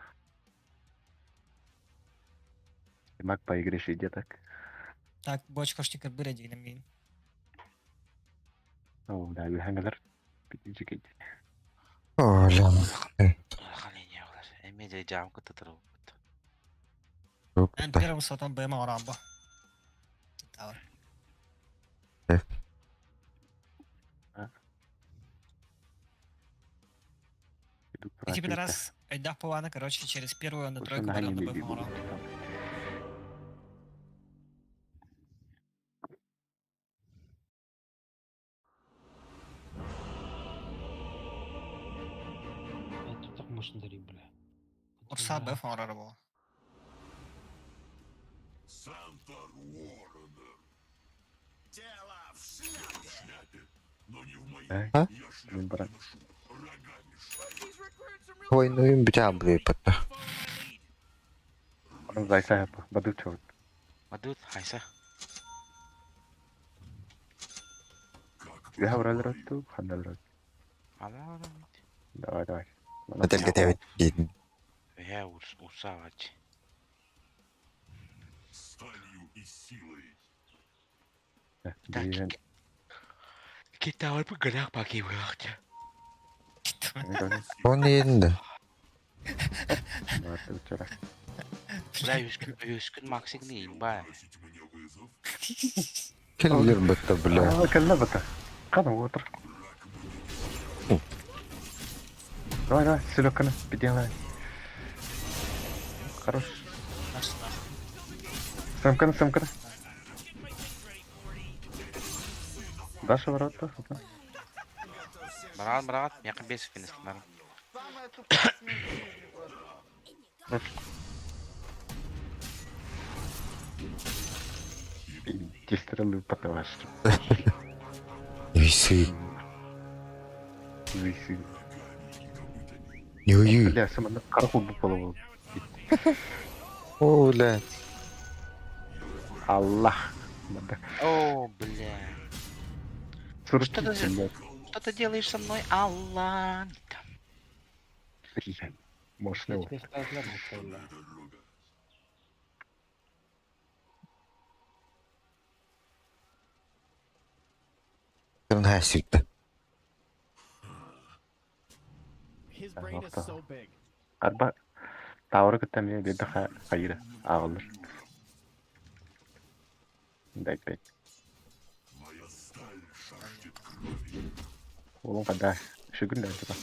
Мак поиграешь иди так. Так, бочка штикер быра дигнем мин. О, да, үһәңгәләр. Птички. О, ля. Эме де жаам кытытыр. Мен первым слотом БМ орамбо. Tower. И теперь раз айдах плана, короче, через первую на тройку баран на БМ орам. Это так можно дарить, бля. Урса БФ орар был. Сантор Уорренер. Тело в шляпе. шляпе, но не в моей. А? Я Мин шляпу баран. ношу рогами. Ой, ну им бля, бля, патта. Зайса баду чугут. Мадут хайса. Үһә уралар ту, ханналар. Ала. Давай, давай. Модельге девять. Э, урса вач. Сталью и силой. Дигән. Китауар бу гынак баки булакча. Он yerinde. Баду чура. Бля, өскүн өскүн максик не ба. Келлер бітті, бля. Кэллэ бата. Кана отыр. Давай, давай, селеканы, делай. Хорош. Самканы, самканы. Даша ворота. Барат, барат, якын бес финис бар. Самая тупая смерть в жизни просто. Дестрелы потаваш. Висы. Висы. Не ую. Бля, сама караху бупала. О, бля. Аллах. О, бля. Что ты, что ты делаешь со мной, Аллах? Мощный. Я тебе ставлю бля. Кырын сүтті. His brain is so big. Арба Тавры кытта мен беді хайыры ағылыр. Дай пять. Уолуҥ хайдах? Сүгүн да типа.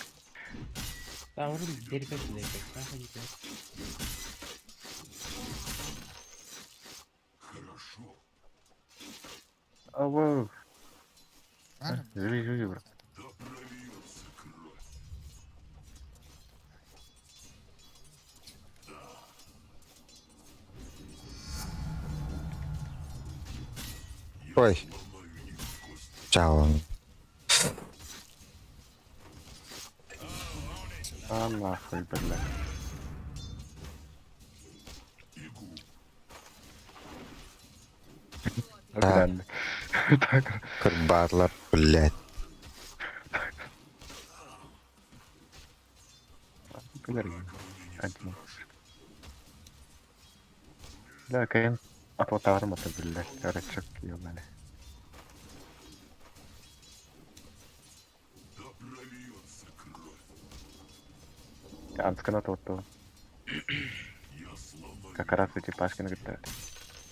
Абы. Живи, живи, брат. Ой. Чао. А нахуй, бля. Да. Так. Кырбатлар, блядь. Да, кайын атватаарым ата биллэр, өрөчөк ёбаны. Анскана атватту. Как раз эти пашки на гитаре.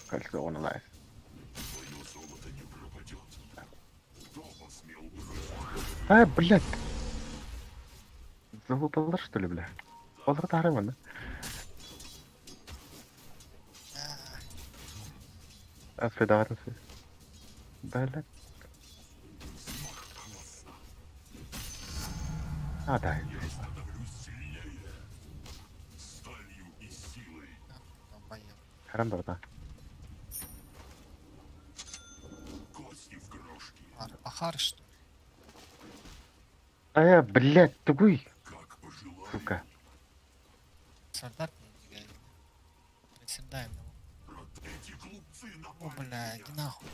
Кольцо он лайф. А, блядь. Залупалар, что ли, бля? Олар таарым да? Асфедаватын Блядь. А, да. Харам да. Ахар, что ли? А я, блядь, тугуй. Сука. Сардар не двигай. Приседаем. О, бля, иди нахуй.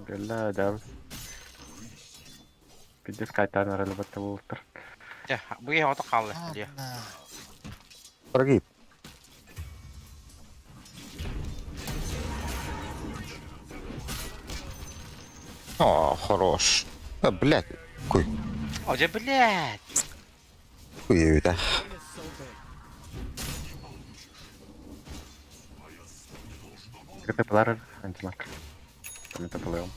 Бля, да. Пиздец, кайтан аралыбатта болуптар. Дьэ, бу киһи ото хаалла дии. Прогиб. О, хорош. А, блядь. Куй. О, дьэ, блядь. Куй, да. Это антимаг. Там это было.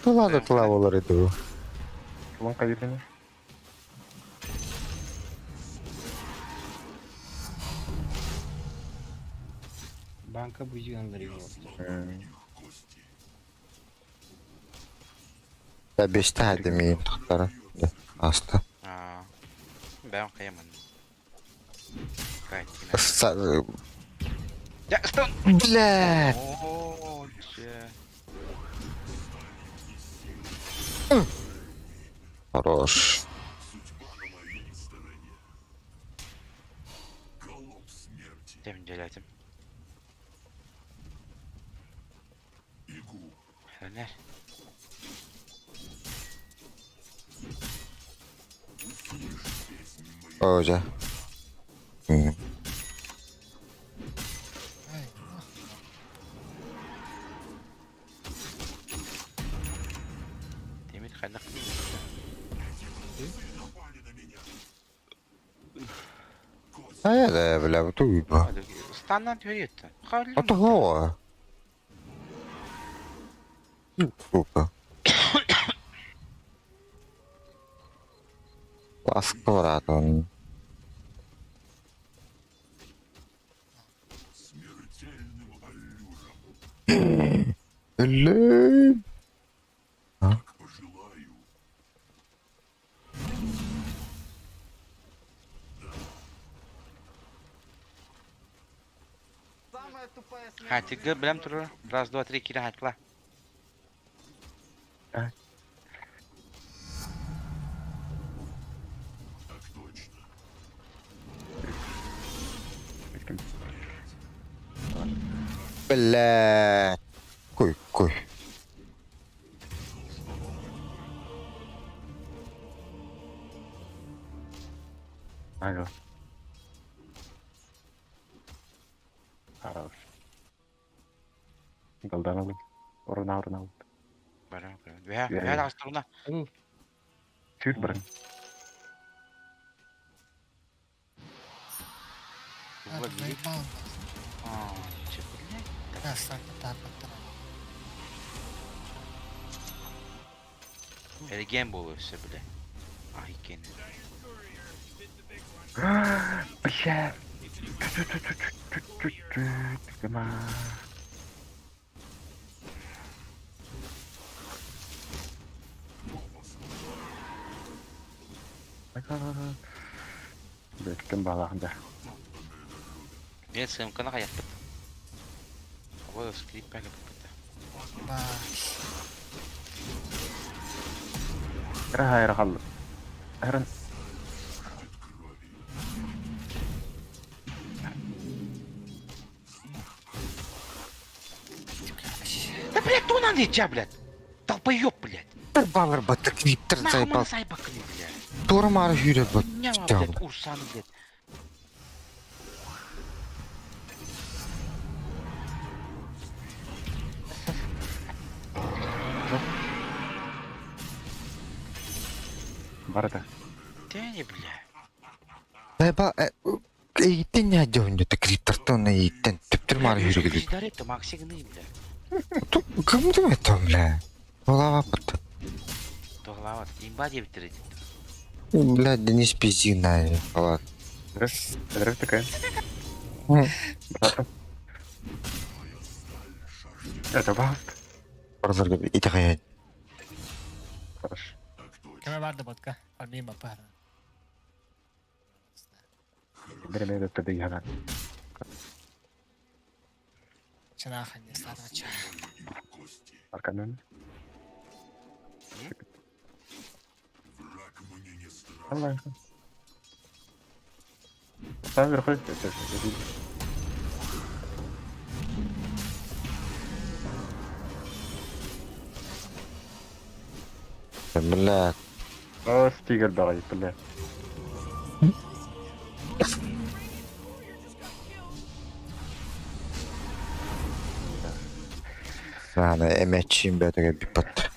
Тулады тула болар edi bu. Улан кайдыны. Банка будет Да беште hadi миин тохтара. Аста. Аа. Бэм хайаман. Кайтина. Дьэ, стон. Блядь. О, дьэ. Хорош. Тем делятим. Өнер. Ожа. Темир хайдах. А да, бля, вот уйба. Станнан төрүттэн. А то Сука. Ласка брат он. Блин. А? Хатыгы билем турur. Раз, два, три, кире хатла. Бля. Куй, куй. Ага. Хорош. Голдан алып. Орына орына алып. Барам, барам. Бэһэ, бэһэ таҕыстарына. Сүр баран. Заебал. А, че, блядь? Да, сам так, Эрген буолуо өссө, бля. А, иккиэн. Бля. Тыма. Бэккэн балахан да. Мен сымканы хайаппыт. Абы скрип бәле буппыта. Хайра халлы. Хайран. Да, блядь, то надо идти, блядь. Долбоёб, блядь. Балыр бат, криптер Нахуй заебал. маны сайбакны, блядь. Тура мары хүрер бат. Няма, блядь, урсаны, блядь. Барда. Тени, бля. Заебал. Эйтен не одёнь, это криптер то на эйтен. Түптер мары хүрер келет. Пиздарет, максигны, бля. Кім это, бля? Голова бат. Тоғлават, имба деп бітіреді. Бля, Денис пизди на Ладно. Взрыв такая. Это баст. Барзар итағая. Хорошо. Кеме барды ботка. Фармим бапар. Береме это яна. Чанахан не стадача. Арканын. Алла. Там вверху. Бля. О, стигер давай, бля. Ана эмечим бәтіге бипат.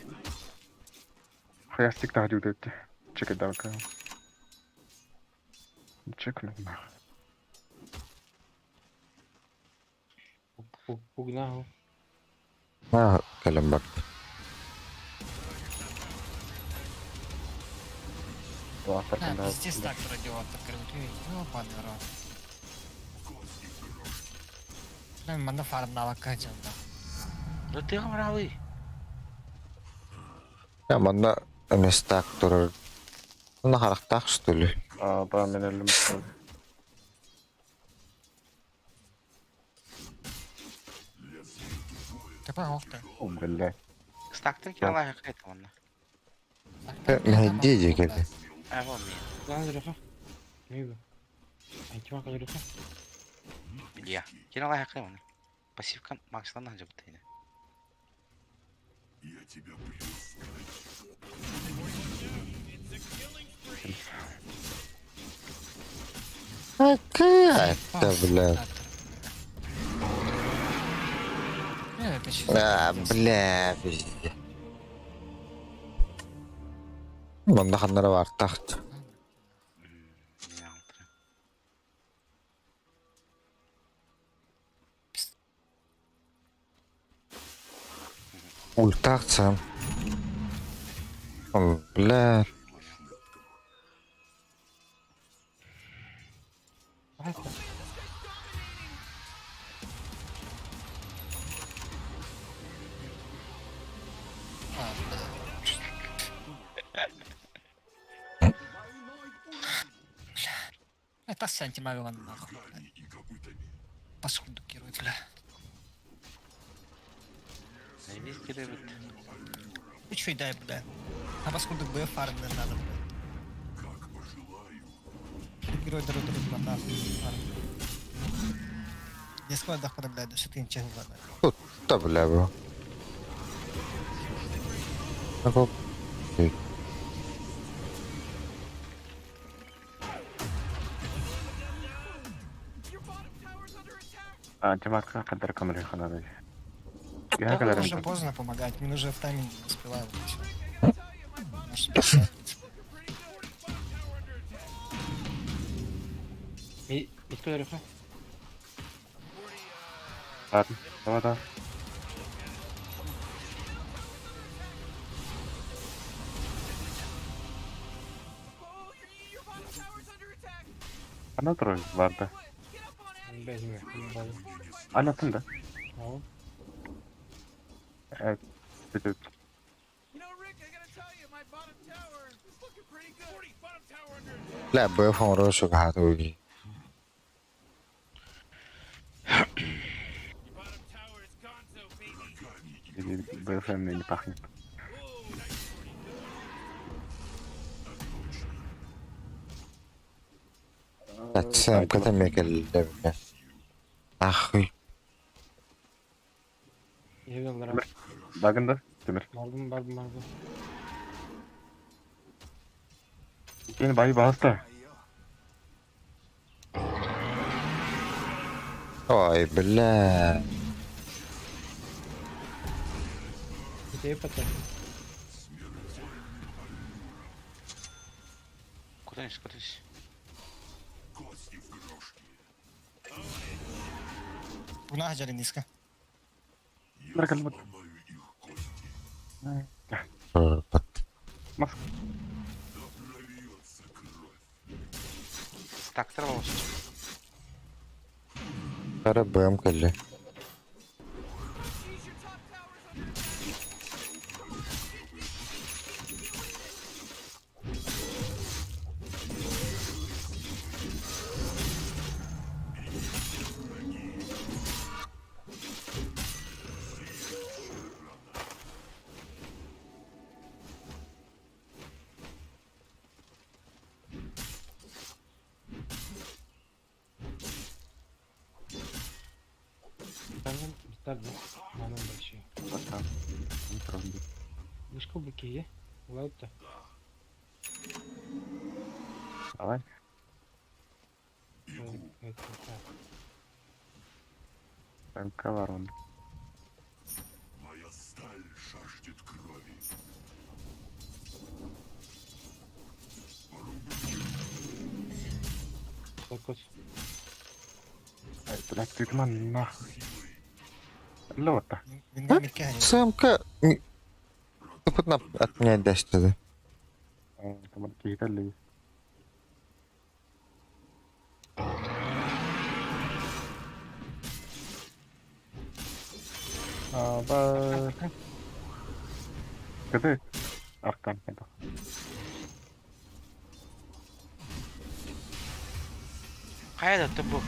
Хаястик тахди удетти. Чек it out. Чек нахуй. Угнал. А, кэлэн бар. Да, пиздец так радиатор крутый. Ёбаный рот. Мен манда фармналакка жанда. Ну ты гамралы. Я манна эместак турар. Мына характах что ли? А, да, мен өлүм. Тепа охта. О, бля. Стактын киралай хакайт онна. Мәйде дегеді. А, вон мен. Ладно, Леха. Мига. А чувак, Леха. Бля. Киралай хакай онна. Пассивкан максынан хажабыт. Это, бля. Это что? А, бля, пизде. Манна ханнара бар тахт. Ультахца. Бля. Это сантимагова нахуй. Паскуду герой, бля. Найдись герой. Ты чё, дай, бля. А паскуду Б фарм надо, бля. Герой друг друга нахуй. Фарм. Биэскэ бардахпына, блядь, өссө тыынча ыһыллар. Тутта, бля, бу. Антиматка қадар көмірі қанады. Я Да, уже каларым. поздно помогать, мен уже в тайминге не успеваю. Вот и всё. Может, спасать, в принципе. Митка Ладно, давай, давай. Ана тұрой, барды. Безме. Анатын да. Ау. Э, бүтүп. Бля, БФ оҥоро сугаһаат БФМ не пахнет. СМК эмиэ кэллэ бля. Нахуй. Eyvallah. Багында, Тимир. Бардым, бардым, бардым. Сен байы басты. Ой, бля. Где потом? Куда ниш, куда ниш? Гунаха жарин диска. Наркалбыт. Маск. Тактыр болсын. Хара БМ кэллэ. Там, манан большие. Пока. Мышка быки, Ладно. Давай. МК ворон. Моя сталь жаждет крови. Ай, блядь, ты ман нахуй. Лота. СМК от меня дашь тогда. Там какие-то ли. А, ба... Кыды? Аркан это. Қайда түбі?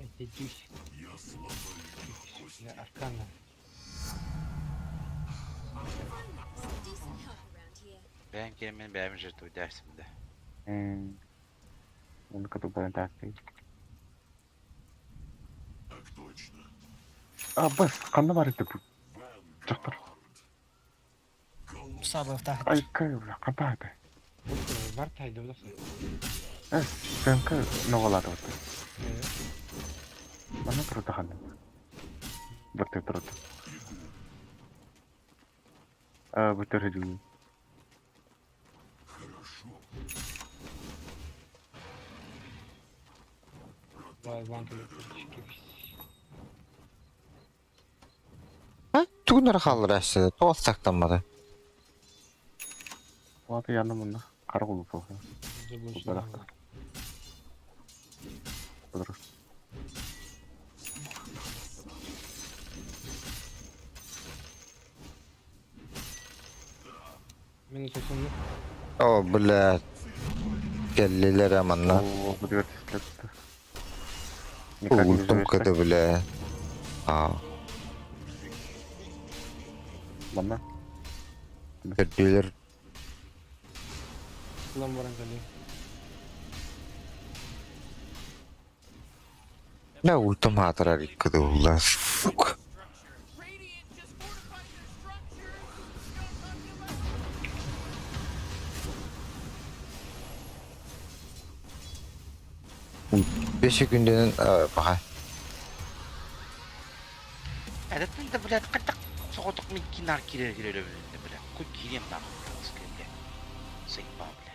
Это дюсь. Для аркана. Бәйім келмен бәйім жырту дәрсімді. Он кыды баян тәкті. А, бас, қанда бар еді бұл? Жақтыр. Сабы в Ай, кай, бля, қанда еді? Бар тайды болса. Э, СМК новалады вот. Мана тұрды қанда. Бір тұрды. А, бүтір хеджу. Давай банк электрический. А? Тугунар хааллар эссе, тоҕус сактаммады. Уаты яны мұны қар қолы болған. Заблуждение. Бұдыр. Минус 80. О, бля. Кэллилэр манна. О, бұдыр тістіліпті. Никак не Ультум живешь, кыды, бля. А, Мана? көрдүлэр. Ламбаран кали. Да ультам аатырар икки да сука. Бес секунденен баха. Этот да, блядь, как соҕотох мин кинар киирэр киирэр бля. Кут киириэм нахуй, бля. Заебал, бля.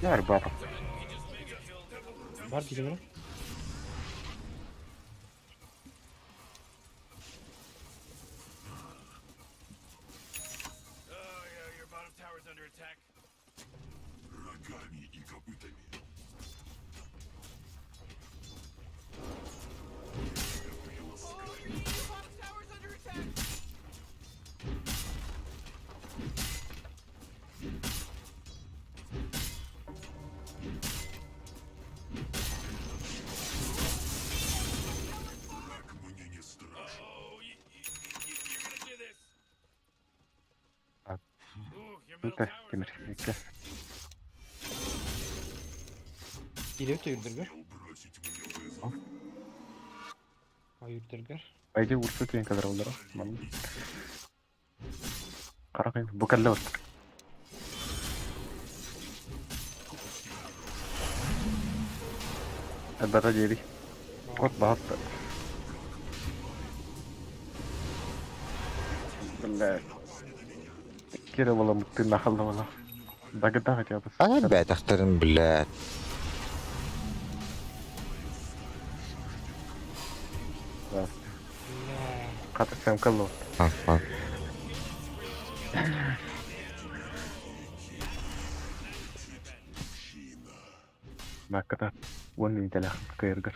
Яр баба. Бар дии Тут темир. Киирэ өтө үрдүргэр. Ай үрдүргэр. Пойди урсу тиэн кадр олдора. Ман. Каракай бу кэллэ вот. Эбата диэри. Кот баһат. Бля. Кире бола муттын нахалла бола. Дагыда хотя бы. Ана бәтәхтерин, блядь. Да. Ката сем калло. А, Макката. Уон минуталах кыйыргар.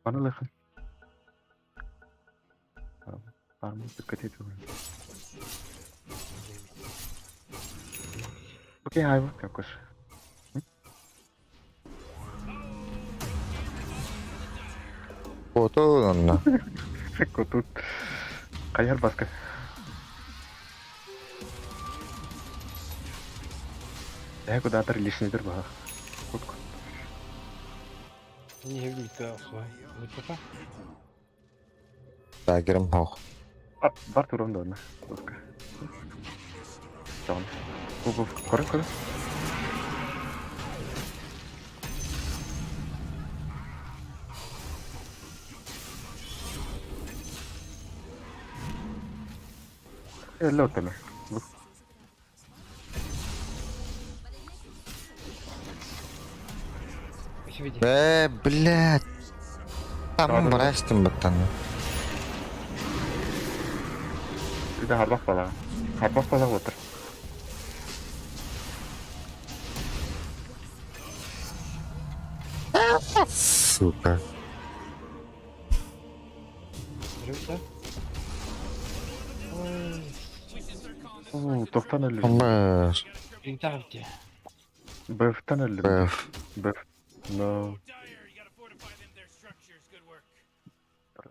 Аны лыхын. Армы түккәтет. Окей, хайва, какош. Фото онна. Котут. Каяр баска. Э, куда-то лишний дыр ба. Кутку. Не видно, свай. Вот Тагерым хох. Бар турам да одна. Баска. Чон. Кубов, коры, коры. Э, лётами. Э, блядь. Там брастым баттан. ಇದು ಹರ್ಬಕ್ ಪಲ. ಹರ್ಬಕ್ ಪಲ ಹೋತ್ರ. Сука. Оо, тохтан өллү. Бэр. Бэфтан өллү. Бэф. Бэф. Но.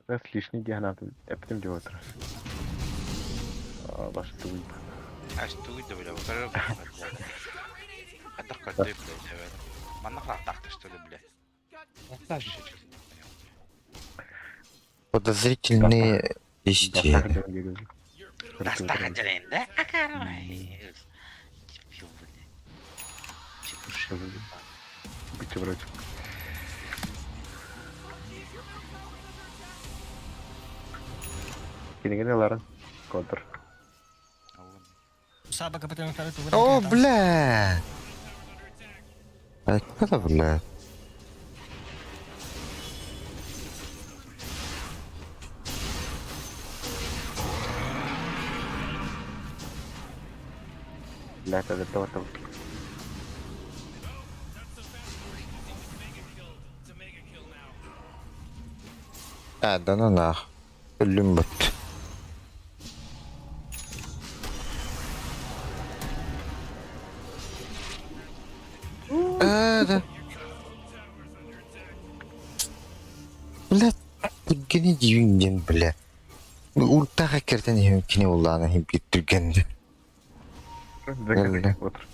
Раз лишний диагнат эптем диотр. А, баш туй. Аш туй да, бля, вот это коты, блядь, Манна так что ли, блядь. Подозрительные действия. Дастаха да? А, Дебил, блядь. Чепуша. Быть вроде. Кинеген ларын. Контр. Саба капитан О, бля. А это, бля. Бля, это это А, да ну нах. Өлүм бут. Э, да. Кини диюн диэн бля. Уртаах эккиртэн иһин кини улаана иһин биир түргэн. Өллө. Отыр.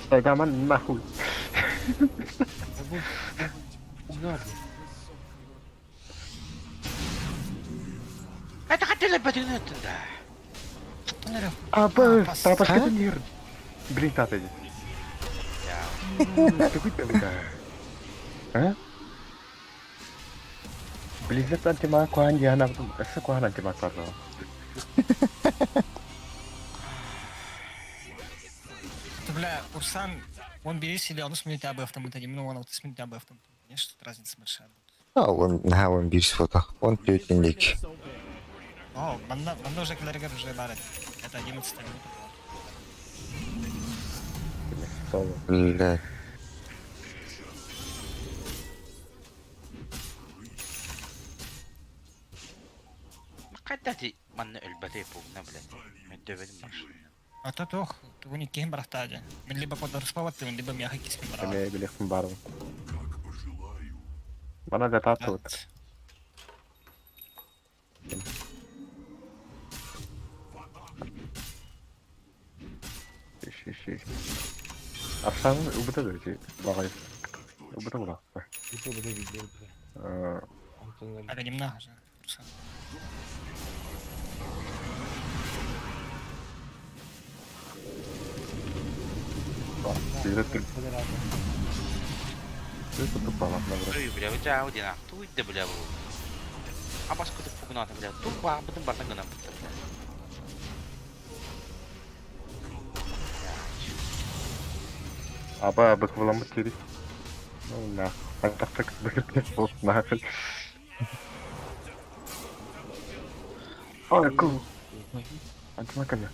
Тайгаман нахуй. Это хотели потянуть да. Аба, тапашка мир. Блин, тата иди. Какой ты А? Blizzard антима куан яна эссе куан антима куан. Бля, Урсан, он берись или он смени тебя автомат, а именно он вот смени тебя автомат. Конечно, тут разница большая будет. А, он наһаа он биир фото. Он түөтүннүк. О, манна, манна уже кілерігер уже барет. Это 11 минута была. Бля. Кадати манна өлбәтей пугна, блядь. Өтөбедим баш. А то тох, тугуни кем барахтаде. Мен либо под ты, либо мягкий киспин барахта. Эме билехпин барбын. Бана да тату. Ши ши. Арсан убыта да багай. Убыта була. Э, Ага, немного же. Урсан. Ой, бля, у тебя один ах, туй да, бля, бу. Абас кутуп пугната, бля. Тук ба, бутын бартан гына бутын, бля. Аба быкваламыт керек. Ну на. Антақтық бігіртек болып нахуй. Ой, ку. Антимакана.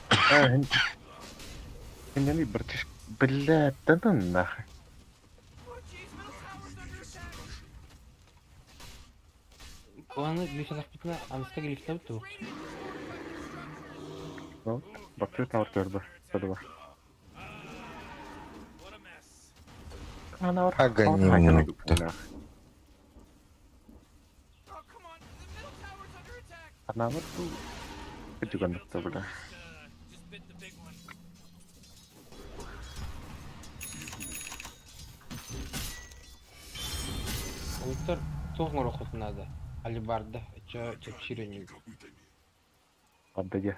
А, хин братиш, бля, да ну нахуй. Куаны бишанахпытна амска келифтабыт ту. Ну, бакты тавр көрбө, садыба. Ага, не Анавар ту. Күтүгөн бля. Олуттар тоғ надо. Алибарда, чо чепчирени. Аддеге.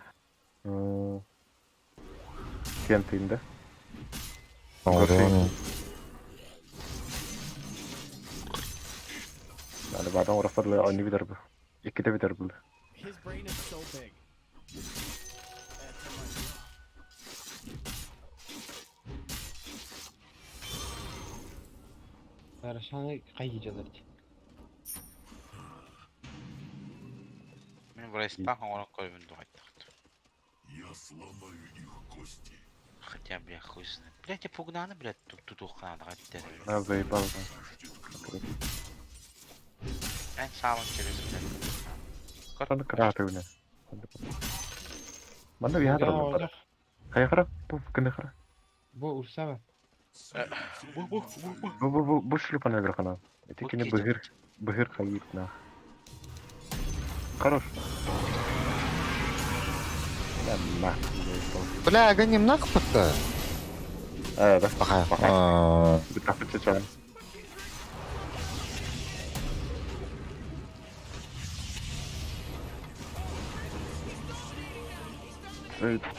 Кентинде. Yani bazen orası aynı bir darbe. İki de bir darbe. His brain is so big. Арашаны кайы жалар. Мен врайспан оңон көрбүн дугайттак. Я сломаю их кости. Хотя, бля, хуй знает. Блядь, я пугнаны, блядь, тут тут ухнаны, хотя. Ha заебал. Мен саамын через, блядь. Аны краты уне. Манда виадра. Хайхара, бу кынахара. Бу урсаба. Бу бу бу бу. Бу бу бу бу шлюпана грахана. Это кине быгыр быгыр хайит на. Хорош. Да на. Бля, ага немного пытта. Э, да. Пока. А, Бутафы чан.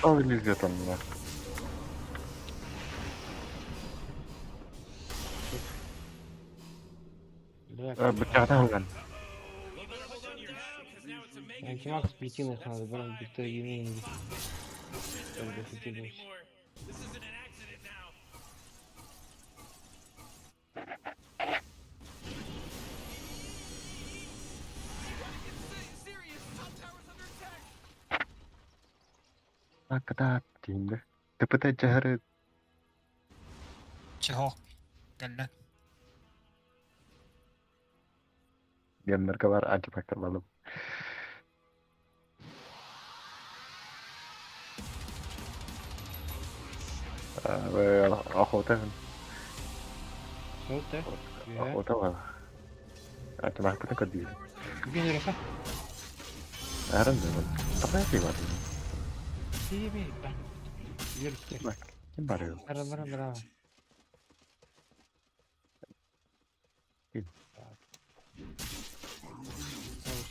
Ой, нельзя там, на. Бутягдан улан. Антимакс плетиных надо брать, будто имеем. Чтобы хотелось. Аката тинде. Тепете чахары Чего? Галля. Мемнарга бар антибактериалым. Охота. Суолта. Охота бар. Антимахпытын көрдүүр. Бүгүн өрөкө. Арын да. Тапай бар. Тиби ба. Yürüttü. Ким бар? Бара бара бара. Ким?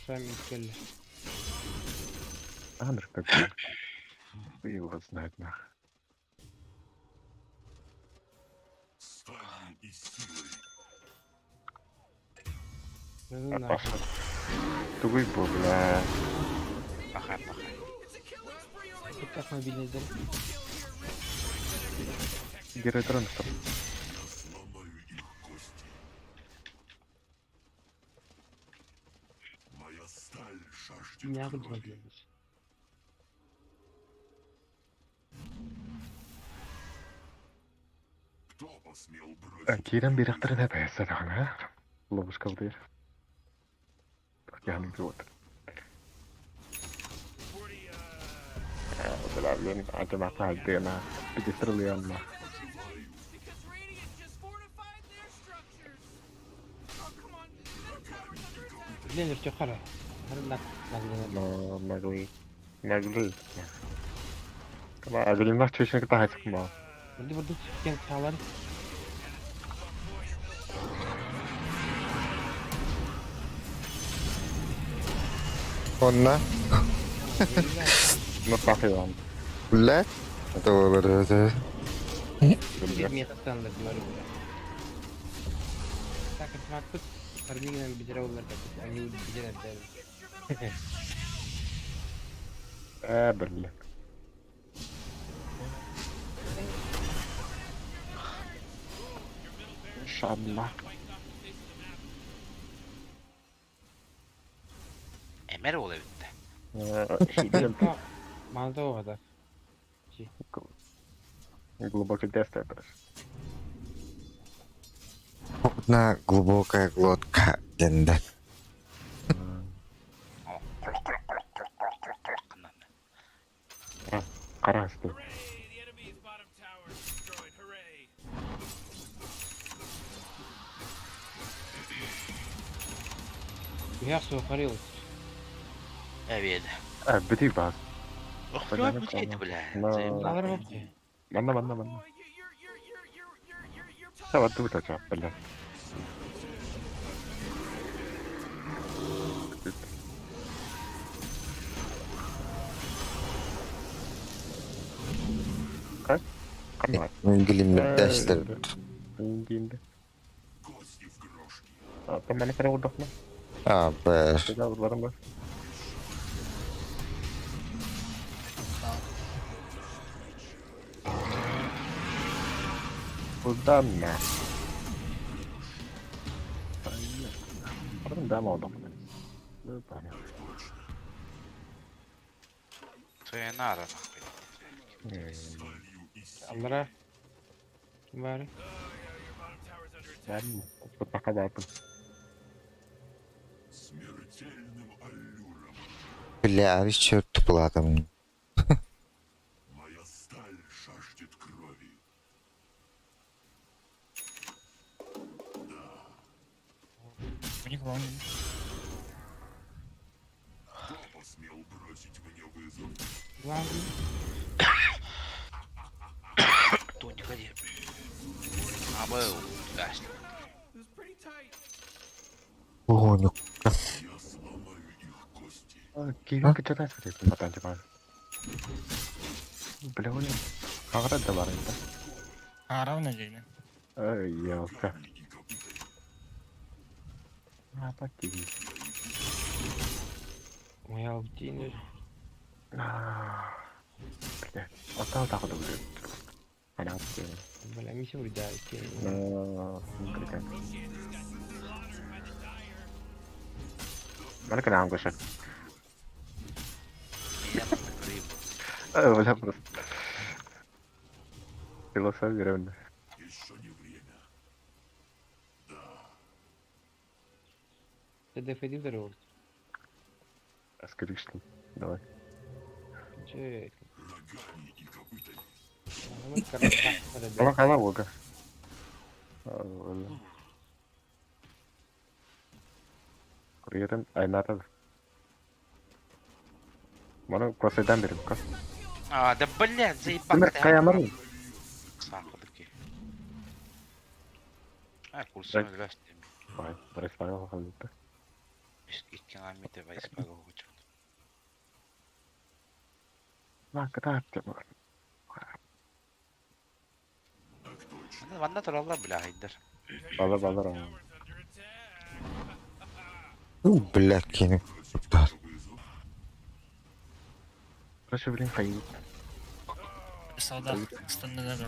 Сами келли. Андрей какой. Его знает нах. Тугуй бу, бля. Паха, паха. Так мобильный дел. Герой трон стоп. Не буду мобильный. Кирен бирэхтэрин эпэсэ даҕаны ловушка бдыр. Яны вот. Бля, блин, антимахпа на педестрелианна. Блин, өртө қара. Но могли. Могли. Агылинах чешек тахачык ма. Бурды бурды кен салар. Онна. Ну пахилан. Блядь. Это было. Метастан да бар. Так, антимахпыт Армигинен бидере олар да. Они бидере да. Э, бля. Шамла. Эмер ол эбитте. Манда оғада. Глубокий тест это. Одна глубокая глотка. Денде. Карасты. Я все қарил. Эбиэд. А, бити бас. Ох, бити, бля. Алар бопты. Манна, манна, манна. Сава тута чап, бля. Как? Билимдер дәшлер. Ингинде. А, там мана кара удохна. А, бэр. Да, барам бар. Куда на? Потом дама удохна. Ну, понятно. То надо, нахуй. Аллара. Ким бар? Ладно, пока бапын. Бля, черт туплатым. У них волны. Главный. Тут не ходи. А был. Гаш. О, ну. Киви кычата сыры батан жаман. Бля, он Агра да бар это. А, равно дейно. Ай, елка. А, пати. Моя алтина. Бля, отал так вот будет. Она Бля, миссия вреда. Ну, Mana kena angkus Бля, просто. Философия реально. Ты здорово. Скришли. Давай. Че? Ала кала бога. Курьерин айнарад. Мана косайдан берем кос. А, да блядь, заебал. Өмір каямарын. Сахалыки. А, курсым өлөстüm. Бай, барыспага халыпты. Икки амите вайспага хочет. Ла ката бар. Ванна тураллар бля хайдар. Бала бала. Ну, блядь, кини. Прошу, блин, хайы. Сауда стандарт.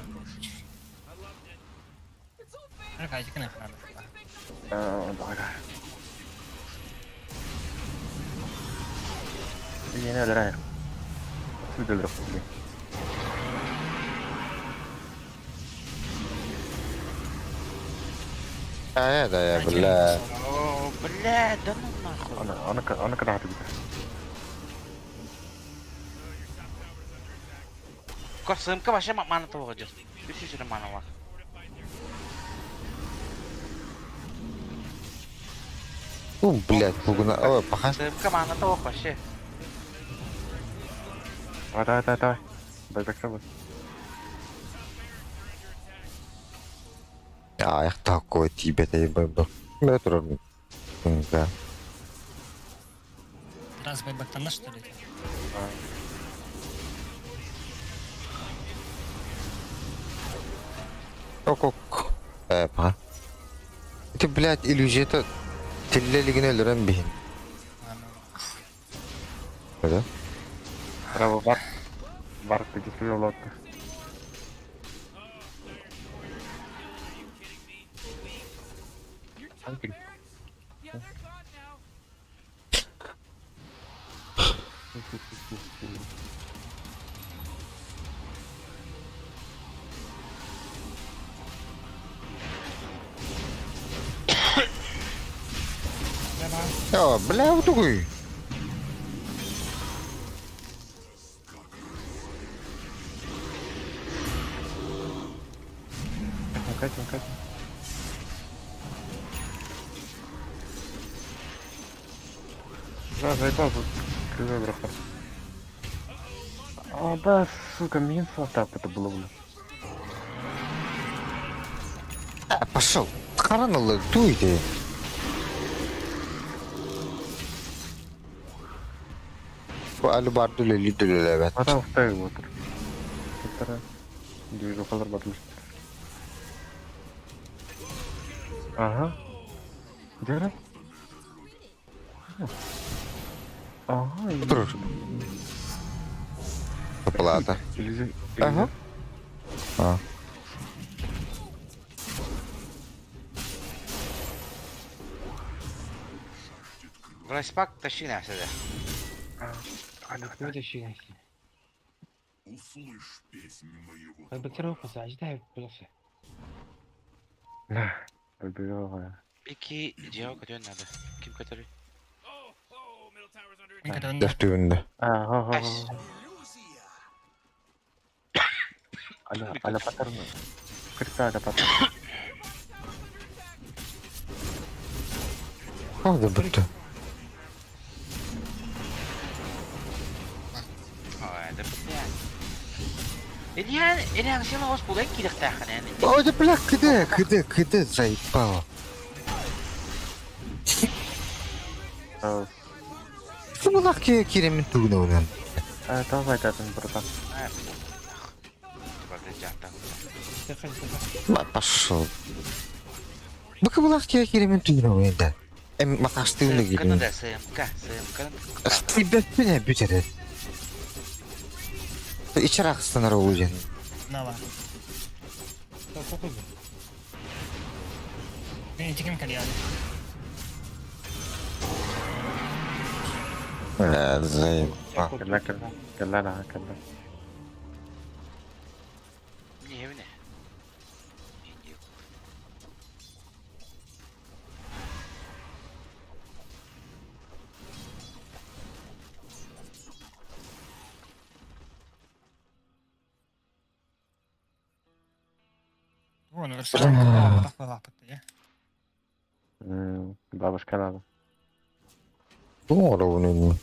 Аркадий, А, давай. Yine öldürer. Nasıl öldürür блин. А, да, я, бля. О, бля, да ну нахуй. Ана ана ана када хатып. Косымка вообще мана того жер. Үс жүз мана бар. Ну, блядь, бугуна. Ой, пока. Сымка мана того вообще. Давай, давай, давай, давай. Дай так сабы. Ах, такой тебе, ты бы. Метро. Да. Раз байбактанна что ли? Ок, ок. Пока. Ты, блядь, иллюзия-то теллелигин өлөрөн биһин. Да? Браво, бар. Бар, ты действительно лотто. Я, бля, вот такой. Катим, катим, катим. Да, заебал тут. Кривой брахар. А, да, сука, мин так это было, бля. А, пошел. Хараналы, туйте. Бу алы барды лели дүлелебет. Адам второй вот. Вторая. Движухалар батмыш. Ага. Где Ага. Тур. Плата. Ага. А. Вайспак тащи сюда. Тащи Услышь песнь моего. Байбактировка саждай просто. Бля. Ики, дело, который надо. Ким который? Дәфтүендә. Ага. Аля, аля паттерн. Крита аля паттерн. А, да бітті. Ой, да блядь. Илья, Илья, сен ос булган килек тахын yani. Ой, да бля, кыды, кыды, кыды, заебало. Сымылақ керемін түгіне онан. А, давай, дадым, братан. Ма, пошел. Быкы булақ керемін түгіне онан. Эм, маташтыгына СМК келемін. да, СМК, СМК. Бәппіне бүтерет. Ичер ақыстанар ол жен. Нава. Мен тиким калияды. Заебал. Кэлла, кэлла. Кэлла, да, кэлла. Не, не. Уону ырсаан балааппыт дии. Бабушка надо. Туох оробун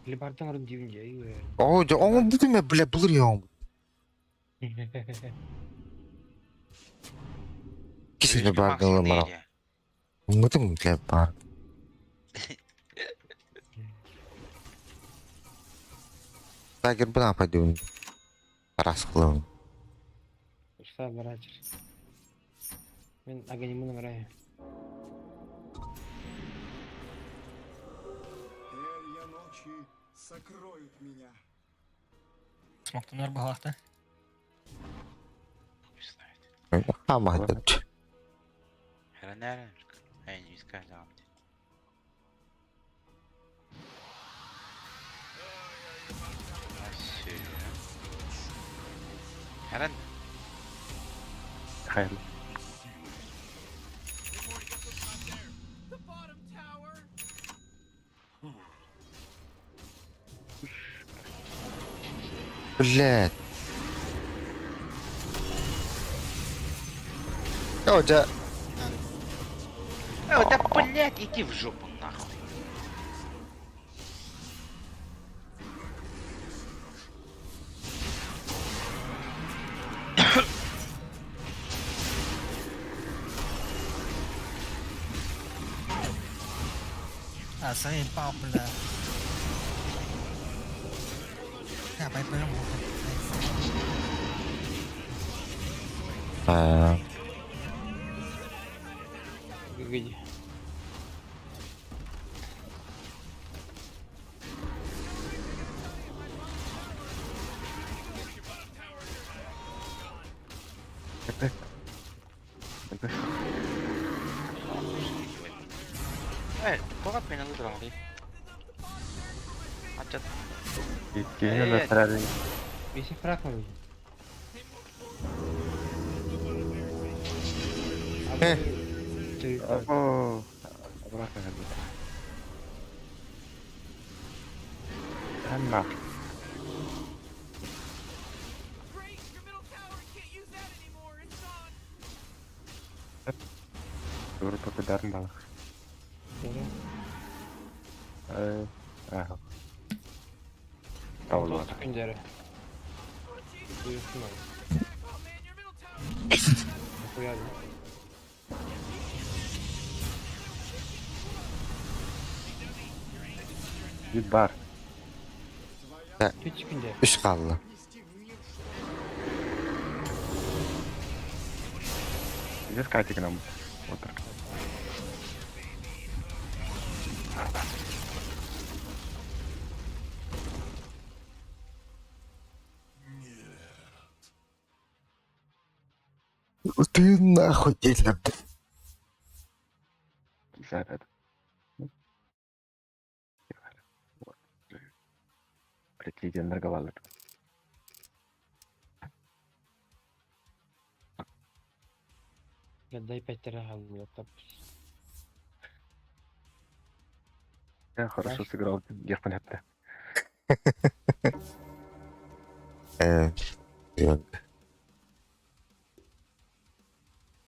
Лебардан орун диибин дьэ. Оо, дьэ, оҥорбутум ээ, бля, былыр я Кисini бардылымара. Мытым бля бар. Тагер бына пойдем. Расклон. Ырсаа бараачыр. Мин аганимын барайын. Перья ночи сокроют меня. Смоктанар баһаахта. Хамаһыт. Хайр. Блядь. О, дьэ. Э, да блять, иди в жопу нахуй. А, сами пал, бля. Да, пойдем. Аа. Выйди. Э, тоҕо мен ылыдыралый. Ачат. Иккиһин өлөртөрөр. Бisi фраг mı? Э. Оо. Обратно кэлбит. Ханна. Great, your middle tower can't use that anymore. It's gone. Тур попударн балах. Э, аа. Тавлар. Күндері. Buyursun abi. Koyalım. Git бар. Üç günde. Үс хаалла. Здесь Катя к нам. Вот так. Ты нахуй дельно. Заряд. Блять, нарговал. Ya дай пять тира алdım laptop. Я хорошо сыграл, я понятно. Э.